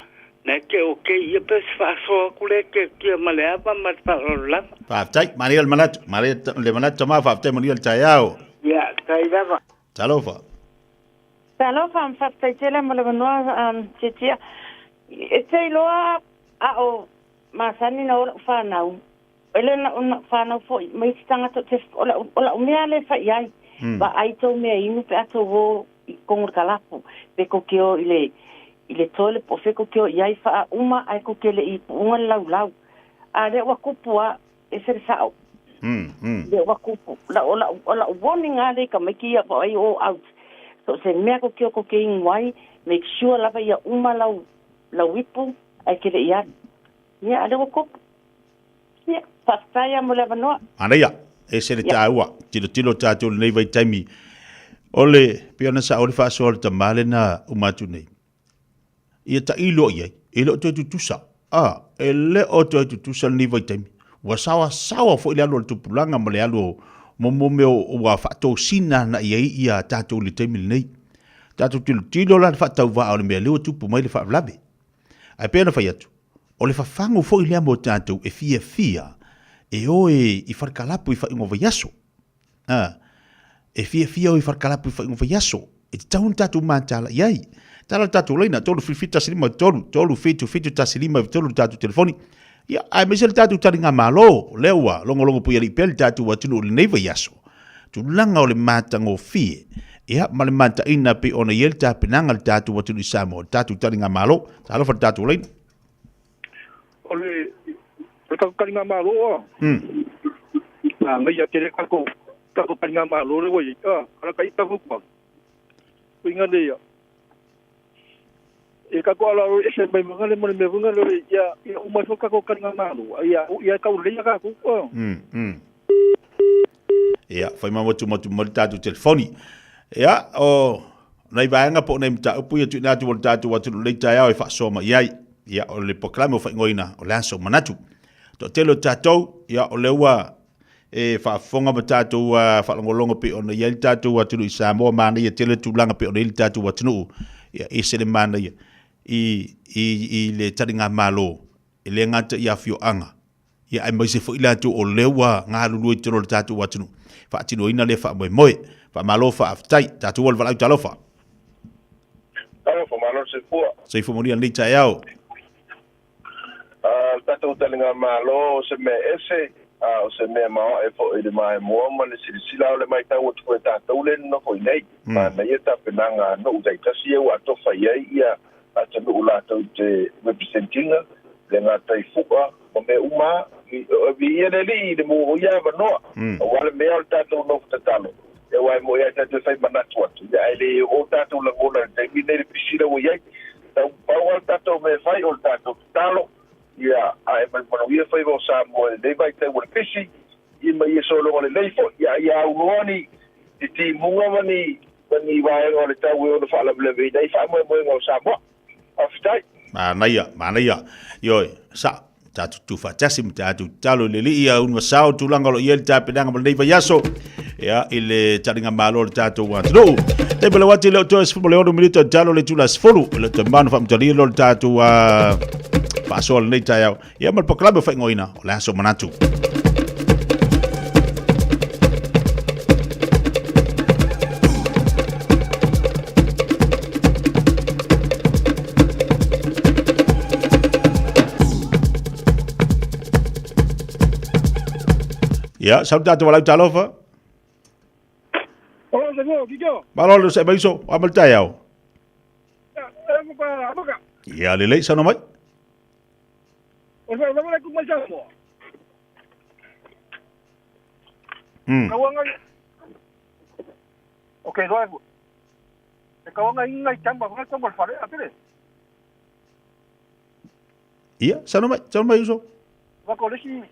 Speaker 19: la e te okay, ia pe o se faasoa atu lea e tiatia ma le ava ma le faaaloalo lava.
Speaker 23: Faafetai, manaia le manatu, manaia le manatu tama, faafetai manuia le taeao.
Speaker 19: Ia, tai lava.
Speaker 23: Talofa.
Speaker 24: Talofa, faafetai tele mo le avanoa Tiatia. E te iloa a o masani na o lau fanau, e le na o lau fanau foi ma isi tagata o te, o lau, o lau mea lea e fai ai, vaai tou mea inu pe a tou o i totonu o le kalapu, pe tou te o i le, i le toilet po o fea tou te o i ai, faauma ae tou te le i puuga le laulau. A lea ua tupu lava, ese le sao. Lea ua tupu. O lau, o lau warning lava lea i tamaiti ia vaai o out. So se mea tou te o tou te inu ai, make sure lava ia uma lau, lau ipu ae te le i alu. Ia, a lea ua tupu. Ia, faafetai lava mo le avanoa.
Speaker 23: Manaia, ese le taua, tilotilo tatou i lenei vaitaimi. O le, pei ona sao le faasoa a le tama lena uma atu nei. Ia tailo i ai, e le o toe tutusa. A, e le o toe tutusa lenei vaitaimi. Ua saoasaoa foi le alu a le tupulaga ma le alu o mo mea ua faatosina agai ai ia tatou i le taimi lenei. Tatou tilotilo la i le faatauvaa o le mea lea ua tupu mai le faalavelave. Ae pei ona fai atu, o le fafagu foi lea mo tatou e fiafia e o i falekalapu i faaiuga o vaiaso. A, e fiafia o i falekalapu i faaiuga o vaiaso. E tatau ona tatou mataala i ai. Tala le tatou laina, 3 7 1 5 3, 3 7 7 1 5 9 3 le tatou telefoni. Ia, aemaise le tatou taligamalo, lea ua logologo puialii pea le tatou atunuu i lenei vaiaso. Tulaga o le matagofie, ia, ma le mataina pei ona i ai le tapenaga a le tatou atunuu i Samoa, le tatou taligamalo. Talofa i le tatou laina.
Speaker 11: O le o le tatou taligamalo a. Manaia tele tatou tatou taligamalo lea ua i ai a, ala ka ita fautuaga. Uiga lea, e tatou ala o ese mai ma le mo le mea foi lea ia ia uma ifo tatou taligamalo, a ia ia tau lelei tatou a.
Speaker 23: Ia, fai ma motu motu mo le tatou telefoni. Ia, o nai vaega po o nai mataupu ia tuuina atu mo le tatou atunuu i lenei taeao e faasoa mai ai. Ia, o le polokalame ua faaigoaina o le Aso Manatu. Toatele o tatou, ia, o lea ua e faafofoga ma tatou faalogologo pei ona i ai le tatou atunuu i Samoa, manaia tele le tulaga pei ona i ai le tatou atunuu. Ia, e ese le manaia i, i, i le taligamalo, e le gata i afioaga, ia aemaise foi latou o lea ua galulue i totonu o le tatou atunuu e faatinoina lea faamoemoe. Faamalo faafetai. Tatou o le valaau talofa.
Speaker 6: Talofa, malo le soifua.
Speaker 23: Soifua manuia lenei taeao.
Speaker 6: Le tatou taligamalo o se mea ese, a o se mea maoae foi i le maimoa ma le silasila o le matau atu foi a tatou lea e nonofo i inei. Manaia tapenaga a nuu taitasi ia ua atofa i ai ia atunuu latou te represent ina, le gata i Fu'a ma mea uma a. Viia le Alii i le maua o ia avanoa, aua le mea o le tatou nofo tatalo, aua e moni lava tatou te fai manatu atu, ae le oo tatou lagona i le taimi lenei i le pisi lea ua i ai. Tau pau lava le tatou mea e fai o le tatou tatalo, ia ae manumanuia faiva o Samoa i lenei vaitau o le pisi, ia ma ia sologa lelei foi, a ia aunoa ni timuga ma ni ma ni vaega o le tau e ono faalavelaveina ai faamoemoega o Samoa. Faafetai.
Speaker 23: Manaia, manaia. Ioe, sa, tatou tuufaatasi ma tatou tatalo i le Alii ia ulugasao le tulaga o lo o i ai le tapenaga mo lenei vaiaso, ia, i le taligamalo o le tatou atunuu. Taimi lau atu i le o toe 16 minute o tatalo le itula 10, i le toe manu faamatalia lo le tatou faasoa lenei taeao. Ia ma le polokalame o faaigoaina o le Aso Manatu. Ia, sau tatou walau talofa.
Speaker 11: Olo se fo, kikio.
Speaker 23: Malo le se maiso, amal taeao. Ia, lelei, saunoa mai.
Speaker 11: O le faalavelave ku mai Samoa. Kauanga o ke loa e kauanga inga i tamba ngai kongo le fale a pele.
Speaker 23: Ia, saunoa mai, saunoa mai uso.
Speaker 11: Wako le si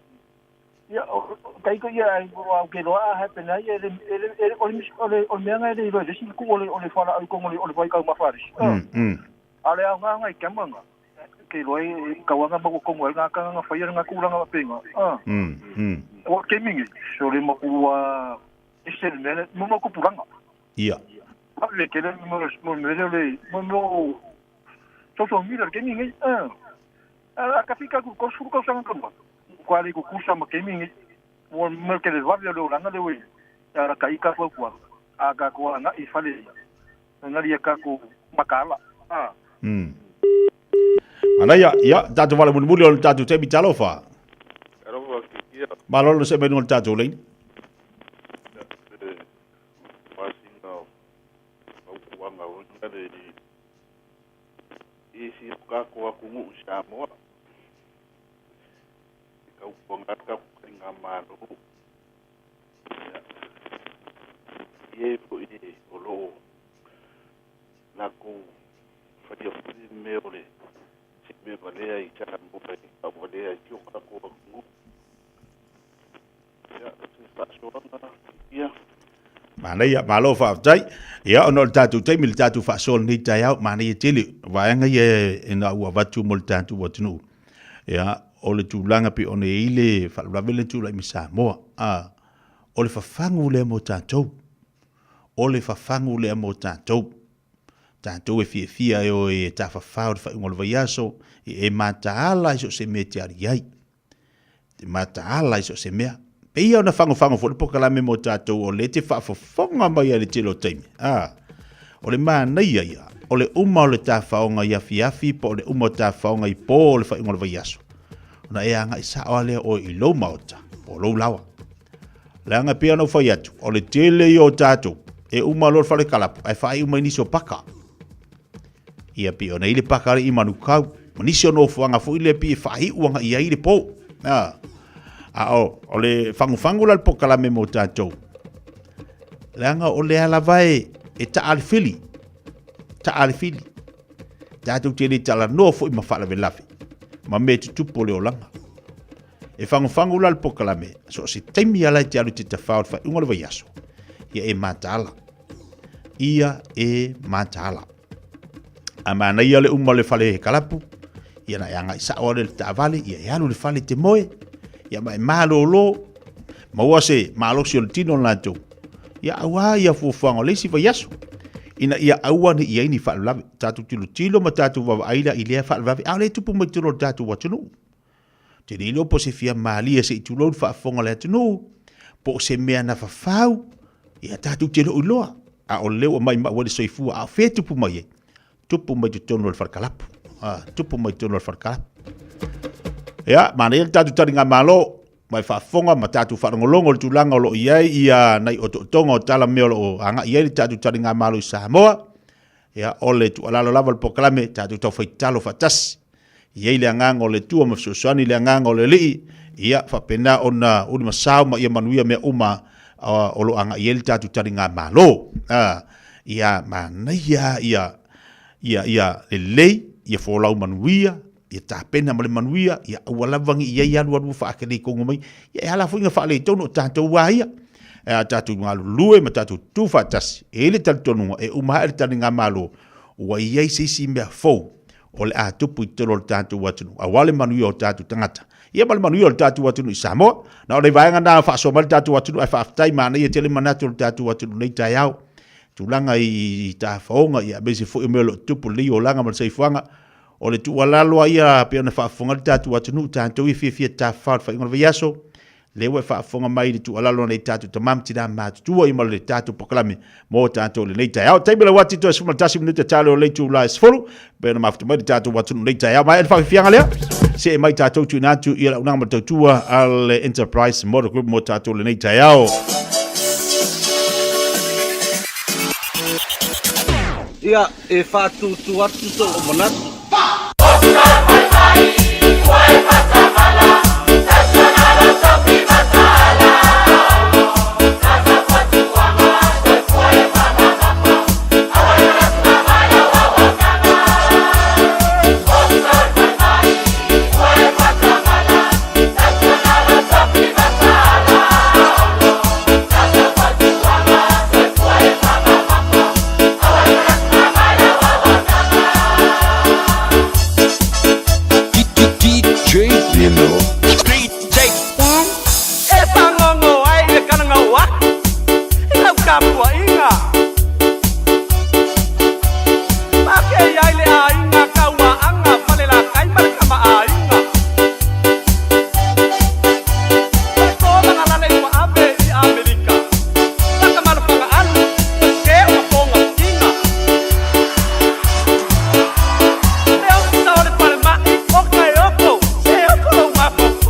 Speaker 11: ia o kai ko ia ai o au ke loa a happen ai ele ele ele o le o le o le mea ngai le le si ku o le o le fala au kongo le o le vai kau mafari. A le au ngā ngai tamba nga. Ke loa e kauanga ma kongo ai ngā kanga nga whaia ngā kūranga wa penga. Wa ke mingi, so le maku wa ese le mele, mo maku puranga.
Speaker 23: Ia.
Speaker 11: A le kele mo mo mele le mo mo so so mira ke mingi. A ka fika ku ko suru ko sanga kamba. Kwa le ku kusa ma ke mingi. Mo mo ke le wabi le oranga le we. Ara ka ika ko kwa. A ka ko anga i fale. Ngari ka ko makala.
Speaker 23: Manaia, ia, tatou wale mulimuli o le tatou taimi talofa.
Speaker 6: Alofa ki ia.
Speaker 23: Malo le se mai le tatou leina.
Speaker 6: E masinga o aukuanga o ngare i i si o kako aku ngu Samoa. I kaupuanga ka i ngā malo. Ia. I e po i o loo lakou faia foi mea o le se mea valea i Samoa e tauvalea ai si o tatou atunuu. Ia, o se faasoaga ia.
Speaker 23: Manaia, malo faafetai. Ia, ona o le tatou taimi, le tatou faasoa lenei taeao, manaia tele vaega ia e na ua avatu mo le tatou atunuu. Ia, o le tulaga pei ona i ai le faalavelave lea na tulai mai Samoa, a, o le fafagu lea mo tatou. O le fafagu lea mo tatou. Tatou e fiafia e o e tafafao i le faaiuga o le vaiaso, e mataala i so o se mea e te alu i ai. Te mataala i so o se mea. Pei ona fagofago foi le polokalame mo tatou o lea e te faafofoga mai ai i le tele o taimi. A, o le manaia ia, o le uma o le tafaoga i afiafi po o le uma o tafaoga i po o le faaiuga o le vaiaso, ona e agai sao lava lea oe i lou maota po o lou laoa. Leaga e pei ona ou fai atu, o le tele ia o tatou e uma loa le fale kalapu ae faaiu mai nisi o paka. Ia pei ona i ai le paka i Manukau, ma nisi o nofoaga foi lea pei e faaiu agai i ai le po. A, a o, o le fagufagu la le polokalame mo tatou. Leaga o lea lava e, e taa le fili, taa le fili. Tatou te le talanoa foi ma faalavelave, ma mea tutupu o le olaga. E fagufagu la le polokalame, so o se taimi lava la e te alu i te tafao i le faaiuga o le vaiaso, ia e mataala. Ia e mataala. A manaia le uma o le fale kalapu, ia na e agai sao lea i le taavale, ia e alu i le fale e te moe, ia ma e malolo, maua se malosi o le tino o latou, ia aua ia fuafuaga o le isi vaiaso, ina ia aua ne i i ai ni faalavelave. Tatou tilotilo ma tatou vaavaai la i lea faalavelave, a o lea e tupu mai totonu o le tatou atunuu. Ou te le iloa po o se fia malie se i tulou le faafofoga a le atunuu, po o se mea na fafau, ia tatou te le o iloa. A o lea ua maimau ai le soifua, a o fea e tupu mai ai? Tupu mai totonu o le falekalapu. A, tupu mai totonu o le falekalapu. Ia, manaia le tatou taligamalo, ma e faafofoga ma tatou faalogologo i le tulaga o lo o i ai ia nai otootoga o tala mea o lo o agai i ai le tatou taligamalo i Samoa. Ia, o le tuualalo lava o le polokalame, tatou taufai tatalo faatasi. I ai le agaga o le Atua ma fesoasoani le agaga o le Alii, ia faapena ona ulimasao ma ia manuia mea uma o lo o agai i ai le tatou taligamalo. Ia manaia ia, ia, ia lelei, ia folau manuia, ia tapena ma le manuia, ia aua lava ne i i ai alualu faakeleitonu mai, ia e ala foi na faaleitonu o tatou a ia. E a tatou galulue ma tatou tutu faatasi, e i ai le talitonuga e uma ae le taligamalo, ua i ai se isi mea fou o le a tupu i totonu o le tatou atunuu, aua le manuia o tatou tagata, ia ma le manuia o le tatou atunuu i Samoa. Na o le vaega lena faasoa mai le tatou atunuu, ae faafetai manaia tele manatu o le tatou atunuu nei taeao. Tulaga i tafaoga, ia aemaise foi o mea o lo o tutupu i lenei olaga ma le soifuaga. O le tuualalo lava ia pei ona faafofoga le tatou atunuu, tatou ia fiafia tafafao i le faaiuga o le vaiaso, lea ua e faafofoga mai i le tuualalo a nai tatou tama ma tina matutua i ma le tatou polokalame mo tatou i lenei taeao. Taimi lau ati toe 11 minute talo o le itula e 10, pei ona mafuta mai le tatou atunuu i lenei taeao. Maea le faafiafiaga lea, see mai tatou tuuina atu i le auaunaga ma le tautua a le Enterprise Motor Group mo tatou i lenei taeao.
Speaker 5: Ia, e faatūtū atu sou manatu.
Speaker 9: E pāgogo ai le kalagaoa i lau tapuaiga. Pakei ai le aiga Kauaʻaga, Falelatai ma le Tamaaiga. O le tolaga lale ua ave i Amerika, Takamalo Fagaalu, ua se o mapoga tiga. Le ofisa o le falemai o Kaeoko, se oko lou mafaufau.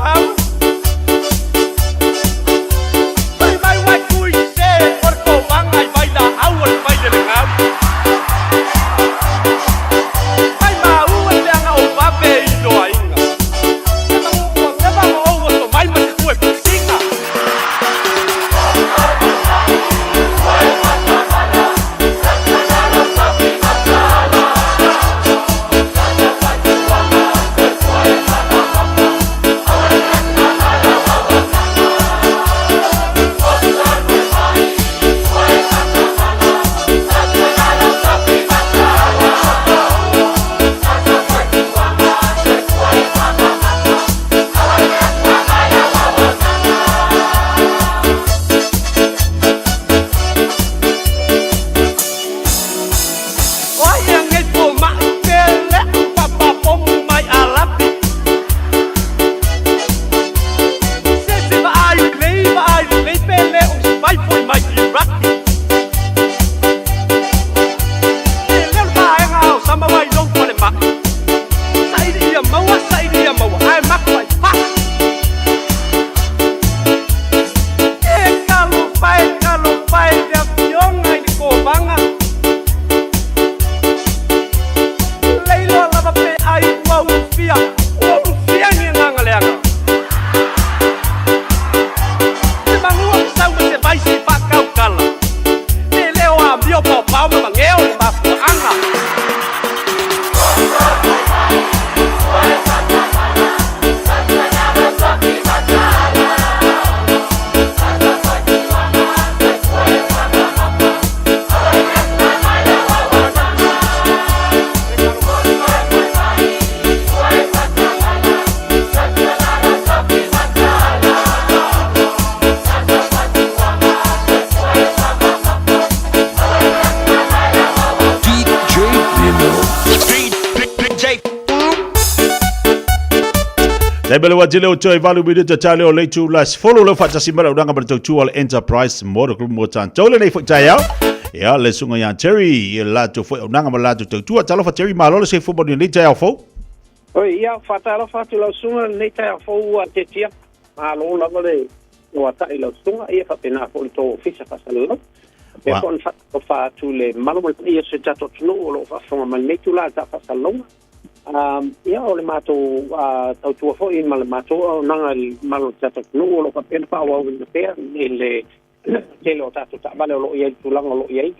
Speaker 23: Taimi le uati le o toe valu minute tale o leitu la sefulu le faatasi mai le auaunaga ma le tautua o le Enterprise Motor Group mo tatou lenei foi taeao. Ia, le susuga ia Terry, i le latou foi auaunaga ma le latou tautua. Talofa Terry, malo le soifua manuia i lenei taeao fou.
Speaker 5: Oi, ia, faatalofa atu i lau susuga i lenei taeao fou ua tetia. Malo lava le oatai i lau susuga, ia faapena foi i le tou ofisa faasalalau. Faapea foi ona faatalofa atu i le mamalu ma le paia o si o tatou atunuu o lo o faafofoga mai i lenei itula i le ta faasalalauga. Ia, o le matou tautua foi ma le matou auaunaga i le mamalu o le tatou atunuu o lo o faapea ona faaauauina pea i le tele o tatou taavale o lo o i ai i le tulaga o lo o i ai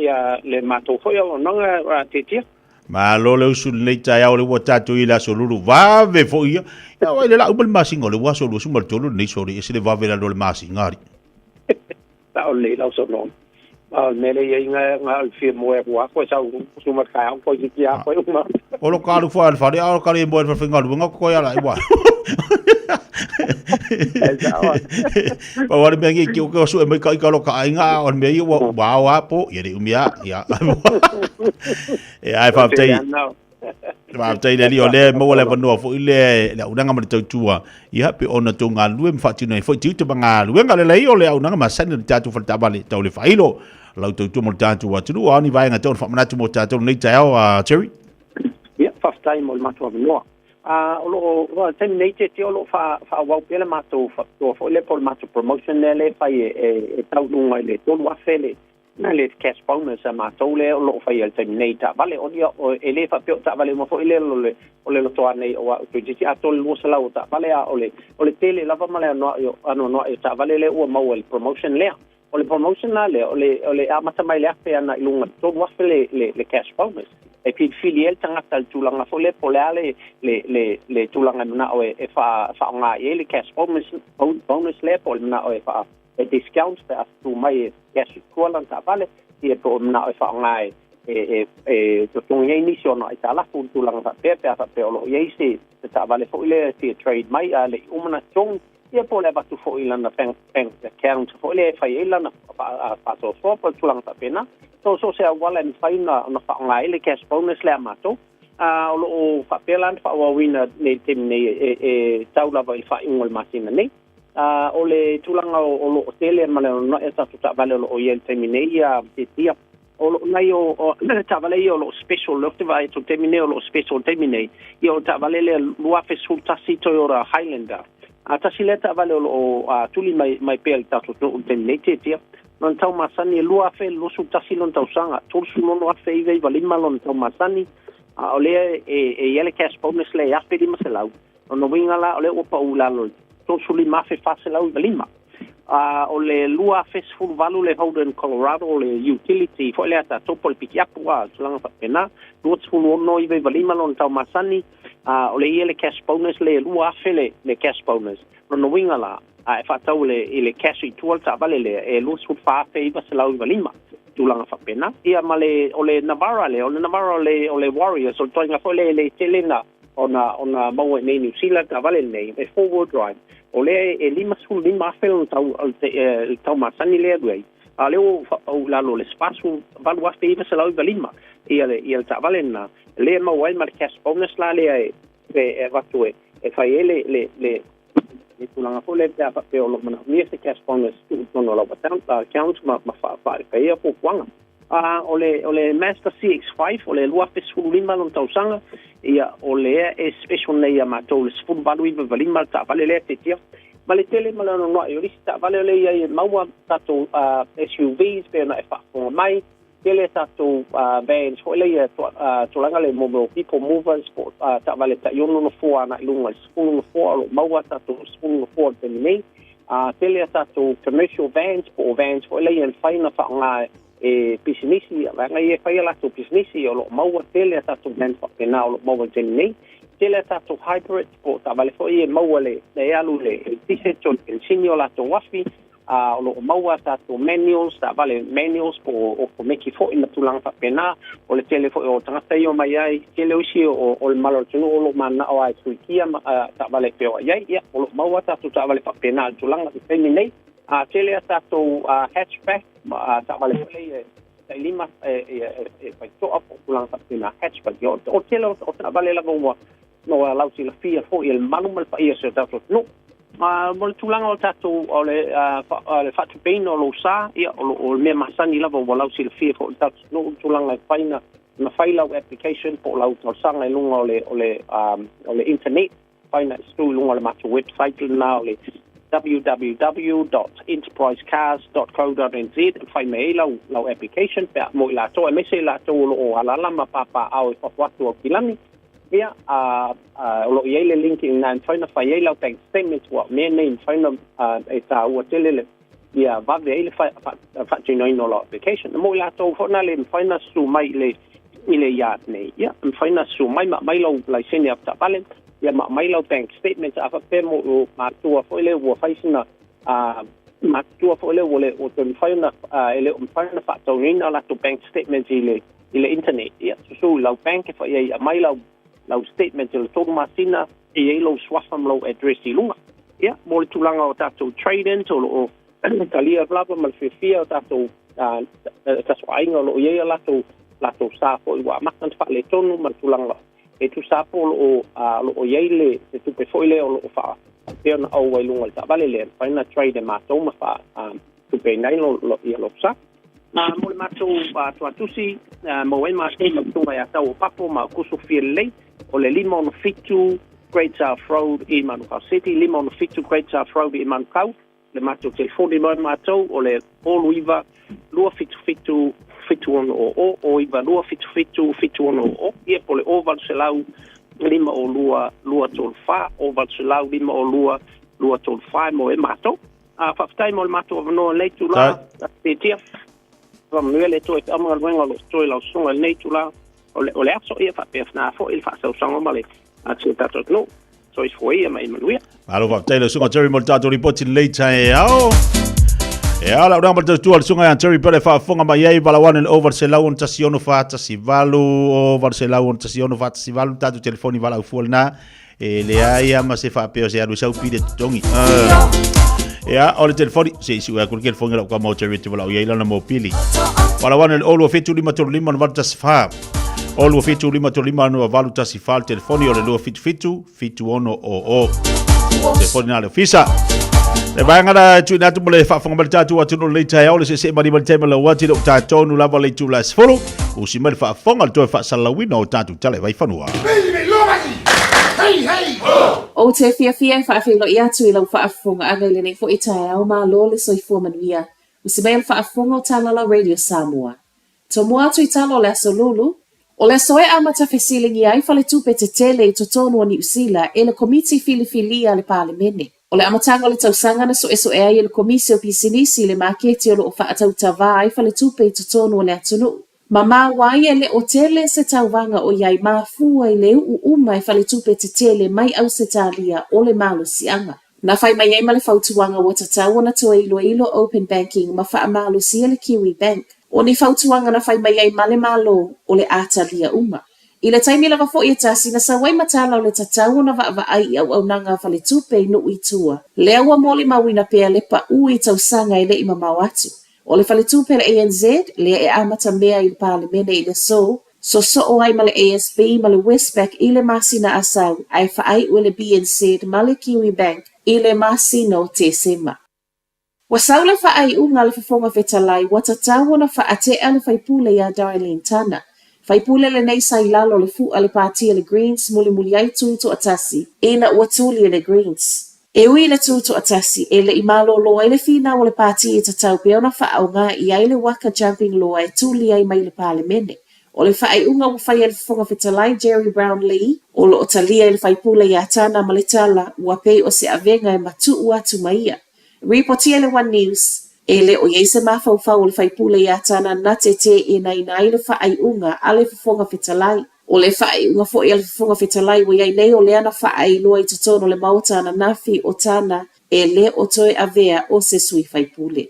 Speaker 5: ia le matou foi auaunaga tetia.
Speaker 23: Malo le usu i lenei taeao le ua tatou i le aso lulu vave foi ia. Ia wai le la uma le masina o le ua aso 23 lenei sori ese le vave lalo le masina ari.
Speaker 5: Ta o le lau sono. A o le mea lea i ai nga o le fia moe atu a koe sau suma taeao koe ki a koe uma.
Speaker 23: O lo ka alu fua le fale a o ka le moe le whawhengaluenga ko koe ala i wa. Pa wale mea ngi ki o ke osu e mai ka ika lo ka ainga o le mea ia ua ua ao a po ia le umia ia. E ai whaftai. Faafetai le Alii o lea e maua le avanoa foi le le auaunaga ma le tautua ia pe ona tou galulue ma faatino ai foi tiute ma galuega lelei o le auaunaga masani o le tatou fale taavale tau le faailo lau tautua mo le tatou atunuu. A o ni vaega tau ona faamanatu mo tatou lenei taeao a Terry?
Speaker 5: Ia, faafetai mo le matou avanoa. A o lo o, taimi nei te o lo o faaauau pea le matou faapitoa foi lea po o le matou promotion lea e fai e tau i luga i le 3,000 le le cash bonus a matou lea o lo o faia i le taimi nei i taavale. O ia, e le faapea o taavale uma foi lea o le, o le lotoa nei o au toeitiiti atoa le 200 o taavale, a o le, o le tele lava ma le anoa'i o, anoanoa'i o taavale lea ua maua i le promotion lea. O le promotion la lea, o le, o le amata mai le 1,000 ana i luga i le 3,000 le, le, le cash bonus. E filifili ai le tagata i le tulaga foi lea po o le a le, le, le, le tulaga e mana'o e, e faaoga i ai le cash bonus, bonus lea po o le mana'o e faa e discount pe a tu mai e cash i tua lana taavale, ia po o manao e faaaoga e e e totogi ai nisi ona aitalafu i le tulaga faapea pe a faapea o lo o i ai se se taavale foi lea e fia trade mai a le i uma ona totogi, ia po o le avatu foi i lana bank bank account foi lea e fai ai lana faasoasoa po o le tulaga faapena. So so se auala e mafai ona faaaoga ai le cash bonus lea a matou. A o lo o faapea la ona faaauauina nei i le taimi nei e e tau lava i le faaiuga o le masina nei. A o le tulaga o lo o tele ma le anoanoai o tatou taavale o lo o i ai i le taimi nei, ia Tia. O lo o nai o taavale ia o lo o special, lea ou te vaai atu i le taimi nei o lo o special i le taimi nei, ia o le taavale lea 2011 Toyota Highlander. A tasi lea taavale o lo o tuli mai, mai pea i le tatou atunuu i le taimi nei, Tia, Tia. Lona tau masani e 2021 lona tausaga, 36,995 lona tau masani, a o lea e i ai le cash bonus lea e 1,500. Lona uiga la, o lea ua pau i lalo i 35,495. A o le 2018 le Holden Colorado, o le utility foi lea a tatou po o le pikiapu a tulaga faapena, 26,995 lona tau masani, a o le ia le cash bonus le 2,000 le, le cash bonus. Lona uiga la, a e faatau le, i le cash i tua le taavale lea, e 24,995 tulaga faapena. Ia ma le, o le Navara lea, o le Navara o le, o le Warrior, so le ituaiga foi lea e le tele na, ona ona maua i nei Niu Sila le taavale lenei, e four wheel drive. O lea e 55,000 lona tau, le tau masani lea e alu ai. A o lea ua ou faapau i lalo o le 48,995 ia le, ia le taavale lena. Lea e maua ai ma le cash bonus la lea e, e avatu e, e fai ai le, le, le, le tulaga foi lea pe a faapea o lo o manaomia se cash bonus tuu i totonu o lau account ma, ma faafaia fuafuaga. A o le, o le Mazda CX-5, o le 2015 lona tausaga, ia, o lea e special nei ia matou le 18,995 le taavale lea tetia. Ma le tele ma le anoanoai o isi taavale o lea i ai e maua tatou SUVs pe ona e faafofoga mai, tele tatou vans foi lea ia tulaga le mo mea o people movers po o taavale tai ono nofoa agai i luga i le 10 nofoa, o lo o maua tatou 10 nofoa i le taimi nei. A tele a tatou commercial vans po o vans foi lea e mafai ona faaaoga e pisinisi, vaega ia e fai a latou pisinisi, o lo o maua tele a tatou vans faapena o lo o maua i le taimi nei. Tele a tatou hybrid po o taavale foi ia e maua le e alu i le eletise o le penisini o latou afi, a o lo o maua a tatou manuals, taavale manuals po o okomeki foi ma tulaga faapena. O le tele foi o tagata ia omai ai, tele o isi o le mamalu o le atunuu o lo o mananao lava e suikia ma taavale e feoai ai, ia, o lo o maua a tatou taavale faapena i le tulaga i le taimi nei. A tele a tatou hatchback ma taavale foi lea e tai lima e faitoa po o tulaga faapena, hatchback. Ia, o le tele o taavale lava ua No lau silafia foi e le mamalu ma le paia o si o tatou atunuu. Ma mo le tulaga o tatou o le le faatupeina o lou sa, ia o lo o le mea masani lava ua lau silafia foi le tatou atunuu le tulaga e fai na na fai lau application po o lau talosaga i luga o le o le o le internet, fai na i luga o le matou website lena o le www.enterprisecars.co.nz e fai mai ai lau lau application pe a mo i latou aemaise i latou o lo o alaala ma papaaao i fafo atu o Aukilani. Ia, a, a, o lo o i ai le link i ina e mafai ona fai ai lau bank statement, ua o mea nei e mafai ona e taua tele le ia vave ai le faatinoina o lau application. Mo i latou foi na le mafai ona susu mai i le i le yard nei, ia, e mafai ona susu mai ma aumai lau laisene avetaavale, ia ma aumai lau bank statement. A faapea mo o matua foi lea ua fai sina matutua foi lea ua le ua toe mafai ona e le o mafai ona faataunuina latou bank statements i le i le internet, ia, susu i lau bank e fai ai, aumai lau lau statement i le 3 masina e i ai lou suafa ma lou address i luga. Ia, mo le tulaga o tatou trade-ins, o lo o talia lava ma le fiafia o tatou tatou aiga o lo o i ai a latou latou sa foi ua amata ona faaletonu ma le tulaga e tusa po o lo o lo o i ai le se tupe foi lea o lo o faapea ona ou ai luga o le taavale lea, e mafai ona trade e matou ma faatupeina ai ia lou sa. Mo le matou tuatusi, maua ai matou ma Susuga ia Tau o Papo ma Kuso Fia Lelei, o le 567 Great South Road i Manukau City, 567 Great South Road i Manukau. Le matou telefoni mai matou o le 09 277 7600, 09 277 7600, ia po o le 0800 502 234, 0800 502 234 mo e matou. A faafetai mo le matou avanoa i lenei itula. Taatia. Faamanuia le Atua i feau ma galuega o lo o totoe i lau susuga i lenei itula o le aso, ia faapena foi le faasausauga ma le a si o tatou atunuu. Soifua ia ma ia manuia.
Speaker 23: Malo faafetai lau susuga Jerry mo le tatou lipoti lelei taeao. E ala ura ma le tautua le susuga ia Jerry Pele faafofoga mai ai valaau ane le 0861 418 0861 418 tatou telefoni valaau fua lena. E leai lava ma se faapea o se alu e sau pili e totogi. Ia, o le telefoni, se i siu atu le telefoni o lau tama o Jerry te valaau i ai lana mopili. Valaau ane le 027 535 814. 027 535 814 le telefoni o le 277 7600. Telefoni na le ofisa. Le vaega na tuuina atu mo le faafofoga mai le tatou atunuu lenei taeao le seesee malima le taimi lau ati le o tatonu lava le itula e 10. Usi mai le faafofoga le toe faasalalauina o tatou tala i Vaifanua.
Speaker 14: Ou te fiafia e faafeiloai atu i lau faafofogaaga i lenei foi taeao, malo le soifua manuia. Usi mai le faafofoga o Talala Radio Samoa. Tomua atu i talo o le Aso Lulu, o le aso e amata fesiligia ai faletupe tetele i totonu o Niu Sila e le Komiti Filifilia a le Palemene. O le amataga o le tausaga na suesue ai e le Komisi o Pisinisi le maketi o lo o faatautavā ai faletupe i totonu o le atunuu. Ma maua ai e le o tele se tauvaga o i ai mafua i le uu uma e faletupe tetele mai Ausetalia o le malosiaga. Na fai mai ai ma le fautuaga ua tatau ona toe iloilo Open Banking ma faamalosia le Kiwi Bank. O ni fautuaga na fai mai ai ma le Malo o le a talia uma. I le taimi lava foi e tasi na sau ai ma tala o le tatau ona vaavaai i auaunaga a faletupe i nuu i tua, lea ua molimauina pea le paʻu i tausaga e le i mamao atu. O le faletupe a le ANZ, lea e amata mea i le Palemene i le aso, sosoo ai ma le ASB ma le Westpac i le masina Asau ae faaiu e le BNZ ma le Kiwibank i le masina o Tesema. Ua sau le faaiuga a le Fofoga Fetalai ua tatau ona faatea le faipule ia Darlene Tana. Faipule lenei sa i lalo o le fu'a le pāti a le Greens mulimuli ai tutoatasi ina ua tuli e le Greens. E ui i le tutoatasi, e le i malōlō ai le finau o le pāti e tatau pea ona faaaoga i ai le waka jumping loa e tuli ai mai le Palemene. O le faaiuga ua faia e le Fofoga Fetalai Gerry Brownlee, o lo o talia e le faipule ia Tana ma le tala ua pei o se avega e matuu atu ma ia. Ripotia e le One News, E le o i ai se mafaufau o le faipule ia Tana na te teenaina ai le faaiuga a le Fofoga Fetalai. O le faaiuga foi a le Fofoga Fetalai ua i ai nei o lea na faaailoa i totonu o le Maota ananafi o Tana e le o toe avea o se sui faipule.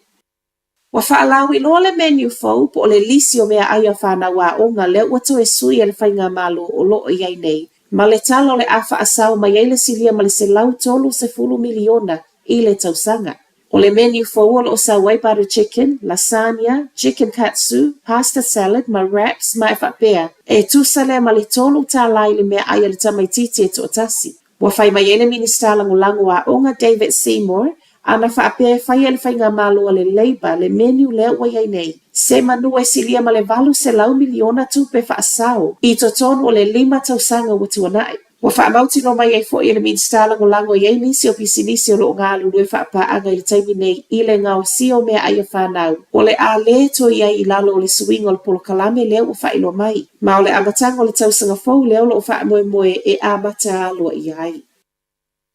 Speaker 14: Ua faalauiloa le menu fou po o le lisi o meaai a fanau aoga lea ua toe sui e le Faigamalo o lo o i ai nei ma le tala o le a faasao mai ai le silia ma le $130 miliona i le tausaga. O le menu fou o lo o sau ai butter chicken, lasagna, chicken katsu, pasta salad ma wraps ma e faapea, e tusa lea ma le $3 i le meaai a le tamaitiiti e toatasi. Ua fai mai ai le Minisita Lagolago o Aoga David Seymour, ana faapea e faia e le faigamalo a le Labour le menu lea ua i ai nei, semanu e silia ma le $800 miliona tupe faasao i totonu o le lima tausaga ua tuanai. Ua faamautinoa mai ai foi e le Minisita Lagolago e i ai nisi o pisinisi o lo o galulue faapaaga i le taimi nei i le gaosia o meaai a fanau o le a le toe i ai i lalo o le suiga o le polokalame lea ua faailoa mai, ma o le amataga o le tausaga fou lea o lo o faamoemoe e amata aloaia ai.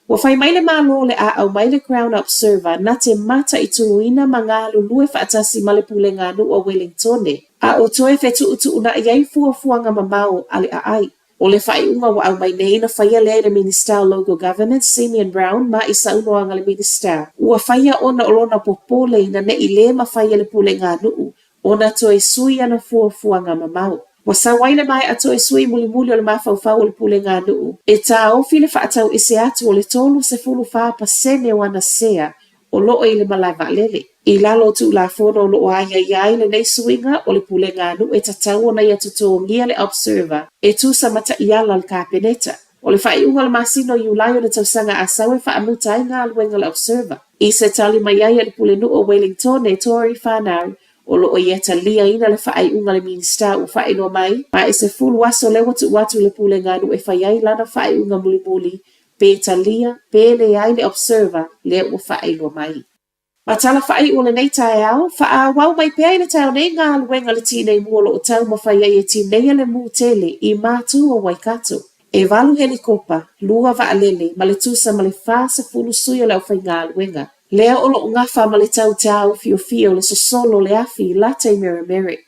Speaker 14: Ua fai mai le Malo o le a aumai le Crown Observer na te mataituina ma galulue faatasi ma le Pulega Nuu o Welingtone, a o toe fetuutuunai ai fuafuaga mamao a le aai. O le faaiuga ua aumai nei na faia lea e le Minisita o Local Government Simeon Brown ma i saunoaga a le Minisita, ua faia ona o lona popole ina ne i lē mafai e le Pulega Nuu ona toe sui ana fuafuaga mamao. Ua sau ai le maea toe sui mulimuli o le mafaufau o le Pulega Nuu e taofi le faatau ese atu o le 34% o ana sea o lo o i le malae vaalele. I lalo o Tulafono o lo o aiaia ai lenei suiga o le Pulega Nuu e tatau ona ia totogia le Observer e tusa ma taiala a le Kapeneta. O le faaiuga o le masina o Iulai o le tausaga a sau e faamuta ai galuega a le Observer. I se tali mai ai a le Pulenuu o Wellingtone, Tory Whanau, o lo o ia taliaina le faaiuga a le Minisita ua faailoa mai, ma e 10 aso lea ua tuu atu i le Pulega nuu e fai ai lana faaiuga mulimuli pe talia pe leai le Observer lea ua faailoa mai. Ma tala faaiu o lenei taeao, faaauau mai pea i le taeao nei galuega a le Tinei Mu o lo o taumafai ai e tineia le mū tele i Mātū o Waikato. E valu helikopa, lua vaalele ma le tusa ma le 40 sui o le aufaigaluega. Lea o lo o gafa ma le tau taofiofia o le sosolo o le afi i lata i Meremere.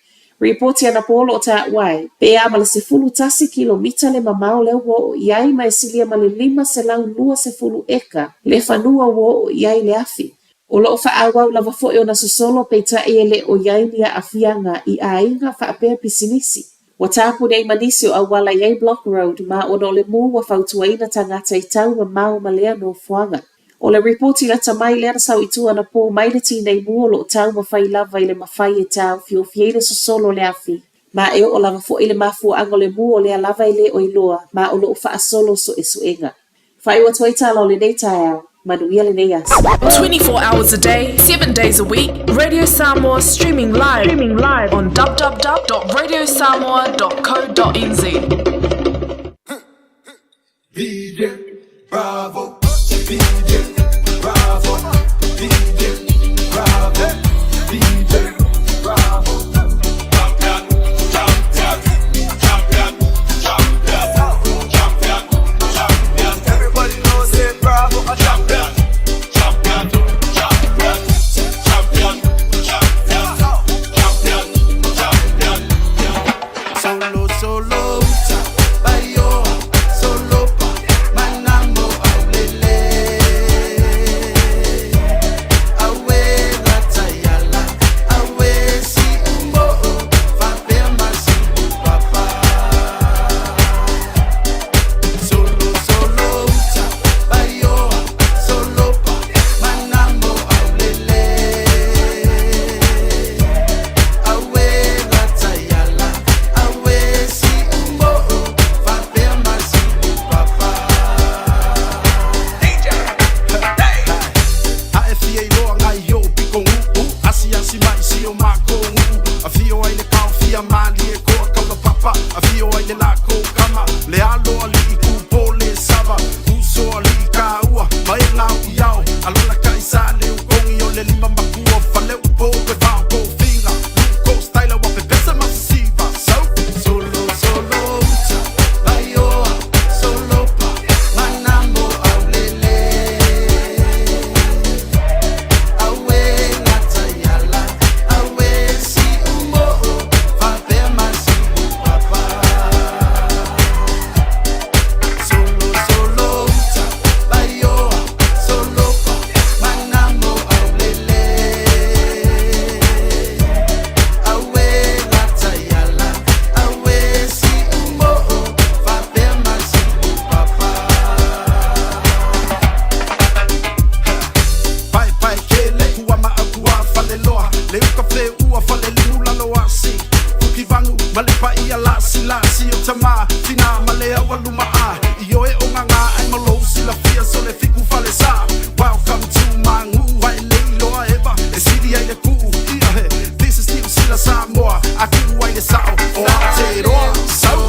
Speaker 14: Ripoti anapo o lo o taua ai, pe a ma le 11 kilomita le mamao lea ua oo i ai ma e silia ma le 520 eka le fanua ua oo i ai le afi. O lo o faaauau lava foi ona sosolo peitai e le o i ai ni aafiaga i aiga faapea pisinisi. Ua tapuni ai ma nisi o auala i ai Block Road ma ona o le mū ua fautuaina tagata i tau mamao ma lea nofoaga. O le ripoti lata mai lea na sau i tua anapō mai le tinei mū o lo o taumafai lava i le mafai e taofiofi ai le sosolo o le afi, ma e oo lava foi le mafuaaga o le mū o lea lava e le o iloa ma o lo o faasolo suesuega. Faaiu atu ai tala o lenei taeao. Manuia lenei aso.
Speaker 8: 24 hours a day, 7 days a week, Radio Samoa streaming live, streaming live on www.radiosamoa.co.nz.
Speaker 7: DJ Bravo, DJ Bravo, DJ Bravo, DJ Bravo. Champion, champion, champion, champion, champion, champion. Everybody knows it, Bravo, a champion, champion, champion, champion, champion, champion, champion. Solo, solo, uta, bayoa, solo pa, manamo, aulele. Tamā, tinā ma le aualuma'a Ioe o gagā ai ma lou silafia So le fiku falesā Welcome to my nu'u Ai le iloa eva E sili ai le ku'u Ia he This is Niu Sila Samoa A ku'u ai le sa'o O Aotearoa Sau!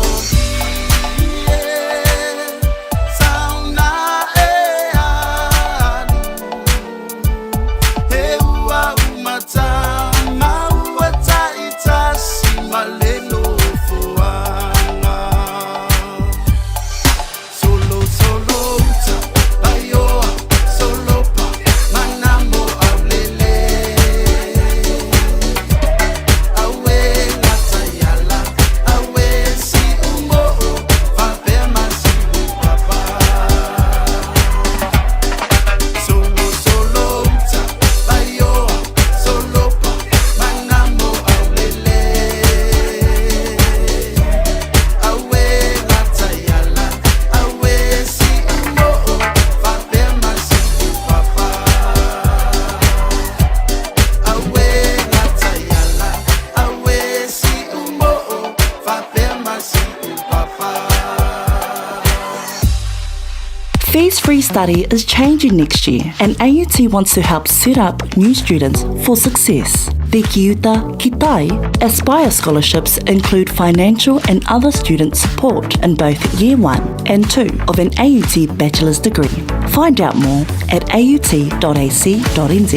Speaker 10: Fees Free Study is changing next year, and AUT wants to help set up new students for success. The Kiuta Kitai Aspire scholarships include financial and other student support in both Year 1 and 2 of an AUT bachelor's degree. Find out more at aut.ac.nz.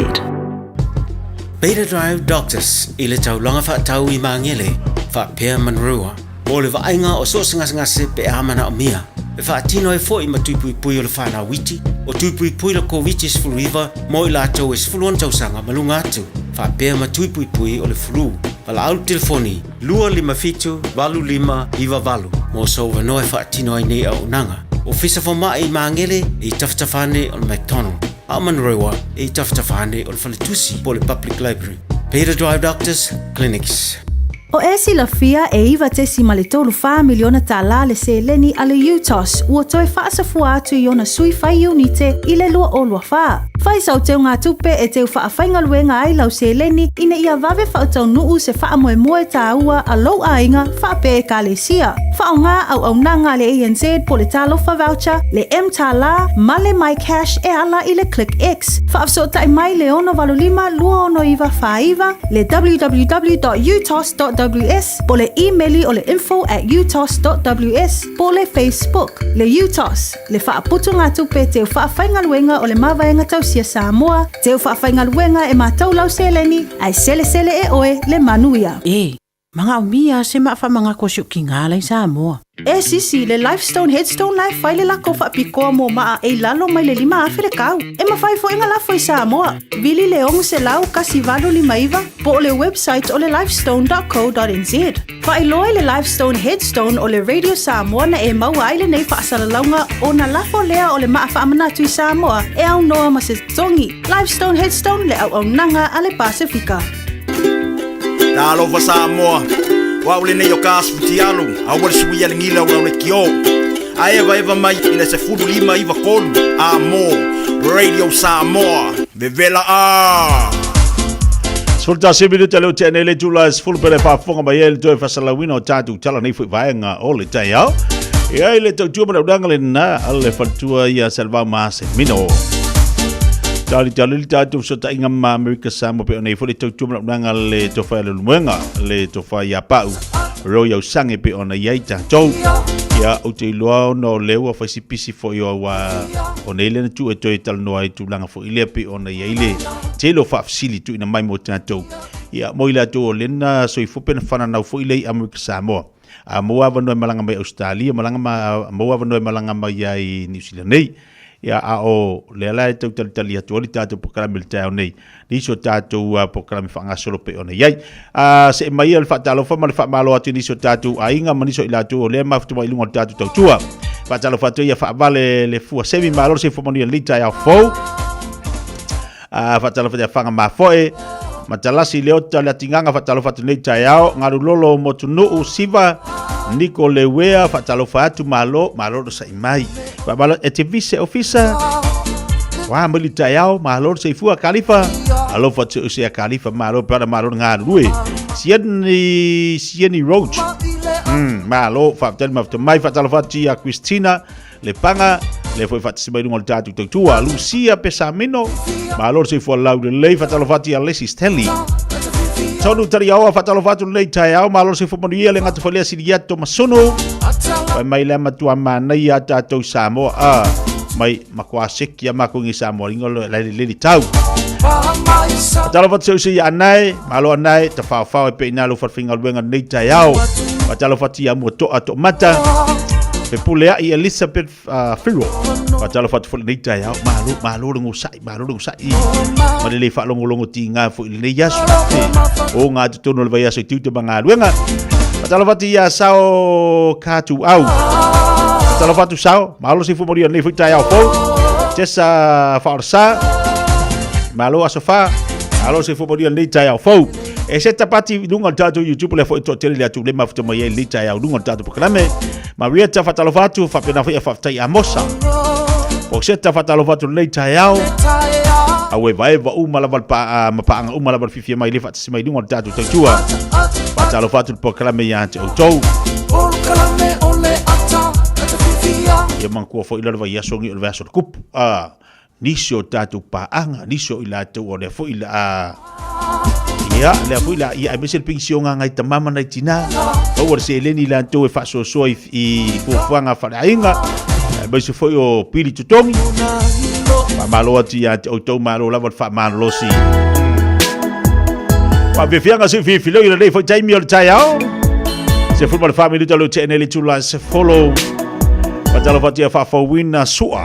Speaker 13: Beta Drive Doctors i le taulaga faatau i Magele faapea Manurewa mo le vaaiga o so o se gasegase pe a manaomia e faatino ai foi ma tui puipui o le fanau iti, o tui puipui le Koviti-19 mo i latou e 16 tausaga ma luga atu, faapea ma tui puipui o le flu. Valaau le telefoni 257 8598 mo sou avanoa e faatino ai nei auaunaga. Ofisa Fomai i Magele e i tafatafa ane o le McDonald, a o Manurewa e i tafatafa ane o le Faletusi po o le Public Library. Beta Drive Doctors Clinics.
Speaker 16: O e silafia e 9.34 miliona tālā le seleni a le UTOS ua toe faasafua atu i ona sui fai iunite i le 2024. Fai sau teugatupe e teu faafaigaluega ai lau seleni ina ia vave faataunu'u se faamoemoe tāua a lou aiga faapea Ekalesia. Faaaoga auaunaga a le ANZ po le Talofa Voucher, le mTālā ma le MyCash e ala i le ClickX. Faafesootai mai le 685 269 49, le www.utos.ws po le imeli o le info at utos.ws po le Facebook. Le UTOS, le faaputugatupe teu faafaigaluega o le Mavaega Tausia Samoa, teu faafaigaluega e matou lau seleni, ae selesele e oe le manuia.
Speaker 4: E, Manaomia se maa faamagako a si ou tiga la i Samoa.
Speaker 16: E sisi, le Lifestone Headstone la e fai le lako faapitoa mo maa e i lalo mai le 5000 le kau. E mafai foi ona lafo i Samoa. Vili le 600 1859 po o le website o le lifestone.co.nz. Faailoa i le Lifestone Headstone o le Radio Samoa na e maua ai lenei faasalalauga ona lafo lea o le maa faamanatu i Samoa e aunoa ma se totogi. Lifestone Headstone le auaunaga a le Pasefika.
Speaker 17: Talofa Samoa, o au lenei o ka asufutialu, aua le suia le gila o le kio. A eva eva mai i le 1593, a mo Radio Samoa, vevela a!
Speaker 23: 11 minute leo te nei le tula e sefulu pele faafofoga mai ai le toe faasalauina o tatou tala nei foi vaega o le taeao. E ai le tautua ma le aunaga lena a le faletua ia Salvao Masemino. Tali tali le tatou fesootaiga ma Amerika Samoa pe o nei foi le tautua ma le aunaga le tofa ia Leulumoega, le tofa ia Pau, Roy Ausange pe ona i ai tatou. Ia, ou te iloa ona o lea ua fai si pisi foi o aua o nei lena tuu e toe talanoa ai tulaga foi lea pe ona i ai le tele o faafesili tuuina mai mo tatou. Ia, mo i latou o lena soifua pe na whananau foi lea i Amerika Samoa. A maua avanoa e malaga mai Australia, malaga ma, maua avanoa e malaga mai ai New Zealand nei. Ia, a o lea la e tau talitali atu ai le tatou polokalame i le taeao nei, nisi o tatou polokalame faagasolo pei ona i ai. A see mai ia le faatalofa ma le faamalo atu i nisi o tatou aiga ma nisi o i latou o lea e mafuta mai i luga o le tatou tautua. Faatalofa atu ia faavale le fua semi malo le soifua manuia i lenei taeao fou. A faatalofa ia Whanga Mafoe, Matalasi Leota le Atinganga faatalofa atu nei taeao, Ngalulolo Motunuu Siva, Niko Lewea faatalofa atu malo, malo le sa'i mai. Faamalo e te vise ofisa, wa mai le taeao, malo le soifua Kalifa, alofa atu o sea Kalifa, malo pe ana malo le galulue. Siani, Siani Roach. Malo, faafetai le mafuta mai, faatalofa atu ia Christina Lepaga, lea foi faatasi mai luga o le tatou tautua. Lucia Pesamino, malo le soifua laulelei, faatalofa atu ia Lesi Stanley. Tonu Tariaoa, faatalofa atu lenei taeao, malo le soifua manuia, le gata foi lea Silia Tomasunu. Fai mai le matua manaia a tatou Samoa. Ah, mai matua seki a makou ngi Samoa ringa le le le tau. Faatalofa atu se ia anae, malo anae, ta whaowhao e pe ina lo whalwhinga luenga nei taeao. Faatalofa atu ia mua toa to mata. Pe pule ai Elizabeth Firo. Faatalofa atu foi lenei taeao. Malo, malo le ngosai, malo le ngosai. Ma le le whaalongolongo ti ngā foi lenei aso. O ngā totonu o le vaiaso i tiute ma ngā luenga. Faatalofa atu ia Sao Katu Au. Faatalofa atu Sao, malo se fua manuia lenei foi taeao fou. Tessa Whaorasa. Malo aso fa. Malo se fua manuia lenei taeao fou. E se tapati i lunga o le tatou YouTube lea foi toatele le atu le mafuta mai ai lenei taeao lunga o le tatou programme. Maria ta faatalofa atu, faapena foi a faafetai Amosa. Poseta faatalofa atu lenei taeao. Au e vaeva uma lava le pa, ma paanga uma lava le fiafia mai le faatasi mai luga o le tatou tautua. Faatalofa atu le programme ia te outou. Ia manatua foi la le vaiaso ni o le vaiaso o le kupu. Ah, nisi o tatou paaga, nisi o i latou o lea foi la a ia, lea foi la ia aemaise le penisiona ngai tama ma nai tina. Maua le seleni i latou e faasoasoa i fuafuaga faaleaiga, aemaise foi o pili totogi. Faamalo atu ia te outou, malo lava le faamalolosi. Faafiafiaga se filifilio i lenei foi taimi o le taeao. 14 minuta leo te'e nei le itula e 10. Faatalofa atu ia faafouina sua.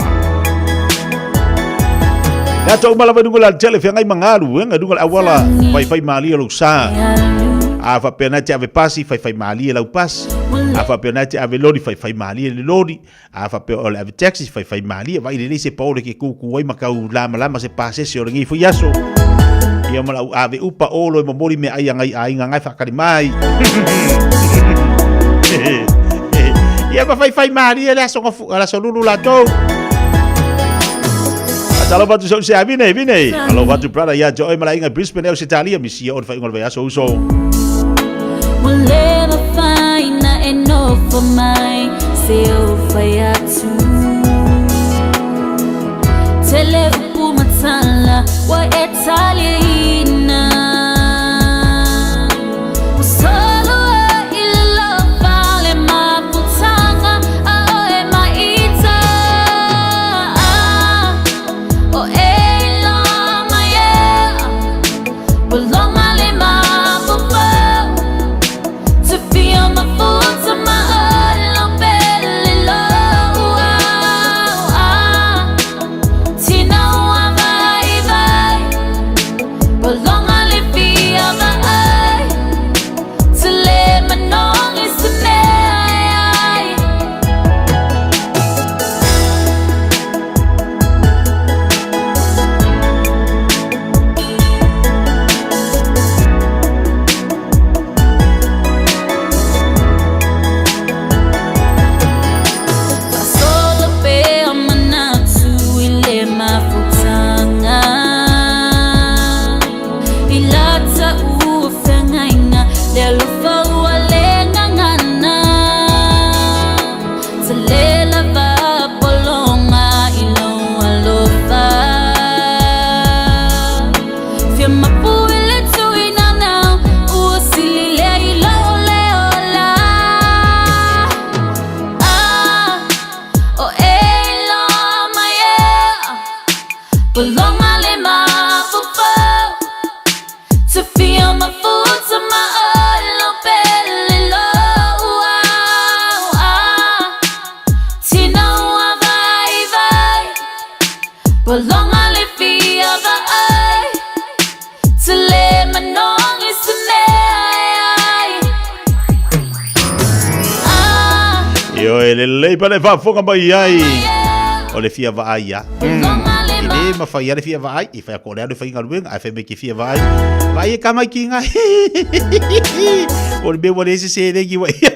Speaker 23: Le ato uma lava i luga o le alatele feagai ma galuega i luga o le auala faifai malie o lou sa. A faapea na e te ave pasi, faifai malie lau pasi. A faapea na e te ave loli, faifai malie le loli. A faapea o le ave taxi, faifai malie. Vaai lelei se paole ke kūkū ai ma kau lamalama se pasese o lenei foi aso. Ia ma lau ave upa olo e momoli mea ai a ngai aiga ngai whakari mai. Ia ma faifai malie le aso ngafu, le aso lulu latou. Talo atu sau se avine, vine. Alo atu brother ia joy mala inga Brisbane au se talia misia o le whainga o le vaiaso uso.
Speaker 12: Ua le mafai na e nofo mai se o fai atu Tele upu matala ua e taliaina Ua solo ai i le lofa le mafutaga a oe maita O e iloa mai e Ua loga le mafaufau Te fia mafuta ma olo pele loa Tina ua vaivai Ua loga le fia vaai Te le manogi se mea e ai. Faasolo pea manatu i le mafutaga I lata ua feagaiga le alofa ua le gagana Tele lava pologa i lou alofa Fia mapu i le tuinanau ua sili lea i lou le ola Ah, o e iloa mai e Pologa le mafaufau Te fia mafuta ma olo pele lou ah, Tina ua vaivai Pologa le fia vaai Te le manogi se mea e ai Ah,
Speaker 23: Ioe, lelei pa le faafofoga mai ai. O le fia vaai ia. E le mafai a le fia vaai, e whai ako le alu whainga luenga, ai whai me ke fia vaai. Vaai e ka mai ki ngai. O le mea ua le se se lengi wa ia.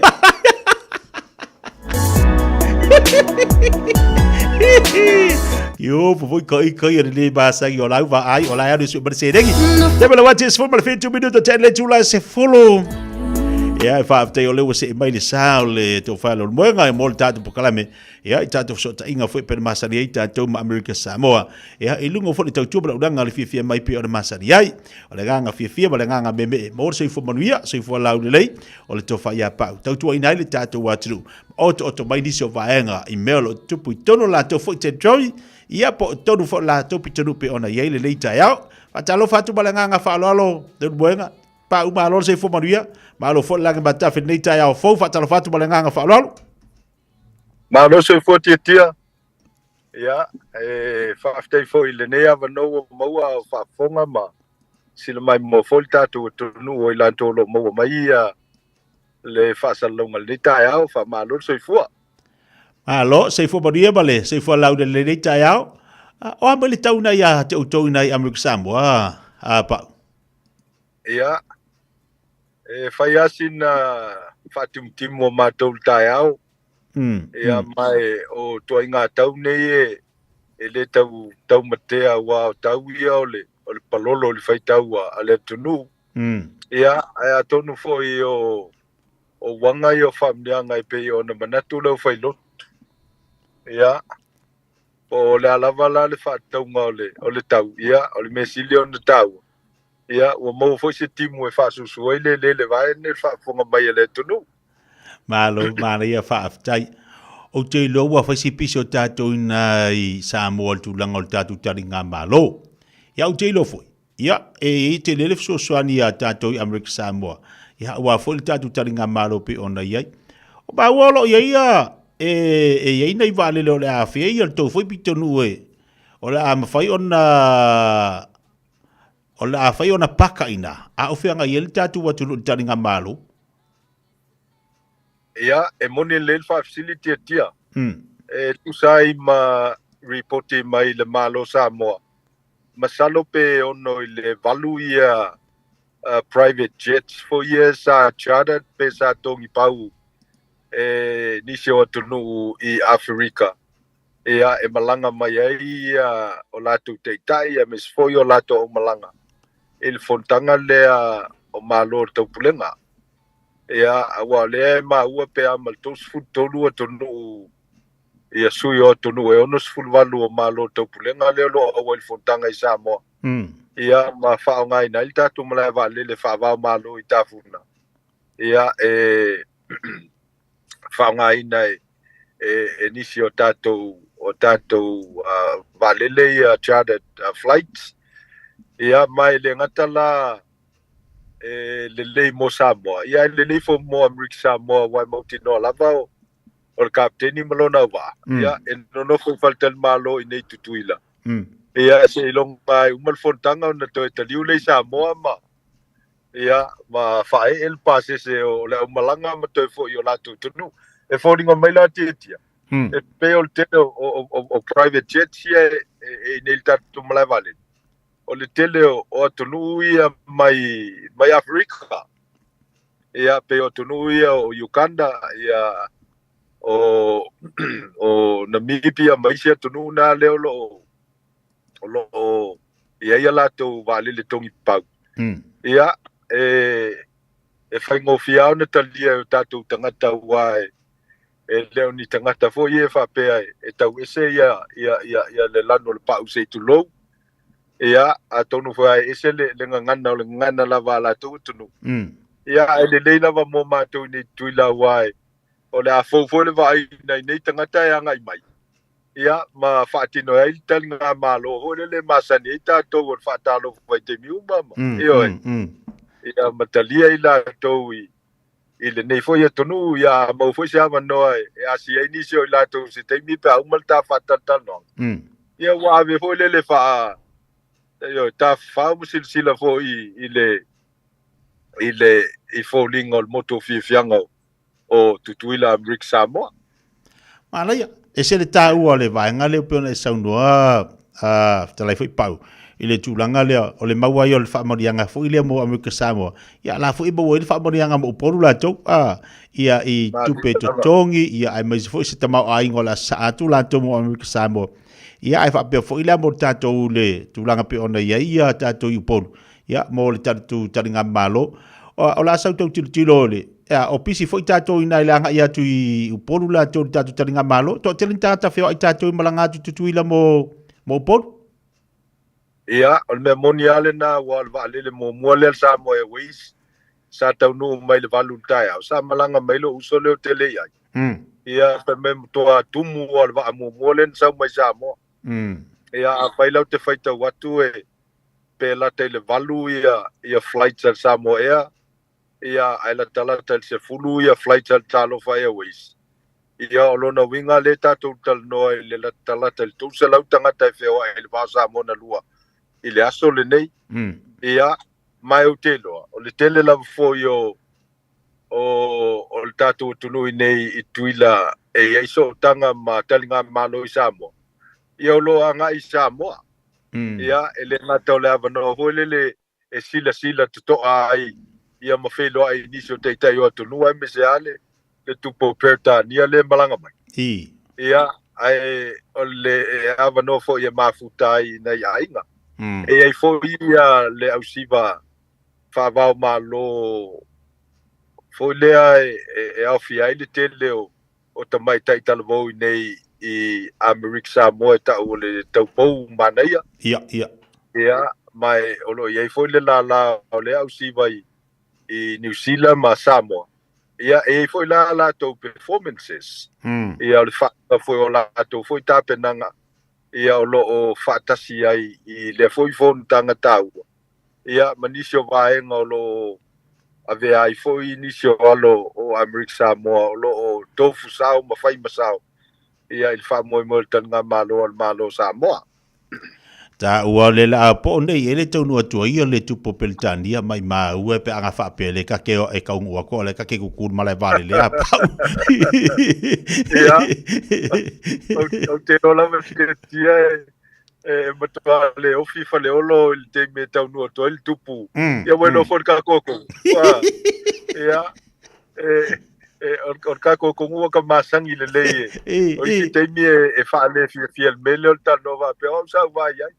Speaker 23: Io, po foi kai kai a le masagi o lau vaai, o lai alu su ma le se lengi. Te mele wati se fo ma le 7 minuto te le tula se folo. Ia, e faafetai o lea ua see mai le sa o le tofa o le moega e mo le tatou polokalame. Ia, i tatou fesootaiga foi pe na masani ai tatou ma Amerika Samoa. Ia, i luga foi le tautua ma le ulaga le fiafia mai pei ona masani ai. O le agaga fiafia ma le agaga meemee mo le soifua manuia, soifua laulelei o le tofa ia Pau. Tautuaina ai le tatou atunuu. Otooto mai nisi o vaega i mea o lo o tutupu i totonu o latou foi territory, ia po o totonu foi o latou pitonuu pei ona i ai lenei taeao. Faatalofa atu ma le agaga faaaloalo, Leulumoega. Pau malo le soifua manuia, malo foi le lagi matafi i lenei taeao fou. Faatalofa atu ma le agaga faaaloalo.
Speaker 6: Malo soifua Tiatia. Ia, e faafetai foi i lenei avanoa ua maua a o faafofoga ma sila maimoa foi le tatou atunuu o i latou o lo o maua mai ia le faasalalauga i lenei taeao. Faamalo le soifua.
Speaker 23: Malo, soifua manuia ma le soifua laulelei lenei taeao. O a mai le tau ina ia te outou ina i Amerika Samoa, a Pau?
Speaker 6: Ia, e fai lava sina faatimutimu o matou i le taeao. Ia, ma e, o ituaiga tau nei e, e le tau taumatea aua o tau ia o le, o le palolo i le faitau a, a le atunuu. Ia, ae atonu foi o, o uaga ia o faamanuiaga e pei ona manatu le aufailotu. Ia, po o le a lava la le faatatauga o le, o le tau, ia, o le mea sili ona taua, ia, ua maua foi se timu e faasusu ai le eleele vaeane le faafofoga mai a le atunuu.
Speaker 23: Malo, manaia, faafetai. Ou te iloa ua fai si pisi o tatou ina i Samoa i le tulaga o le tatou taligamalo. Ia, ou te iloa foi, ia, e i ai tele le fesoasoani ia tatou i Amerika Samoa, ia, aua foi le tatou taligamalo pei ona i ai. O maua o lo o i ai ia, e, e i ai nai vaalele o le a afea ia le tou foi pitonuu e, o le a mafai ona O le a fai ona paka i ina, a o feagai ai le tatou atunuu i le taligamalo?
Speaker 6: Ia, e moni lelei le faafesili Tiatia. E tusa ai ma ripoti mai le Malo Samoa, masalo pe ono i le valu ia private jets foi ia sa chartered pe sa togipau e nisi o atunuu i Aferika. Ia, e malaga mai ai ia o latou taitai aemaise foi o latou aumalaga i le fonotaga lea o Malo o le Taupulega. Ia, aua o lea e maua pe a ma le 33 atunuu ia sui o atunuu e 68 o Malo o le Taupulega lea o lo o auai i le fonotaga i Samoa. Ia, ma faaaogaina ai le tatou malae vaalele faava-o-Malo i Tafuna. Ia, e faaaogaina e e, e nisi o tatou o tatou uh, vaalele ia chartered uh, flights ia ma e le gata la e lelei mo Samoa ia e lelei foi mo Amerika Samoa aua e mautinoa lava o, o le kapiteni ma lona auvaa ia e nonofo i faletalimalo i nei Tutuila ia seiloga e uma le fonotaga ona toe taliu lea i Samoa ma Ia, ma faaee le pasese o le aumalaga ma toe foi i o latou atunuu. E foliga mai la Tiatia, e pei o le tele o, o, o, o private jets ia e, e, e i nei i le tatou malae vaalele, o le tele o, o atunuu ia mai, mai Aferika. Ia, pei o atunuu ia o Uganda, ia, o, o Namibia ma isi atunuu na lea o lo o, o lo o i ai a latou vaalele togi pau. Ia, e, e faigofie lava ona talia e o tatou tagata aua e, e le o ni tagata foi ia e faapea e, e tau ese ia, ia, ia, ia le lanu o le pau se i tulou. Ia, atonu foi a e ese le, le gagana o le gagana lava a latou atunuu. Ia, ae lelei lava mo matou i nei Tutuila aua e, o le a fou foi le vaaiga i nei tagata e agai mai. Ia, ma faatino ai le taligamalo foi lele e masani ai tatou o le faatalofa i taimi uma ma, ioe. Ia, ma talia i latou i, i lenei foi atunuu, ia a maua foi se avanoa e, e asia ai nisi o i latou i se taimi pe a uma le ta faatalatalanoaga. Ia, ua ave foi lele faa, ioe, tafafao ma silasila foi i le, i le, i foliga o le motu o fiafiaga o, o Tutuila Amerika Samoa.
Speaker 23: Manaia, ese le taua o le vaega lea pei ona e saunoa a fetalai foi Pau i le tulaga lea o le maua ai o le faamanuiaga foi lea mo Amerika Samoa. Ia la foi e maua ai le faamanuiaga mo Upolu latou a ia i tupe totogi ia aemaise foi se tamaoaiga o le a sasaa atu latou mo Amerika Samoa. Ia ae faapea foi la mo tatou le tulaga pei ona i ai ia tatou i Upolu ia mo le tatou taligamalo. O le a sau tau tilotilo i le, ea, o pisi foi tatou i ina i le agai atu i Upolu latou i le tatou taligamalo. Toatele ni tagata feoai tatou i malaga atu i Tutuila mo, mo Upolu.
Speaker 6: Ia, o le mea moni lava lena aua o le vaalele muamua lea a le Samoa Airways sa taunuu mai i le 8 i le taeao, sa malaga mai lou uso lea ou te le i ai. Ia, fai mai matua tumu lava o le vaa muamua lea na sau mai Samoa. Ia, afai la ou te faitau atu e pe lata i le 8 ia ia flights a le Samoa Air, ia ae latalata i le 10 ia flights a le Talofa Airways. Ia o lona uiga lea tatou talanoa i le latalata i le 300 tagata e feoai i le va o Samoa na lua i le aso lenei. Ia, ma ou te iloa, o le tele lava foi o o o le tatou atunuu i nei i Tutuila e i ai sootaga ma taligamalo i Samoa, ia o lo o agai i Samoa. Ia, e le gata o le avanoa foi lele e silasila totoa ai ia ma feiloai i nisi o taitai o atunuu aemaise lava le le tupu o Peretania lea e malaga mai. Ia, ae o le avanoa foi e mafuta ai i nai aiga. E i ai foi ia le ausiva faava o Malo foi lea e aofia ai le tele o o tamaitai talavou i nei i Amerika Samoa e tau o le taupou manaia.
Speaker 23: Ia, ia.
Speaker 6: Ia, ma e, o lo o i ai foi le lālā o lea ausiva i, i Niu Sila ma Samoa. Ia, e i ai foi la latou performances. Ia, o le faaiuga foi o latou foi tapenaga, ia, o lo o faatasi ai i lea foi fonotaga taua. Ia, ma nisi o vaega o lo o avea ai foi nisi o alo o Amerika Samoa o lo o tofu sao ma fai ma sao ia i le faamoemoe o le taligamalo a le Malo o Samoa.
Speaker 23: Taua o le laa po nei e le taunuu atu ai ia le tupu o Peretania mai maua pe aga faapea le ka ke e kaunuu atu o le ka ke kukulu malae vaalele a pau.
Speaker 6: Ia, ou te iloa lava tiatia e e matua le ofi Faleolo i le taimi e taunuu atu ai le tupu. Ia ua iloa foi le kākoakogu. Ia, e, e, o le kākoakogu ua ka masani lelei e. O isi taimi e, e faale fiafia le mea lea o le talanoa faapea, o au sa ou vaai ai.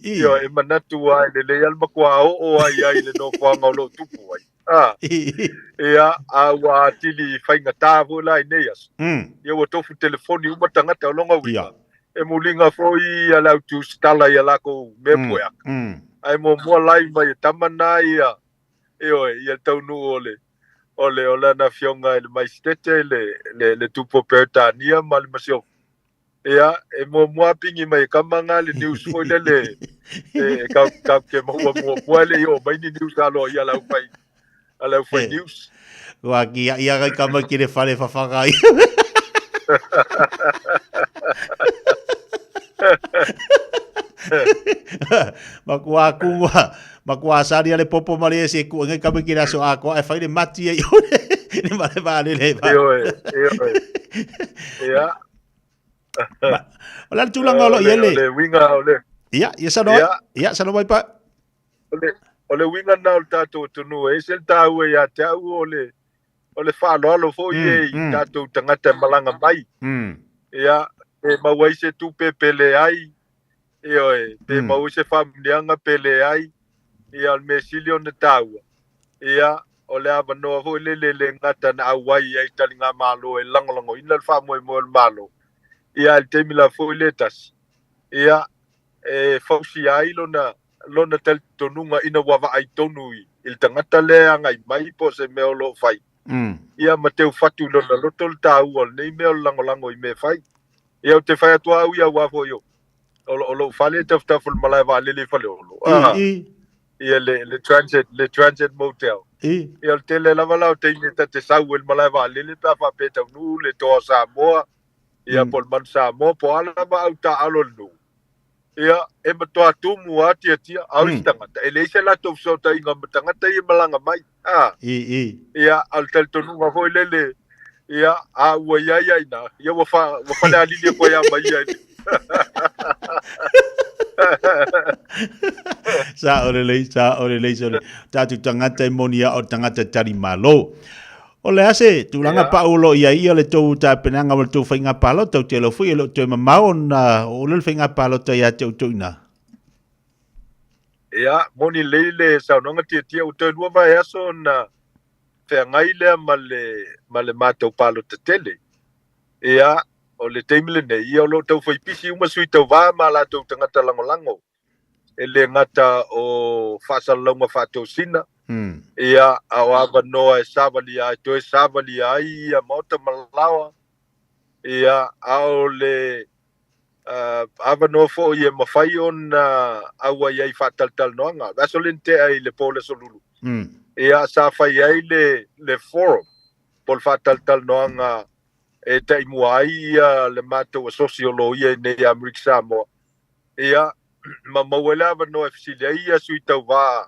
Speaker 6: Ia, e manatu lava e lelei lava le matua oo lava i ai i le nofoaga o lo o tupu ai. Ah, ia, a ua atili faigata foi la i nei aso. Ia ua tofu telefoni uma tagata o lona uiga. E muliga foi ia le au tusitala i a lakou mea pueaka. Ae muamua lai mai e tama na ia, ioe, ia le taunuu o le, o le, o lana afioga i le Maisitete, le, le, le Tupu o Peretania ma le Masiofo. Ia, e muamua pigi mai e kama nga le news foi lele e kau kau ke maua muamua le i oo mai ni news aloa ia lau fai a lau fai news.
Speaker 23: Ua ki ia ia kai kama ki le fale whawhanga ai. Ma kua kungua, ma kua sari ale popo ma le ese ku ngai kama ki le aso a koa e whai le mati ai ole. Le male vale le va.
Speaker 6: Ioe, ioe. Ia.
Speaker 23: O le tulaga o lo i ai le.
Speaker 6: O le uiga o le.
Speaker 23: Ia, ia saunoa. Ia, ia saunoa mai pa.
Speaker 6: O le o le uiga na o le tatou atunuu e ese le taua ia te au o le o le faaaloalo foi e i tatou tagata e malaga mai. Ia, pe maua ai se tupe pe leai, ioe, pe maua ai se faamanuiaga pe leai, ia o le mea sili ona taua, ia, o le avanoa foi lele e le gata na auai ai taligamalo e lagolagoina le faamoemoe o le Malo, ia, i le taimi lava foi lea tasi, ia, e fausia ai lona, lona talitonuga ina ua vaai tonu i, i le tagata lea e agai mai po o se mea o lo o fai. Ia, ma teu fatu i lona loto le taua o lenei mea o le lagolago i mea e fai. Ia, ou te fai atu lava au ia aua foi o, o lou fale e tafatafa i le malae vaalele i Faleolo. Ia le, le transit, le transit motel. Ia o le tele lava la o taimi e ta te sau ai i le malae vaalele pe a faapea e taunuu le Toa o Samoa, ia po o le Manu Samoa, po o a lava au taaalo a le nuu. Ia, e matua tumu lava tiatia, a o isi tagata, e leai se latou fesootaiga ma tagata ia e malaga mai. Ia, a o le talitonuga foi lele, ia, a ua i ai ia i ina, ia ua, fa, ua falealili atu ai lava ma ia i le
Speaker 23: Sao lelei, sao lelei, sao lelei. Tatou tagata e moni a o tagata tali malo. O le a se tulaga pau o lo o i ai ia le tou tapenaga ma le tou faiga palota, ou te iloa foi e le o toe mamao ona oo lea o le faiga palota ia te outou i ina.
Speaker 6: Ia, moni lelei le saunoaga tiatia, ua toe lua vaiaso ona feagai lea ma le ma le matou palota tele. Ia, o le taimi lenei, ia o lo o taufai pisi uma sui tauvā ma a latou tagata lagolago, e le gata o faasalalauga faatosina, ia, a o avanoa e savalia ai, toe savalia ai ia maota ma laoa, ia, a o le avanoa foi e mafai ona auai ai i faatalatalanoaga. O le aso lea na tea i le po o le Aso Lulu, ia, sa fai ai le, le forum, po o le faatalatalanoaga e taimua ai ia le matou asosi o loia i nei Amerika Samoa, ia, ma maua ai le avanoa e fesili ai ia sui tauvā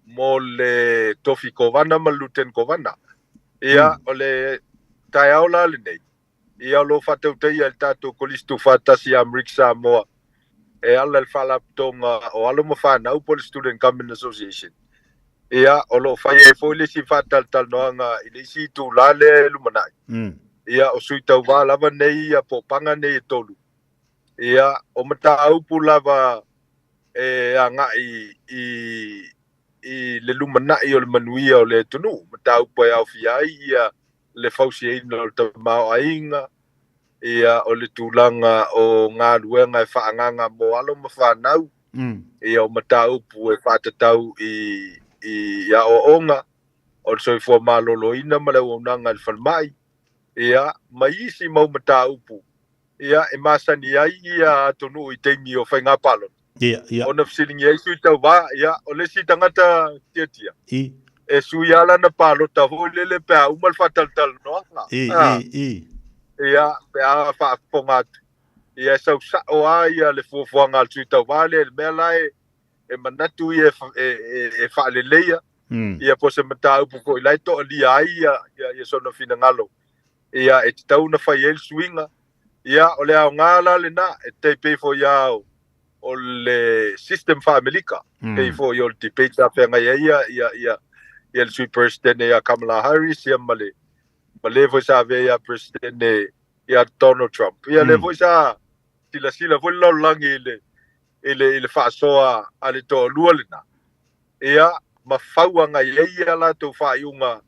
Speaker 6: mo le tofi kovana ma le luteni kovana. Ia, o le taeao la lenei, ia o lo o faatautaia e le tatou Kolisi Tuufaatasi a Amerika Samoa e ala i le Faalapotopotoga o Alo ma Fanau po o le Student Government Association. Ia, o lo o fai ai foi le isi faatalatalanoaga i le isi itulā lea e lumanai. Ia, o sui tauvā lava nei ia po o paga nei e tolu. Ia, o mataupu lava e agai i i le lumanai o le manuia o le atunuu, mataupu e aofia ai ia le fausiaina o le tamaoaiga, ia o le tulaga o galuega e faaagaaga mo alo ma fanau, ia o mataupu e faatatau i i aoaoga, o le soifua maloloina ma le auaunaga i le falemai, ia ma isi mau mataupu ia e masani ai ia atunuu i taimi o faiga palota.
Speaker 23: Ia, ia.
Speaker 6: Ona fesiligia ai sui tauvā, ia, o le isi tagata tiatia,
Speaker 23: I.
Speaker 6: e sui lava lana palota foi lele pe a uma le faatalatalanoaga.
Speaker 23: I, i, i.
Speaker 6: Ia, pe a faafofoga atu, ia e sau sa'o lava ia le fuafuaga a le sui tauvā lea i le mea la e, e manatu ia e, e, e faaleleia, ia po o se mataupu foi la e toalia ai ia, ia, ia sona finagalo. Ia, e tatau ona fai ai le suiga. Ia, o le aoga la lena, e tai pei foi lava o, o le system faa-Amerika, pei foi o le debate sa feagai ai ia, ia, ia, ia le Sui Peresetene ia Kamala Harris, ia ma le, ma le foi sa avea ia Peresetene ia Donald Trump. Ia, lea foi sa silasila foi le lalolagi i le, i le, i le faasoa a le toalua lena. Ia, ma fau agai ai ia latou faaiuga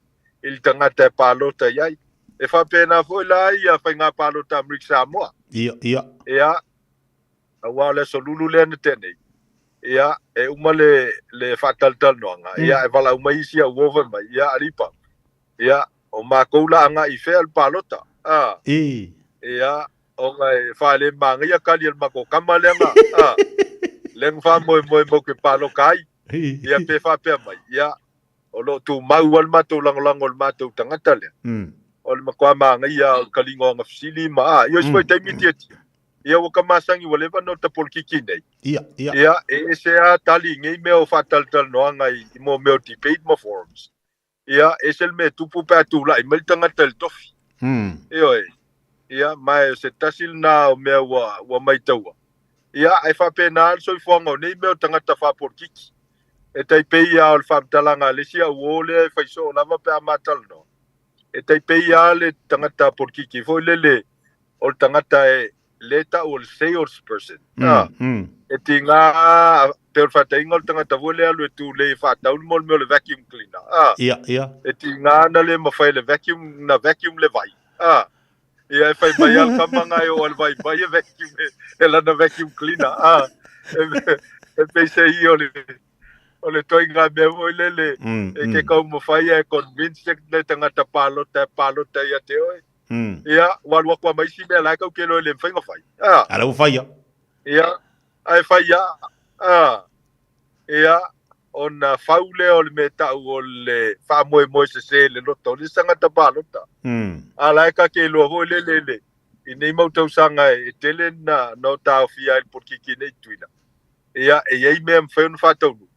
Speaker 6: i le tagata e palota i ai. E faapena foi la ia faiga palota a Amerika Samoa.
Speaker 23: Ia, ia.
Speaker 6: Ia, aua o le aso lulu lea na tea nei, ia, e uma le, le faatalatalanoaga, ia, e valaau mai isi au uo fai mai, ia, Alipa, ia, o makou la agai i fea le palota, a?
Speaker 23: I.
Speaker 6: Ia, ona e faale manaia kali a le matou tama lea na, a? Lea na faamoemoe matou te paloka ai, ia, pe faapea mai, ia, O lo o tumau lava le matou lagolago i le matou tagata lea. O le matua manaia o le kaliga o ana fesili ma a, ia isi foi taimi tiatia. Ia ua ka masani ua leva ona ota polokiki nei.
Speaker 23: Ia, ia.
Speaker 6: Ia, e ese lava tali i nei mea o faatalatalanoaga i mo mea o debate ma forums. Ia, e ese le mea e tupu pe a tulai mai le tagata i le tofi. Ioe. Ia, ma o se tasi lena o mea ua, ua maitaua. Ia, ae faapena le soifuaga o nei mea o tagata faapolokiki. E tai pei lava o le faamatalaga a le isi au uo lea e fai soo lava pe a matalanoa. E tai pei lava le tagata polokiki foi lele o le tagata e le tau o le sales person. Mm,
Speaker 23: mm.
Speaker 6: E tiga pei o le faataiga o le tagata foi lea alu e tulei e faatau le mo le mea o le vacuum cleaner.
Speaker 23: Ah. Ia, ia.
Speaker 6: E tiga na le mafai le vacuum, na vacuum le vai. Ah. Ia e fai mai a le tama nga e oo a le vai mai e vacuum e, e lana vacuum cleaner. Ah. E, e pei se i o le o le toiga mea foi lele e ke kaumafai e convince le tagata palota e palota ia te oe. Ia, ua alu atu a ma isi mea la e kau ke loa e le mafai ona fai.
Speaker 23: Ah. A la ua fai ia.
Speaker 6: Ia, ae fai ia. Ah. Ia, ona fau lea o le mea tau o le faamoemoe sese i le loto o le isi tagata palota. A la e ka ke iloa foi lele le i nei mau tausaga e tele na na o taofia ai le polokiki nei tuina. Ia, e i ai mea e mafai ona faataunuu.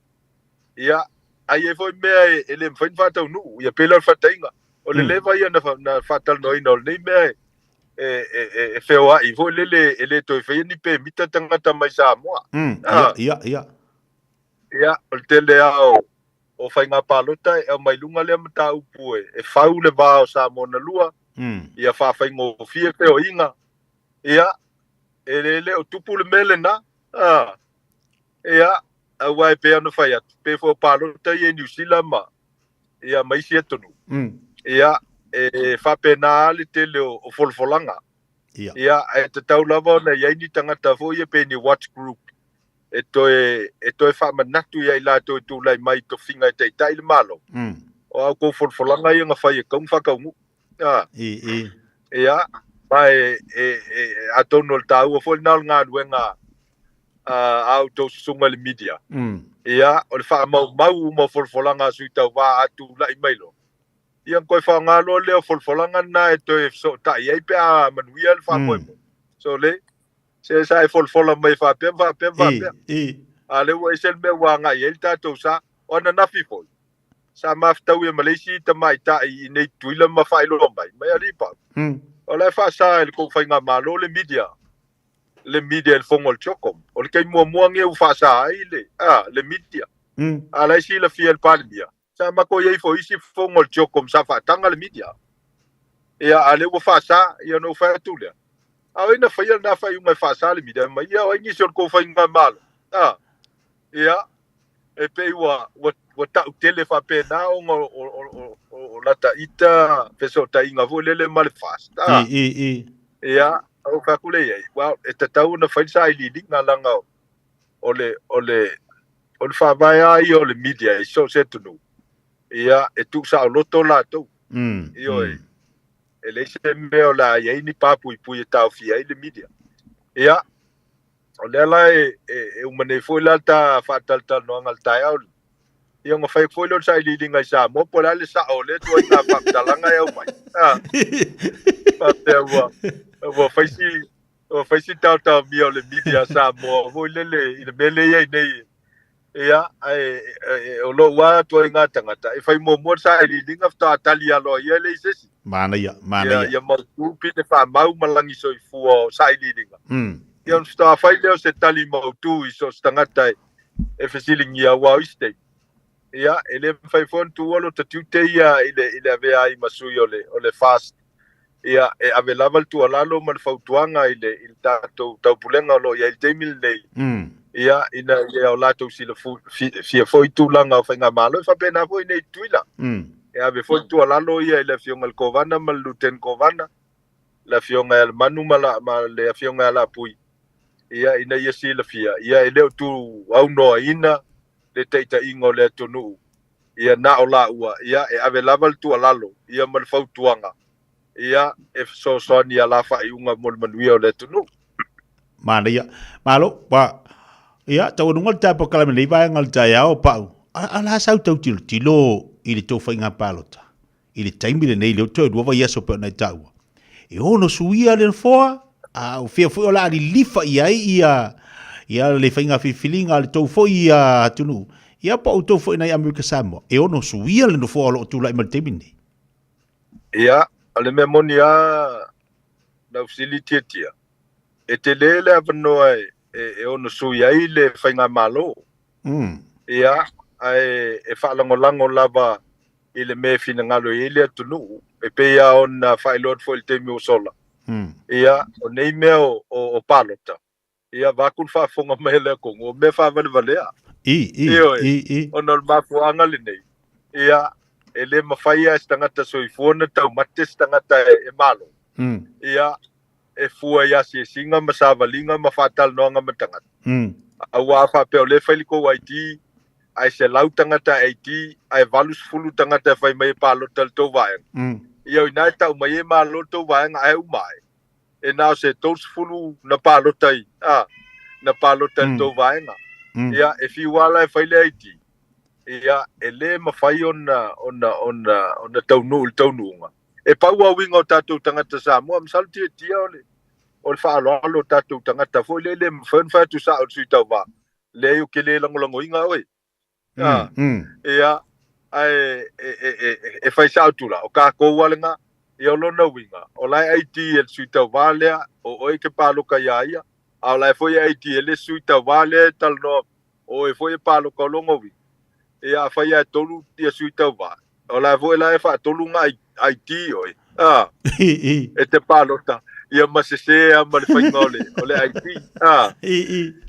Speaker 6: Ia, ae i ai foi mea e, e le mafai ona faataunuu. Ia, pei la o le faataiga. O le leva ia na, na faatalanoaina o lenei mea e, e, e, e, e feoai foi lele e le toe faia ni pemita tagata mai Samoa.
Speaker 23: Ah. Ia, ia, ia.
Speaker 6: Ia, o le tele lava o, o faiga palota e aumai luga lea mataupu e, e fau le va o Samoa na lua, ia faafaigofie feoaiga. Ia, e le le o tupu le mea lena. Ah. Ia, aua e pei ona fai atu, pei foi o palota ia i Niu Sila ma, Ia, ma isi atunuu. Ia, e faapena lava le tele o folafolaga.
Speaker 23: Ia.
Speaker 6: Ia, ae tatau lava ona i ai ni tagata foi ia pei ni watch group e toe, e toe faamanatu ia i latou e tulai mai i tofiga e taitai le Malo. O a outou folafolaga ia na fai e tatau ona faataunuu. A.
Speaker 23: I, i.
Speaker 6: Ia, ma e, e, e, atonu o le taua foi lena o le galuega a a outou susuga i le media. Ia, o le faamaumau uma o folafolaga a sui tauva a tulai mai loa, ia ona toe faaaoga loa lea o folafolaga na e toe fesootai ai pe a manuia le faamoemoe. So le, se sa e folafola mai faapea ma faapea ma faapea. A lea ua ese le mea ua agai ai le tatou sa. O ananafi foi, sa mafutaui ma le isi tamaitai i inei Tutuila ma faailoa mai, mai alii pau. O la e faasa e le tou faigamalo le media le media i le fono a le CHOGM. O le taimi muamua lenei ua faasa ai le, a, le media. A la e silafia e le Palemia, sa matou i ai foi i isi fono a le CHOGM sa faataga le media. Ia, a lea ua faasa, ia ona ou fai atu lea, a o ai na faia lena faaiuga e faasa le media? Mai, ia o ai nisi o le tou faigamalo? A, ia, e pei ua, ua, ua tautele faapena ona o, o, o, o, o lata ita fesootaiga foi lele ma le FAST.
Speaker 23: A, I, i, i.
Speaker 6: Ia, ou fai atu lea i ai, well, e tatau ona fai le sailiiliga leaga o le, o le, o le faavae lava ia o le media i so o se atunuu, ia, e tuusaoloto latou. Ioe. E leai se mea o le a i ai ni papuipui e taofia ai le media. Ia, o lea la e, e, e uma nei foi la le ta faatalatalanoaga i le taeao lenei. Ia ona fai foi lea o le sailiiliga i Samoa po o le a le sao o lea ituaiga faamatalaga e aumai. Ah. Faapea ua, ua fai si, ua fai si taotaomia o le media a Samoa foi lele i le mea lea e i ai nei. Ia, ae e, o lou lava ituaiga tagata, e fai muamua le sailiiliga faatoa tali aloaia e leai se isi.
Speaker 23: Manaia, manaia.
Speaker 6: Ia, ia mautu pine faamau ma lagi soifua o sailiiliga. Ia ona faatoa fai lea o se tali mautu i so o se tagata e, e fesiligia aua o isi taimi, ia, e le mafai foi ona tuua lota tiute ia i le, i le avea ai ma sui o le, o le FAST. Ia, e ave lava le tuualalo ma le fautuaga i le, i le tatou taupulega o lo o i ai i le taimi lenei, ia, ina ia o latou silafu, fi, fia foi tulaga o faigamalo, e faapena foi i inei i Tutuila. E ave foi le tuualalo ia i le Afioga i le Kovana ma le Luteni Kovana, le Afioga ia Lemanu ma, la, ma le Afioga ia Lapui, ia, ina ia silafia, ia, e le o tuaunoaina le taitaiga o le atunuu, ia, na o laua, ia, e ave lava le tuualalo, ia, ma le fautuaga, ia, e fesoasoani ia la faaiuga mo le manuia o le atunuu.
Speaker 23: Manaia. Malo, wa, ia, taualuga le tapo kalame nei vaega o le taeao, pau. A, a la sau tau tilotilo i le tou faiga palota. I le taimi lenei, lea ua toe lua vaiaso pei ona e taua. E ono suia le nofoa, a o fea foi o le a lilifa i ai ia, ia le faiga filifiliga a le tou foi ia atunuu, ia po o outou foi nai Amerika Samoa, e ono suia le nofoa o lo o tulai mai i le taimi lenei.
Speaker 6: Ia, o le mea moni lava, lau fesili Tiatia, e tele le avanoa e, e, e ono sui ai le faigamalo. Ia, ae e faalagolago lava i le mea e finagalo i ai le atunuu, e pei lava ona faailoa atu foi i le taimi ua sola. Ia, o nei mea o, o, o palota, ia, vaeatu le faafofoga mai a le atunuu, o mea faavalevalea.
Speaker 23: I, i,
Speaker 6: Ioe,
Speaker 23: i, i.
Speaker 6: ona o le mafuaaga lenei, ia, e le mafai lava e se tagata soifua ona taumate se tagata e, e malo. Ia, e fua i asiasiga ma savaliga ma faatalanoaga ma tagata. Aua a faapea o lea e fai le tou ID, ae 100 tagata ID, ae 80 tagata e fai mai e palota i le tou vaega, ia o i ina e tau mai e malo le tou vaega ae uma ae, e na o se 30 na palota i, a, na palota i le tou vaega. Ia, e fiu lava la e fai le ID, ia, e le mafai ona, ona, ona, ona taunuu i le taunuuga. E pau lava uiga o tatou tagata Samoa, masalo tiatia o le, o le faaaloalo o tatou tagata foi lea e le mafai ona fai atu sao i le sui tauva, leai ou te le lagolagoina oe. A, ia, ae e, e, e, e fai sao atu la, o tatou lava lena, ia o lona uiga, o la e ID e le sui tauva lea, o oe e te paloka iā ia, a o la e foi e ID e le isi sui tauva lea e talanoa, o oe foi e paloka o lona uiga, ia afai lava e tolu ia sui tauva, o la foi la e faatolu na ID oe, a, e te palota, ia ma sese lava ma le faiga o le, o le ID, a,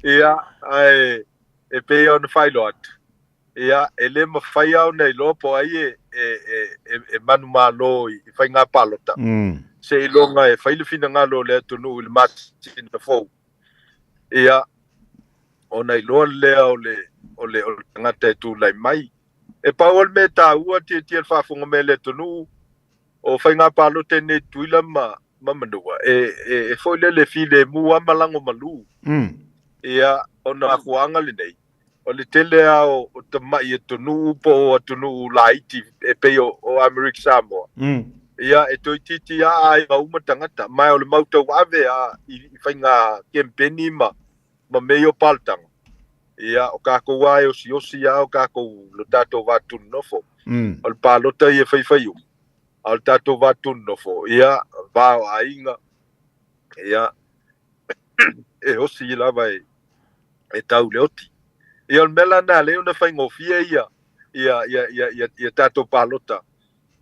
Speaker 6: ia, ae e pei ona faailoa atu, Ia, e le mafai lava ona iloa po o ai e, e, e, e, e manumalo i, i faiga palota. Seiloga e fai le finagalo o le atunuu i le masina fou. Ia, ona iloa lea o le, o le, o le tagata e tulai mai. E pau o le mea taua tietie le faafofoga mai a le atunuu, o faiga palota i nei Tutuila ma, ma Manua, e, e, e foi lele filemu lava ma lago malu. Ia, ona mafuaaga lenei, o le tele lava o, o tamai atunuu po o atunuu laiti e pei o, o Amerika Samoa. Ia, e toeitiiti lava aiga uma tagata, ma o le mau tauave lava i, i faiga kempeni ma, ma mea ia o paltaga. Ia, o kākou lava e osiosi lava o kākou, lo tātou va nofo. O le palota ia e faifai uma. A o le tātou va nofo, ia, va o aiga, ia, e osi lava e, e tau le oti. Ia, o le mea la lena lea ona faigofie ia, ia, ia, ia, ia, ia tātou palota.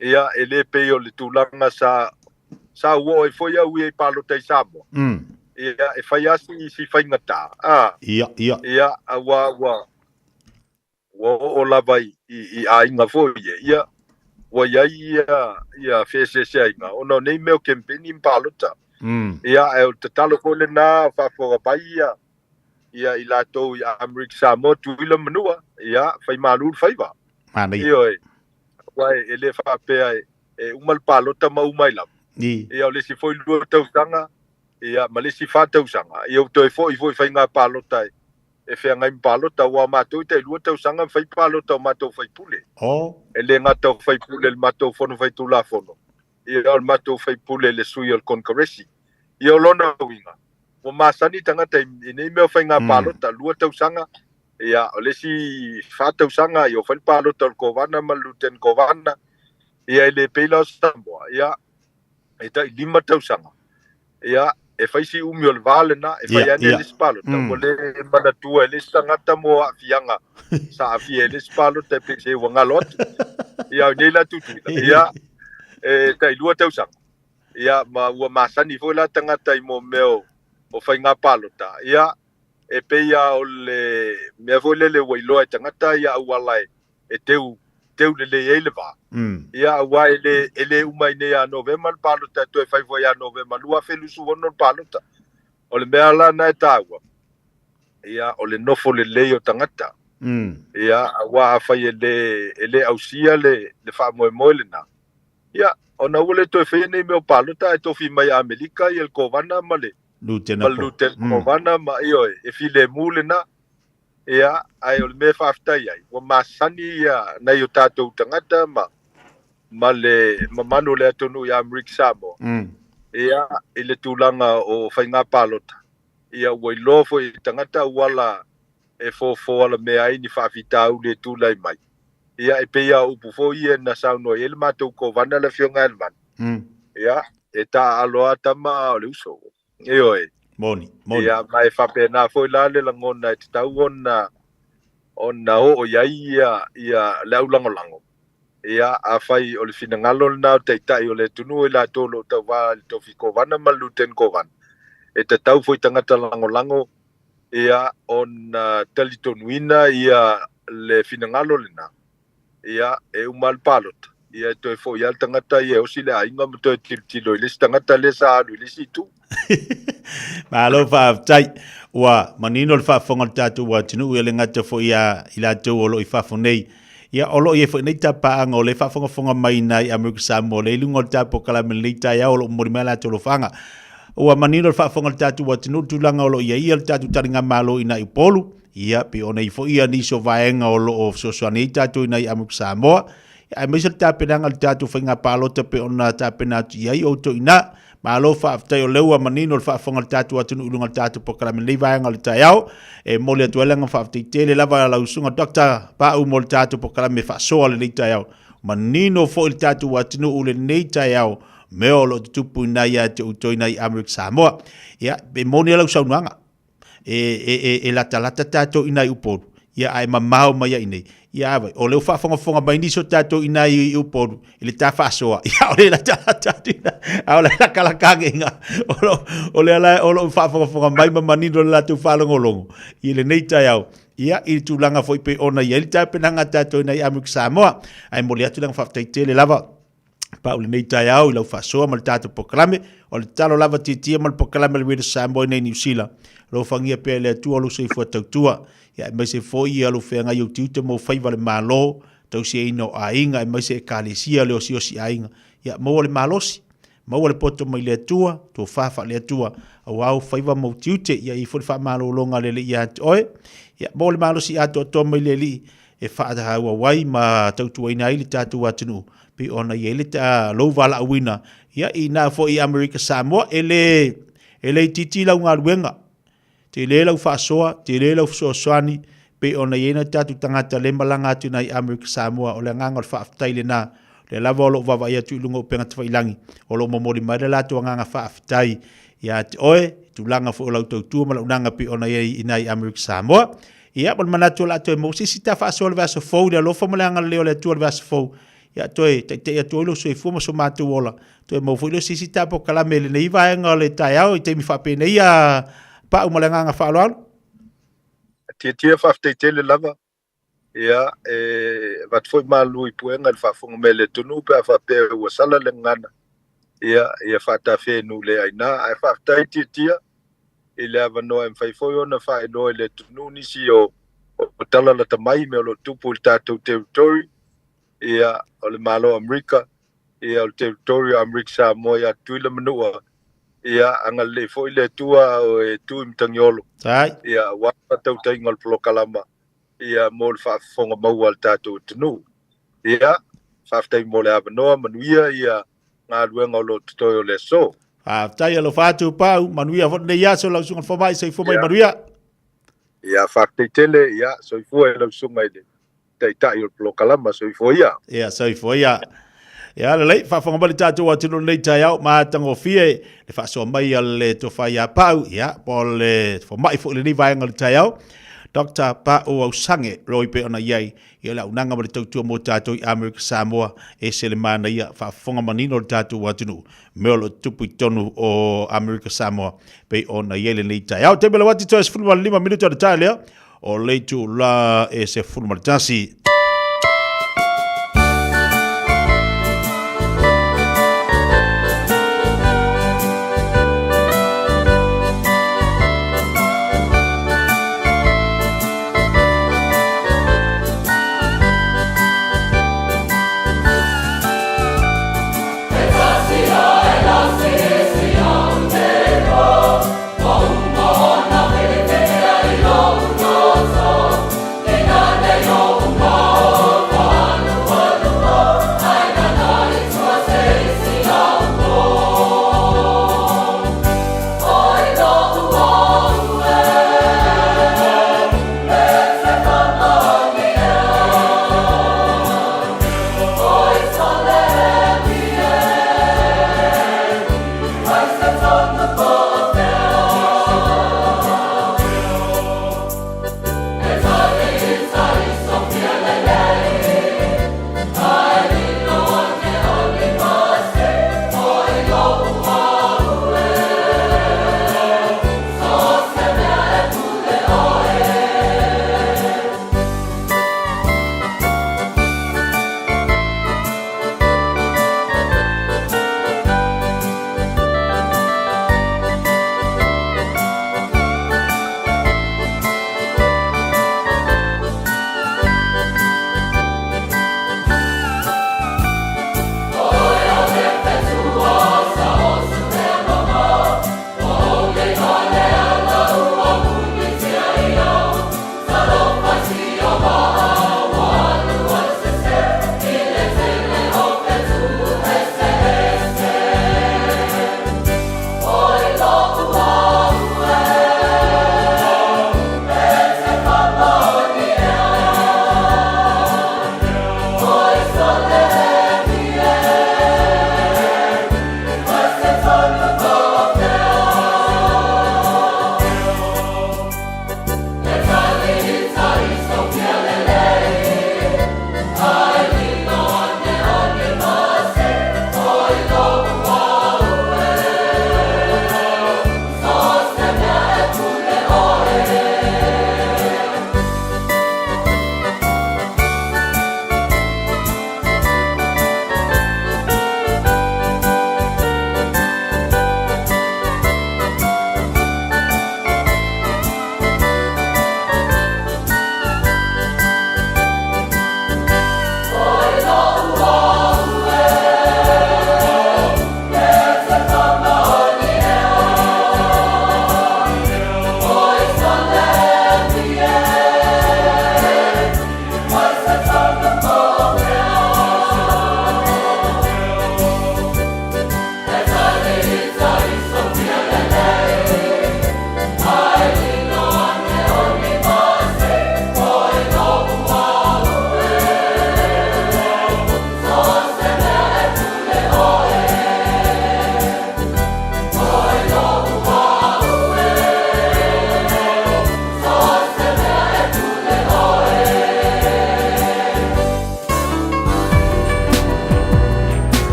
Speaker 6: Ia, e le pei o le tulaga sa, sa ua oo ai foi au ia i palota i Samoa. Ia, e fai lava si, si faigata. A.
Speaker 23: Ia, ia.
Speaker 6: Ia, aua ua, ua oo lava i, i, i aiga foi ia, ia, ua i ai ia, ia feeseeseaiga ona o nei mea o kempeni ma palota. Ia, ae o le tatalo foi lena o faafofoga mai ia, ia i latou i Amerika Samoa, Tutuila ma Manua, ia, fai malu le faiva.
Speaker 23: Manaia.
Speaker 6: Ioe. Aua e le faapea e uma le palota ma uma ai lava. Ia, o le isi foi 2 tausaga, ia, ma le isi 4 tausaga, ia ua toe foi foi i faiga palota e feagai ma palota, aua o matou e tai 2 tausaga ma fai palota o matou faipule. E le gata o faipule i le matou Fono Faitulafono, ia o le matou faipule i le sui o le Konekaresi. Ia o lona uiga, ua masani tagata i nei mea o faiga palota, 2 tausaga, ia, o le isi 4 tausaga, ia ua fai le palota o le Kovana ma le Luteni Kovana, ia e le pei la o Samoa, ia, e tai 5 tausaga, ia, e fai si umi o le va lena, e fai ane le isi palota, ua le manatua e le isi tagata mo aafiaga sa aafia e le isi palota e pei se ua galo atu. Ia, o nei la Tutuila, ia, e tai 2 tausaga. Ia, ma ua masani foi la tagata i mo mea o faiga palota, ia, e pei lava o le mea foi lele ua iloa e tagata ia auala e teu, teu lelei ai le va. Ia, aua e le, e le uma i nei ia Novema le palota e toe fai foi ia Novema 2026 le palota. O le mea la lena e taua, ia, o le nofo lelei o tagata. Ia, aua afai e le, e le ausia le, le faamoemoe lena, ia, ona ua le toe faia nei mea o palota ae tofi mai Amerika ia le Kovana ma le,
Speaker 23: Lutena
Speaker 6: ma le Lutena Kovana ma, ioe, e filemu lena. Ia, ae o le mea e faafetai ai, ua masani ia nai o tatou tagata ma, ma le mamalu o le atunuu i Amerika Samoa, ia, i le tulaga o faiga palota. Ia, ua iloa foi e tagata auala e fofo alamea ai ni faafitauli e tulai mai. Ia, e pei lava o upu foi ia na saunoa i ai le matou Kovana le Afioga ia Lemanu. Ia, e taaalo lava tama a o le uso. Ioe.
Speaker 23: Moni, moni.
Speaker 6: Ia, ma e faapena foi la le lagona e tatau ona ona oo i ai ia, ia le aulagolago. Ia, afai o le finagalo lena o taitai o le atunuu i latou o lo o tauva i le tofi Kovana ma le Luteni Kovana, e tatau foi i tagata lagolago ia ona talitonuina ia le finagalo lena. Ia, e uma lava le palota, ia e toe foi lava le tagata ia e osi le aiga ma toe tilotilo i le isi tagata lea sa alu i le isi itu.
Speaker 23: Malo faafetai. Ua manino le faafofoga o le tatou atunuu, e le gata foi ia i latou o lo o i fafo nei. Ia, o lo o i ai foi nei tapaaga o lea e faafogafoga mai i nai Amerika Samoa, o lea i luga o le tapokalame i lenei taeao o lo o momoli mai a latou alofaga. Ua manino le faafofoga o le tatou atunuu i le tulaga o lo o i ai le tatou taligamalo i nai Upolu. Ia, pei ona i ai foi ia nisi o vaega o lo o fesoasoani ai tatou i nai Amerika Samoa, aemaise le tapenaga o le tatou faiga palota pei ona tapena atu i ai outou i ina. Malo faafetai o lea ua manino le faafofoga a le tatou atunuu i luga o le tatou polokalame i lenei vaega o le taeao. E momoli atu ai le agaga faafetai tele lava lau susuga Dr. Pau mo le tatou polokalame faasoa i lenei taeao. Manino foi le tatou atunuu i lenei taeao mea o lo o tutupu i ina ia te outou i ina i Amerika Samoa. Ia, e moni lava lau saunoaga. E, e, e, e latalata tatou i nai Upolu, ia ae mamao mai ai nei. Ia a vai, o lea ua faafogafoga mai nisi o tatou i nai i Upolu i le ta faasoa, ia o lea latalata atu ina, a o le lakalaka age ina, o lo, o lea la, o lo o faafogafoga mai ma manino le latou faalogologo i lenei taeao. Ia, i le tulaga foi pei ona i ai le tapenaga a tatou i nai Amerika Samoa. Ae momoli atu le agaga faafetai tele lava pau lenei taeao i lau faasoa ma le tatou polokalame. O le tatalo lava tietie ma le polokalame a le Radio Samoa i nei Niu Sila. Alofagia pea e le Atua lou soifua tautua. Ia aemaise foi ia lou feagai ou tiute ma ou faiva le Malo, tausiaina o aiga aemaise ekalesia le osiosi aiga. Ia maua le malosi, maua le poto mai le Atua, tofa faale-Atua, aua ou faiva ma ou tiute. Ia i ai foi le faamalologa a le Alii ia te oe. Ia maua le malosi atoatoa mai le Alii e faaauau ai ma tautuaina ai le tatou atunuu pei ona i ai le lou valaauina ia i ina foi i Amerika Samoa. E le e le itiiti lau galuega, tele lau faasoa, tele lau fesoasoani pei ona i ai nai tatou tagata le malaga atu i Amerika Samoa. O le agaga o le faafetai lena, o lea lava o lo o vaavaai atu i luga o upega tafailagi, o lo o momoli mai le latou agaga faafetai ia te oe i tulaga foi o lau tautua ma launaga pei ona i ai i ina i Amerika Samoa. Ia, ma le manatu o le a toe maua se isi ta faasoa i le vaiaso fou i le alofa ma le agalelei o le Atua i le vaiaso fou. Ia, toe taitai atu ai lou soifua ma so matou ola. Toe maua foi lea o se isi ta polokalame i lenei vaega o le taeao i taimi faapenei a Pau ma le agaga faaaloalo.
Speaker 6: Tietie faafetai tele lava. Ia, e avatu foi malu i puega i le faafofoga mai a le atunuu pe a faapea ua sala le gagana. Ia, ia faatafea i nuu le aina. Ae faafetai Tietie i le avanoa e mafai foi ona faailoa i le atunuu nisi o o tala lata mai mea o lo o tupu i le tatou territory, ia, o le Malo o Amerika, ia, o le territory o Amerika Samoa ia Tutuila ma Manua, ia, agalelei foi le Atua o e tu i Matagiolo, ia, aua le faatautaiga o le polokalama, ia, mo le faafofoga maua a le tatou atunuu. Ia, faafetai mo le avanoa, manuia ia galuega o lo o totoe o le aso.
Speaker 23: Faafetai alofa atu Pau, manuia foi lenei aso lau susuga i le fomai, soifua mai manuia.
Speaker 6: Ia, faafetai tele, ia, soifua i lau susuga i le Taitai o le polokalama, soifua ia.
Speaker 23: Ia, soifua ia. Ia, lelei, faafofoga mai le tatou atunuu lenei taeao, matagofie le faasoa mai a le tofa ia Pau, ia, po o le fomai foi i lenei vaega o le taeao, Doctor Pau Ausange Roy pei ona i ai Ia le auaunaga ma le tautua mo tatou i Amerika Samoa, ese le manaia, faafofoga manino le tatou atunuu, mea o lo o tutupu i totonu o Amerika Samoa, pei ona i ai lenei taeao. Taimi lau atu toe 15 minuta o le tae lea, o le itula e 11.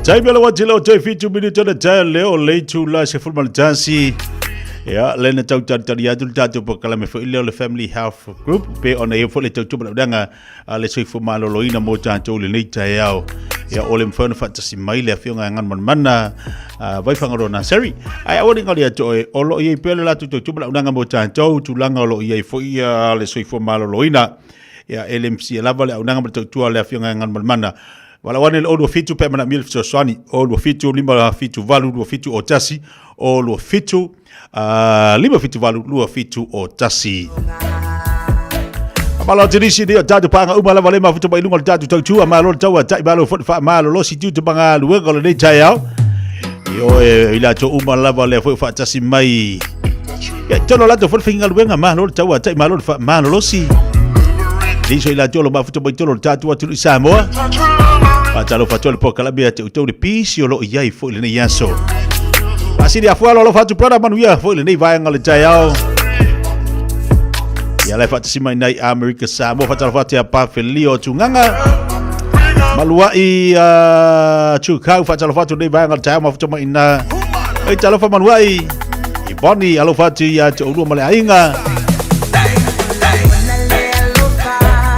Speaker 23: Taimi o le uati leo toe 7 minute o le tae leo le itula 11. Ia, le na tau talitali atu le tatou polokalame foi lea o le Family Health Group pe ona ia foi le tautua malaulaga a le soifua maloloina mo tatou i lenei taeao. Ia, o le mafai ona faatasi mai le afioga ia Galumalemana Vaifagaloa Naseri. Ae aua ne i galo ia te oe, o lo o i ai pea le latou tautua malaulaga mo tatou, tulaga o lo o i ai foi le soifua maloloina. Ia, e le misia lava le auaunaga ma le tautua a le afioga ia Galumalemana. Valaau ane i le 027 pe a manaomia le fesoasoani, 027 578 2701, 027 578 2701. Malo atu nisi nei o tatou paaga uma lava le mafuta mai luga o le tatou tautua, malo le taua tai, malo foi le faamalolosi tiute ma galuega o lenei taeao. Ioe, i latou uma lava lea foi o faatasi mai. Ia, tolo o latou foi le faigaluega, malo le taua tai, malo le faamalolosi. Liso i latou o lo mafuta mai tolo o le tatou atunuu i Samoa. Faatalofa atu le polokalame ia te outou le pisi o lo o i ai foi lenei aso. Faasili afua alo alofa atu brother manuia foi lenei vaega o le taeao. Ia lai faatasi mai nai Amerika Samoa faatalofa atu ia Pafelio Tuganga. Maluai Tukau faatalofa atu lenei vaega o le taeao mafuta mai ina. Oi talofa maluai. I Bonnie alofa atu ia te oulua ma le aiga.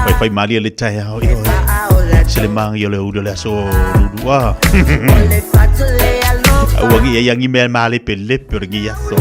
Speaker 23: Fai fai malie le taeao i oe. Se le maangi o le ulu o le aso lulua. Aua ngi ia ngi mea malepe lepe o le ngi aso.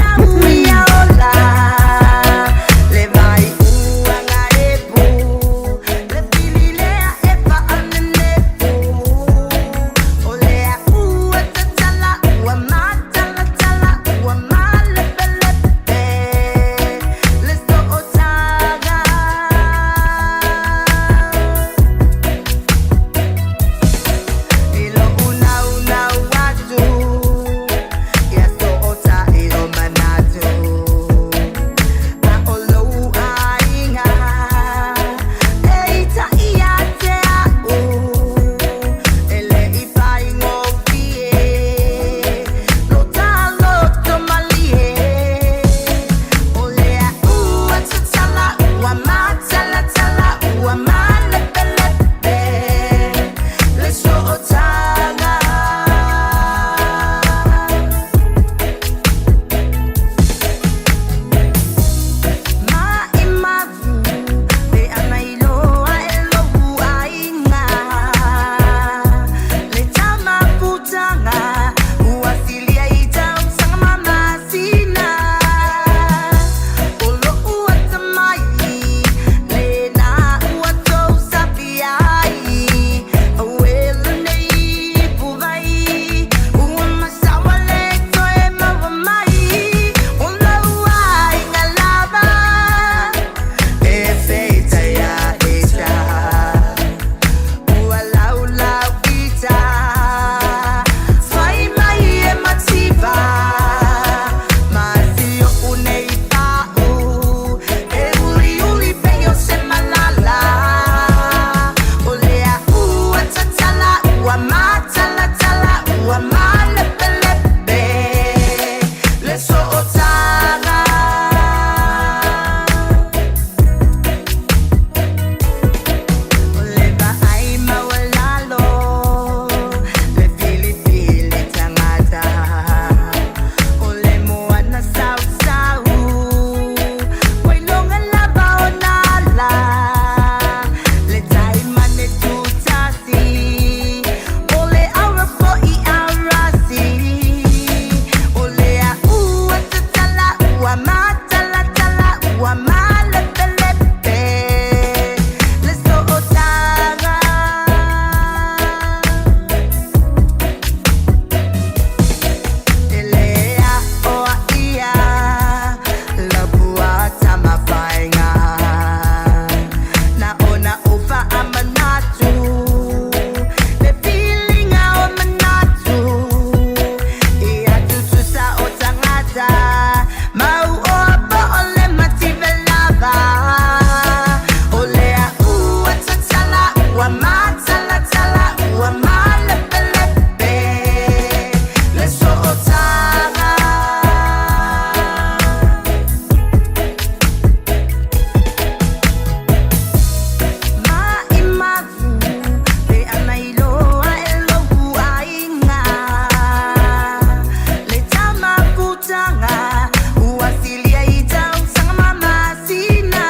Speaker 15: mafutaga ua silia i tausaga ma masina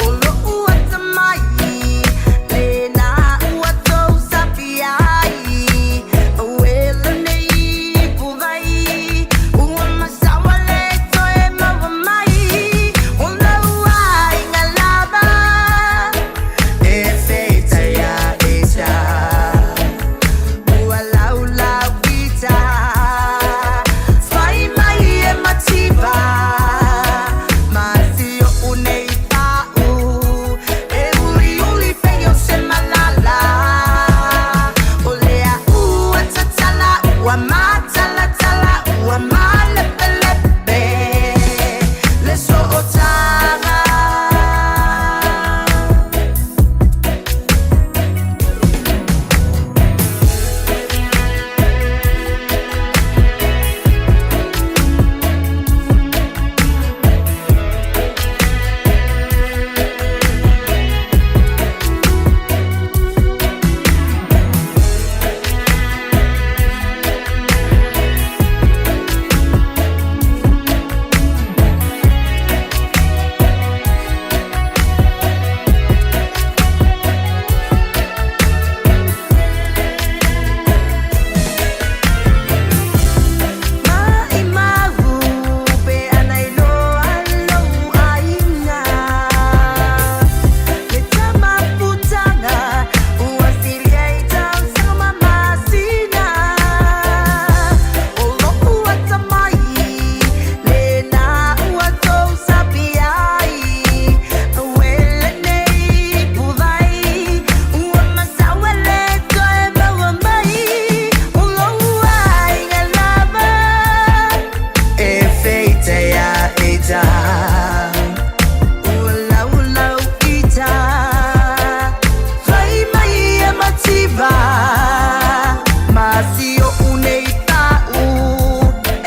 Speaker 15: o lo'u atamai lena ua tou sapi ai oe lenei puvai ua masaua le toe maua mai o lau aiga lava e feitaia ita ua laulau ita fai mai e mativa ma si o'u nei pa'u e uliuli pei o se malala o lea ua tatala ua matalatala ua malepelepe le sootaga. Maʻimau pe ana i loa lou aiga le tamafutaga ua silia i tausaga ma masina o lo'u atamai lena ua tou sapi ai oe lenei puvai ua masaua le toe maua mai o lou aiga lava e feitaia ita ua laulau ita fai mai e mativa ma si o'u nei pa'u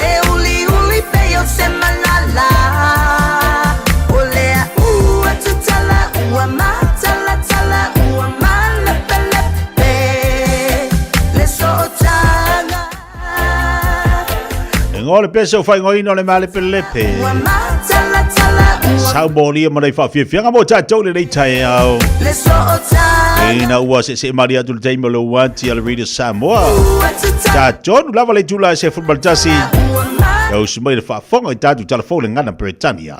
Speaker 15: e uliuli pei o se malala o lea ua tatala ua matalatala ua malepelepe le sootaga.
Speaker 23: E ngō le pese o whaingoina o le malepelepe.
Speaker 15: Ua matalatala ua
Speaker 23: Sau mōlia mana i whaafiafianga mo tātou le nei taeao.
Speaker 15: le sootaga.
Speaker 23: Ina ua se se mari atu le taimi o le uati a le Radio Samoa.
Speaker 15: Ua tatala
Speaker 23: Tātonu lava le tula se futbal tasi.
Speaker 15: ua
Speaker 23: E usu mai le whaafonga i tātou telefone le ngana Britannia.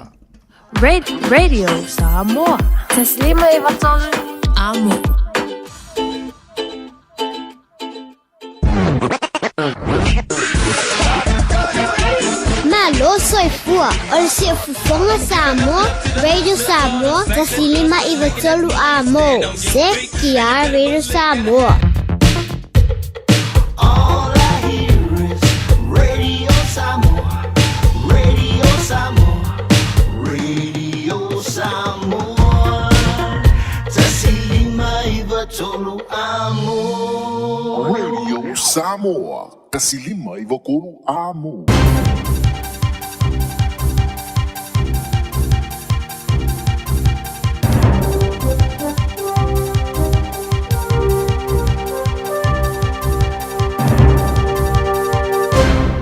Speaker 18: Radio Samoa. Taslima e vatolu. Amo.
Speaker 20: Malo soifua o le siufofoga Samoa, Radio Samoa, 153 amo. Se ki Radio Samoa.
Speaker 7: All I hear is Radio Samoa, Radio Samoa, Radio Samoa. Tasilima iva tolu amo.
Speaker 21: Radio Samoa, tasilima i vakolu amo.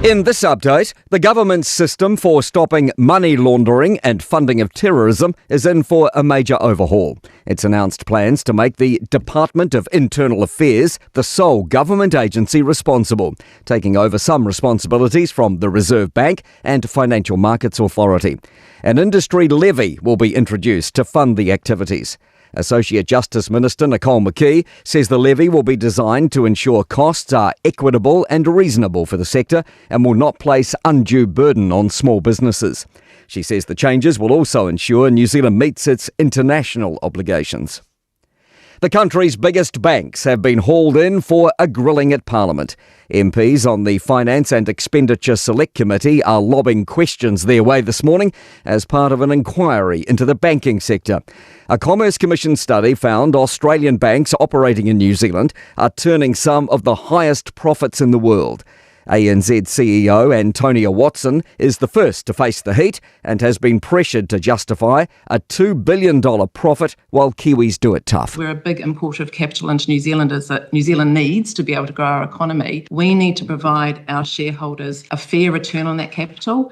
Speaker 22: In this update, the government's system for stopping money laundering and funding of terrorism is in for a major overhaul. It's announced plans to make the Department of Internal Affairs the sole government agency responsible, taking over some responsibilities from the Reserve Bank and Financial Markets Authority. An industry levy will be introduced to fund the activities. Associate Justice Minister Nicole McKee says the levy will be designed to ensure costs are equitable and reasonable for the sector and will not place undue burden on small businesses. She says the changes will also ensure New Zealand meets its international obligations. The country's biggest banks have been hauled in for a grilling at Parliament. MPs on the Finance and Expenditure Select Committee are lobbing questions their way this morning as part of an inquiry into the banking sector. A Commerce Commission study found Australian banks operating in New Zealand are turning some of the highest profits in the world. ANZ CEO Antonia Watson is the first to face the heat and has been pressured to justify a $2 billion profit while Kiwis do it tough.
Speaker 1: We're a big importer of capital into New Zealand as that New Zealand needs to be able to grow our economy. We need to provide our shareholders a fair return on that capital.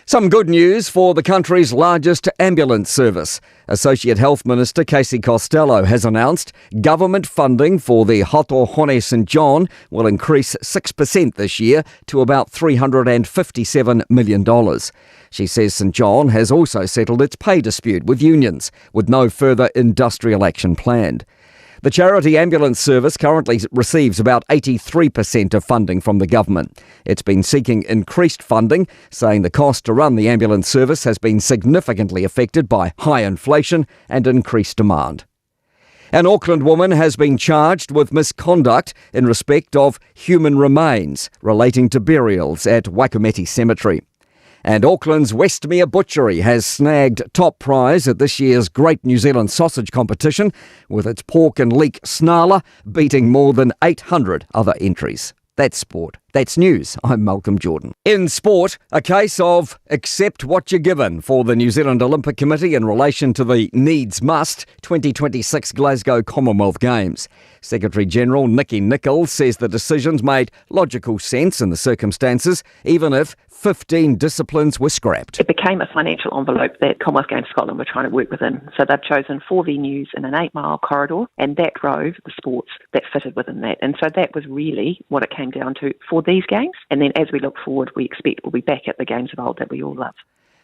Speaker 22: Some good news for the country's largest ambulance service. Associate Health Minister Casey Costello has announced government funding for the Hato Hone St John will increase 6% this year to about $357 million. She says St John has also settled its pay dispute with unions, with no further industrial action planned. The charity ambulance service currently receives about 83% of funding from the government. It's been seeking increased funding, saying the cost to run the ambulance service has been significantly affected by high inflation and increased demand. An Auckland woman has been charged with misconduct in respect of human remains relating to burials at Waikumete Cemetery. And Auckland's Westmere Butchery has snagged top prize at this year's Great New Zealand Sausage Competition with its pork and leek snarler beating more than 800 other entries. That's sport. That's news. I'm Malcolm Jordan. In sport, a case of accept what you're given for the New Zealand Olympic Committee in relation to the Needs Must 2026 Glasgow Commonwealth Games. Secretary General Nicky Nichols says the decisions made logical sense in the circumstances, even if 15 disciplines were scrapped.
Speaker 2: It became a financial envelope that Commonwealth Games Scotland were trying to work within. So they've chosen four venues in an eight mile corridor, and that drove the sports that fitted within that. And so that was really what it came down to for these games. And then as we look forward, we expect we'll be back at the games of old that we all love.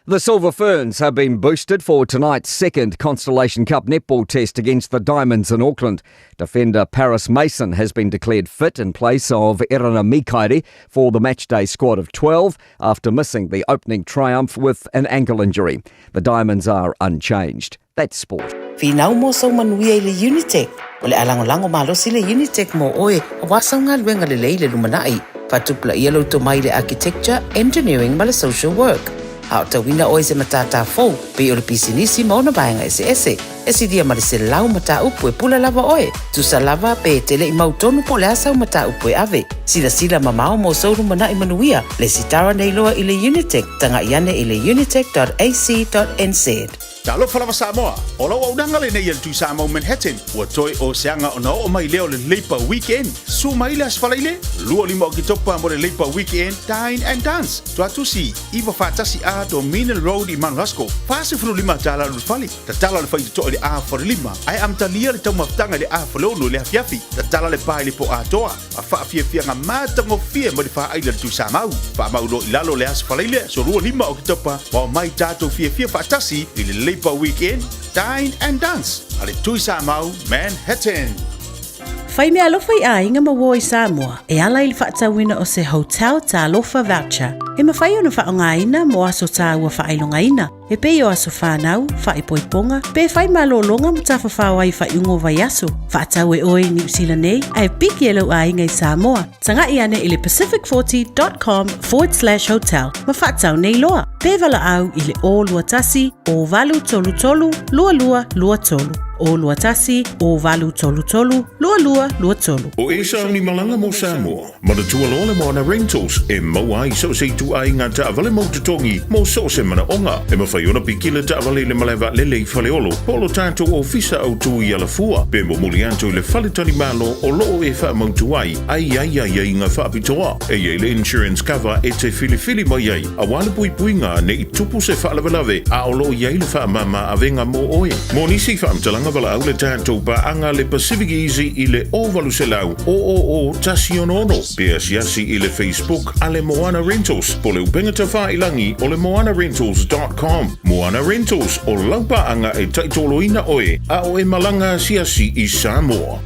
Speaker 22: The Silver Ferns have been boosted for tonight's second Constellation Cup netball test against the Diamonds in Auckland. Defender Paris Mason has been declared fit in place of Erana Mikaere for the matchday squad of 12 after missing the opening triumph with an ankle injury. The Diamonds are unchanged. That's sport.
Speaker 3: Finau mo sau manuia i le Unitec. O le a lagolago malosi le Unitec mo oe auā sau galuega lelei i le lumanai. Faatupulaia lou tomai i le Architecture, Engineering ma le Social Work. A aotauina oe i se matata fou, pei o le pisinisi ma ona vaega eseese. E silia ma le selau mataupu e pule lava oe. Tusa lava pe e te le i mautonu po o le a sau mataupu e ave. Silasila mamao mo sou lumanai manuia, lesitala nei loa i le Unitec, tagai ane i le unitec.ac.nz.
Speaker 17: Talofa lava Samoa, o lau auaunaga lenei a le Tui Samoa Manhattan, ua toe o se aga ona oo mai lea o le Labour Weekend. Susu mai le Aso Faraile, 25 Oketopa mo le Labour Weekend Dine and Dance, Tuatusi, 941 A Dominion Road i Mount Roskill, $45 ulufale. Tatala le faitotoa i le 4:05, ae amatalia le taumafataga i le 4:06 i le afiafi. Tatala le pa i le po atoa, ma faafiafiaga matagofie mo le faaila i le Tuisamau. Faamau loa i lalo le Aso Faraile, aso 25 Oketopa, ma omai tatou fiafia faatasi i le Labour Weekend Dine and Dance a le Tuisamau Manhattan.
Speaker 4: Fai meaalofa i aiga ma uo i Samoa e ala i le faatauina o se Hotel Talofa Voucher e mafai ona faaaogaina mo aso taua faailogaina e pei o aso whānau, whaipoiponga, pe whai malōlōga ma tafafao ai i faaiuga o vaiaso. Faatau e oe i Niu Sila nei, ae piki e lou aiga i Samoa. Taga'i ane i le pacific40.com forward slash hotel ma faatau nei loa. Pe valaau i le 021 0833 2223. 021 0833 2223.
Speaker 19: O e sauni malaga mo Samoa. Manatua loa le Moana Rentals e maua ai so o se ituaiga taavale mau totogi mo so o se manaoga. E mafai ona piki le taavale i le malae vaalele i Faleolo po o lo tatou ofisa autū i Alafua pe momoli atu i le faletalimalo o loo e faamautu ai a i ai aiaiga faapitoa. E i ai le insurance cover e te filifili mai ai auā le puipuiga ne i tupu se faalavelave a o loo i ai le faamama avega mo oe. Mo nisi faamatalaga valaau le tatou paaga le Pacific Easy i le 0800 000 166 pe asiasi i le Facebook a le Moana Rentals po o le upega tafailagi o le moanarentals.com. Moana Rentals, o lau paaga e taitoloina oe a o e malaga asiasi i Samoa.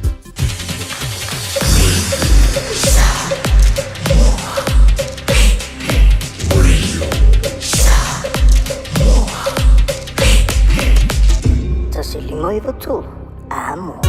Speaker 25: 153, amo.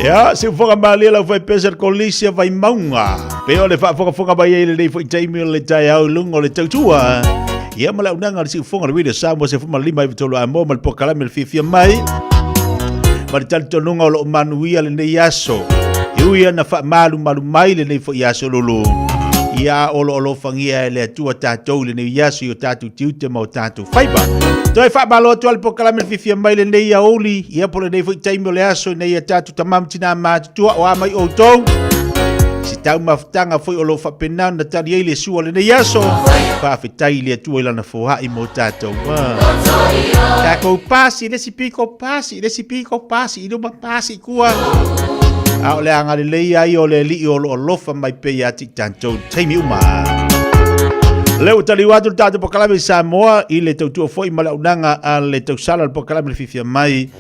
Speaker 23: Ia, siufoga malie lau fai pesa le kolisi a Vaimauga. Pe o le faafogafoga mai ai lenei foi taimi o le taeao i luga o le tautua. Ia ma le aunaga o le siufoga o le Radio Samoa 15 i tolu a mo ma le polokalame le fiafia mai. Ma le talitonuga o loo manuia lenei aso. E ui ana faamalumalu mai lenei foi aso lulu. Ia o lo alofagia e le Atua tatou i lenei aso i o tatou tiute ma o tatou faiva. Toe faamalo atu ai le polokalame le fiafia mai lenei aoauli, ia po o lenei foi taimi o le aso ina ia tatou tama ma tinā matutua o a mai outou. Se taumafataga foi o lo o faapena ona tali ai le sua o lenei aso. Faafetai i le Atua i lana foai mo tatou. Tatou pasi i le isi piko, pasi i le isi piko, pasi i luma, pasi i tua. A o le agalelei ai o le Alii o lo o alofa mai pea ia te i tatou i taimi uma. Lea ua taliu atu le tatou polokalame i Samoa i le tautua foi ma le auaunaga a le tausala o le polokalame le fiafia mai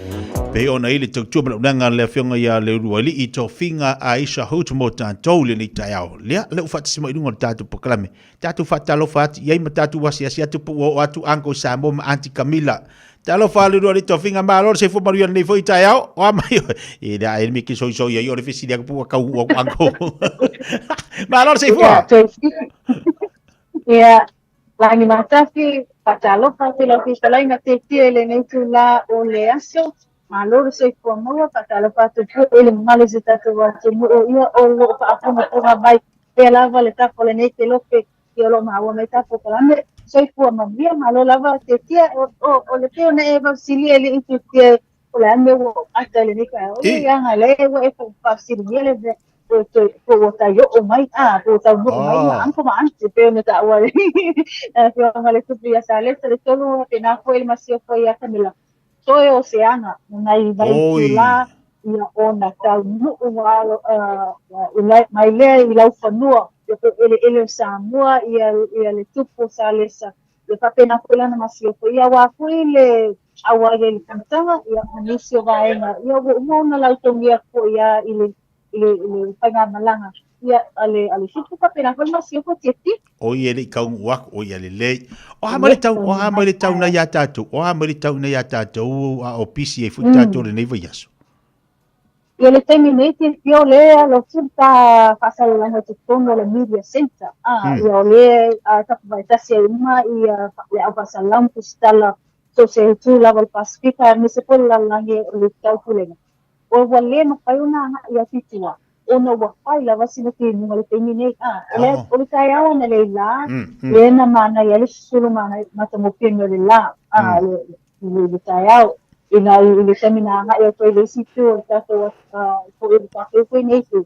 Speaker 23: pei ona i le tautua ma le auaunaga a le afioga ia Leulualii Tofiga Aisha Hoot mo tatou i lenei taeao. Lea, lea ua faatasi mai i luga o le tatou polokalame. Tatou faatalofa atu i ai ma tatou asiasi atu po ua oo atu Uncle Samoa ma Aunty Camila. Talofa Leulualii Tofiga, malo le soifua manuia lenei foi taeao. O a mai oe? E le a e me ke soisoi ai o le fesili atu po ua tau atu Uncle. Malo le soifua.
Speaker 5: Ia, Lagi Matafi, faatalofa atu i lau fetalaiga Tetia i lenei itula o le aso. Malo le soifua maua, faatalofa atu foi i le mamalu o si o tatou atunuu ia o lo o faafogafoga mai pea lava le tapu o lenei kelope ia o lo o maua mai tapu kalame. Soifua manuia, malo lava Tetia, o le pei ona e vausili e le i Tetia o le a le mea ua ou ata i lenei taeao. O le aga lea ua e faafesiligia le mea po ua tai oo mai, a, po ua taunuu mai ia uncle ma aunty, pei ona taua e le afioga le tupu ia Salesa le tolu, faapena foi le masiofo ia Camilla. Toe o se aga na nai vaitulā ia ona taunuu mai lea i laufanua ia po o eleele o Samoa ia le tupu o Salesa ia faapena foi lana masiofo ia aua foi le auai ai i le fonotaga ia ma nisi o vaega ia ua uma ona lautogia foi lava i le i le i le faigamalaga ia a le a le tupu faapena foi le masiofo Tiatia.
Speaker 23: O ia e le i taunuu atu, o ia lelei. O a mai le tau, o a mai le tau nei ia tatou, o a mai le tau nei ia tatou, a o pisi ai foi tatou lenei vaiaso.
Speaker 5: Ia le taimi nei Tiatia o lea o lo o ta faasalalauga i totonu o le media centre, a ia o lea tapuvaetasi ai uma ia le au faasalalau ma tusitala so o se itu lava o le Pasefika aemaise foi le lalolagi o le taupulega. Ua ua le mafai ona agai atu i tua, ona ua fai lava sina timuga i le taimi nei. A, o le, o le taeao analeila lā, lea na manaia ai le susulu matagofie mai o le lā, a, le, le, le taeao, ina i le taimi na agai atu ai i le isi itu o le tatou, foi o le tatou foi nei itu,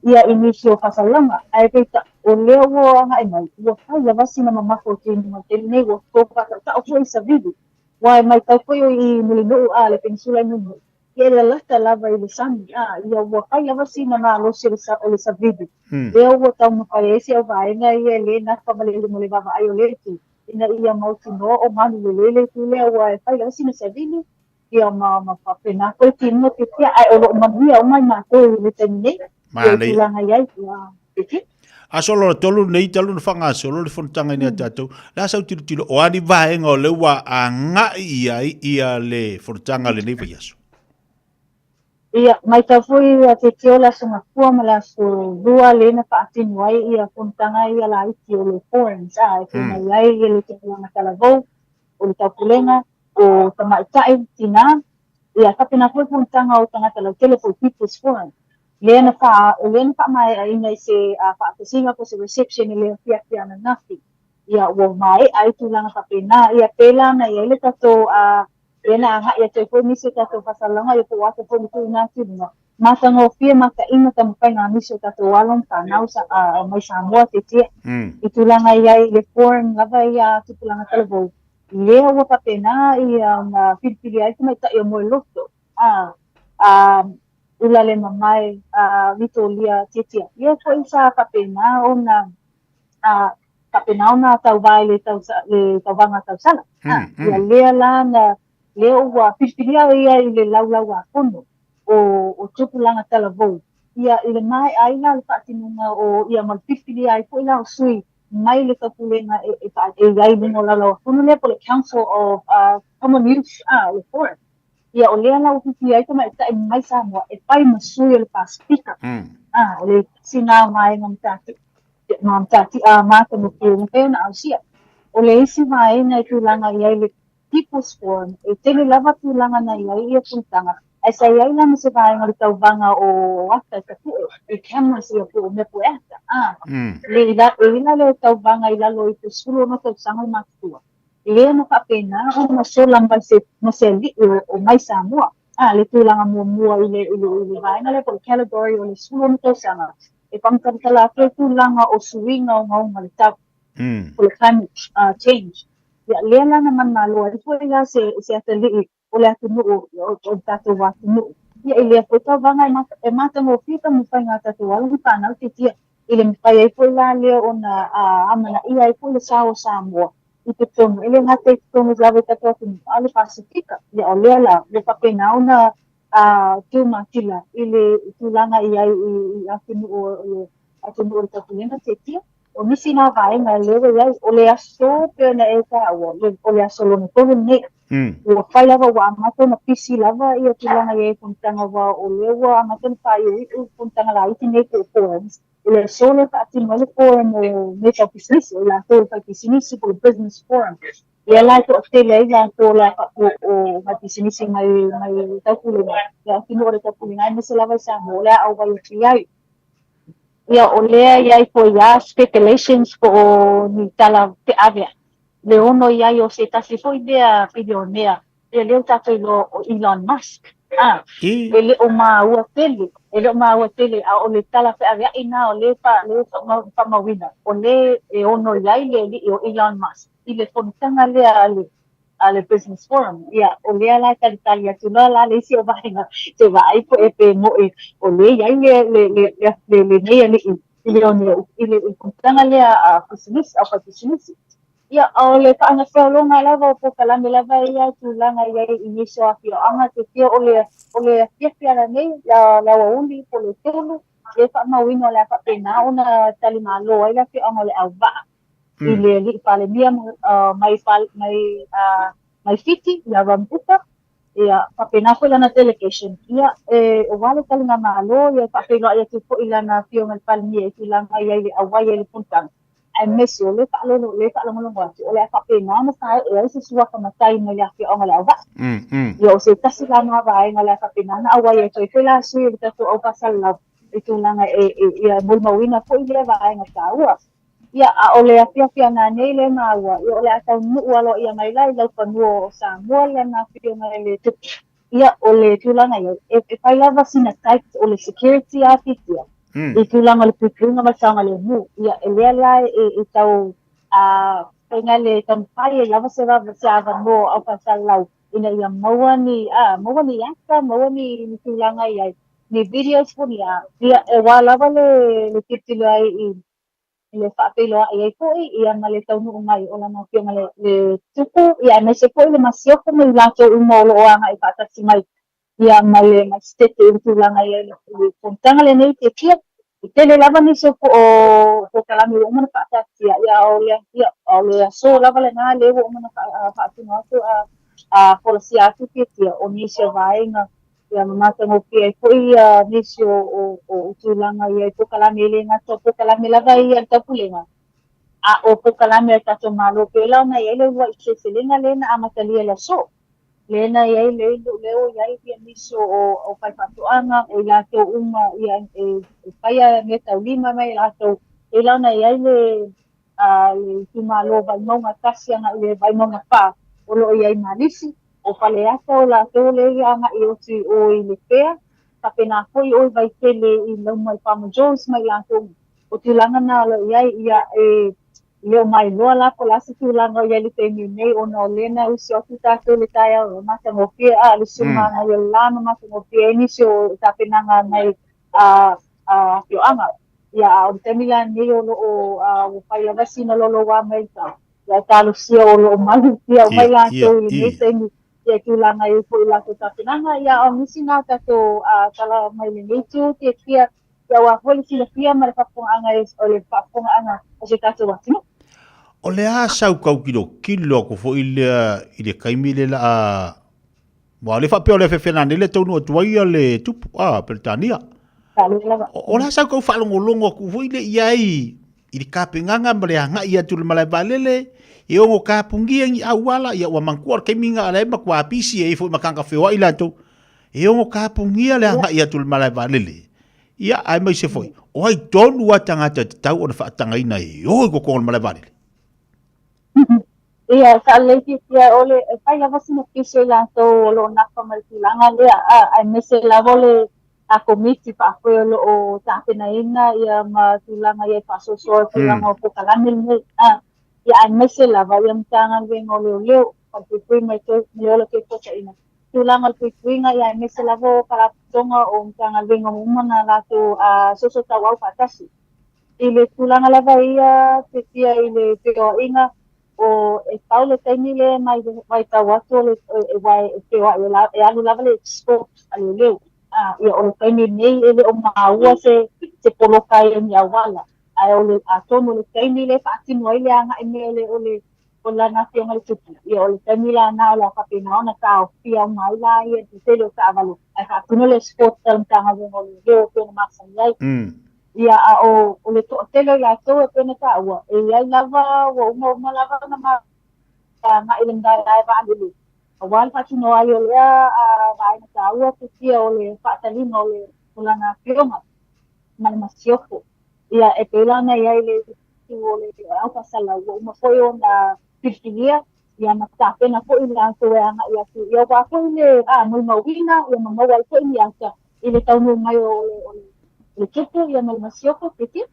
Speaker 5: ia i nisi o faasalalauga. Ae peitai, o lea ua agai mai, ua fai lava sina mamafa o timuga i le taimi nei, ua faatautau foi i savili. Ua e matau foi o i Mulinuu a le penisula i Mulinuu, ia e lalata lava i le sami, a ia ua fai lava sina malosi o le o le savili. Lea ua taumafai ai si au vaega ia e le nafa ma le ma le vaavaai o le itu, ina ia mautinoa o malu lelei le itu lea ua e fai lava sina savili, ia ma ma faapena foi timuga tiatia, ae o lo o manuia uma i matou i le taimi nei, ia i tulaga i ai, ia.
Speaker 23: A solo le tolu nei talu na whangasolo le fonotaga i nea tātou. La sau tilo tilo o ani vaenga o le ua agai i ai ia le fonotaga lenei vaiaso.
Speaker 5: Ia, maitau foi ia te tio le aso Gafua ma le aso Lua le na faatino ai ia fonotaga ia laiti o le forums a e pei mai ai ia le tupulaga talavou, o le taupulega, o tamaitai, tinā, ia faapena foi fonotaga o tagata lautele po o People's Forum. Lea na wha, lea na faamaeaina i se faatasiga po o se reception i le afiafi ananafi. Ia, ua maea ai tulaga faapena. Ia, pēlā na i ai le tatou, lea na agai atu ai foi nisi o tatou faasalalauga, ia po o ata foi ma tuuina atu i luga. Matagofie, mataina taumafaiga a nisi o tatou alo ma fanau sa, mai Samoa, tiatia, i tulaga i ai i le forum lava ia a Tupulaga Talavou. Lea ua faapena ia ona filifili ai tamaitai o Moeloto, a, a, ula le mamae a Vitolia Tiatia. Ia foi sa faapena ona a faapena ona tauvā i le tausa, le tauvaga tausala. A, ia lea la na lea ua filifilia ia i le laulau-a-fono o o tupulaga talavou. Ia i le maea ai la le faatinoga o ia ma le filifilia ai foi la o sui mai le taupulega e e e i ai i luga o laulau-a-fono lea po o le Council of Common Youth a o le Forum. Ia, o lea la ua fiafia ai tamaitai mai Samoa e fai ma sui o le Pasefika. A, o le tasi lena o vaega matati, ma matati'a matagofie ua mafai ona ausia. O le isi vaega e tulaga i ai le People's Forum, e tele lava tulaga na i ai ia fonotaga, ae sa i ai la ma se vaega o le tauvaga o ata e tapue, i cameras ia po o mea po e ata, a, le i la, e i la le tauvaga i lalo i te 16 tausaga le matutua. Lea na faapena ona sola mai se, ma se aliʻi o, o mai Samoa. A, le tulaga muamua i le, i le, i le vaega lea po o le category o le 16 tausaga, e faamatalamatala atu ai tulaga o suiga ogaoga o le tau, po o le climate change. Ia, lea la na manumalo ai foi la se, se atalii o le atunuu, o, o le tatou atunuu. Ia, i lea foi tauvaga e, e matagofie taumafaiga a tatou alo ma fanau titia, i le mafai ai foi la lea ona amanaia ai foi le sao o Samoa i totonu, e le gata i totonu lava i tatou atunuu, a o le Pasefika. Ia, o lea la, ua faapena ona tumatila i le tulaga i ai i atunuu o le atunuu o le Taupulega tiatia. O nisi na vaega lea ua i ai, o le aso pei ona e taua, o le aso lona tolu lenei. Ua fai lava, ua amata ona pisi lava ia tulaga i ai fonotaga aua o lea ua amata ona faaiuiu fonotaga laiti nei po o forums. O le aso lea e faatino ai le forum o mea tau pisinisi, o i latou e fai pisinisi po o le business forum. Lea la e toatele ai latou o le a faapea o fai pisinisi mai mai Taupulega, le atunuu o le Taupulega aemaise lava i Samoa o le a auai atu i ai. Ia o lea i ai foi lava speculations po o ni tala feaveai le ono i ai o se tasi foi lea bilionea, ia lea ua tatou iloa o Elon Musk, a, e le o maua tele, e le o maua tele, a o le tala feaveai na o lea e faamauina, o lea e ono i ai le alii o Elon Musk i le fonotaga lea a le a le Business Forum. Ia, o lea la e talitali atu loa la le isi o vaega, se vaai po e pe moe o lea e i ai le, le, le, le, le, lenei alii i le one, i le fonotaga lea a pisinisi, au faipisinisi. Ia, o le faagafeologa lava o polokalame lava ia e tulaga i ai i nisi o afioaga, te fia o le, o le afiafi ala nei, la, le aoauli po o le tolu, le faamauina o le a faapena ona talimalo ai le afioaga o Leauvaa i le alii Palemia mai, mai, mai Fiti, ia Rabuka, ia faapena foi lana delegation. Ia, e aua le taligamalo, ia e faafeiloai atu foi lana afioga i le Palemia i tulaga i ai le auai ai le fonotaga, aemaise o le faalolo, le faalogologo atu, o le a faapena ona faaee ai se suafa matai mai le afioaga o Leauvaa. Ia, o se tasi la na vaega o le a faapena ona auai atu ai foi la sui o le tatou au faasalalau i tulaga e, e, ia molimauina foi lea vaega taua. Ia, a o le afiafi ana nei le maua, ia o le a taunuu aloaia mai la i laufanua o Samoa lana afioga i le Tupu. Ia, o le tulaga ia, e, e fai lava sina tight o le security a Fitia, i tulaga o le puipuiga ma le saogalemu. Ia, e lea la e, e tau a faiga le taumafai e lava se vava se avanoa o au faasalalau ina ia maua ni, a, maua ni ata, maua ni, ni tulaga i ai, ni videos po ni a. Ia, e wā lava le, le tilotilo ai i le faafeiloai ai foi ia ma le taunuu mai o lana afioga le, le Tupu, ia aemaise foi le masiofo ma i latou uma o lo o agai faatasi mai ia ma le Maisitete i le tulaga i ai le, le fonotaga lenei te fia. E tele lava nisi o, o polokalame ua uma ona faataatia, ia a o le, ia, a o le aso lava lena lea ua uma ona faatino atu a, a folasia atu tiatia o nisi o vaega Ia ma matagofie ai foi ia nisi o, o, o tulaga ia i polokalame e le gata o polokalame lava ia a le Taupulega, a o polokalame a le tatou Malo pela ona i ai le uluai seleselega lea na amatalia i le aso. Lea na i ai le lea ua i ai ia nisi o, o, o faifaatoaga, o i latou uma ia e, e faia meataulima mai latou, pela ona i ai le a le itumalo Vaimauga 1 agai i le Vaimauga 4 o lo o i ai ma nisi. O Faleata o latou lea i agai atu i o i Lepea, faapena foi o i Vaitele i Lauma i Farmer Joe's ma i latou. O tulaga na o lo o i ai, ia e le o mailoa la po o le a se tulaga o i ai i le taimi nei ona o lea na usu atu tatou i le taeao e matagofie a le susuga o le la na matagofie ai nisi o tapenaga mai a afioaga. Ia a o le taimi la lenei o lo o ua fai lava sina loloa mai tau. Ia talosia o lo o malutia mai latou i lenei taimi ia tulaga i foi latou tapenaga. Ia a o nisi na tatou tala mai lenei itu tiatia ia aua foi le silafia ma le faafofogaaga o le faafofogaaga o se tatou atunuu.
Speaker 23: O le a sau kau kilokilo aku foi lea i le taimi le la a. Ua le faapea o le afeafenane le taunuu atu ai le tupu, a, Peretania. O le a sau kau faalogologo atu foi le i ai i le tapenaga ma le agai atu i le malae vaalele, e ono tapunia ni auala, ia ua manatua o le taimi lena o la e matua pisi ai foi ma tagata feoai latou, e ono tapunia le agai atu i le malae vaalele. Ia, aemaise foi, o ai tonu lava tagata e tatau ona faatagaina e o i totonu o le malae vaalele?
Speaker 5: Ia, sa lelei fiafia o le e fai lava sina pisi o i latou o lo o nafa ma le tulaga lea, a, aemaise lava o le a komiti faafoe o lo o tapenaina ia ma tulaga ia e faasoasoa i tulaga o polokalame lenei, a, ia aemaise lava ia Matagaluega o Leoleo, Falepuipui ma le Ola Toefuataiga, tulaga o le puipuiga, ia aemaise lava o Faalapotopotoga o Matagaluega ua uma ona latou soosootaua faatasi. I le tulaga lava ia fiafia i le feoaiga, o e pau le taimi lea e mai vaitau atu o le aua e feoai e alu lava le escort a leoleo. A, ia o le taimi nei e le o maua se se poloka ai o ni auala, ae o le atonu o le taimi lea e faatino ai le agai mai o le o le o lana afioga i le tupu, ia o le taimi la na o le a faapena ona taofia uma ai la ia le tele o taavale ae faatino le escort a le Matagaluega o Leoleo e pei ona masani ai. Ia, a o, o le toatele o i latou e pei ona taua, e i ai lava, ua uma uma lava ona agai i le malae vaalele, aua le faatino ai o lea vaega taua futia o le faataliga o le o lana afioga ma le masiofo. Ia, e pei la ona i ai le itu o le au faasalau, ua uma foi ona filifilia, ia ma tapena foi i latou e agai atu, ia aua foi le molimauina, ia ma maua ai foi ni ata i le taunuu mai o le, o le, le tupu ia ma le masiofo, Piki.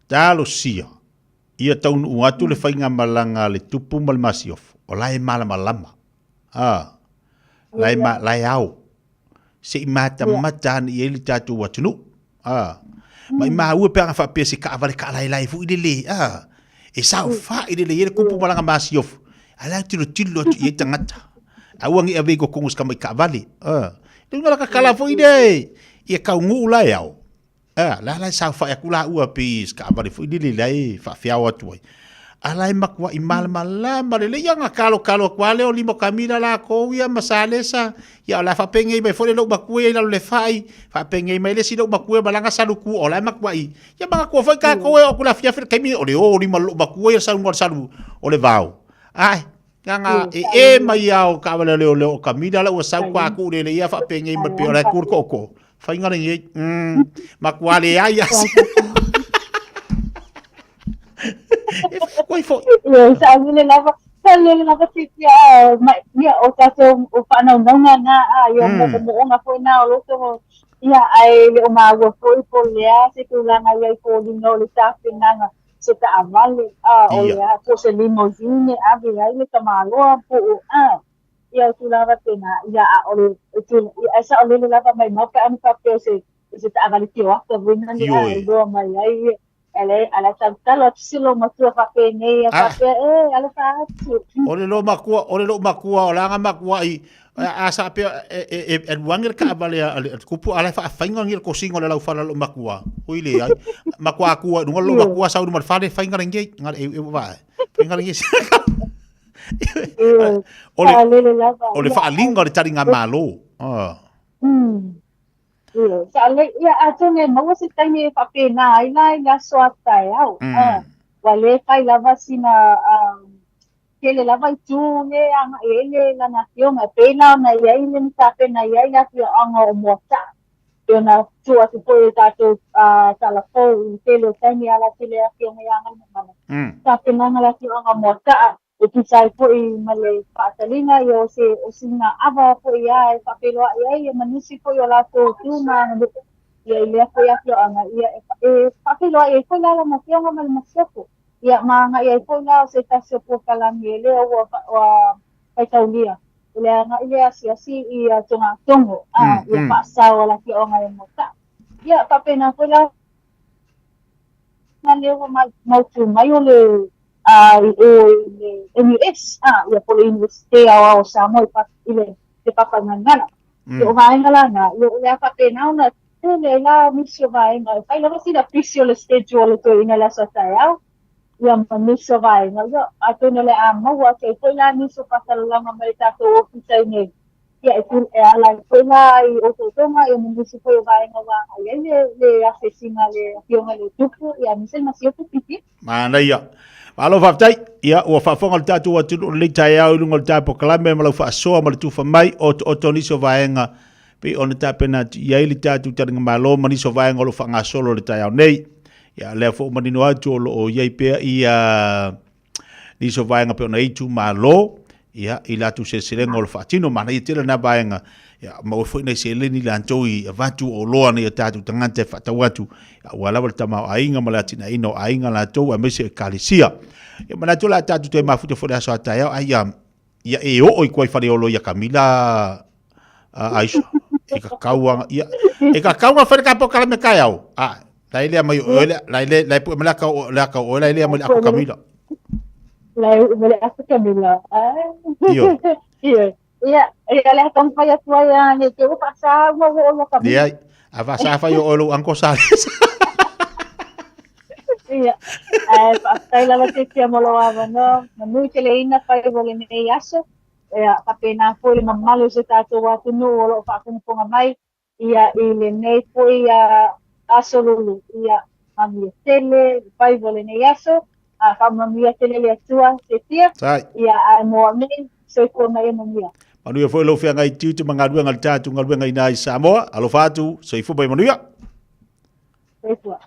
Speaker 23: Talosia, ia taunuu atu le faigamalaga a le tupu ma le masiofo, o la e malamalama. A, la e, ma, la e ao. Se i matamata ane i ai le tatou atunuu. A, ma i maua pe ana faapea se taavale taalaelae foi lele, a, e saofai lelei ai le tupu ma lana masiofo, a la e tilotilo atu i ai tagata. Aua ne i ave i totonu o se tamai taavale. A, le uiga la tatala foi lea ia taunuu la e ao. A, la la e saofai atu laua pei se taavale foi lele la e faafeao atu ai. A la e matuai malamalama lelei ia ona talotalo atu lava lea o lima o Kamila latou ia ma Salesa, ia o le a faapenei mai foi le lou matua ia i lalo o le fai, faapenei mai le isi lou matua ma lana salutu, o la e matuai. Ia manatua foi tatou e oo atu i le afiafi le taimi o le o lima o le lou matua ia saunoa i le salu o le vao. Ae, Nanga e e mai ao taavale a leoleo o Kamila la ua sau tatou lele ia faapenei mai pei o la e tu le tootoo. Faiga lenei. Matua leai a se. E fai atu ai foi.
Speaker 5: Ia, saolele lava, saolele lava fiafia a, ia, o tatou o faanaunauga na, a, ia, o moomooga foi na o loto, ia, ae le o maua foi po o le a se tulaga i ai foliga o le tapenaga se taavale, a, o le a, po o se limousine e ave ai le tamaloa po o, a, ia o tulaga faapena, ia, a o le, ia, ae saolele lava maimau pe a na faapea o se, o se taavale tioata foi lea e iloa mai ai, ale, ale talotalo atu si lou matua faapenei, a faapea, e, alofa atu.
Speaker 23: O le lou matua, o le lou matua, o le aga matuai, a sa pea, e alu ane le taavale a le tupu, a la e faafaiga ni le tosiga o le laufale a lou matua. Ui leai. Matua atua i luga lou matua sau i luma o le fale, faiga lenei. Nga le eu eu vaai. Faiga lenei. O le, o le faaaliga o le taligamalo. Ah.
Speaker 5: Ia, atonu e maua se taimi e faapena ai la i le aso a taeao. Ua le fai lava sina tele lava itu le agai ai le lana afioga, e pei la ona i ai le tapena i ai le afioaga o Moataa, pei ona tuu atu foi i le tatou tala fou i le tele o taimi e ala atu i le afioga ia Galumalemana. Tapenaga le afioaga o Moataa e tusa ai foi ma le faataliga ia o se o sina ava foi a e faafeiloai ai ia ma nisi foi o latou tu ma aganuu ia i lea foi afioaga ia e faafeiloai ai foi la lana afioga ma le masiofo. Ia, ma agai ai foi la o se tasi o polokalame lea ua ua faitaulia i le agai lea asiasi i togatogo, a, ia faasao a le afioaga e Moataa. Ia, faapena foi la lea ua mautu mai o le a, i o i le NUS, a, ia po o le Iunivesite Aoao o Samoa i le le Papa Gagana. Ia, o vaega la na, ia o le a faapena ona Tele ai la nisi o vaega e fai lava sina pisi o le schedule o le toeaina i le aso a taeao, ia ma nisi o vaega, ia atonu o le a maua atu ai foi la nisi o faasalalauga mai le tatou ofisa i nei. Ia, e, e ala ai foi la i otootoga ia ma nisi foi o vaega ua agai ai le, le asiasiga a le Afioga i le Tupu, ia aemaise le masiofo Piti.
Speaker 23: Manaia. Malo faafetai. Ia, ua faafofoga le tatou atunuu i lenei taeao i luga o le ta polokalame ma lau faasoa ma le tufa mai o otooto nisi o vaega pei ona tapena atu i ai le tatou taligamalo ma nisi o vaega o lo o faagasolo i le taeao nei. Ia, lea foi ua manino atu o lo o i ai pea ia nisi o vaega pei ona i ai itumalo, ia, i latou seleselega o lo o faatino. Manaia tele lena vaega, ia, maua foi nai seleni latou i avatu o oloa nai o tatou tagata e faatau atu, aua lava le tamaoaiga ma le atinaeina o aiga latou aemaise o ekalesia. Ia, manatu o le a tatou toe mafuta foi i le aso a taeao, ai ia, ia e oo i koa i Faleolo ia Kamila Aisha. E ka kauanga, ia, e ka kauanga whare ka pokala me kai au. A, lai lea mai o le, lai le, lai pu me la ka o, la ka o lai lea mai le ako Kamila.
Speaker 5: Lai me le ako Kamila.
Speaker 23: Io.
Speaker 5: Io. Ia, ia le tong fai atu ai a ne te o pa sa ua o lo Kamila.
Speaker 23: Ia, a va sa fai o lo anko sa.
Speaker 5: Ia, ai faafetai lava te tia mo lou avanoa, manu tele ina fai o lenei aso. Ia, faapena foi le mamalu o si o tatou atunuu o lo o faafogafoga mai, ia, i lenei foi aso lulu. Ia, manuia tele le faiva o lenei aso, a faamanuia tele le Atua, Setia. Ia, ae mo au nei, soifua ma ia manuia.
Speaker 23: Manuia foi lou feagai tiute ma galuega a le tatou galuega i ina i Samoa. Alofa atu, soifua ma ia manuia.
Speaker 5: Soifua.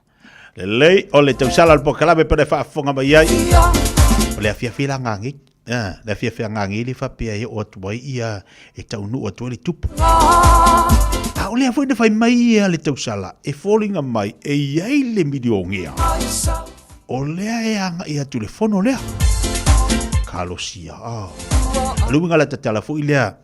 Speaker 23: Lelei, o le tausala o le polokalame pele faafofoga mai ai. O le afiafi la gagi, le afiafi a gagi le faapea e oo atu ai ia e taunuu atu ai le tupu. A o lea foi na fai mai ia le tausala e foliga mai e i ai le miliogea. O lea e agai atu i le fono lea. Kalosia. Ah. O le uiga la tatala foi lea,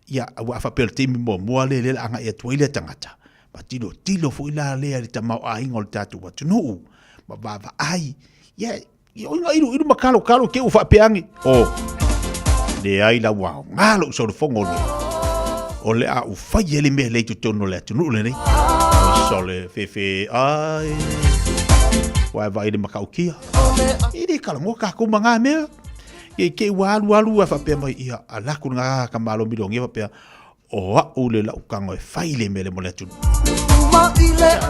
Speaker 23: ia, ua faapea o le taimi muamua lea lea le agai atu ai lea tagata. Ma tilotilo foi la lea i le tamaoaiga o le tatou atunuu, ma vaavaai, ia, ia oi nga ilu ilu ma kalo kalo ke u faapeangi. O, leai la ua aoga lou solofogo lea. O le a u fai ai le mea lea i totonu o le atunuu lenei. Oi sole fefe ai. Ua e vaai le matautia. E le kalagoa kākou ma ngā mea. Ia i te ua alu alu a faapea mai, ia, a laku ngā ka malo milionea faapea, o au le lau kago e fai le mea le mo le atunuu.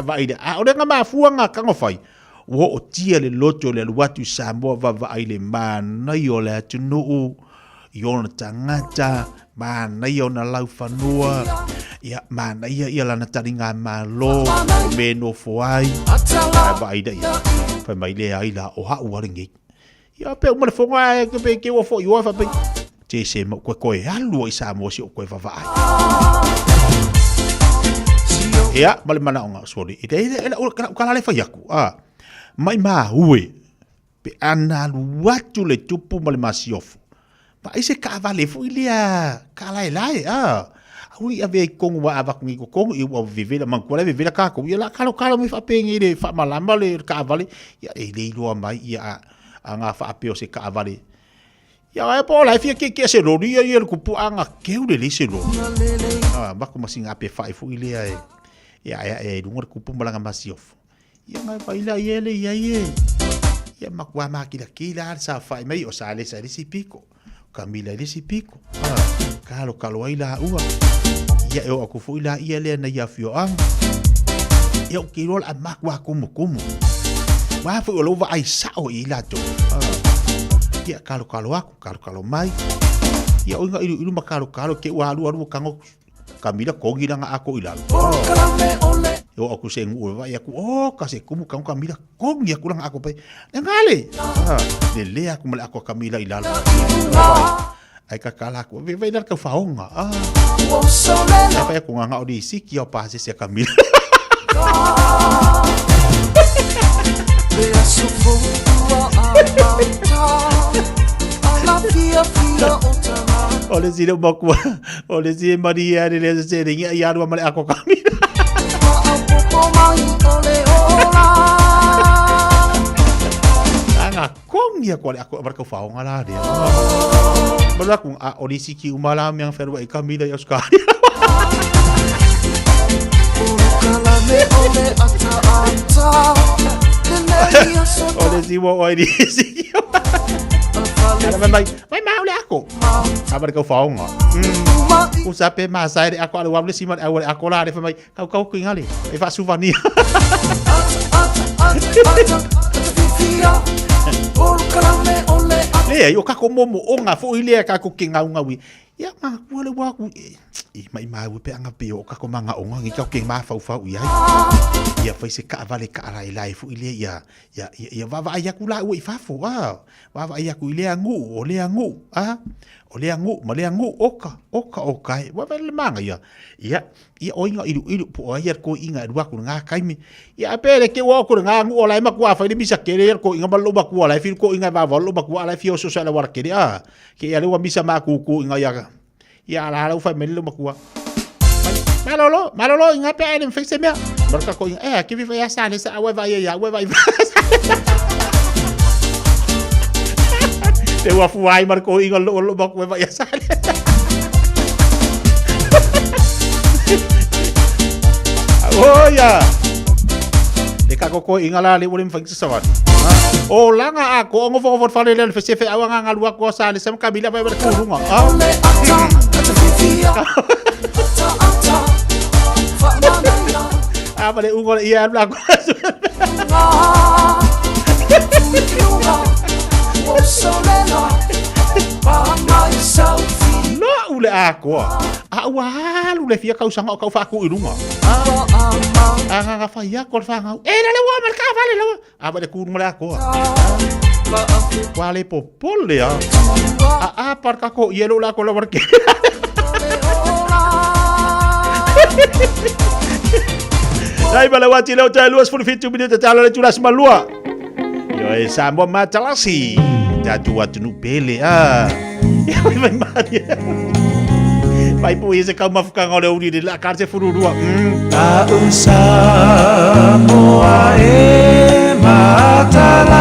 Speaker 23: Vaai le, a o le nga mafua nga kago fai, ua oo tia le loto o le alu atu i Samoa vaavaai le manaia o le atunuu, i ona tagata, manaia ona laufanua, ia manaia ia lana taligamalo, o mea e nofo ai, ae vaai lea ia, fai mai lea ai la, o au a lenei. Ia pe uma le fono ae ke pe ke ua foi ua fa pe te se mo koe koe alu i Samoa si o koe vavaai. Ia, ma le manaonga sorry. I te e la kala le fai aku. Ah. Mai ma ue. Pe ana alu atu le tupu ma le masiofo. Vaai se taavale foi lea kaalaelae a. Aua i ave ai kongu wa avaku ngi kokongu i ua vevela manatua la e vevela kakou ia la kalokalo mai faapenge le faamalama le taavale ia e le iloa mai ia a a nga faapea o se taavale ia ae po o la e fia kiekie se loli ia ia le kupu a nga keu lelei se loli a maku ma singa ape fae foi lea e e ae ae ai luga le kupu ma lana masiofo Ia ngai vai la ia le ia ie. Ia makua makilakila le saofai mai o Salesa i le isi piko. Kamila i le isi piko. Kalokalo ai laua. Ia e oo atu foi laia lea nai afioaga. Ia ou te iloa o le a matua kumukumu. Aua foi o lou vaai sao i latou. Ia kalokalo atu, kalokalo mai. Ia oi nga iluilu ma kalokalo ke ua alualu o kago Kamila kogi langa ako i lalo. E oo aku se nguu e vaai aku, oh, ka se kumu kago Kamila kogi aku langa ako pai. Le ngale. Le le aku ma le ako a Kamila i lalo. Ai ka kala aku, ve vai lalo kau faonga. Ah. Ai fai aku nganga o di siki au pa se Kamila. O le sile makua, o le sile maria le le se le ngia ia lua ma le ako kamila. Anga kongi aku ale ako abarka faonga la dia. Baru aku a o lisi ki umala me ang ferwa i kamila i Australia. O le siwa o ai lisi ki. Mai mai, mai mau le ako. A ma le kau whaonga. U sa pe ma sa le ako ale wamle si ma le au le ako la le mai kau kau ku ingali. E fa suvania. Leai, o kako momo o ngā fo i lea kako ke ngau ngau i. Ia ngā kua le wā ku i mai māu pe anga pe o kako manga o ngangi kau ke mā whau whau i ai. Ia whai se ka vale ka ara i lai fu i lea ia ia ia ia vava ai aku la ua i fafo a vava ai aku i lea ngu o lea ngu a o lea ngu ma lea ngu oka oka oka e wa le manga ia ia ia o inga ilu ilu po ai ko inga rua ku nga kaimi ia pe le ke wa ko nga ngu o lai makua fa le misa kere ia ko inga ma lo makua lai fi ko inga va va lo makua lai fi o so sa la wara kere a ke ia le wa misa ma ku ku inga ia ia ala ala ufa mele lo makua malolo malolo inga pe ai le se mea marka ko inga eh ke vi fa ya sa le sa wa va ia wa va te ua fuai mar ko inga lo lo makua va ia sa le Oh ya. Le ka ko inga la le ule mfa sa wa. O langa a ko ngo fo fo fale le fe se fe awanga nga lua ko sa le sam kabila fa ba ko runga. Ah. Ah, vale, ungo ia la ko. No ule a koa. A ua alu le fia kausaga o kau faaku i luga. A gaga fai aku o le fagau. E le le ua ma le kaavale laua. A va le ku luga le akoa. Ua le popole a. A a par kako i e lo la ko la war ke. Dai ma le wati leo tai 27 minute tala le tula smalua. Yo e Samoa matalasi. Tatu atunu pele a. Ia mai mai mai. Vai po ese kau mafukanga o le uri le la kar se fururua.
Speaker 7: A Samoa e matalasi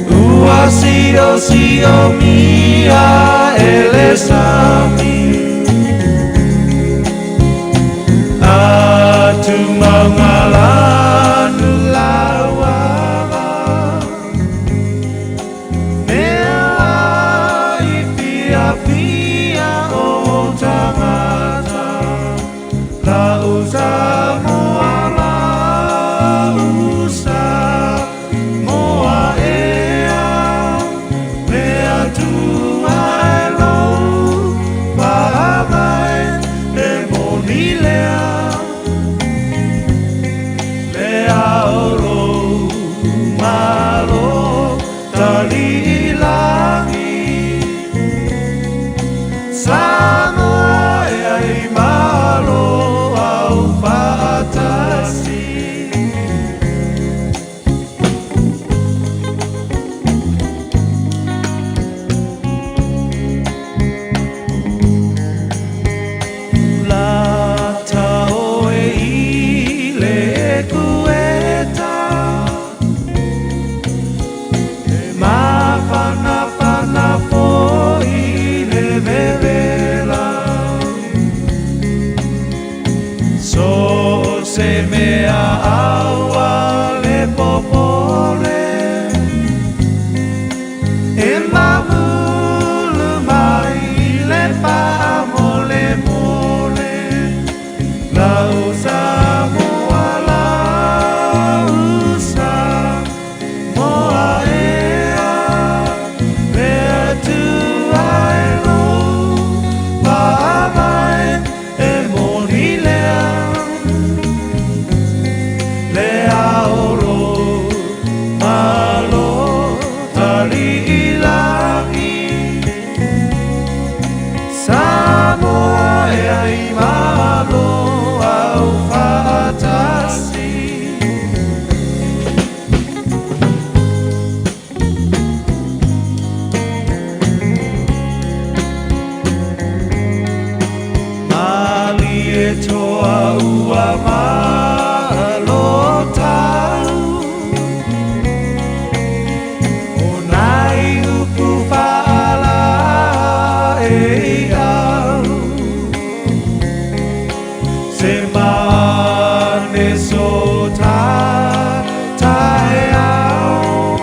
Speaker 7: Ua sio sio mia ele sami Atu maungalanu lauala Mea i pia pia o tangata La usa moa la usa moa ea Mea tua e lo pahamai e moni lea Le aolo malo tali ilangi Samoa e ai malo au faatasi. Lata oe i le kueta E mafanafana foi le vevela So se mea aua le popole E mamulu mai le paamole mole La usa moa la usa moa ea Mea tua e lo paamai e moni lea Le aolo malo tali ilangi Samoa e ai malo au faatasi. Malie toa ua malo tau O nai upu whaala e au Se mane so ta tae au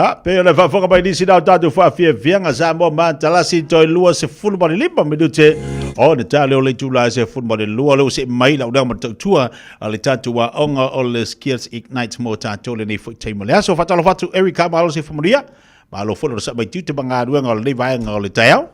Speaker 23: Ia, pe o le faafofoga mai nisi na o tatou faafiafiaga Samoa matalasi toe 25 minute o le tale o le itula e 12 lea ua see mai lau lea matautua a le tatou aoga o le Skills Ignite mo tatou lenei foi taimi o le aso. Faatalofa atu Erica, malo se faamanuia, malo foi le onosai mai tiute ma galuega o lenei vaega o le taeao.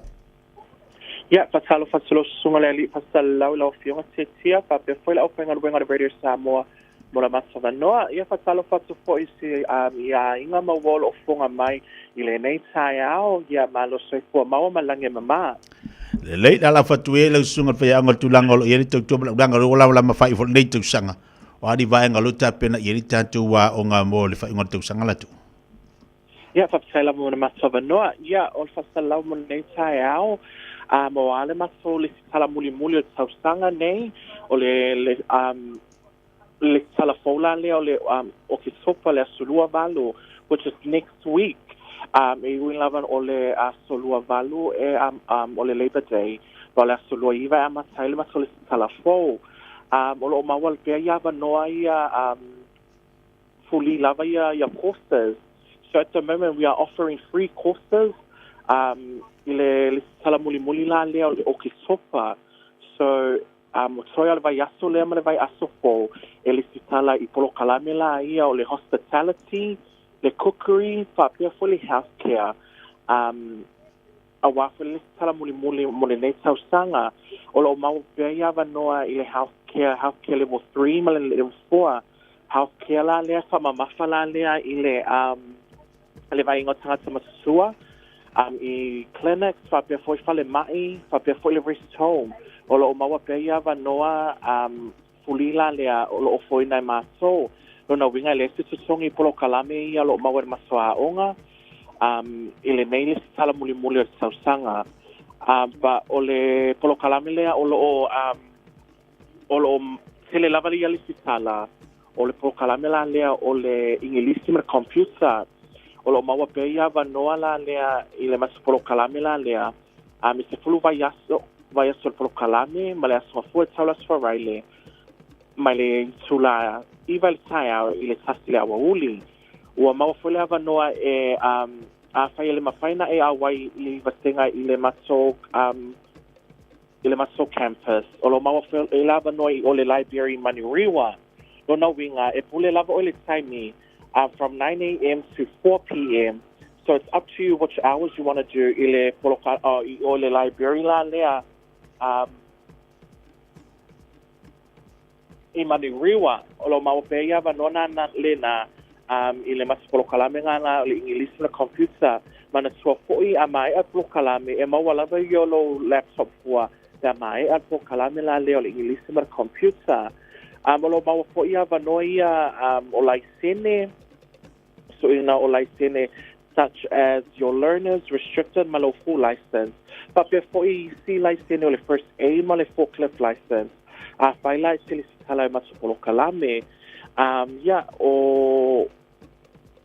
Speaker 8: Ia, faatalofa atu lau susuga le alii faasalalau i lau Afioga Tiatia, faapea foi le aufaigaluega a le Radio Samoa mo le matou avanoa. Ia, faatalofa atu foi i si um, i aiga ma uo o lo o fofoga mai i lenei taeao. Ia, malo soifua maua ma lagi e mamā.
Speaker 23: Lelei, le ala fatu e lau susuga le faiaoga le tulaga o lo o i ai le tautua ma le ulaga o lo o lamalama fai foi lenei tausaga. O a ni vaega o lo o tapena i ai le tatou aoga mo le faaiuga o le tausaga latou?
Speaker 8: Ia, faafetai lava mo le matou avanoa. Ia, o le faasalalau mo lenei taeao, um, o a le matou lesitala mulimuli o le tausaga nei, o le, le, um, lesitala fou la lea o le um, Oketopa le aso 28, which is next week. Um, e ui lava o le aso 28 e um, um, o le Labour Day, ma o le aso 29 e amata ai le matou lesitala fou. Um, o lo o maua pea ia avanoa ia um, fully lava ia, ia courses. So at the moment we are offering free courses um, i le lesitala mulimuli la lea o le Oketopa. So um, o toe o le vaiaso lea ma le vaiaso fou e lesitala i polokalame la ia o le hospitality, le cookery, faapea foi le healthcare. Um, Aua foi le lesitala mulimuli mo lenei tausaga, o lo o maua pea ia avanoa i le Healthcare, Healthcare Level 3 ma le Level 4. Healthcare la lea, faamamafa la lea i le, um, le vaaiga o tagata matutua, um, i clinics, faapea foi falemai, faapea foi le rest home. O lo o maua pea ia avanoa, um, fuli la lea o lo o foina e matou. Lona uiga e leai se totogi polokalame ia o lo o maua e le matou aoga um, i lenei lesitala mulimuli o le tausaga. Um, but o le polokalame lea o lo o, um, o lo o tele lava ia lesitala, o le polokalame la lea o le Igilisi ma le computer, o lo o maua pea ia avanoa la lea i le matou polokalame la lea, um, i 10 vaiaso, vaiaso o le polokalame ma le aso mafua e tau le Aso Faraile mai le itula 9 i le taeao i le 1 i le aoauli. Ua maua foi le avanoa e um, afai e le mafai na e auai i vasega i le matou um, i le matou campus. O lo o maua foi le avanoa i o le library i Manurewa. Lona uiga, e pule lava oe i le taimi um, from 9am to 4pm. So it's up to you which hours you want to do i le poloka, oh, i o le library la lea um, i Manurewa. O lo o maua pea ia avanoa na, na, lena um, i le matou polokalame ngā o le Igilisi ma le computer. Manatua foi a maea polokalame e maua lava i o lou laptop fua pe a maea le polokalame la lea o le Igilisi ma le computer. Um, o lo o maua foi ia avanoa ia um, o laisene, suiina o laisene such as your learners restricted ma lou full license. Faapea foi i isi laisene o le first aid ma le forklift license. Afai la e te lesitala i matou polokalame, um, ia, o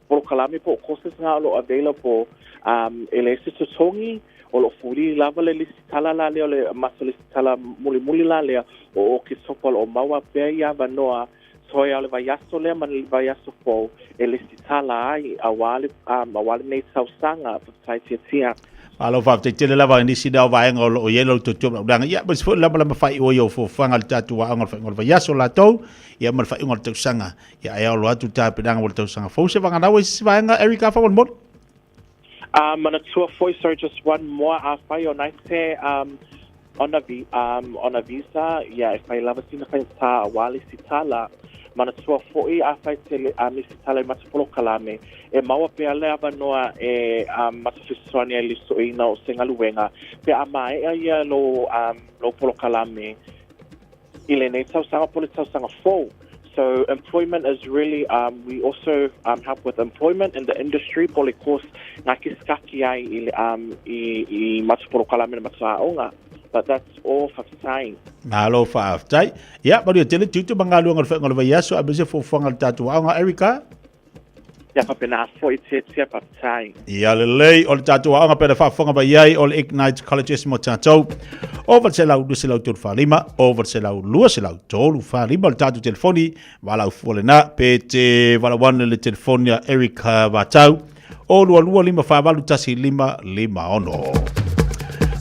Speaker 8: polokalame po o courses ngā o lo o available, um, e leai se totogi, o lo o fuli lava le lesitala la lea o le matou lesitala mulimuli la lea o Oketopa o lo o maua pea ia avanoa Toe o le vaiaso lea ma le vaiaso fou e lesitala ai auā le, um, auā lenei tausaga, faafetai tiatia.
Speaker 23: Malo faafetai tele lava i nisi nea o vaega o lo o i ai lau tautua ma lau leaga. Ia, ma se foi lamalama faaiua i ou fuafuaga i le tatou aoga o le faaiuga o le vaiaso latou, ia ma le faaiuga o le tausaga. Ia, ae alo atu le tapenaga mo le tausaga fou. Se vaganau ai se isi vaega, Erica, faamolemole.
Speaker 8: Manatua foi, sorry, just one more, afai o nai te um, on a, vi, um, on a visa, ia e whai lava sina whaingatā a wā lesitala. Manatua foi, afai te le, um, lesitala i matapolokalame, e maua pea le avanoa e um, matawhesoani ai le soina o se galuega, pe a maea ia lo, um, lo polokalame i lenei tausaga po le tausaga fou. So employment is really, um, we also um, help with employment in the industry po le course ngā kisikaki ai i, le, um, i, i matupolokalame na matuaonga. But that's all faafetai.
Speaker 23: Malo faafetai. Ia, manuia tele tiute ma galuega o le whainga o le vaiaso, a me se fuafuaga a le tatou aoga, Erica.
Speaker 8: Ia faapena foi te tia faafetai.
Speaker 23: Ia lelei o le tatou aoga pena faafofoga mai ai o le Ignite Colleges mo tatou. Over 100 235, over 100 235 le tatou telefoni, valaau fua lena, pe te valaau ane le telefoni a Eric Vatau.
Speaker 17: 0 22 5 4 1 5 5 6.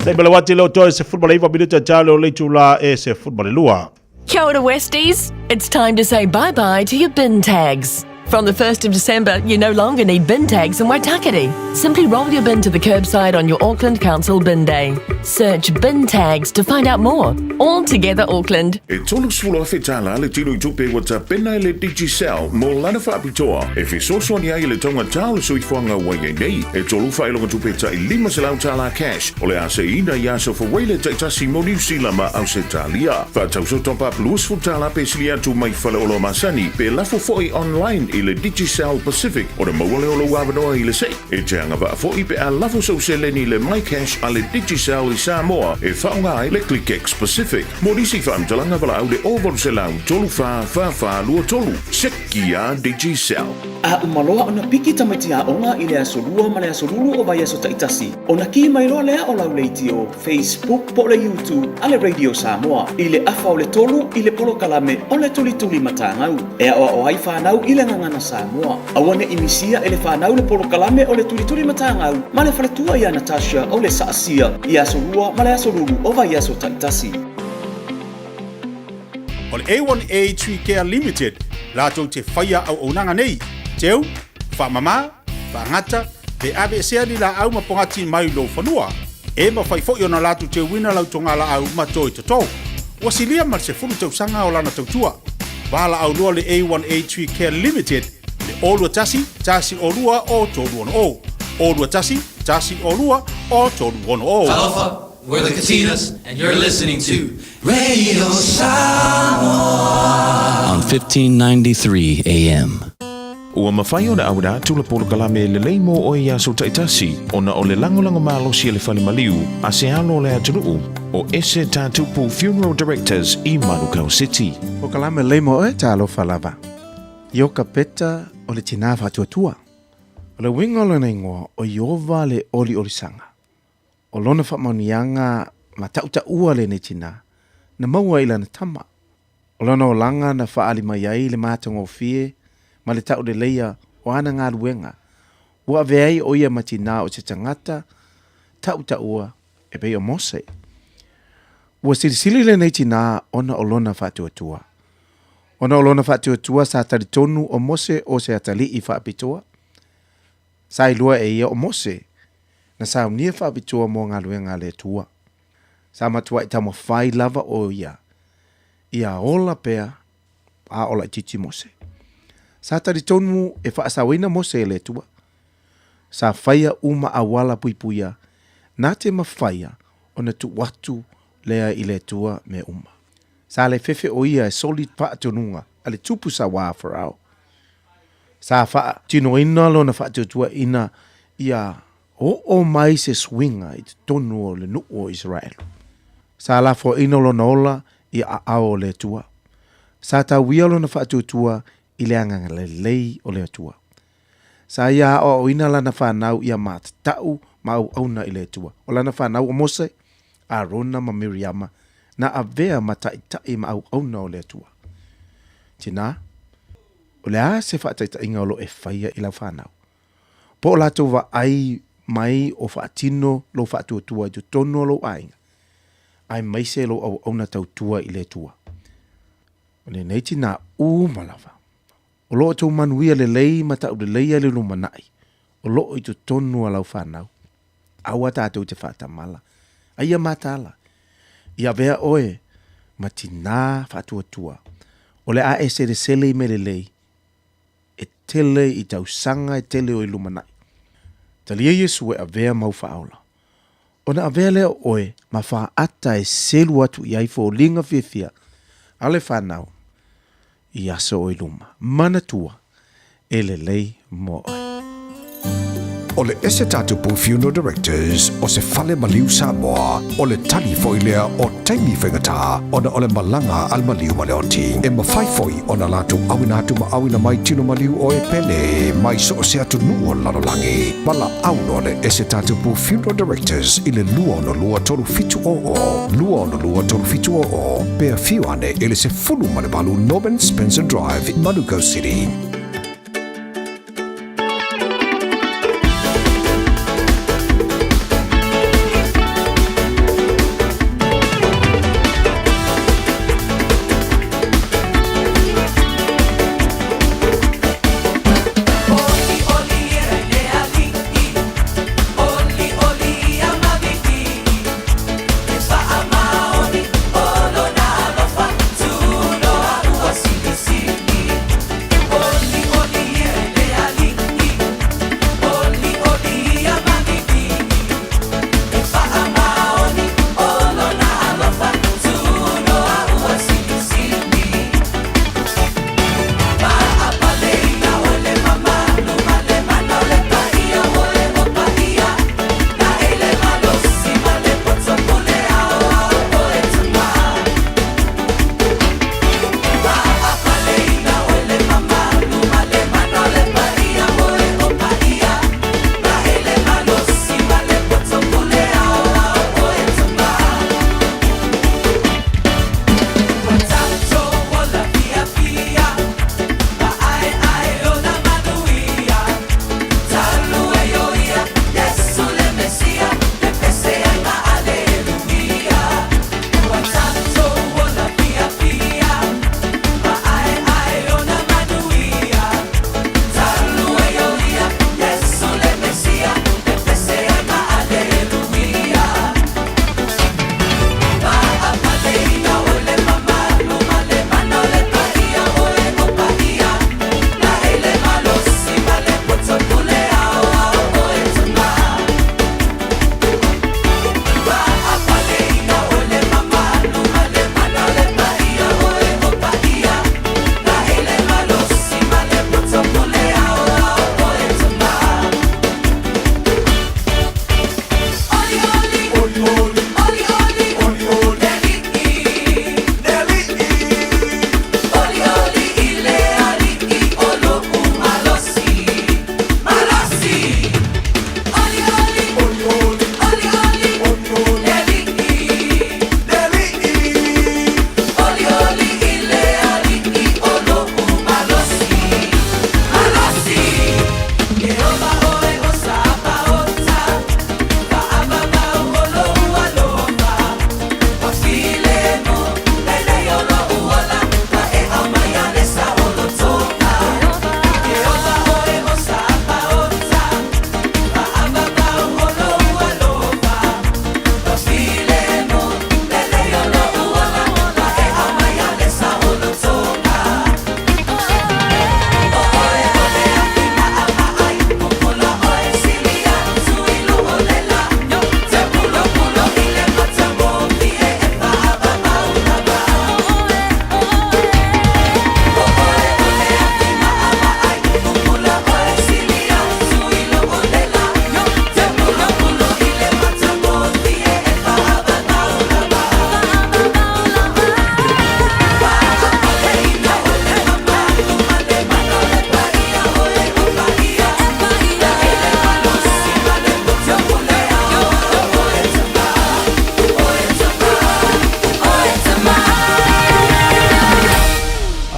Speaker 17: Taimi le wati leo toe 19 minute tale o le itulā e 12.
Speaker 9: Kia ora Westies! It's time to say bye-bye to your bin tags. From the 1st of December, you no longer need bin tags in Waitakere. Simply roll your bin to the curbside on your Auckland Council bin day. Search bin tags to find out more. All together Auckland.
Speaker 19: E 30,000 tālā le tino i tupe ua tapena e le Digicel mō lana faapitoa e fesoasoani ai i le taugatā o le soifuaga ua i ai nei. E tolu faailoga tupe tai 500 tālā cash o le a seiina i aso Fuaile taitasi mo Niu Sila ma Ausetalia. Faatauso top up 20 tala pe sili atu mai faleoloa masani pe lafo fo'i online i le Digicel Pacific ona maua lea o lou avanoa i le sei. E te agavaa fo'i pe a lafo sou seleni i le MyCash a le Digicel i Samoa e faaaoga ai le ClickX Pacific. Mo nisi faamatalaga valaau le 0800 34 44 23. Seki a Digicel.
Speaker 10: A uma loa ona piki tamaiti aoga i le aso Lua ma le aso Lulu o vaiaso taitasi, ona kī mai loa lea o lau leitio, Facebook po o le YouTube a le Radio Samoa i le afa o le tolu i le polokalame o le Tulituli Matagau e aoao ai fanau i le gagana Samoa. Aua ne i misia e le fanau le polokalame o le Tulituli Matagau ma le faletua ia Natasha o le Saasia i aso Lua ma le aso Lulu o vaiaso taitasi.
Speaker 17: O le A1A Tree Care Limited latou te faia auaunaga nei, teu, faamama, faagata, pe aveesea ni laau ma pogati mai lou fanua. E mafai foi ona latou teuina lau togalaau ma toe toto. Ua silia ma le 10 tausaga o lana tautua. Valaau loa le A1A Tree Care Limited i le 0 21 1 02 o 360. 0 21 1 02 o 360.
Speaker 11: Talofa, we're the Katinas, and you're listening to Radio Samoa
Speaker 14: on 1593 AM.
Speaker 19: Ua mafai ona auina atu le polokalame e lelei mo oe i aso taitasi ona o le lagolago malosi a le fale maliu a se alo o le atunuu o Ese Tatupu Funeral Directors i Manukau City.
Speaker 24: Polokalame lelei mo oe, talofa lava. Iokapeta o le tinā faatuatua. O le uiga o lona igoa o Ieova le oliolisaga. O lona faamanuiaga ma taʻutaʻua lenei tinā, na maua i lana tama. O lona olaga na faaali mai ai le matagofie ma le tauleleia o ana galuega, ua avea ai o ia ma tinā o se tagata taʻutaʻua e pei o Mose. Ua silisili lenei tinā ona o lona faatuatua. Ona o lona faatuatua sa talitonu o Mose o se atalii faapitoa. Sa iloa e ia o Mose, na saunia faapitoa mo galuega a le Atua. Sa matuai taumafai lava o ia, ia ola pea a o laitiiti Mose. Sa talitonu e faasaoina Mose e le Atua. Sa faia uma auala puipuia na te mafaia ona tuu atu lea i le Atua mea uma. Sa le fefe o ia e soli faatonuga a le tupu sauā Farao. Sa faatinoina lona faatuatua ina ia oo mai se suiga i totonu o le nuu o Iseraelu. Sa lafoaina lona ola i aao o le Atua. Sa tauia lona faatuatua i le agaga lelei o le Atua. Sa ia aoaoina lana fanau ia matatau ma auauna i le Atua. O lana fanau o Mose, Arona ma Miriama, na avea ma taitai ma auauna o le Atua. Tinā, o le a se faataitaiga o lo o e faia i lau fanau? Po o latou vaai mai o faatino lou faatuatua i totonu o lou aiga, aemaise lou auauna tautua i le Atua. O lenei tinā uma lava, o lo o tou manuia lelei ma tauleleia le lumanai o lo o i totonu o lau fanau. Aua tatou te faatamala, a ia mataala, i avea oe ma tinā faatuatua, o le a e selesele i mea lelei, e tele i tausaga e tele o i lumanai. Talia Iesu e avea mau faaola. Ona avea lea o oe ma faata e selu atu i ai foliga fiafia a le fanau i aso o i luma. Manatua, e lelei mo oe.
Speaker 26: O le Ese Tatupu Funeral Directors o se fale maliu Samoa, o le tali foi lea o taimi faigata ona o le malaga a le maliu ma le oti. E mafai foi ona latou auina atu ma auina mai tino maliu o e pele mai so o se atunuu o le lalolagi. Valaau loa le Ese Tatupu Funeral Directors i le 262 3700, 262 3700, pe afio ane i le 18 Norman Spencer Drive, Manukau City.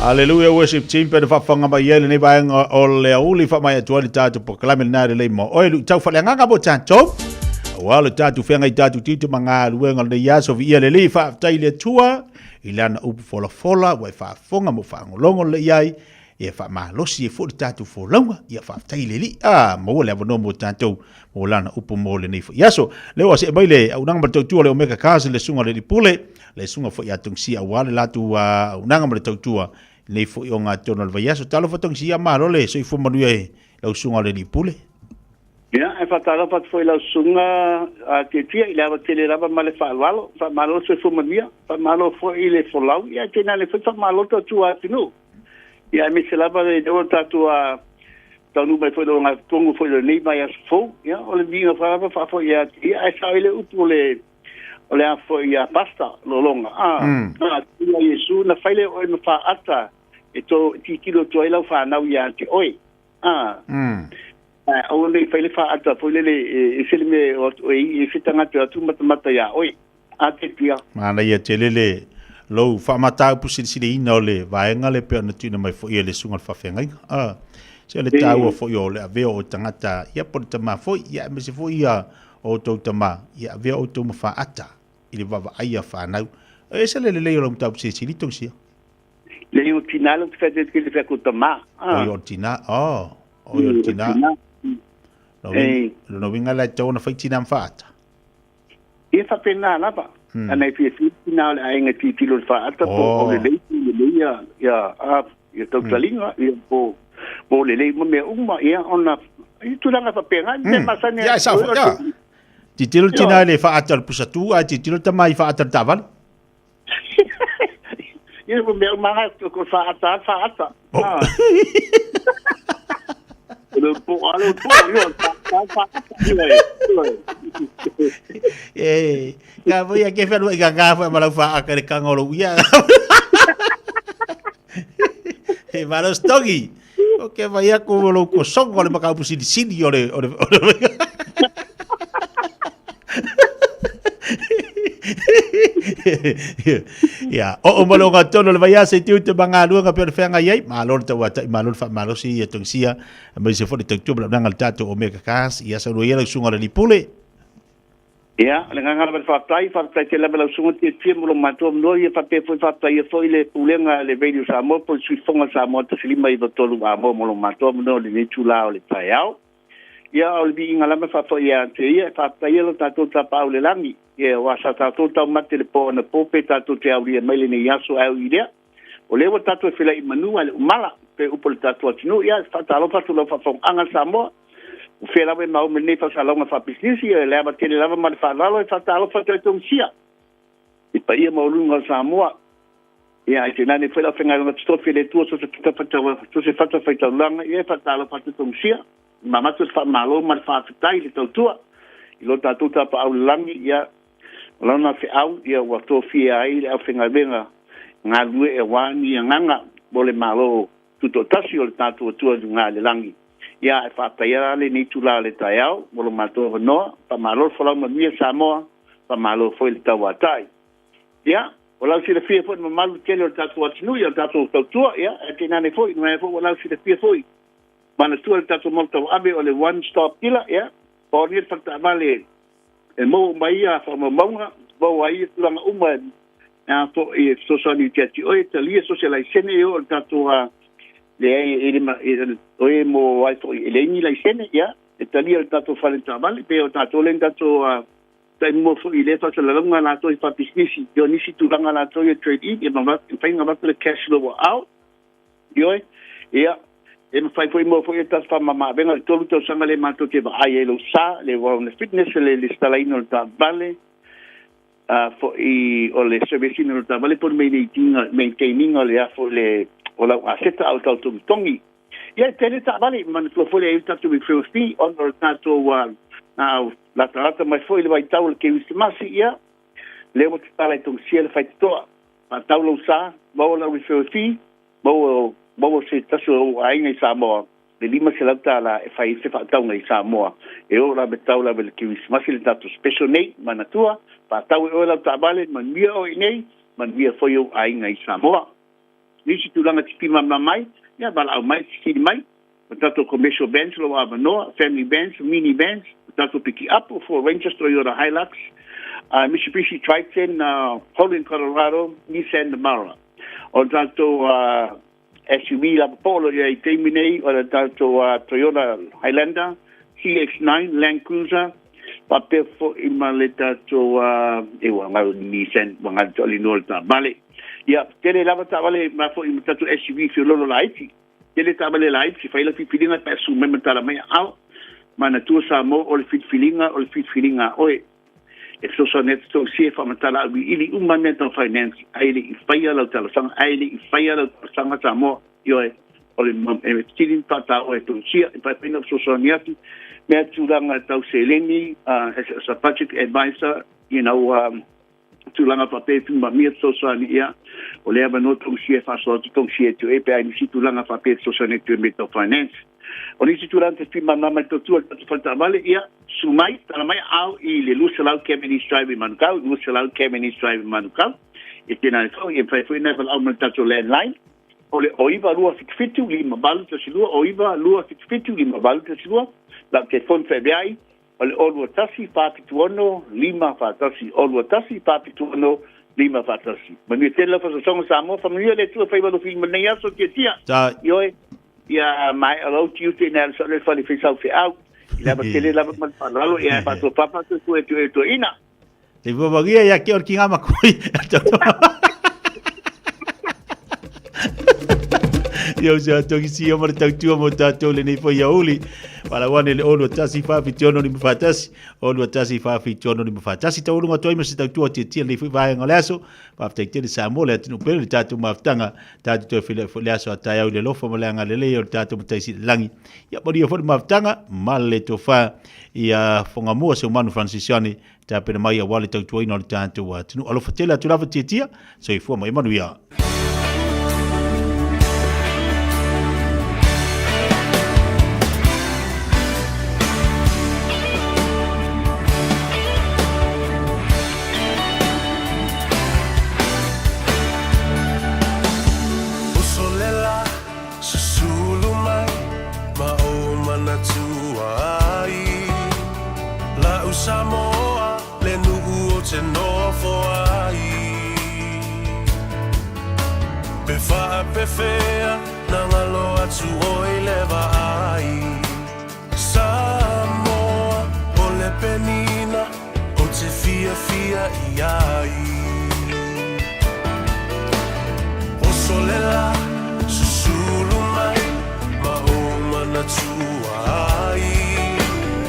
Speaker 23: Hallelujah worship team pe na faafofoga mai ai lenei vaega o le aoauli faamaea atu ai le tatou polokalame lena lelei mo oe luitau faaleagaga mo tatou aua le tatou feagai tatou tiute ma galuega o lenei aso viia le Alii faafetai i le Atua i lana upu folafola ua e faafofoga ma ua faalogologo lelei ai ia faamalosi ai foi le tatou folauga ia faafetai i le Alii a maua le avanoa mo tatou mo lana upu mo lenei foi aso lea ua see mai le auaunaga ma le tautua o le Omega Cars le susuga i le Alii Pule le susuga foi ia Togisia aua le latou auaunaga ma le tautua i lenei foi ogatotonu o le vaiaso. Talofa Togisia, malo le soifua manuia i lau susuga o le Alii Pule.
Speaker 6: Ia, e faatalofa atu foi i lau susuga a Tietia i le ava tele lava ma le faaaloalo. Faamalo le soifua manuia, faamalo foi i le folau, ia ae tainane foi faamalo le tautua atunuu. Ia aemaise lava le lea ua tatou taunuu mai foi i le ogatotonu foi o lenei vaiaso fou. Ia, o le viiga lava faafoi ia te ia, ae sao ai le upu o le o le a foi ia pasta lologa a a ia Iesu na fai lea o oe ma faata e to titilo atu ai lau fanau ia te oe a aua nei fai le faata foi lele e se le mea o atu oe e se tagata e atu matamata ia oe a te pia.
Speaker 23: Manaia tele le lou faamataupu silisiliina o le vaega lea pei ona tuuina mai foi e le susuga i le faafeagaiga. A, se o le taua foi o le avea o tagata, ia po o le tama foi, ia aemaise foi ia O outou tama, ia avea outou ma faata i le vaavaai a fanau. E ese le lelei o lau mataupu silisili, Tongisia.
Speaker 6: Lelei o tina lau te whai te le whai ko tama.
Speaker 23: Oi o tina, oh, oi o tina. Lona uiga la e tatau ona fai tina ma faata.
Speaker 6: Ia faapena lava. Ana e fiafia tina o le aiga e tilotilo i le faata po o lelei, lelei ia, ia, ia tautaliga, ia po po lelei ma mea uma, ia ona i tulaga faapena, mea masani.
Speaker 23: Ia, e sao foi, ia. Tilotilo le tina i le faata o le pusa tu, ae tilotilo le tama i faata o le taavale.
Speaker 6: Ia, mo mea uma lava, ko faata, faata. Oh. Le po ale po yo faata
Speaker 23: Eh, ka voi a ke whenua i ka ngā wha malau wha aka le kanga o ia. He malo stogi. O ke vai aku o lou kosongo o le makaupu silisili o le... O le, o le Ia, o o malo ngā tono le vaiasa i te ute ma ngā luanga pe o le wheanga i ai, malo le tauatai, malo le whaamalosi i a Tongisia, mai se fo le tautua ma launanga le tātou Omega Cars, ia sa ia lau susuga o le Lipule.
Speaker 6: Ia, o le agaga lava o le faafetai, faafetai tele lava i lau susuga Tietie mo lo matou avanoa, ia faapea foi faafetaia foi le Pulega a le Radio Samoa po o le Sui Fofoga Samoa 1593 Amoa mo lo matou avanoa i lenei itula o le taeao. Ia, o le viiga lava e faafoi ia te ia, e faafetaia lo tatou Tapaau i le Lagi, ia, aua sa tatou taumate i le po anapo pe tatou te aulia mai lenei aso ae ui i lea, o lea ua tatou e felai i manu ae le umala, pe upu a le tatou atunuu, ia, e faatalofa atu i lau faafofogaaga Samoa, o fea lava e maua mai lenei faasalalauga faapisinisi, ia, le ava tele lava ma le faaaloalo e faatalofa atu ai Tongisia i paia maualuga o Samoa. Ia, ae tainane foi le aufaigaluega totofi a le Atua so o se so o se fatafaitaulaga, ia e faatalofa atu Tongisia, i mamatu le faamalo ma le faafetai i le tautua i lo tatou tapaau i le lagi, ia, o lana feau, ia, ua tofia ai le aufaigaluega galulue aua ni agaga mo le Malo Tutoatasi o le tatou Atua i luga i le lagi. Ia, e faafetaia la lenei itula o le taeao mo lo matou avanoa. Faamalo le folau manuia Samoa, faamalo foi le tauatai. Ia, ua lausilafia foi le mamalu tele o le tatou atunuu i a tatou tautua, ia, ae tainane foi, nuai foi ua lausilafia foi, manatua le tatou Maota Tauave o le One Stop Dealer, ia, pau lenei le fale taavale e maua uma ai ia faamaumauga, maua ai ia tulaga uma e a foi e fesoasoani ia te oe, talia so o se laisene e oo i le tatou a leai e le oe mo ai foi e leai ni laisene, ia, e talia le tatou fale taavale, pe o tatou lea ni tatou a taimua foi i lea faasalalauga latou i faapisinisi, o nisi tulaga latou ia trade in, e mafai ona avatu le cash i lou aao, ioe, ia, e mafai foi mo foi e tatou faamama-avega i le 3 tausaga lea matou te vaai ai i lou sa, le wellness fitness, le lesitalaina o le taavale, a foi o le service ina o le taavale po o le maintain ina o le a foi le o lau aseta a o tau togitogi. Ia, e tele taavale, manatua foi le i ai le tatou referral fee ona o le tatou latalata mai foi le vaitau o le Kerisimasi, ia, lea ua tatala e Tongisia le faitotoa. Faatau lou sa, maua lau referral fee, maua, maua se tasi o ou aiga i Samoa le $500 e fai ai se faatauga i Samoa. E oo lava e tau lava i le Kerisimasi le tatou special nei, manatua, faatau e oe lau taavale, manuia oe i inei, manuia foi ou aiga i Samoa. Nisi tulaga e te fia malamalama ai, ia valaau mai, fesili mai. O tatou commercial vans o lo o avanoa, family vans, mini vans, o tatou pikiapu, Ford Rangers, Toyota Hilux, Mitsubishi Triton, Holden Colorado, Nissan Navara. O le tatou SUV lava po o lo o i ai i le taimi nei, o le tatou Toyota Highlander, CX-9, Land Cruiser, faapea foi ma le tatou e ua gau Nissan, ua gau toalinoa le taavale. Ia, tele lava taavale ma foi ma tatou SUV fiololo laiti. Tele taavale laiti, fai lau filifiliga pe a susu mai ma tala mai aao. Manatua Samoa o le filifiliga o le filifiliga a oe. E fesoasoani atu tausia e faamatala auiliili uma mea tau finance ae le i faia lau talosaga ae le i faia lau talosaga Samoa. Ioe, o le e sili ona faataua e tausia e faifai ona fesoasoani atu mea tulaga tau seleni as a budget advisor you know tulaga faapea e tumamia fesoasoani ia o le avanoa tausia e faasoa atu tausia e tu e pe ai nisi tulaga faapea e fesoasoani atu e mea tau finance. O nisi tulaga te fimamama i tautua i le tatou fale taavale ia susu mai tala mai aao i le 200 Cavendish Drive i Manukau 200 Cavendish Drive i Manukau e tēnā e whau, e mawhai foi nai walaau ma le tatou landline o le o 9 2 7 7 5 8 1 2 o 9 2 7 7 5 8 1 2 lau telefone whaeveai o le 0 2 1 4 7 6 5 4 1 0 2 1 4 7 6 5 4 1. Manuia tele lau faasoasoaga Samoa, faamanuia le Atua faiva alofi ma lenei aso tiatia. Ioe, ia maea lau tiute ina alu sao lea i le fale faisau feau. I le ava tele lava ma le faaaloalo, ia e faatofapa atu e tua e toeaina.
Speaker 23: Te wawagia ia ke ki ngā makoi. Ia o se atoki si o mara tautua mo tātou le nei foi ia uli. Walawane le olu tasi whawhiti ono ni mwhatasi. Olu tasi whawhiti ono ni mwhatasi. Tau olunga toi ma se tautua tia tia le foi vaenga o le aso. Whawhitai tele sa mo le atinu pere le tātou mafutanga. Tātou toi while foi le aso a tai au le lofa ma le anga lelei o le tātou mataisi le langi. Ia maria foi le mafutanga ma le tofa ia whangamua se umanu Francis Ioane Tapena mai aua le tautuaina o le tatou atunuu. Alofa tele atu lava tiatia, soifua ma ia manuia.
Speaker 7: Usolela, susulu mai, ma ou manatua ai. La'u Samoa, le nu'u o te nofo ai. Pe faapefea, na galo atu oi le vaai.